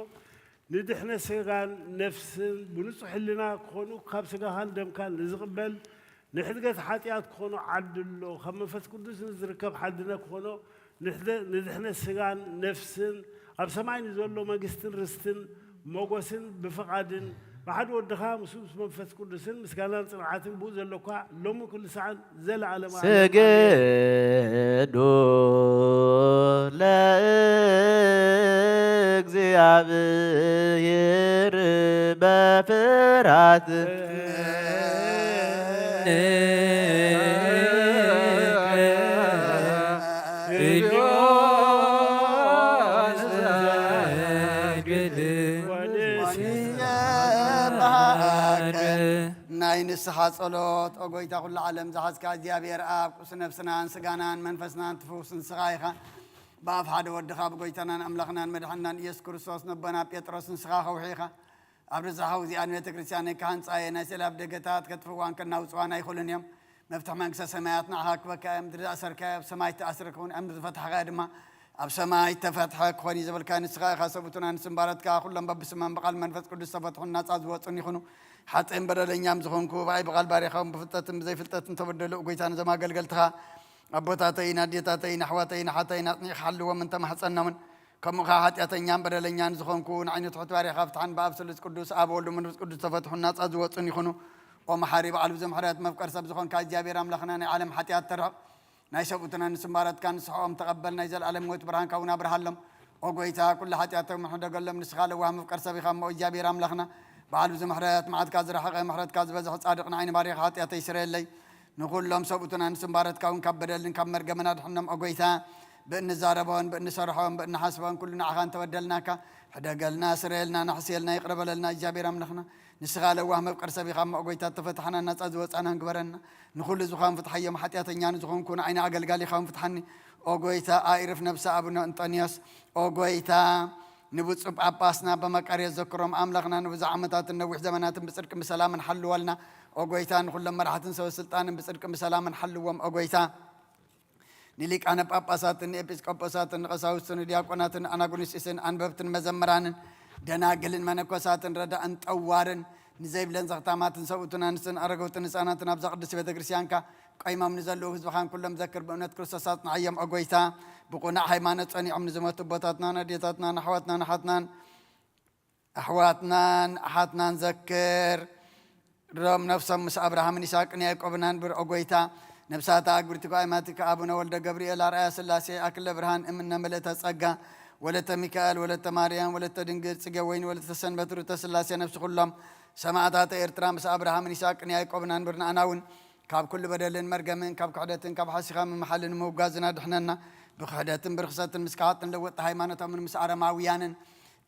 ንድሕነት ስጋን ነፍስን። ብንጹህ ሕሊና ክኾኑ፣ ካብ ስጋኻን ደምካን ንዝቕበል ንሕድገት ሓጢኣት ክኾኖ ዓድሎ። ካብ መንፈስ ቅዱስ ንዝርከብ ሓድነት ክኾኖ ንሕደ-፣ ንድሕነት ስጋን ነፍስን ኣብ ሰማይ ንዘሎ መንግስትን ርስትን ሞገስን ብፍቓድን ብሓደ ወድኻ ምስ፣ ምስ መንፈስ ቅዱስን ምስጋናን ጽንዓትን ብኡ ዘሎካ ሎሚ ኩሉ ሰዓን ዘለዓለማዊ ዓለም። ኣሜን። ስግዱ ለእግዚኣብሔር በፍርሃት ናይ ንስሓ ጸሎት። ኦ ጎይታ፣ ኩሉ ዓለም ዝሓዝካ እግዚኣብሔር ኣብ፣ ቁስ ነፍስናን ስጋናን መንፈስናን ትፍውስ ንስኻ ኢኻ። ብኣፍ ሓደ ወድኻ ብጎይታናን ኣምላኽናን መድሓንናን ኢየሱስ ክርስቶስ ነቦና ጴጥሮስ ንስኻ ከውሒ ኢኻ። ኣብ ርዛሓዊ እዚኣ ንቤተ ክርስቲያን ክሃንጻ እየ። ናይ ስእሊ ኣፍደገታት ከጥፍእዋን ከናውጽዋን ኣይኽእሉን እዮም። መፍትሕ መንግስተ ሰማያት ንዓኻ ክበካ እዮም። ምድሪ ዝኣሰርካዮ ኣብ ሰማይ ተኣስረ ክውን፣ ኣብ ምድሪ ዝፈታሕካዮ ድማ ኣብ ሰማይ ተፈትሐ ክኾን እዩ ዝበልካ ንስኻ ኢኻ። ሰብኡትና ንስምባረትካ ኩሎም በብስሞም ብቓል መንፈስ ቅዱስ ዝተፈትሑን ናጻ ዝወጹን ይኹኑ። ሓጥእን በደለኛም ዝኾንኩ ብኣይ ብቓል ባሪኻውን ብፍልጠትን ብዘይፍልጠትን ተበደሉ። ጎይታ፣ ነዞም ኣገልገልትኻ ኣቦታተይን ኣዴታተይን ኣሕዋተይን ኣሓተይን ኣጽኒዕካ ሓልዎም እንተማሕጸናውን፣ ከምኡ ኸዓ ሓጢኣተኛን በደለኛን ዝኾንኩ ንዓይኑ ትሑት ባሪኻ ፍትሓን ብኣብ ስሉስ ቅዱስ ኣብ ወልዱ መንፈስ ቅዱስ ተፈትሑን ናጻ ዝወጹን ይኹኑ። ኦ መሓሪ በዓል ብዙሕ ምሕረት መፍቀር ሰብ ዝኾንካ እግዚኣብሔር ኣምላኽና ናይ ዓለም ሓጢኣት ተርሕቕ ናይ ሰብኡትና ንስምባረትካ ንስሕኦም ተቐበል ናይ ዘለኣለም ህይወት ብርሃንካ እውን ኣብርሃሎም። ኦ ጎይታ ኩሉ ሓጢኣቶም ሕደገሎም ንስኻ ለዋህ መፍቀር ሰብ ኢኻ እሞ እግዚኣብሔር ኣምላኽና በዓል ብዙሕ ምሕረት መዓትካ ዝረሓቐ ምሕረትካ ዝበዝሕ ጻድቕ ንዓይኒ ባሪኻ ሓጢኣተይ ስረየለይ። ንኹሎም ሰብኡትና ንስምባረትካ እውን ካብ በደልን ካብ መርገምን ኣድሕኖም ኦ ጎይታ። ብእንዛረቦን ብእንሰርሖን ብእንሓስቦን ኩሉ ንዓኻ እንተበደልናካ፣ ሕደገልና፣ ስረየልና፣ ናሕስየልና፣ ይቕረ በለልና እግዚኣብሔር ኣምላኽና። ንስኻ ለዋህ መፍቀር ሰብ ኢኻ እሞ፣ ኦ ጎይታ፣ እተፈታሕናን ናጻ ዝወጻናን ግበረና። ንኹሉ ዝኾን ፍትሓዮም፣ ሓጢኣተኛ ንዝኾንኩ ንዓይኒ ኣገልጋሊኻ እውን ፍትሓኒ። ኦ ጎይታ፣ ኣይርፍ ነብሲ ኣቡነ እንጦንዮስ። ኦ ጎይታ፣ ንብፁዕ ጳጳስና በመቃርዮስ ዘክሮም ኣምላኽና ንብዙሕ ዓመታትን ነዊሕ ዘመናትን ብጽድቅን ብሰላምን ሓልወልና። ኦ ጎይታ፣ ንኹሎም መራሕትን ሰበ ስልጣንን ብጽድቅን ብሰላምን ሓልዎም። ኦ ጎይታ፣ ንሊቃነ ጳጳሳትን ንኤጲስቆጶሳትን ንቐሳውስትን ንዲያቆናትን ንኣናጉንስጢስን ኣንበብትን መዘምራንን ደናግልን መነኮሳትን ረዳእን ጠዋርን ንዘይብለን ዘኽታማትን ሰብኡትን ኣንስትን ኣረገውትን ህፃናትን ኣብዛ ቅድስቲ ቤተ ክርስቲያንካ ቆይሞም ንዘለዉ ህዝብኻን ኩሎም ዘክር። ብእምነት ክርስቶስ ኣጽንዓዮም። ኦ ጎይታ፣ ብቑናዕ ሃይማኖት ጸኒዖም ንዝሞቱ ኣቦታትናን ኣዴታትናን ኣሕዋትናን ኣሓትናን ኣሕዋትናን ኣሓትናን ዘክር። ሮም ነፍሶም ምስ ኣብርሃምን ይስሐቅን ያዕቆብን ኣንብር። ኦ ጎይታ፣ ነፍሳት ኣግብርቲካ ኣእማቲካ ኣቡነ ወልደ ገብርኤል ኣርኣያ ስላሴ ኣክለ ብርሃን እምነ ምልእተ ጸጋ ወለተ ሚካኤል ወለተ ማርያም ወለተ ድንግል ጽጌ ወይኒ ወለተ ሰንበት ሩተ ስላሴ ነፍሲ ኩሎም ሰማዕታተ ኤርትራ ምስ ኣብርሃምን ይስሐቅን ያዕቆብን ኣንብር። ንኣና እውን ካብ ኩሉ በደልን መርገምን ካብ ክሕደትን ካብ ሓሲኻ ምምሓልን ምውጋዝን ኣድሕነና። ብክሕደትን ብርኽሰትን ምስ ከሓጥን ለወጥቲ ሃይማኖቶምን ምስ ኣረማውያንን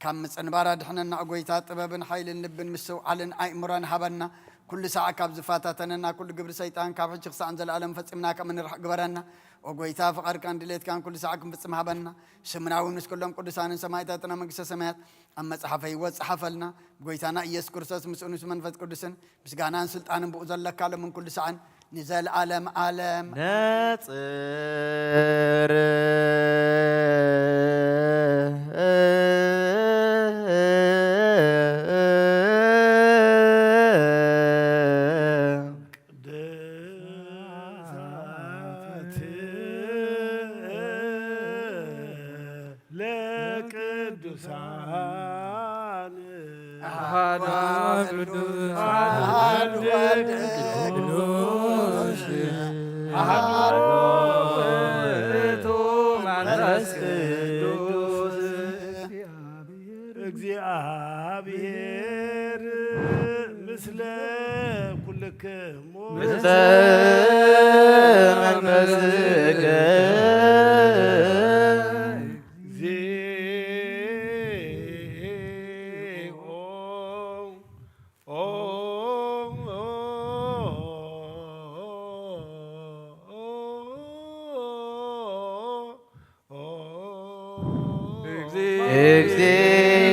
ካብ ምጽንባር ኣድሕነና። ኦ ጎይታ፣ ጥበብን ሓይልን ልብን ምስትውዓልን ኣእምሮን ሃበና። ኩሉ ሳዕ ካብ ዝፈታተነና ኩሉ ግብሪ ሰይጣን ካብ ሕጂ ክሳዕ ንዘለኣለም ፈጺምና ከም እንርሕቕ ግበረና። ኦ ጎይታ፣ ፍቓድካን ድሌትካን ኩሉ ሳዕ ክንፍጽም ሃበና። ስምና እውን ምስ ኩሎም ቅዱሳንን ሰማዕታትን ኣብ መንግስተ ሰማያት ኣብ መጽሓፈ ህይወት ጸሓፈልና። ብጎይታና ኢየሱስ ክርስቶስ ምስኡ ምስ መንፈስ ቅዱስን ምስጋናን ስልጣንን ብኡ ዘለካ ሎምን ኩሉ ሳዕን ንዘለኣለም ኣለም። ነጽር ቅድሳት ለቅዱሳን አሐዱ ቅዱስ አሐዱ ቅዱስ አሐዱ ውእቱ መንፈስ ቅዱስ እግዚአብሔር ምስለ ኩልክሙ ምስለ መንፈስከ እግዚኦ።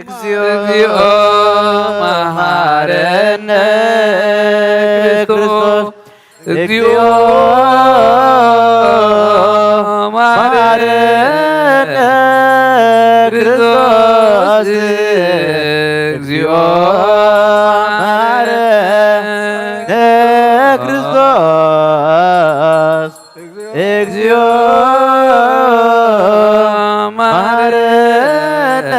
እግዚኦ መሐረነ ክርስቶስ። እግዚኦ መሐረነ ክርስቶስ። እግዚኦ መሐረነ ክርስቶስ። እግዚኦ መሐረነ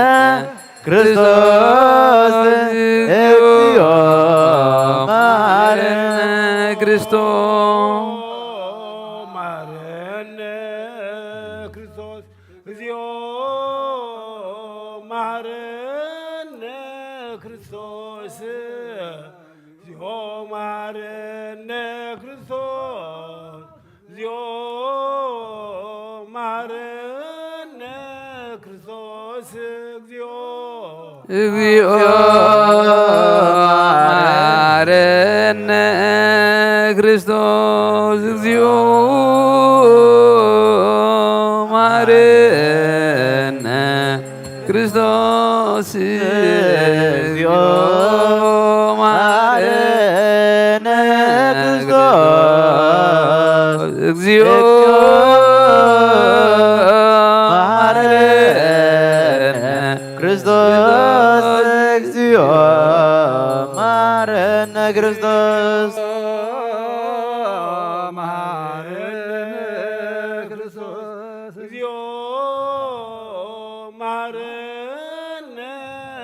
ክርስቶስ። እግዚኦ መሐረነ ክርስቶስ። መሐረነ ክርስቶስ። እግዚኦ መሐረነ ክርስቶስ። እግዚኦ መሐረነ ክርስቶስ። እግዚኦ መሐረነ ክርስቶስ። እግዚኦ። እግዚኦ መሐረነ ክርስቶስ። እግዚኦ መሐረነ ክርስቶስ። እግዚኦ መሐረነ ክርስቶስ። እግዚኦ መሐረነ ክርስቶስ። እግዚኦ መሐረነ ክርስቶስ። መሐረነ ክርስቶስ። እግዚኦ መሐረነ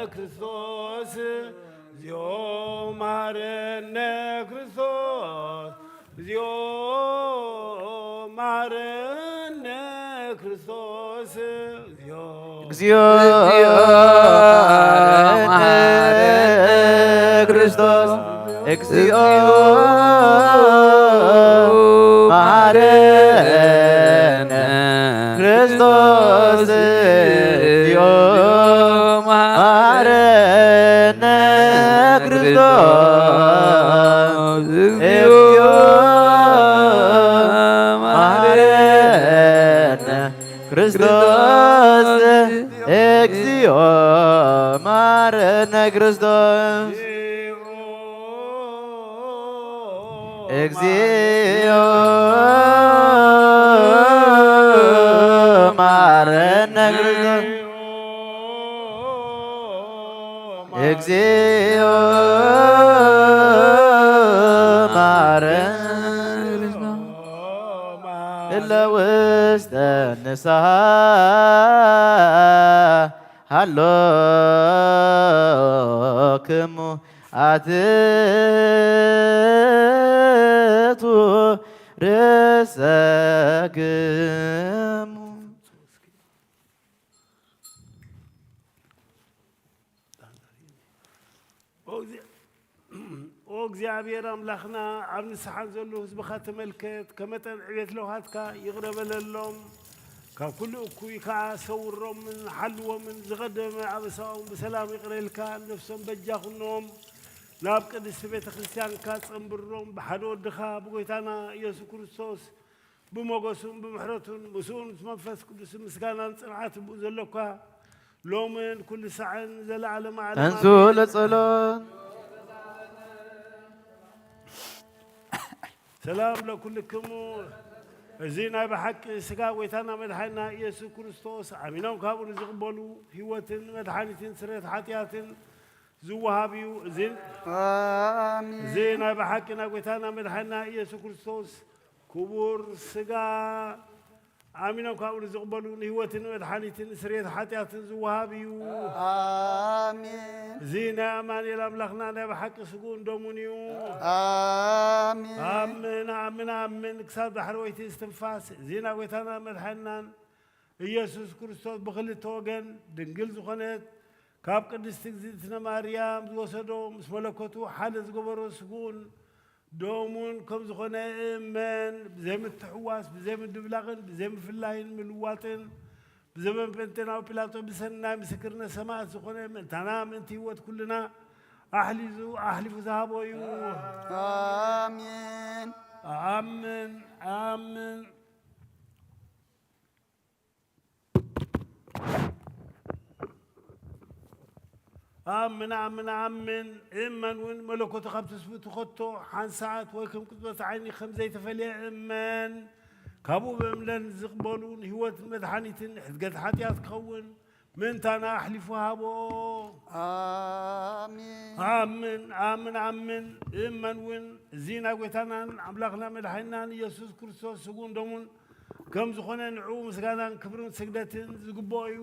ክርስቶስ። እግዚኦ መሐረነ ክርስቶስ። እግዚኦ መሐረነ ክርስቶስ። እግዚኦ። እግዚኦ መሐረነ ክርስቶስ። እግዚኦ መሐረነ ክርስቶስ። እግዚኦ መሐረነ ክርስቶስ። እግዚኦ መሐረነ ክርስቶስ። እግዚኦ መሐረነ ክርስቶስ። እግዚኦ መሐረነ ክርስቶስ። እግዚኦ መሐረነ እለ ውስተ ንስሓ ሃሎክሙ ኣትቱ ርእሰክሙ። ኦ እግዚኣብሔር ኣምላኽና፣ ኣብ ንስሓ ዘለዉ ህዝብኻ ተመልከት፣ ከመጠን ዕቤት ለውሃትካ ይቕረ በለሎም። ካብ ኩሉ እኩይ ከኣ ሰውሮምን ሓልዎምን፣ ዝቐደመ ኣበሳኦም ብሰላም ይቕረ ኢልካ ነፍሶም በጃ ኩኖም፣ ናብ ቅድስቲ ቤተ ክርስቲያንካ ጸንብሮም፣ ብሓደ ወድኻ ብጎይታና ኢየሱስ ክርስቶስ ብሞገሱን ብምሕረቱን ምስኡን ምስ መንፈስ ቅዱስ ምስጋናን ጽንዓትን ብኡ ዘሎካ ሎምን ኩሉ ሳዕን ዘለዓለመ ዓለም እንሱ ኣሜን። ለጸሎት። ሰላም ለኩልክሙ። እዚ ናይ ብሓቂ ስጋ ጎይታና መድሓኒና ኢየሱስ ክርስቶስ ኣሚኖም ካብኡ ንዝቕበሉ ህይወትን መድሓኒትን ስርየት ሓጢኣትን ዝወሃብ እዩ። እዚ ኣሜን። እዚ ናይ ብሓቂ ናይ ጎይታና መድሓኒና ኢየሱስ ክርስቶስ ክቡር ስጋ ኣሚኖም ካብኡ ንዝቕበሉ ንህይወትን መድሓኒትን ስርየት ሓጢኣትን ዝወሃብ እዩ። ኣሜን። እዚ ናይ ኣማኑኤል ኣምላኽና ናይ ብሓቂ ስግኡን ደሙን እዩ። ኣሜን። ኣምን፣ ኣምን፣ ኣምን። ክሳብ ዳሕረወይቲ እስትንፋስ እዚ ናይ ጎይታና መድሓኒናን ኢየሱስ ክርስቶስ ብኽልተ ወገን ድንግል ዝኾነት ካብ ቅድስቲ እግዝእትነ ማርያም ዝወሰዶ ምስ መለኮቱ ሓደ ዝገበሮ ስግኡን ደሙን ከም ዝኾነ እመን። ብዘይ ምትሕዋስ፣ ብዘይ ምድብላቕን፣ ብዘይ ምፍላይን ምልዋጥን፣ ብዘበን ጴንጤናዊ ጲላጦስ ብሰናይ ምስክርነት ሰማዕት ዝኾነ ምእንታና ምእንቲ ህይወት ኩልና ኣሕሊዙ፣ ኣሕሊፉ ዝሃቦ እዩ። ኣሜን። ኣምን፣ ኣምን። ኣምን፣ ኣምን፣ ኣምን። እመን እውን መለኮቱ ካብ ትስብእቱ ከቶ ሓንሳኣት ወይ ከም ቅጽበት ዓይኒ ከም ዘይተፈልየ እመን። ካብኡ ብእምነን ዝቕበሉ ንህይወትን መድሓኒትን ሕድገት ሓጢኣት ክኸውን ምእንታና ኣሕሊፉ ሃቦ። ኣሜን። ኣምን፣ ኣምን፣ ኣምን። እመን እውን እዚ ናይ ጐይታናን ኣምላኽና መድሓኒናን ኢየሱስ ክርስቶስ ስጉን ደሙን ከም ዝኾነ ንዕኡ ምስጋናን ክብርን ስግደትን ዝግብኦ እዩ።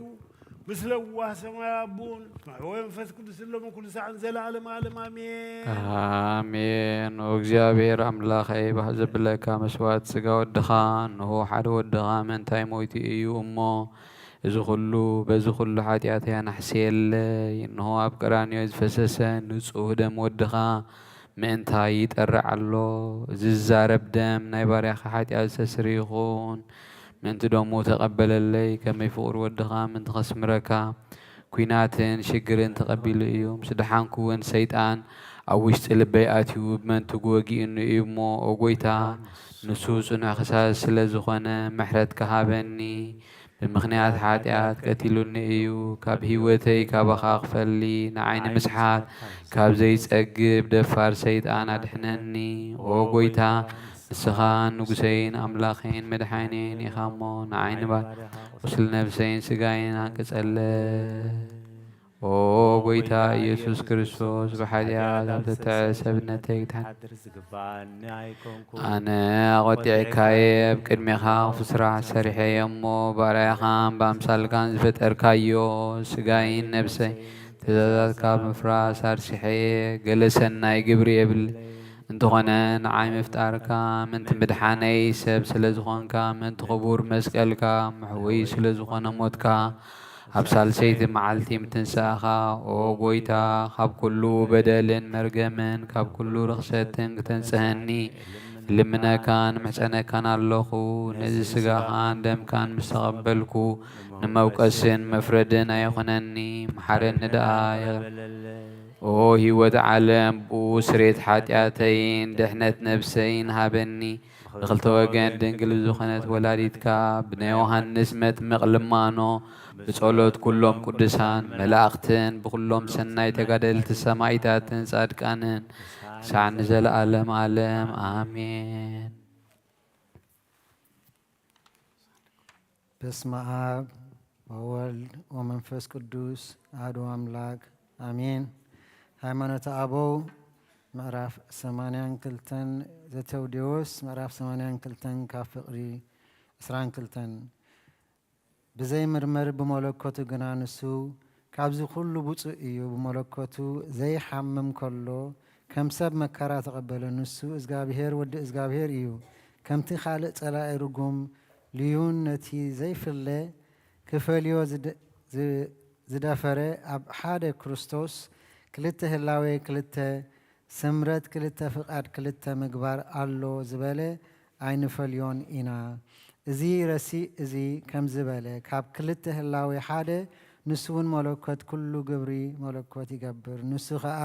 ምስ ለዋህ ሰማያዊ ኣቦን መሕወይ መንፈስ ቅዱስ ሎምን ኩሉ ሳዕን ዘለኣለም ኣለም ኣሜን። ኣሜን። ኦ እግዚኣብሔር ኣምላኸይ፣ ባህ ዘብለካ መስዋዕት ስጋ ወድኻ፣ እንሆ ሓደ ወድኻ ምእንታይ ሞይቱ እዩ እሞ፣ እዚ ኩሉ በዚ ኩሉ ሓጢኣተይ ኣናሕስየለይ። እንሆ ኣብ ቀራንዮ ዝፈሰሰ ንጹህ ደም ወድኻ ምእንታይ ይጠርዕ ኣሎ። እዚ ዝዛረብ ደም ናይ ባርያኻ ሓጢኣት ዘስተስሪ ይኹን። ምእንቲ ደሙ ተቐበለለይ፣ ከመይ ፍቑር ወድኻ ምእንቲ ከስምረካ፣ ኲናትን ሽግርን ተቐቢሉ እዩ። ምስ ደሓንኩ እውን ሰይጣን ኣብ ውሽጢ ልበይ ኣትዩ ብመንትጉ ወጊኡኒ እዩ እሞ፣ ኦ ጐይታ፣ ንሱ ጽኑዕ ክሳስ ስለ ዝኾነ ምሕረትካ ሃበኒ። ብምኽንያት ሓጢኣት ቀቲሉኒ እዩ። ካብ ህይወተይ ካባኻ ክፈሊ ንዓይ ንምስሓት ካብ ዘይጸግብ ደፋር ሰይጣን ኣድሕነኒ። ኦ ጐይታ፣ ንስኻ ንጉሰይን ኣምላኸይን መድሓኒን ኢኻ እሞ፣ ንዓይ ንባር ቁስሊ ነብሰይን ስጋይን ኣንቅጸለ። ኦ ጐይታ ኢየሱስ ክርስቶስ፣ ብሓጢኣት ኣብ ዝተትዐ ሰብነተይ ክትሓድር ዝግባኒ ኣይኮንኩን። ኣነ ኣቖጢዕካየ፣ ኣብ ቅድሜኻ ክፉእ ስራሕ ሰሪሐየ እሞ፣ ባርያኻን ብኣምሳልካን ዝፈጠርካዮ ስጋይን ነብሰይ ትእዛዛትካ ብምፍራስ ኣርሲሐየ። ገለ ሰናይ ግብሪ የብለይን። እንተኾነ ንዓይ ምፍጣርካ፣ ምእንቲ ምድሓነይ ሰብ ስለ ዝኾንካ፣ ምእንቲ ክቡር መስቀልካ፣ መሕወዪ ስለ ዝኾነ ሞትካ፣ ኣብ ሳልሰይቲ መዓልቲ ምትንሳእኻ፣ ኦ ጐይታ፣ ካብ ኩሉ በደልን መርገምን ካብ ኩሉ ርኽሰትን ክተንጽሀኒ እልምነካን እምሕጸነካን ኣለኹ። ነዚ ስጋኻን ደምካን ምስ ተቐበልኩ፣ ንመውቀስን መፍረድን ኣይኹነኒ፣ መሓረኒ ደኣ ይቕረ። ኦ ህይወት ዓለም፣ ብኡ ስሬት ሓጢኣተይን ድሕነት ነብሰይን ሃበኒ። ብኽልተ ወገን ድንግል ዝኾነት ወላዲትካ፣ ብናይ ዮሃንስ መጥምቕ ልማኖ፣ ብጸሎት ኩሎም ቅዱሳን መላእኽትን ብኹሎም ሰናይ ተጋደልቲ ሰማዕታትን ጻድቃንን፣ ክሳዕ ንዘለኣለም ዓለም ኣሜን። በስመ ኣብ ወወልድ ወመንፈስ ቅዱስ ኣሐዱ ኣምላክ ኣሜን። ሃይማኖተ ኣበው ምዕራፍ ሰማንያን ክልተን፣ ዘተውዴዎስ ምዕራፍ ሰማንያን ክልተን ካብ ፍቕሪ ዕስራን ክልተን። ብዘይምርመር ብመለኮቱ ግና ንሱ ካብዚ ኩሉ ብፁዕ እዩ። ብመለኮቱ ዘይሓምም ከሎ ከም ሰብ መከራ ተቐበለ። ንሱ እግዚኣብሔር ወዲ እግዚኣብሔር እዩ። ከምቲ ካልእ ጸላኢ ርጉም ልዩን ነቲ ዘይፍለ ክፈልዮ ዝደ-፣ ዝ-፣ ዝደፈረ ኣብ ሓደ ክርስቶስ ክልተ ህላዌ ክልተ ስምረት ክልተ ፍቓድ ክልተ ምግባር ኣሎ ዝበለ ኣይንፈልዮን ኢና። እዚ ረሲእ እዚ ከምዚ በለ፣ ካብ ክልተ ህላዌ ሓደ፣ ንሱ እውን መለኮት ኩሉ ግብሪ መለኮት ይገብር። ንሱ ኸኣ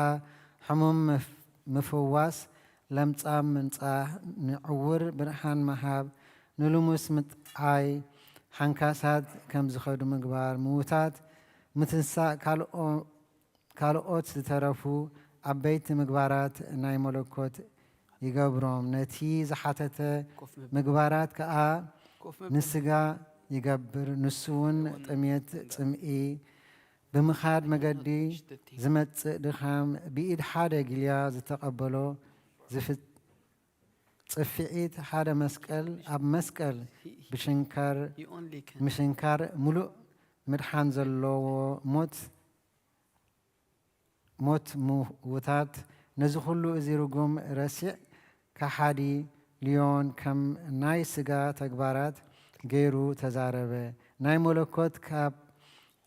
ሕሙም ምፍ-፣ ምፍዋስ፣ ለምጻም ምንጻህ፣ ንዕውር ብርሃን ምሃብ፣ ንልሙስ ምጥዓይ፣ ሓንካሳት ከም ዝኸዱ ምግባር፣ ምዉታት ምትንሳእ፣ ካልኦ-፣ ካልኦት ዝተረፉ ዓበይቲ ምግባራት ናይ መለኮት ይገብሮም። ነቲ ዝሓተተ ኮፍ ምባል። ምግባራት ከኣ ኮፍ ምባል። ንስጋ ይገብር። ንሱ እውን ጥሜት፣ ጽምኢ፣ ብምኻድ መገዲ ዝመጽእ ድኻም፣ ብኢድ ሓደ ጊልያ ዝተቐበሎ ዝፍ-፣ ጽፍዒት ሓደ መስቀል፣ ኣብ መስቀል ብሽንካር፣ ምሽንካር ምሉእ ምድሓን ዘለዎ ሞት፣ ሞት ምውታት፣ ነዚ ኩሉ እዚ ርጉም ረሲዕ ከሓዲ ልዮን ከም ናይ ስጋ ተግባራት ገይሩ ተዛረበ። ናይ መለኮት ካብ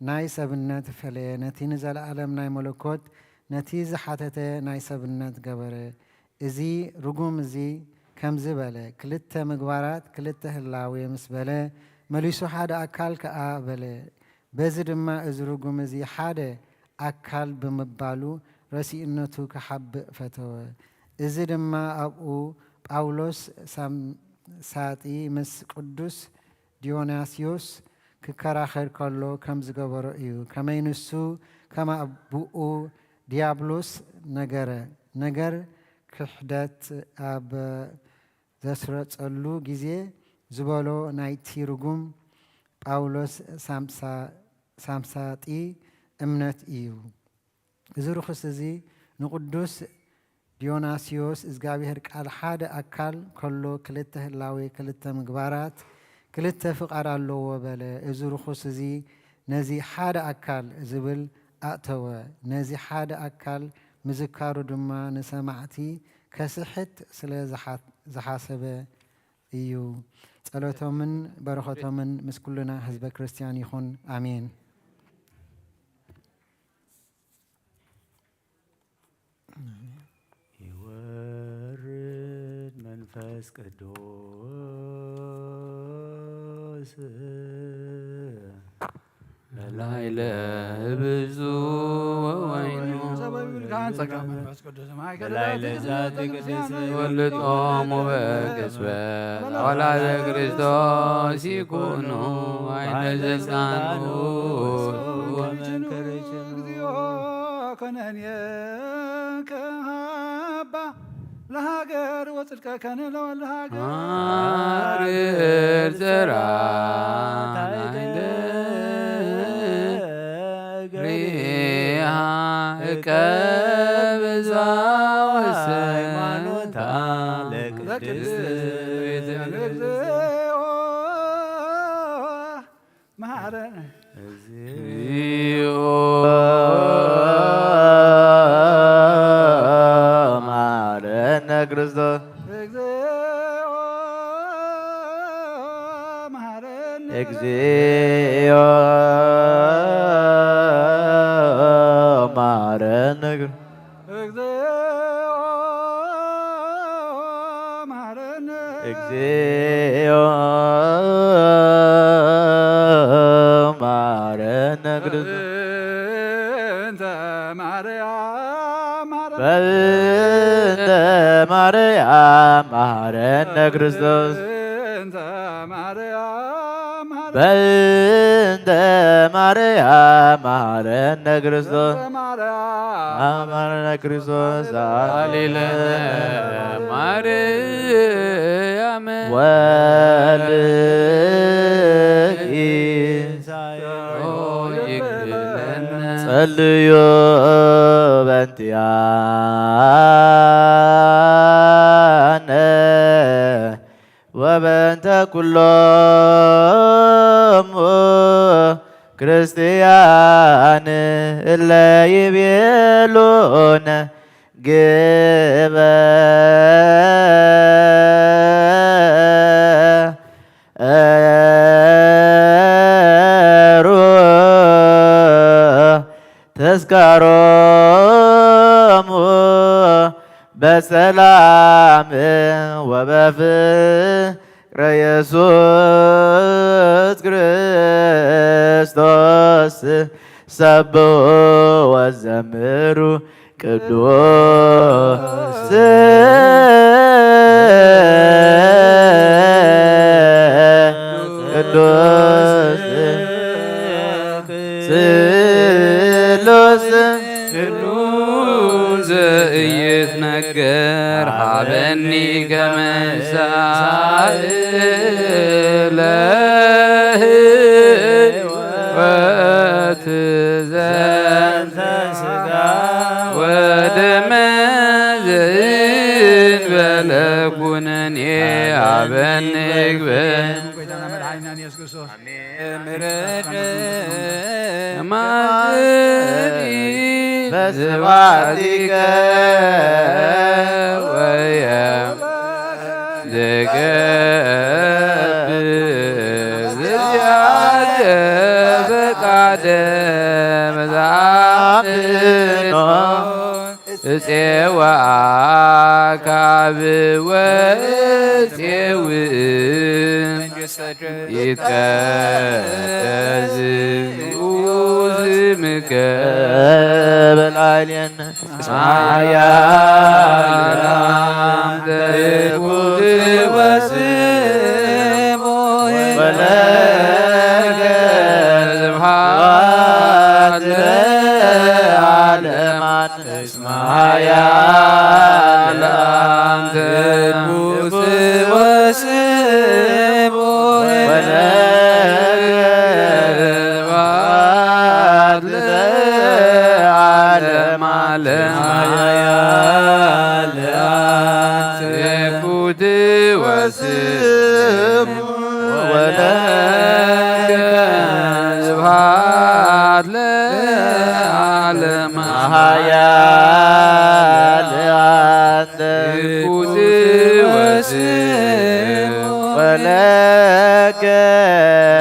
ናይ ሰብነት ፈለየ። ነቲ ንዘለኣለም ናይ መለኮት፣ ነቲ ዝሓተተ ናይ ሰብነት ገበረ። እዚ ርጉም እዚ ከምዚ በለ፣ ክልተ ምግባራት ክልተ ህላዌ ምስ በለ፣ መሊሱ ሓደ ኣካል ከኣ በለ። በዚ ድማ እዚ ርጉም እዚ ሓደ ኣካል ብምባሉ ረሲእነቱ ክሓብእ ፈተወ። እዚ ድማ ኣብኡ ጳውሎስ ሳምሳጢ ምስ ቅዱስ ዲዮናስዮስ ክከራኸር ከሎ ከም ዝገበሮ እዩ። ከመይ ንሱ ከም ኣቦኡ ድያብሎስ ነገረ፣ ነገር ክሕደት ኣብ ዘስረጸሉ ግዜ ዝበሎ ናይቲ ርጉም ጳውሎስ ሳምሳ-፣ ሳምሳጢ እምነት እዩ። እዚ ርኹስ እዚ ንቅዱስ ዲዮናስዮስ እግዚኣብሔር ቃል ሓደ ኣካል ከሎ ክልተ ህላዌ፣ ክልተ ምግባራት፣ ክልተ ፍቓድ ኣለዎ በለ። እዚ ርኹስ እዚ ነዚ ሓደ ኣካል ዝብል ኣእተወ። ነዚ ሓደ ኣካል ምዝካሩ ድማ ንሰማዕቲ ከስሕት ስለ ዝሓ-፣ ዝሓሰበ እዩ። ጸሎቶምን በረኸቶምን ምስ ኩልና ህዝበ ክርስቲያን ይኹን። ኣሜን። ይወርድ መንፈስ ቅዱስ ላዕለ ብዙ ወወይኑ ጸጋ መንፈስ ቅዱስ ማእከለ በላዕለ ዛቲ ቅድስት ወልጦሙ በቅጽበት አውላደ ክርስቶስ ይኩኑ አይነ ዘልጣኑ። እግዚኦ ከነንየ ከሃባ ለሃገር ወጽድቀ ከነ ለወልደ ሃገር። ሃገር ዘራ ናይለ ሪሃ እቀብዛ ወሰ ሃይማኖታ ለቅድስት ቤተ እግዚኦ መሐረነ። እግዚኦ መሐረነ ክርስቶስ። እግዚኦ መሐረነ። እግዚኦ መሐረነ። እግዚኦ መሐረነ። እግዚኦ መሐረነ። በእንተ ማርያም መሐረነ። በእንተ ማርያም መሐረነ ክርስቶስ። በእንተ ማርያም መሐረነ። በእንተ ማርያም መሐረነ ክርስቶስ። በእንተ ማርያም መሐረነ ክርስቶስ። ሃሌሉያ ማርያም ወልድኪ ጸልዩ በእንቲአነ ወበእንተ ኩሎሙ ክርስቲያን እለ ይቤሉነ ግበሩ ተስካሮሙ በሰላም ወበፍቅረ ኢየሱስ ክርስቶስ። ሰብሑ ወዘምሩ ቅዱስ ቅዱስ ስሉስ ስሉስ ዘኢይትነገር ሃበኒ ከመ ሳእለ ሕይወት ዘንተ ስጋ ወደመ ዘእንበለ ኩነኔ ሃበኒ ግበ። ጌታና መድኃኒና ኢየሱስ ክርስቶስ። ምሕረት ማእሪ በስብሐቲከ ወየ ዘገብር ዝያየ ፈቃደ መዛፍኖ እጼዋ አካብ ወጼው ይትቀደስ ስምከ በላዕሌነ ኃያል አምላክ ትኩት ወስሙ ወለከ ለዓለመ ዓለም። ስብሐት ወወልድ ወመንፈስ ቅዱስ። ስብሐት ለዓለመ ዓለም። ስብሐት ወስብሐት ወለከ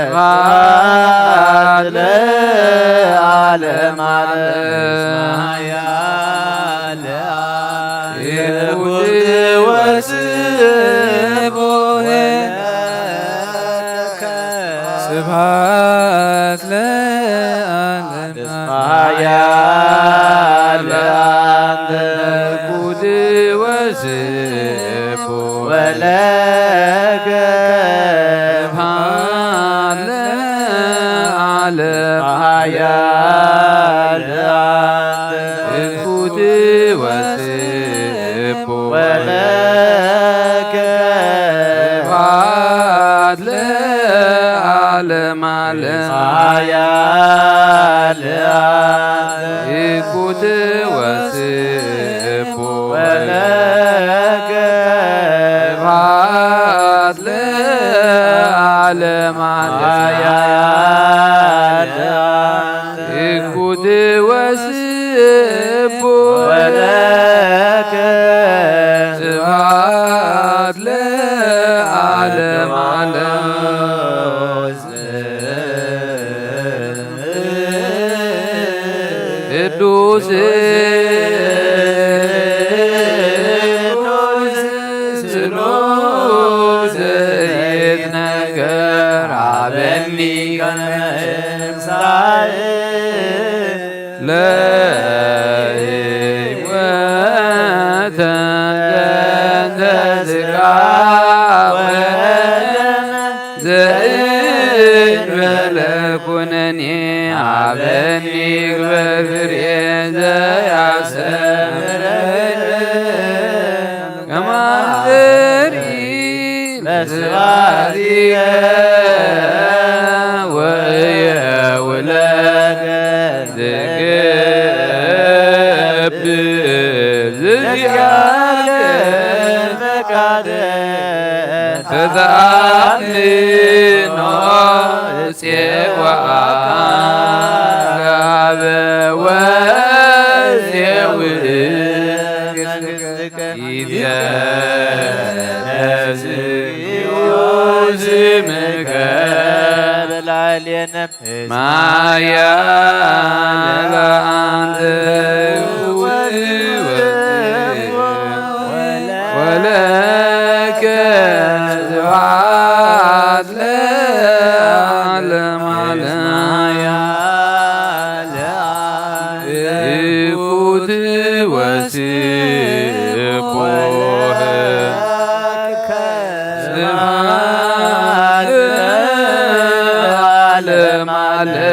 ስብሐት ለዓለመ ዓለም። ስብሐት ወስብሐት ስብሐት ለዓለም። ስብሐት ለአንተ ኩድ ወስብሐት ወለከ ስብሐት ለዓለም። ስብሐት ለአንተ ኩድ ወስብሐት ወለከ ስብሐት ለዓለመ ዓለም። ስብሐት ለአንተ ኩድ ወስብሐት ወለከ ስብሐት ለዓለመ ዓለም። ስብሐት ለአንተ ኩድ ወስብሐት ወለከ ስብሐት ለዓለመ ዓለም። ቅዱስ ስሉስ ይትነገር ሀበኒ ከመ ትንሣኤ ለሕይወተ ዘንተ ሥጋ ወደም ዘእንበለ ኩነኔ ሀበኒ ግበር ፍሬ ዘያሰምረኒ ከማዘሪ ለስብሐቲከ ወእየውለከ ዘገብር ዝዚአከ ፈቃደ ተተአምኖ ጼዋአከ ሀበ ወዜውእ ይትቀደስ ስምከ በላዕሌነ ማያ ለአንተ ወለከ ስብሐት ለዓለመ ዓለም። ስብሐት ወስብሐት ለዓለመ ዓለም።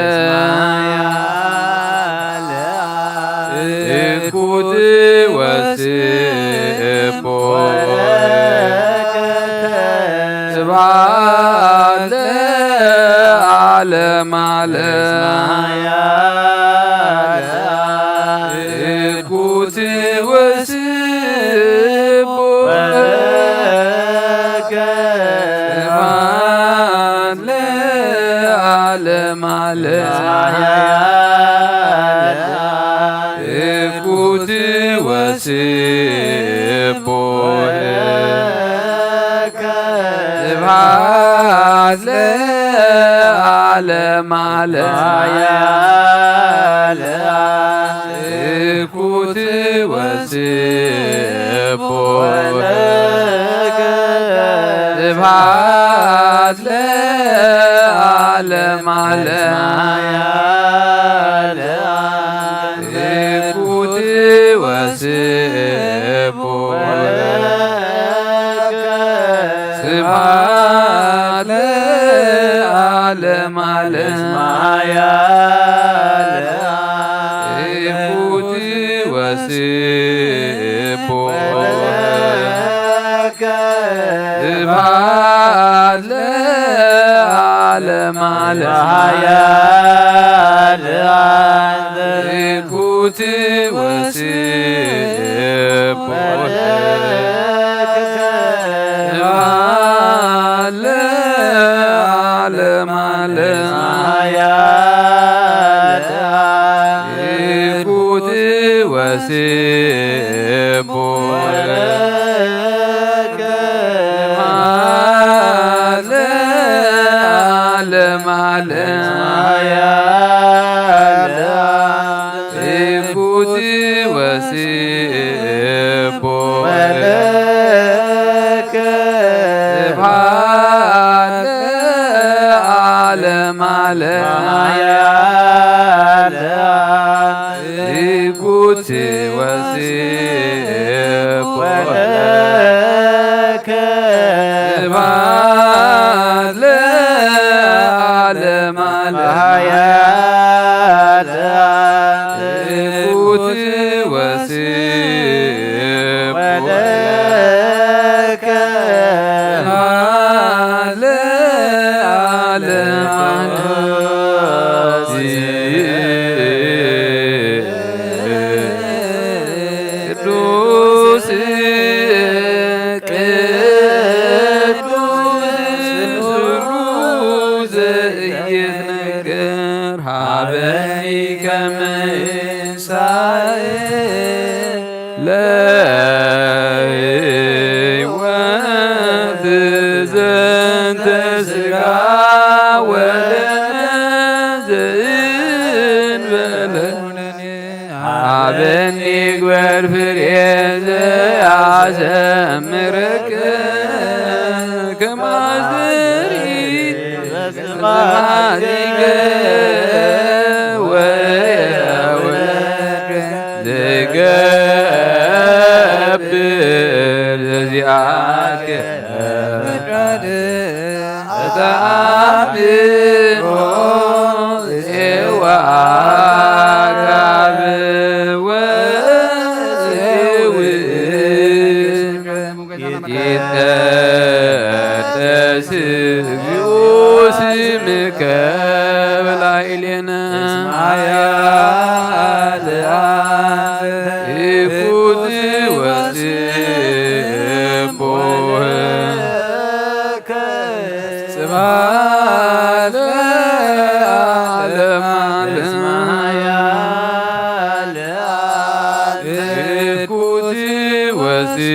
ኩቲ ወሲቦ ዓለም ዓለም ኩቲ ወሲቦ ዓለም ዓለም ኩቲ ወሲቦ ስብሐት ዓለም ዓለም ኩቲ ወሲቦ ስብሐት ለዓለም ዓለም ኩቲ ወሲቦ ስብሐት ለዓለም ዓለም ቅዱስ ቅዱስ ስሩ ዘኢይትነገር ሃበኒ ከመ ኢሳይ ለሕይወት ዘንተ ስጋ ወደመ ዘእንበለ ሃበኒ ግበር ፍሬ ዘያሰምረከ ከማዘሪ በስማቲከ ወየወልከ ልገብር ዘዚአከ ፈቃድ እተአምሮ ጽዋ ካብ ወጽውዕ ይትቀደስ እግዚኦ ስምከ በላዕሌነ። እስማያ ለአንተ ኢኩት ወስቦህ ስብሐት ለዓለም ዓለም። እስማያ ለአንተ ኢኩት ወስቦህ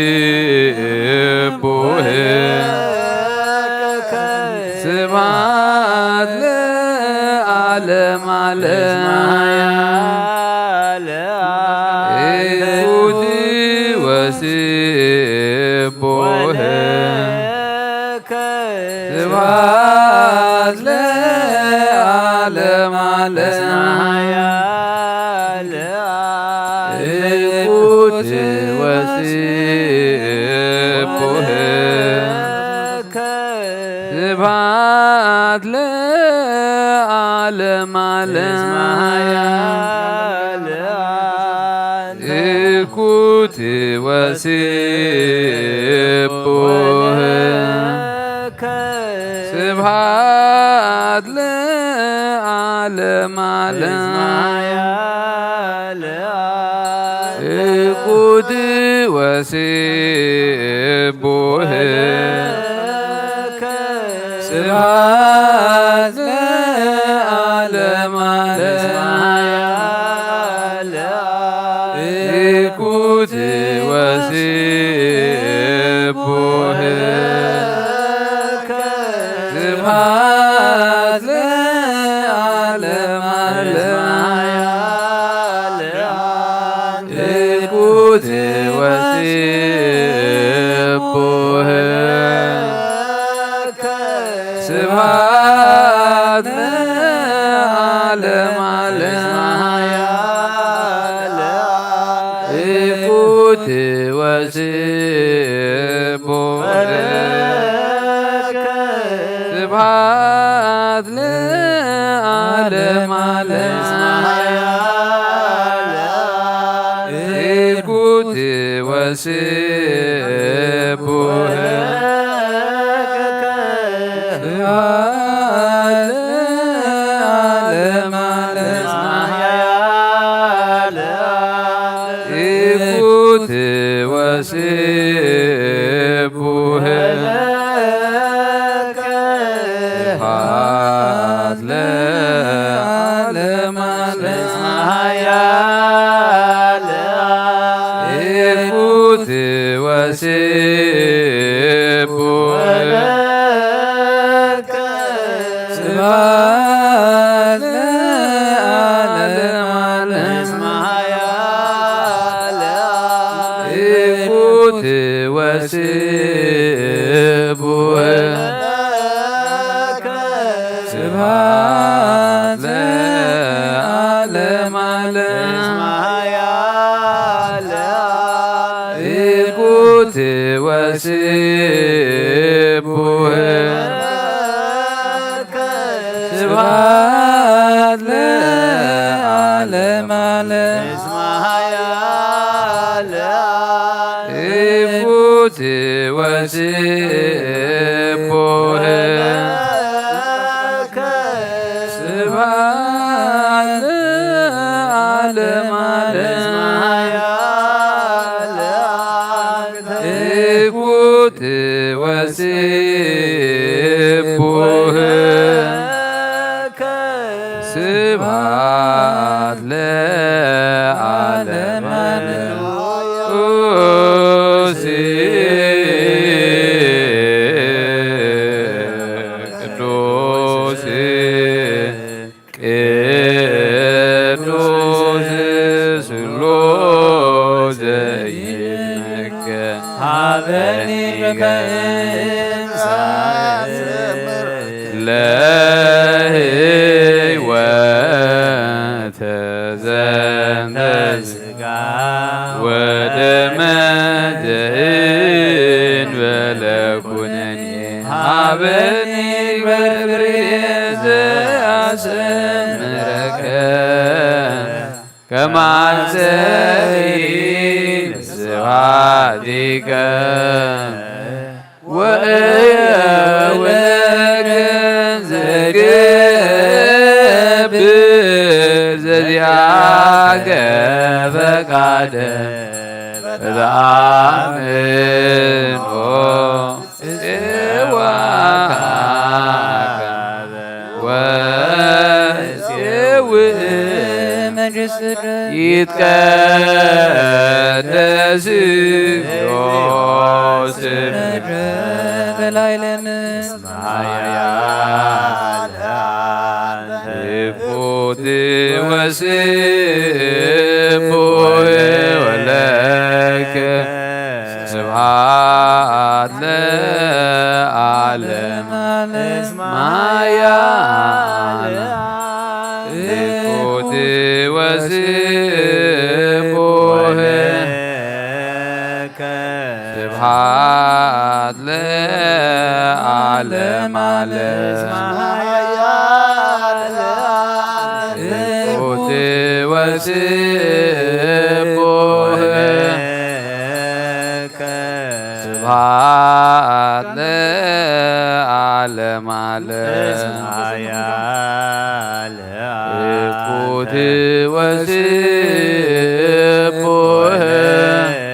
ስብሐት ለዓለም ዓለም። ኢኩት ወስቦህ ስብሐት ለዓለም ዓለም። ኢኩት ወስቦህ ስብሐት ለዓለም ዓለም። ኢኩት ወስቦህ ስብሐት ለዓለም ዓለም። ኢኩት ወስቦህ ስብሐት ለዓለም ዓለም። ኢኩት ወስቦህ ስብሐት ለዓለም ዓለም። ኢኩት ወስቦህ ስብሐት ለዓለም ዓለም። ኢኩት ወስቦህ ስብሐት ለዓለም ዓለም። ኢኩት ወስቦህ ስብሐት ለዓለም ዓለም። ለዓለም። እስመ ኃያል እኩት ወስቡሕ ስብሐት ለዓለም ዓለም። እስመ ኃያል እኩት ወስቡሕ ስብሐት ለዓለም ዓለም። እኩት ወስቡሕ ስብሐት ለዓለመ ዓለም። ቅዱስ ቅዱስ ስሉስ ዘይመከ ሀበኒ በከ ለህይወት ዘንተ ስጋ ወደመ ዘእንበለ ኩነኔ ሀበኒ በፍሬ ዘአሰምረከ ከማንሰኢ ስብሐቲከ ወእየውለከ ዘገብር ዘዚአከ ፈቃደ በተአምኖ እጽዋከ ወእጼውእ መንግሥትከ ይትቀደስ ስምከ በላዕለ ምድር ኃያል እኩት ወስቡሕ ወለከ ስብሐት ለዓለም እስመ ኃያል እኩት ወስቡሕ ስብሐት ለዓለም ዓለም። እኩት ወስቡሕ ስብሐት ለዓለም ዓለም። እኩት ወስቡሕ ስብሐት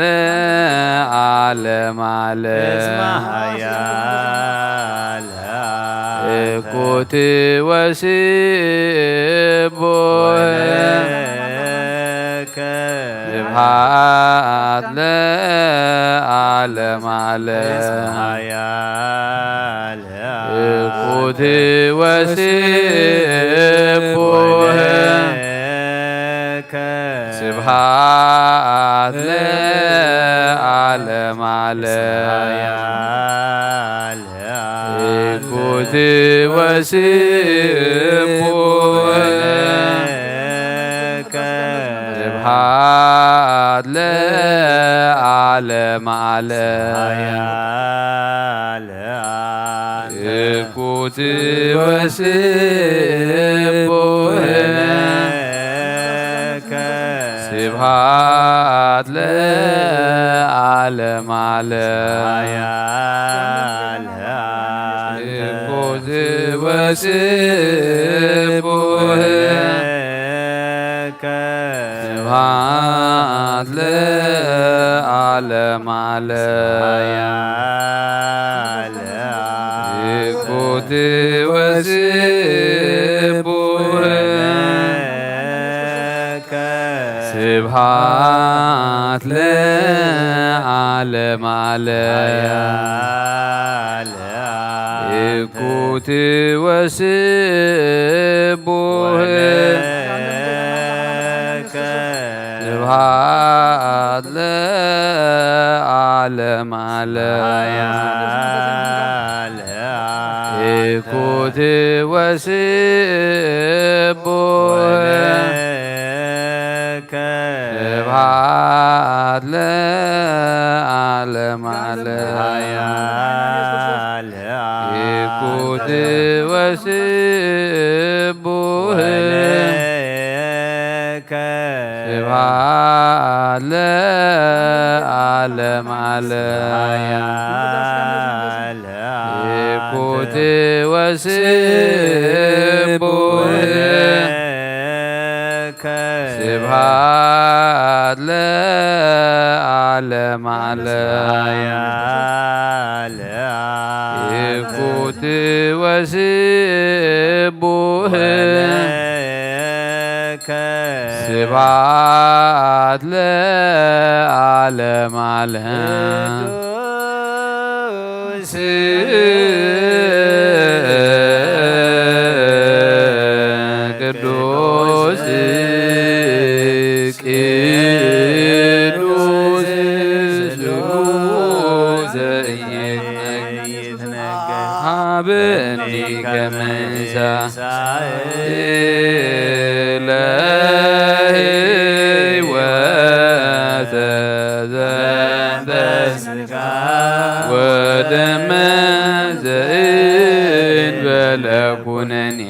ለዓለም ዓለም። እኩት ወስቡሕ ስብሐት ለዓለም ዓለም። እኩት ወስቡሕ ስብሐት ለዓለም ዓለም። እኩት ወስቡሕ ስብሐት ለዓለም ዓለም። እኩት ወስቡሕ ስብሐት ለዓለም ዓለም። እኩት ወስቡሕ ስብሐት ለዓለም ዓለም። እኩት ወስቡሕ ስብሐት ለዓለም ዓለም። እኩት ወስቡሕ ስብሐት ለዓለም ዓለም። እኩት ወስ ወስቡህ ወለከ ስብሐት ለዓለመ ዓለም። ኃያል ይኩት ወስቡህ ወለከ ስብሐት ለዓለመ ዓለም። ኃያል ይኩት ወስቡህ ወለከ ስብሐት ለዓለመ ዓለም። ኃያል ይኩት ወስቡህ ወለከ ስብሐት ለዓለመ ዓለም። ቅዱስ ቅዱስ ቅዱስ ስሉስ ዘኢይትነገር ሀበኒ ከመ ለህይወተ ዘንተ ስጋ ወደመ ዘእንበለ ኩነኔ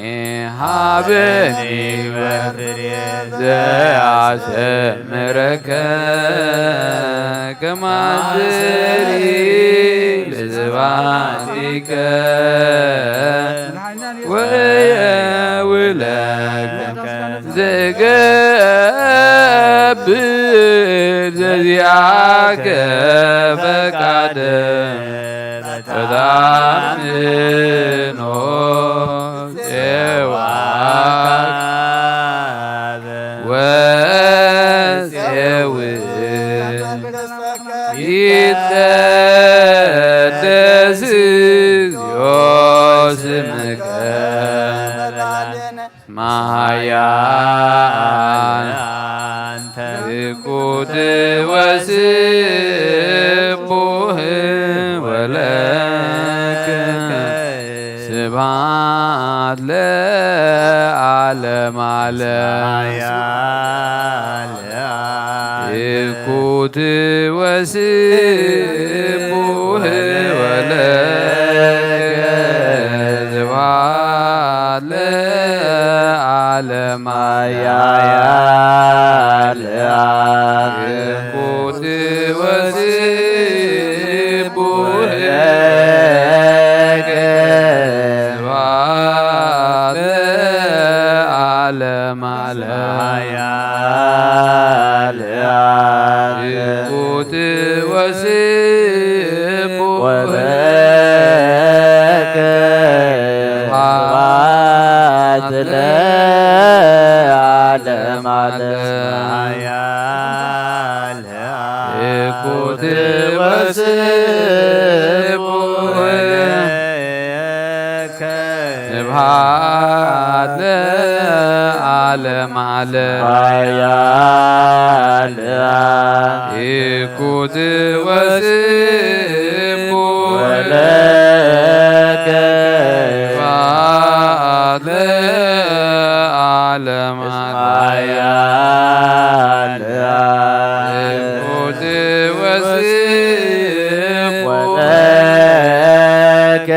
ሀበኒ ዘአሰምረከ ከማሰሪ ለስብሐቲከ ወየውለከ ዘገብር ዘዚአከ ፈቃደ በታምኖ ጼዋካ ወጼው ይትቀደስ እግዚኦ ስምከ መሃያን አንተ ይኩት ወስቡህ ወለከ ስብሐት ለዓለመ ዓለም። ይኩት ወስቡህ ወለከ ስብሐት ለዓለመ ዓለም። ይኩት ወስቡህ ወለከ ስብሐት ለዓለመ ዓለም። ይኩት ወስቡህ ወለከ ስብሐት ለዓለመ ዓለም። ይኩት ወስቡህ ወለከ ስብሐት ለዓለመ ዓለም። ይኩት ወስቡህ ወለከ ስብሐት ለዓለመ ዓለም። ይኩት ወስቡህ ወለከ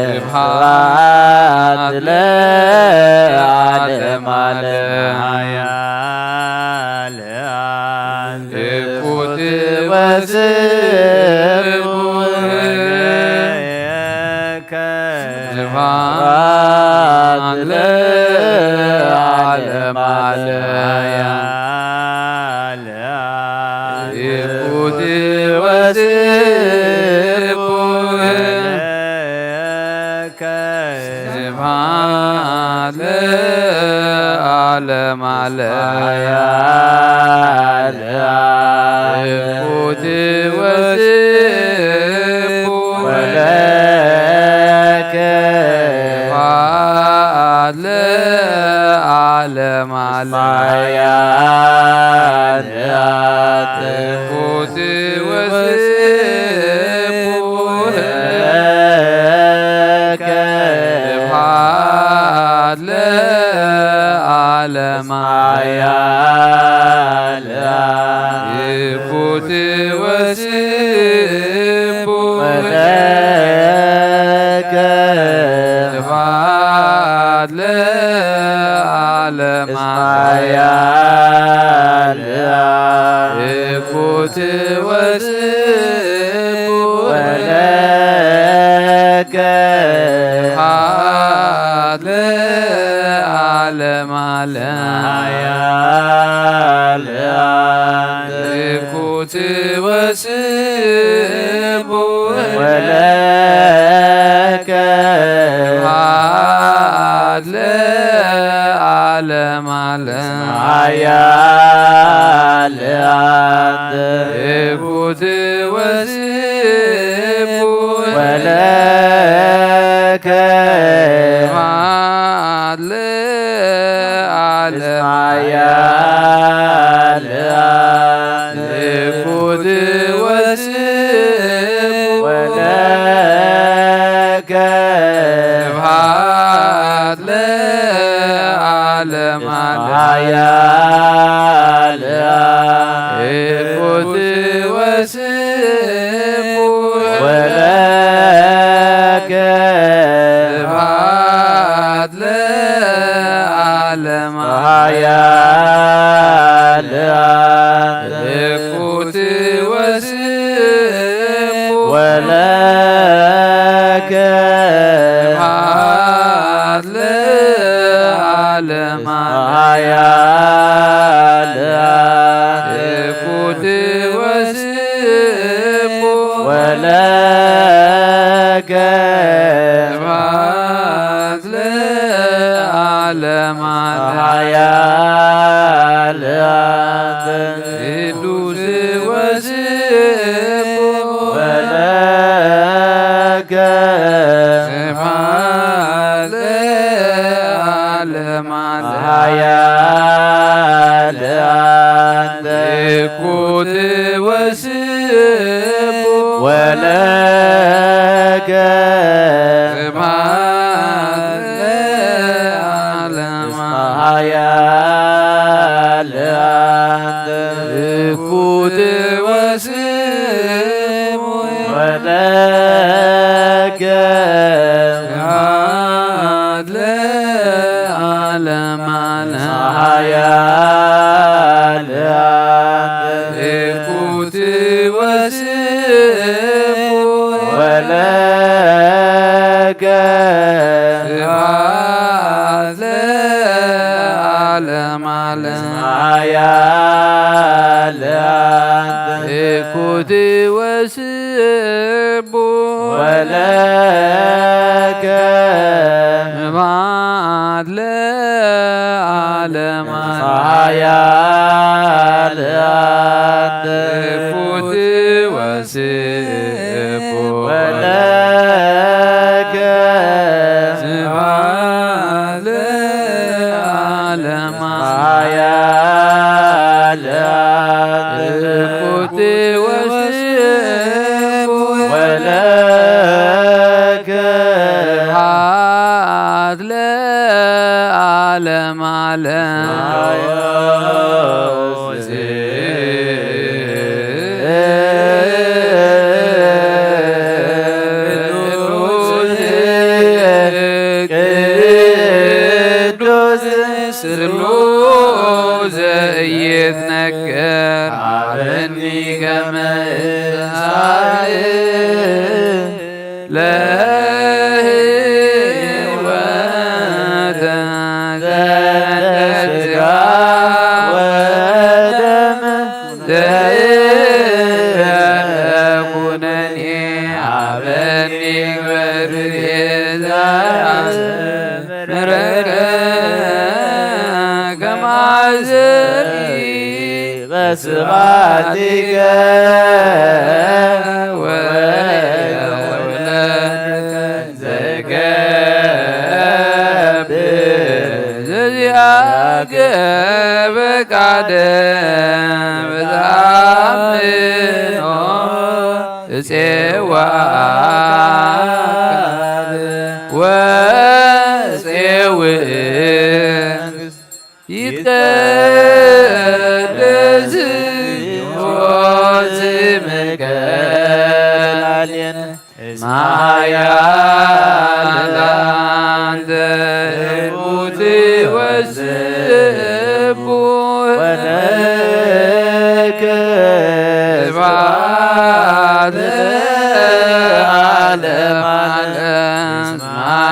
ስብሐት ለዓለመ ዓለም። ይኩት ወስቡህ ወለከ ስብሐት ለዓለመ ዓለም። ይኩት ወስቡህ ወለከ ስብሐት ለዓለመ ዓለም። ይኩት ወስቡህ ወለከ ስብሐት ለዓለመ ዓለም። ይኩት ወስቡህ ወለከ ስብሐት ለዓለመ ዓለም። ይኩት ወስቡሕ ለከ። ስብሐት ለዓለመ ዓለም። ይኩት ወስቡሕ ለከ። ስብሐት ለዓለመ ዓለም። ይኩት ወስቡሕ ለከ። ስብሐት ለዓለመ ዓለም። ይኩት ወስቡሕ ለከ። ስብሐት ለዓለመ ዓለም። ይኩት ወስቡሕ ለከ። ስብሐት ለዓለመ ዓለም። ይኩት ወስቡሕ ለከ። ስብሐት ለዓለመ ዓለም። ይኩት ወስቡሕ ለከ። ስብሐት ለዓለመ ዓለም። ይኩት ወስቡሕ ለከ። ስብሐት ለዓለመ ዓለም። ቅዱስ ወስቡሕ ለከ። ስብሐት ለዓለመ ዓለም። ይኩት ወስቡሕ ለከ። ስብሐት ለዓለመ ዓለም። ይኩት ወስቡሕ ለከ። ስብሐት ለዓለመ ዓለም። ይኩት ወስቡሕ ለከ። ስብሐት ለዓለመ ዓለም። ይኩት ወስቡሕ ለከ። ስብሐት ለዓለመ ዓለም። ይኩት ወስቡሕ ለከ። ስብሐት ለዓለመ ዓለም። ይኩት ወስቡሕ ለከ። ስብሐት ለዓለመ ዓለም። ቅዱስ ስሉ ዘኢይትነገር። ሀበኒ ከመ እሳእ ለህይወት ዘእንተ ሥጋ ወደም ዘእንተ ኩነኔ። ሀበኒ ግበር ቤዛ ምሕረትከ ከማዘኒ በስብሐቲከ ወለከ ዘገብር ዘዚአከ ፈቃደ በተአምኖ እጼዋ ወጼው ይትቀደስ ስምከ ለዓለም። እስመ ኃያል አንተ ትኩት ወስቡሕ ወለከ ስብሐት ለዓለመ ዓለም። እስመ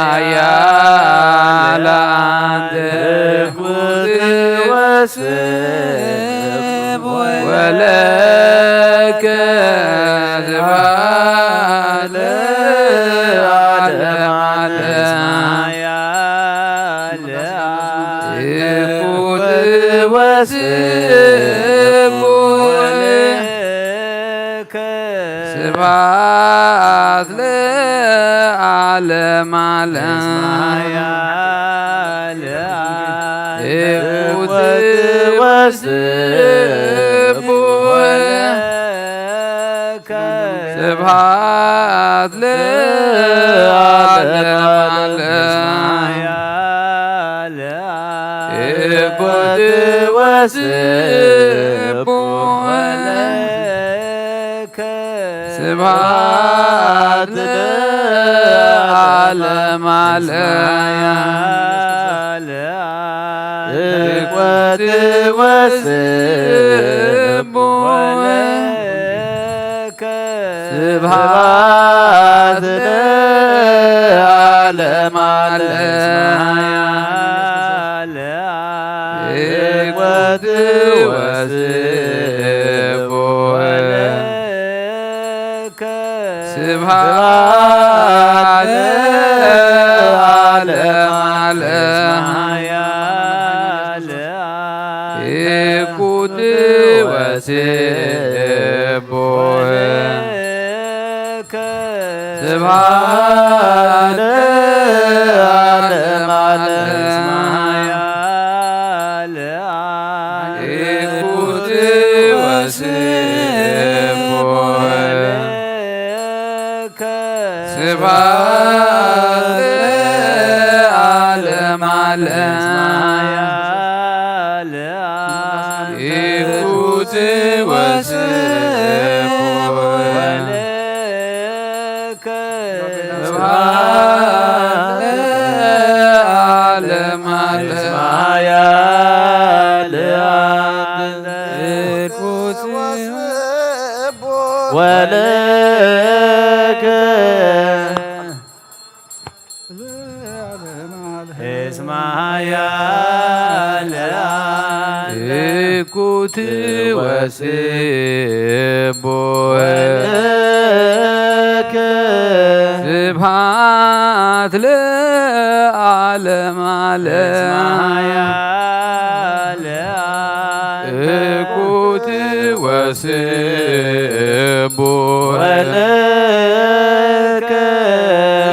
ኃያል አንተ ትኩት ወስቡሕ ወለከ ስብሐት ለዓለመ ዓለም። ትኩት ወስቡሕ ስብሐት ለዓለመ ዓለም። ትኩት ወስቡሕ ስብሐት ለዓለመ ዓለም። ትኩት ወስቡሕ ስብሐት ለዓለመ ዓለም። ትኩት ወስቡሕ ስብሐት ለዓለመ ዓለም። ትኩት ወስቡሕ ስብሐት ለዓለመ ዓለም። ትኩት ወስቡሕ ስብሐት ለዓለመ ዓለም። ትኩት ወስቡሕ ስብሐት ለዓለመ ዓለም። ትኩት ወስቡሕ ስብሐት ለዓለመ ዓለም። ትኩት ወለከ እስመ ኃያል ትኩት ወስቡሕ ስብሐት ለዓለመ ዓለም። ትኩት ወስቡሕ ወለከ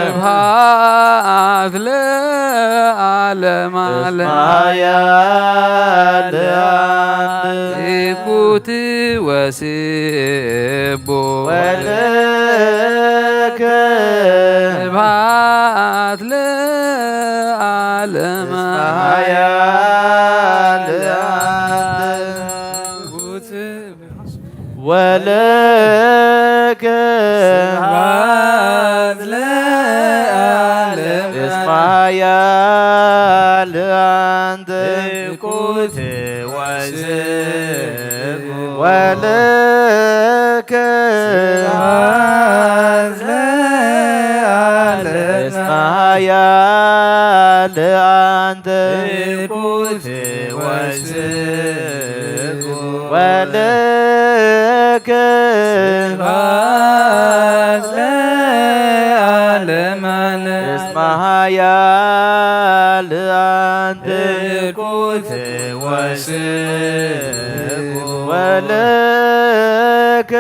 ስብሐት ለዓለመ ዓለም። ኃያል ትኩት ወስቡሕ ወለከ ስብሐት ለዓለመ ኃያል ወለከ ስብሐት ለዓለመ እስመ ኃያል አንተ ትኩት ወስቡሕ ወለከ ስብሐት ለዓለመ እስመ ኃያል አንተ ትኩት ወስቡሕ ወለከ ስብሐት ለዓለመ ዓለም። እስመ ኃያል አንተ ትኩት ወስቡሕ ወለከ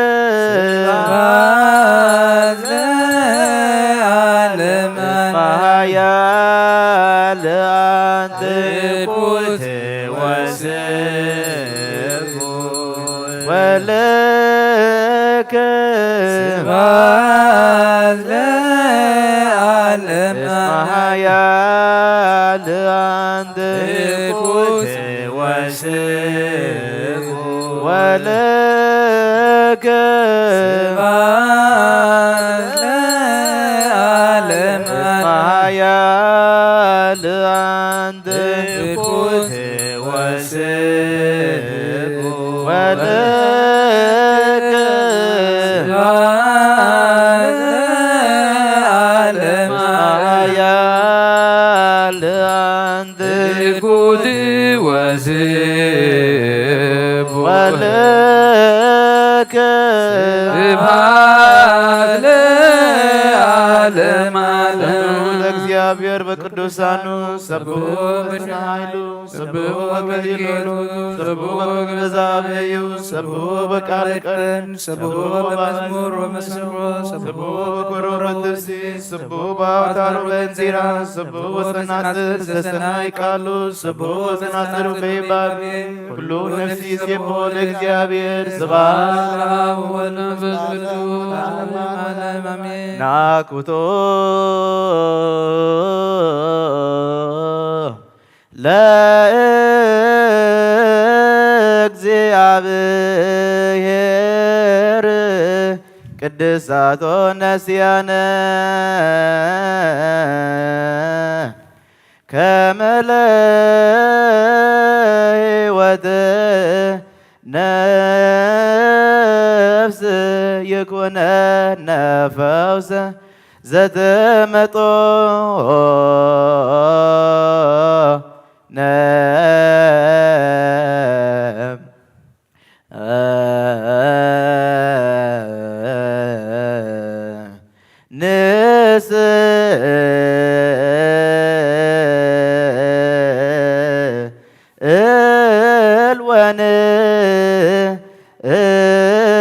ስብሐት ለዓለመ ዓለም። ኃያል አንተ ትኩት ወስቡሕ ወለከ ስብሐት ለዓለመ ዓለም። ኃያል አንተ ኩት ወስብ ወለከ ስብሐት ለዓለም ዓለም። ኃያል አንተ ኩት ወስብ ወለከ ስብሐት ለዓለም ዓለም። ኃያል አንተ ኩት ወስብ ወለከ ስብሐት ለዓለም ዓለም። ለእግዚአብሔር በቅዱሳኑ ሰብሑ በስመ ኃይሉ ሰብሑ በክሊሉ ሰብሑ በመንፈስ አበዩ ሰብሑ በቃለ ቀን ሰብሑ በመዝሙር ወመሰንቆ ሰብሑ በኮረሮ ትፍሲ ሰብሑ በአውታሩ በእንዚራ ሰብሑ በጸናጽል ዘሰናይ ቃሉ ሰብሑ በጸናጽሉ በይባቤ ኩሉ ነፍሲ ሴብሖ ለእግዚአብሔር ስብሐት ለአብ ወወልድ ወመንፈስ ቅዱስ ለዓለመ ዓለም አሜን። ናኩቶ ለእግዚአብሔር ቅድሳቶ ነስያነ ከመ ለሕይወት ነፍስ ይኩነነ ፈውሰ ዘተመጦ ነ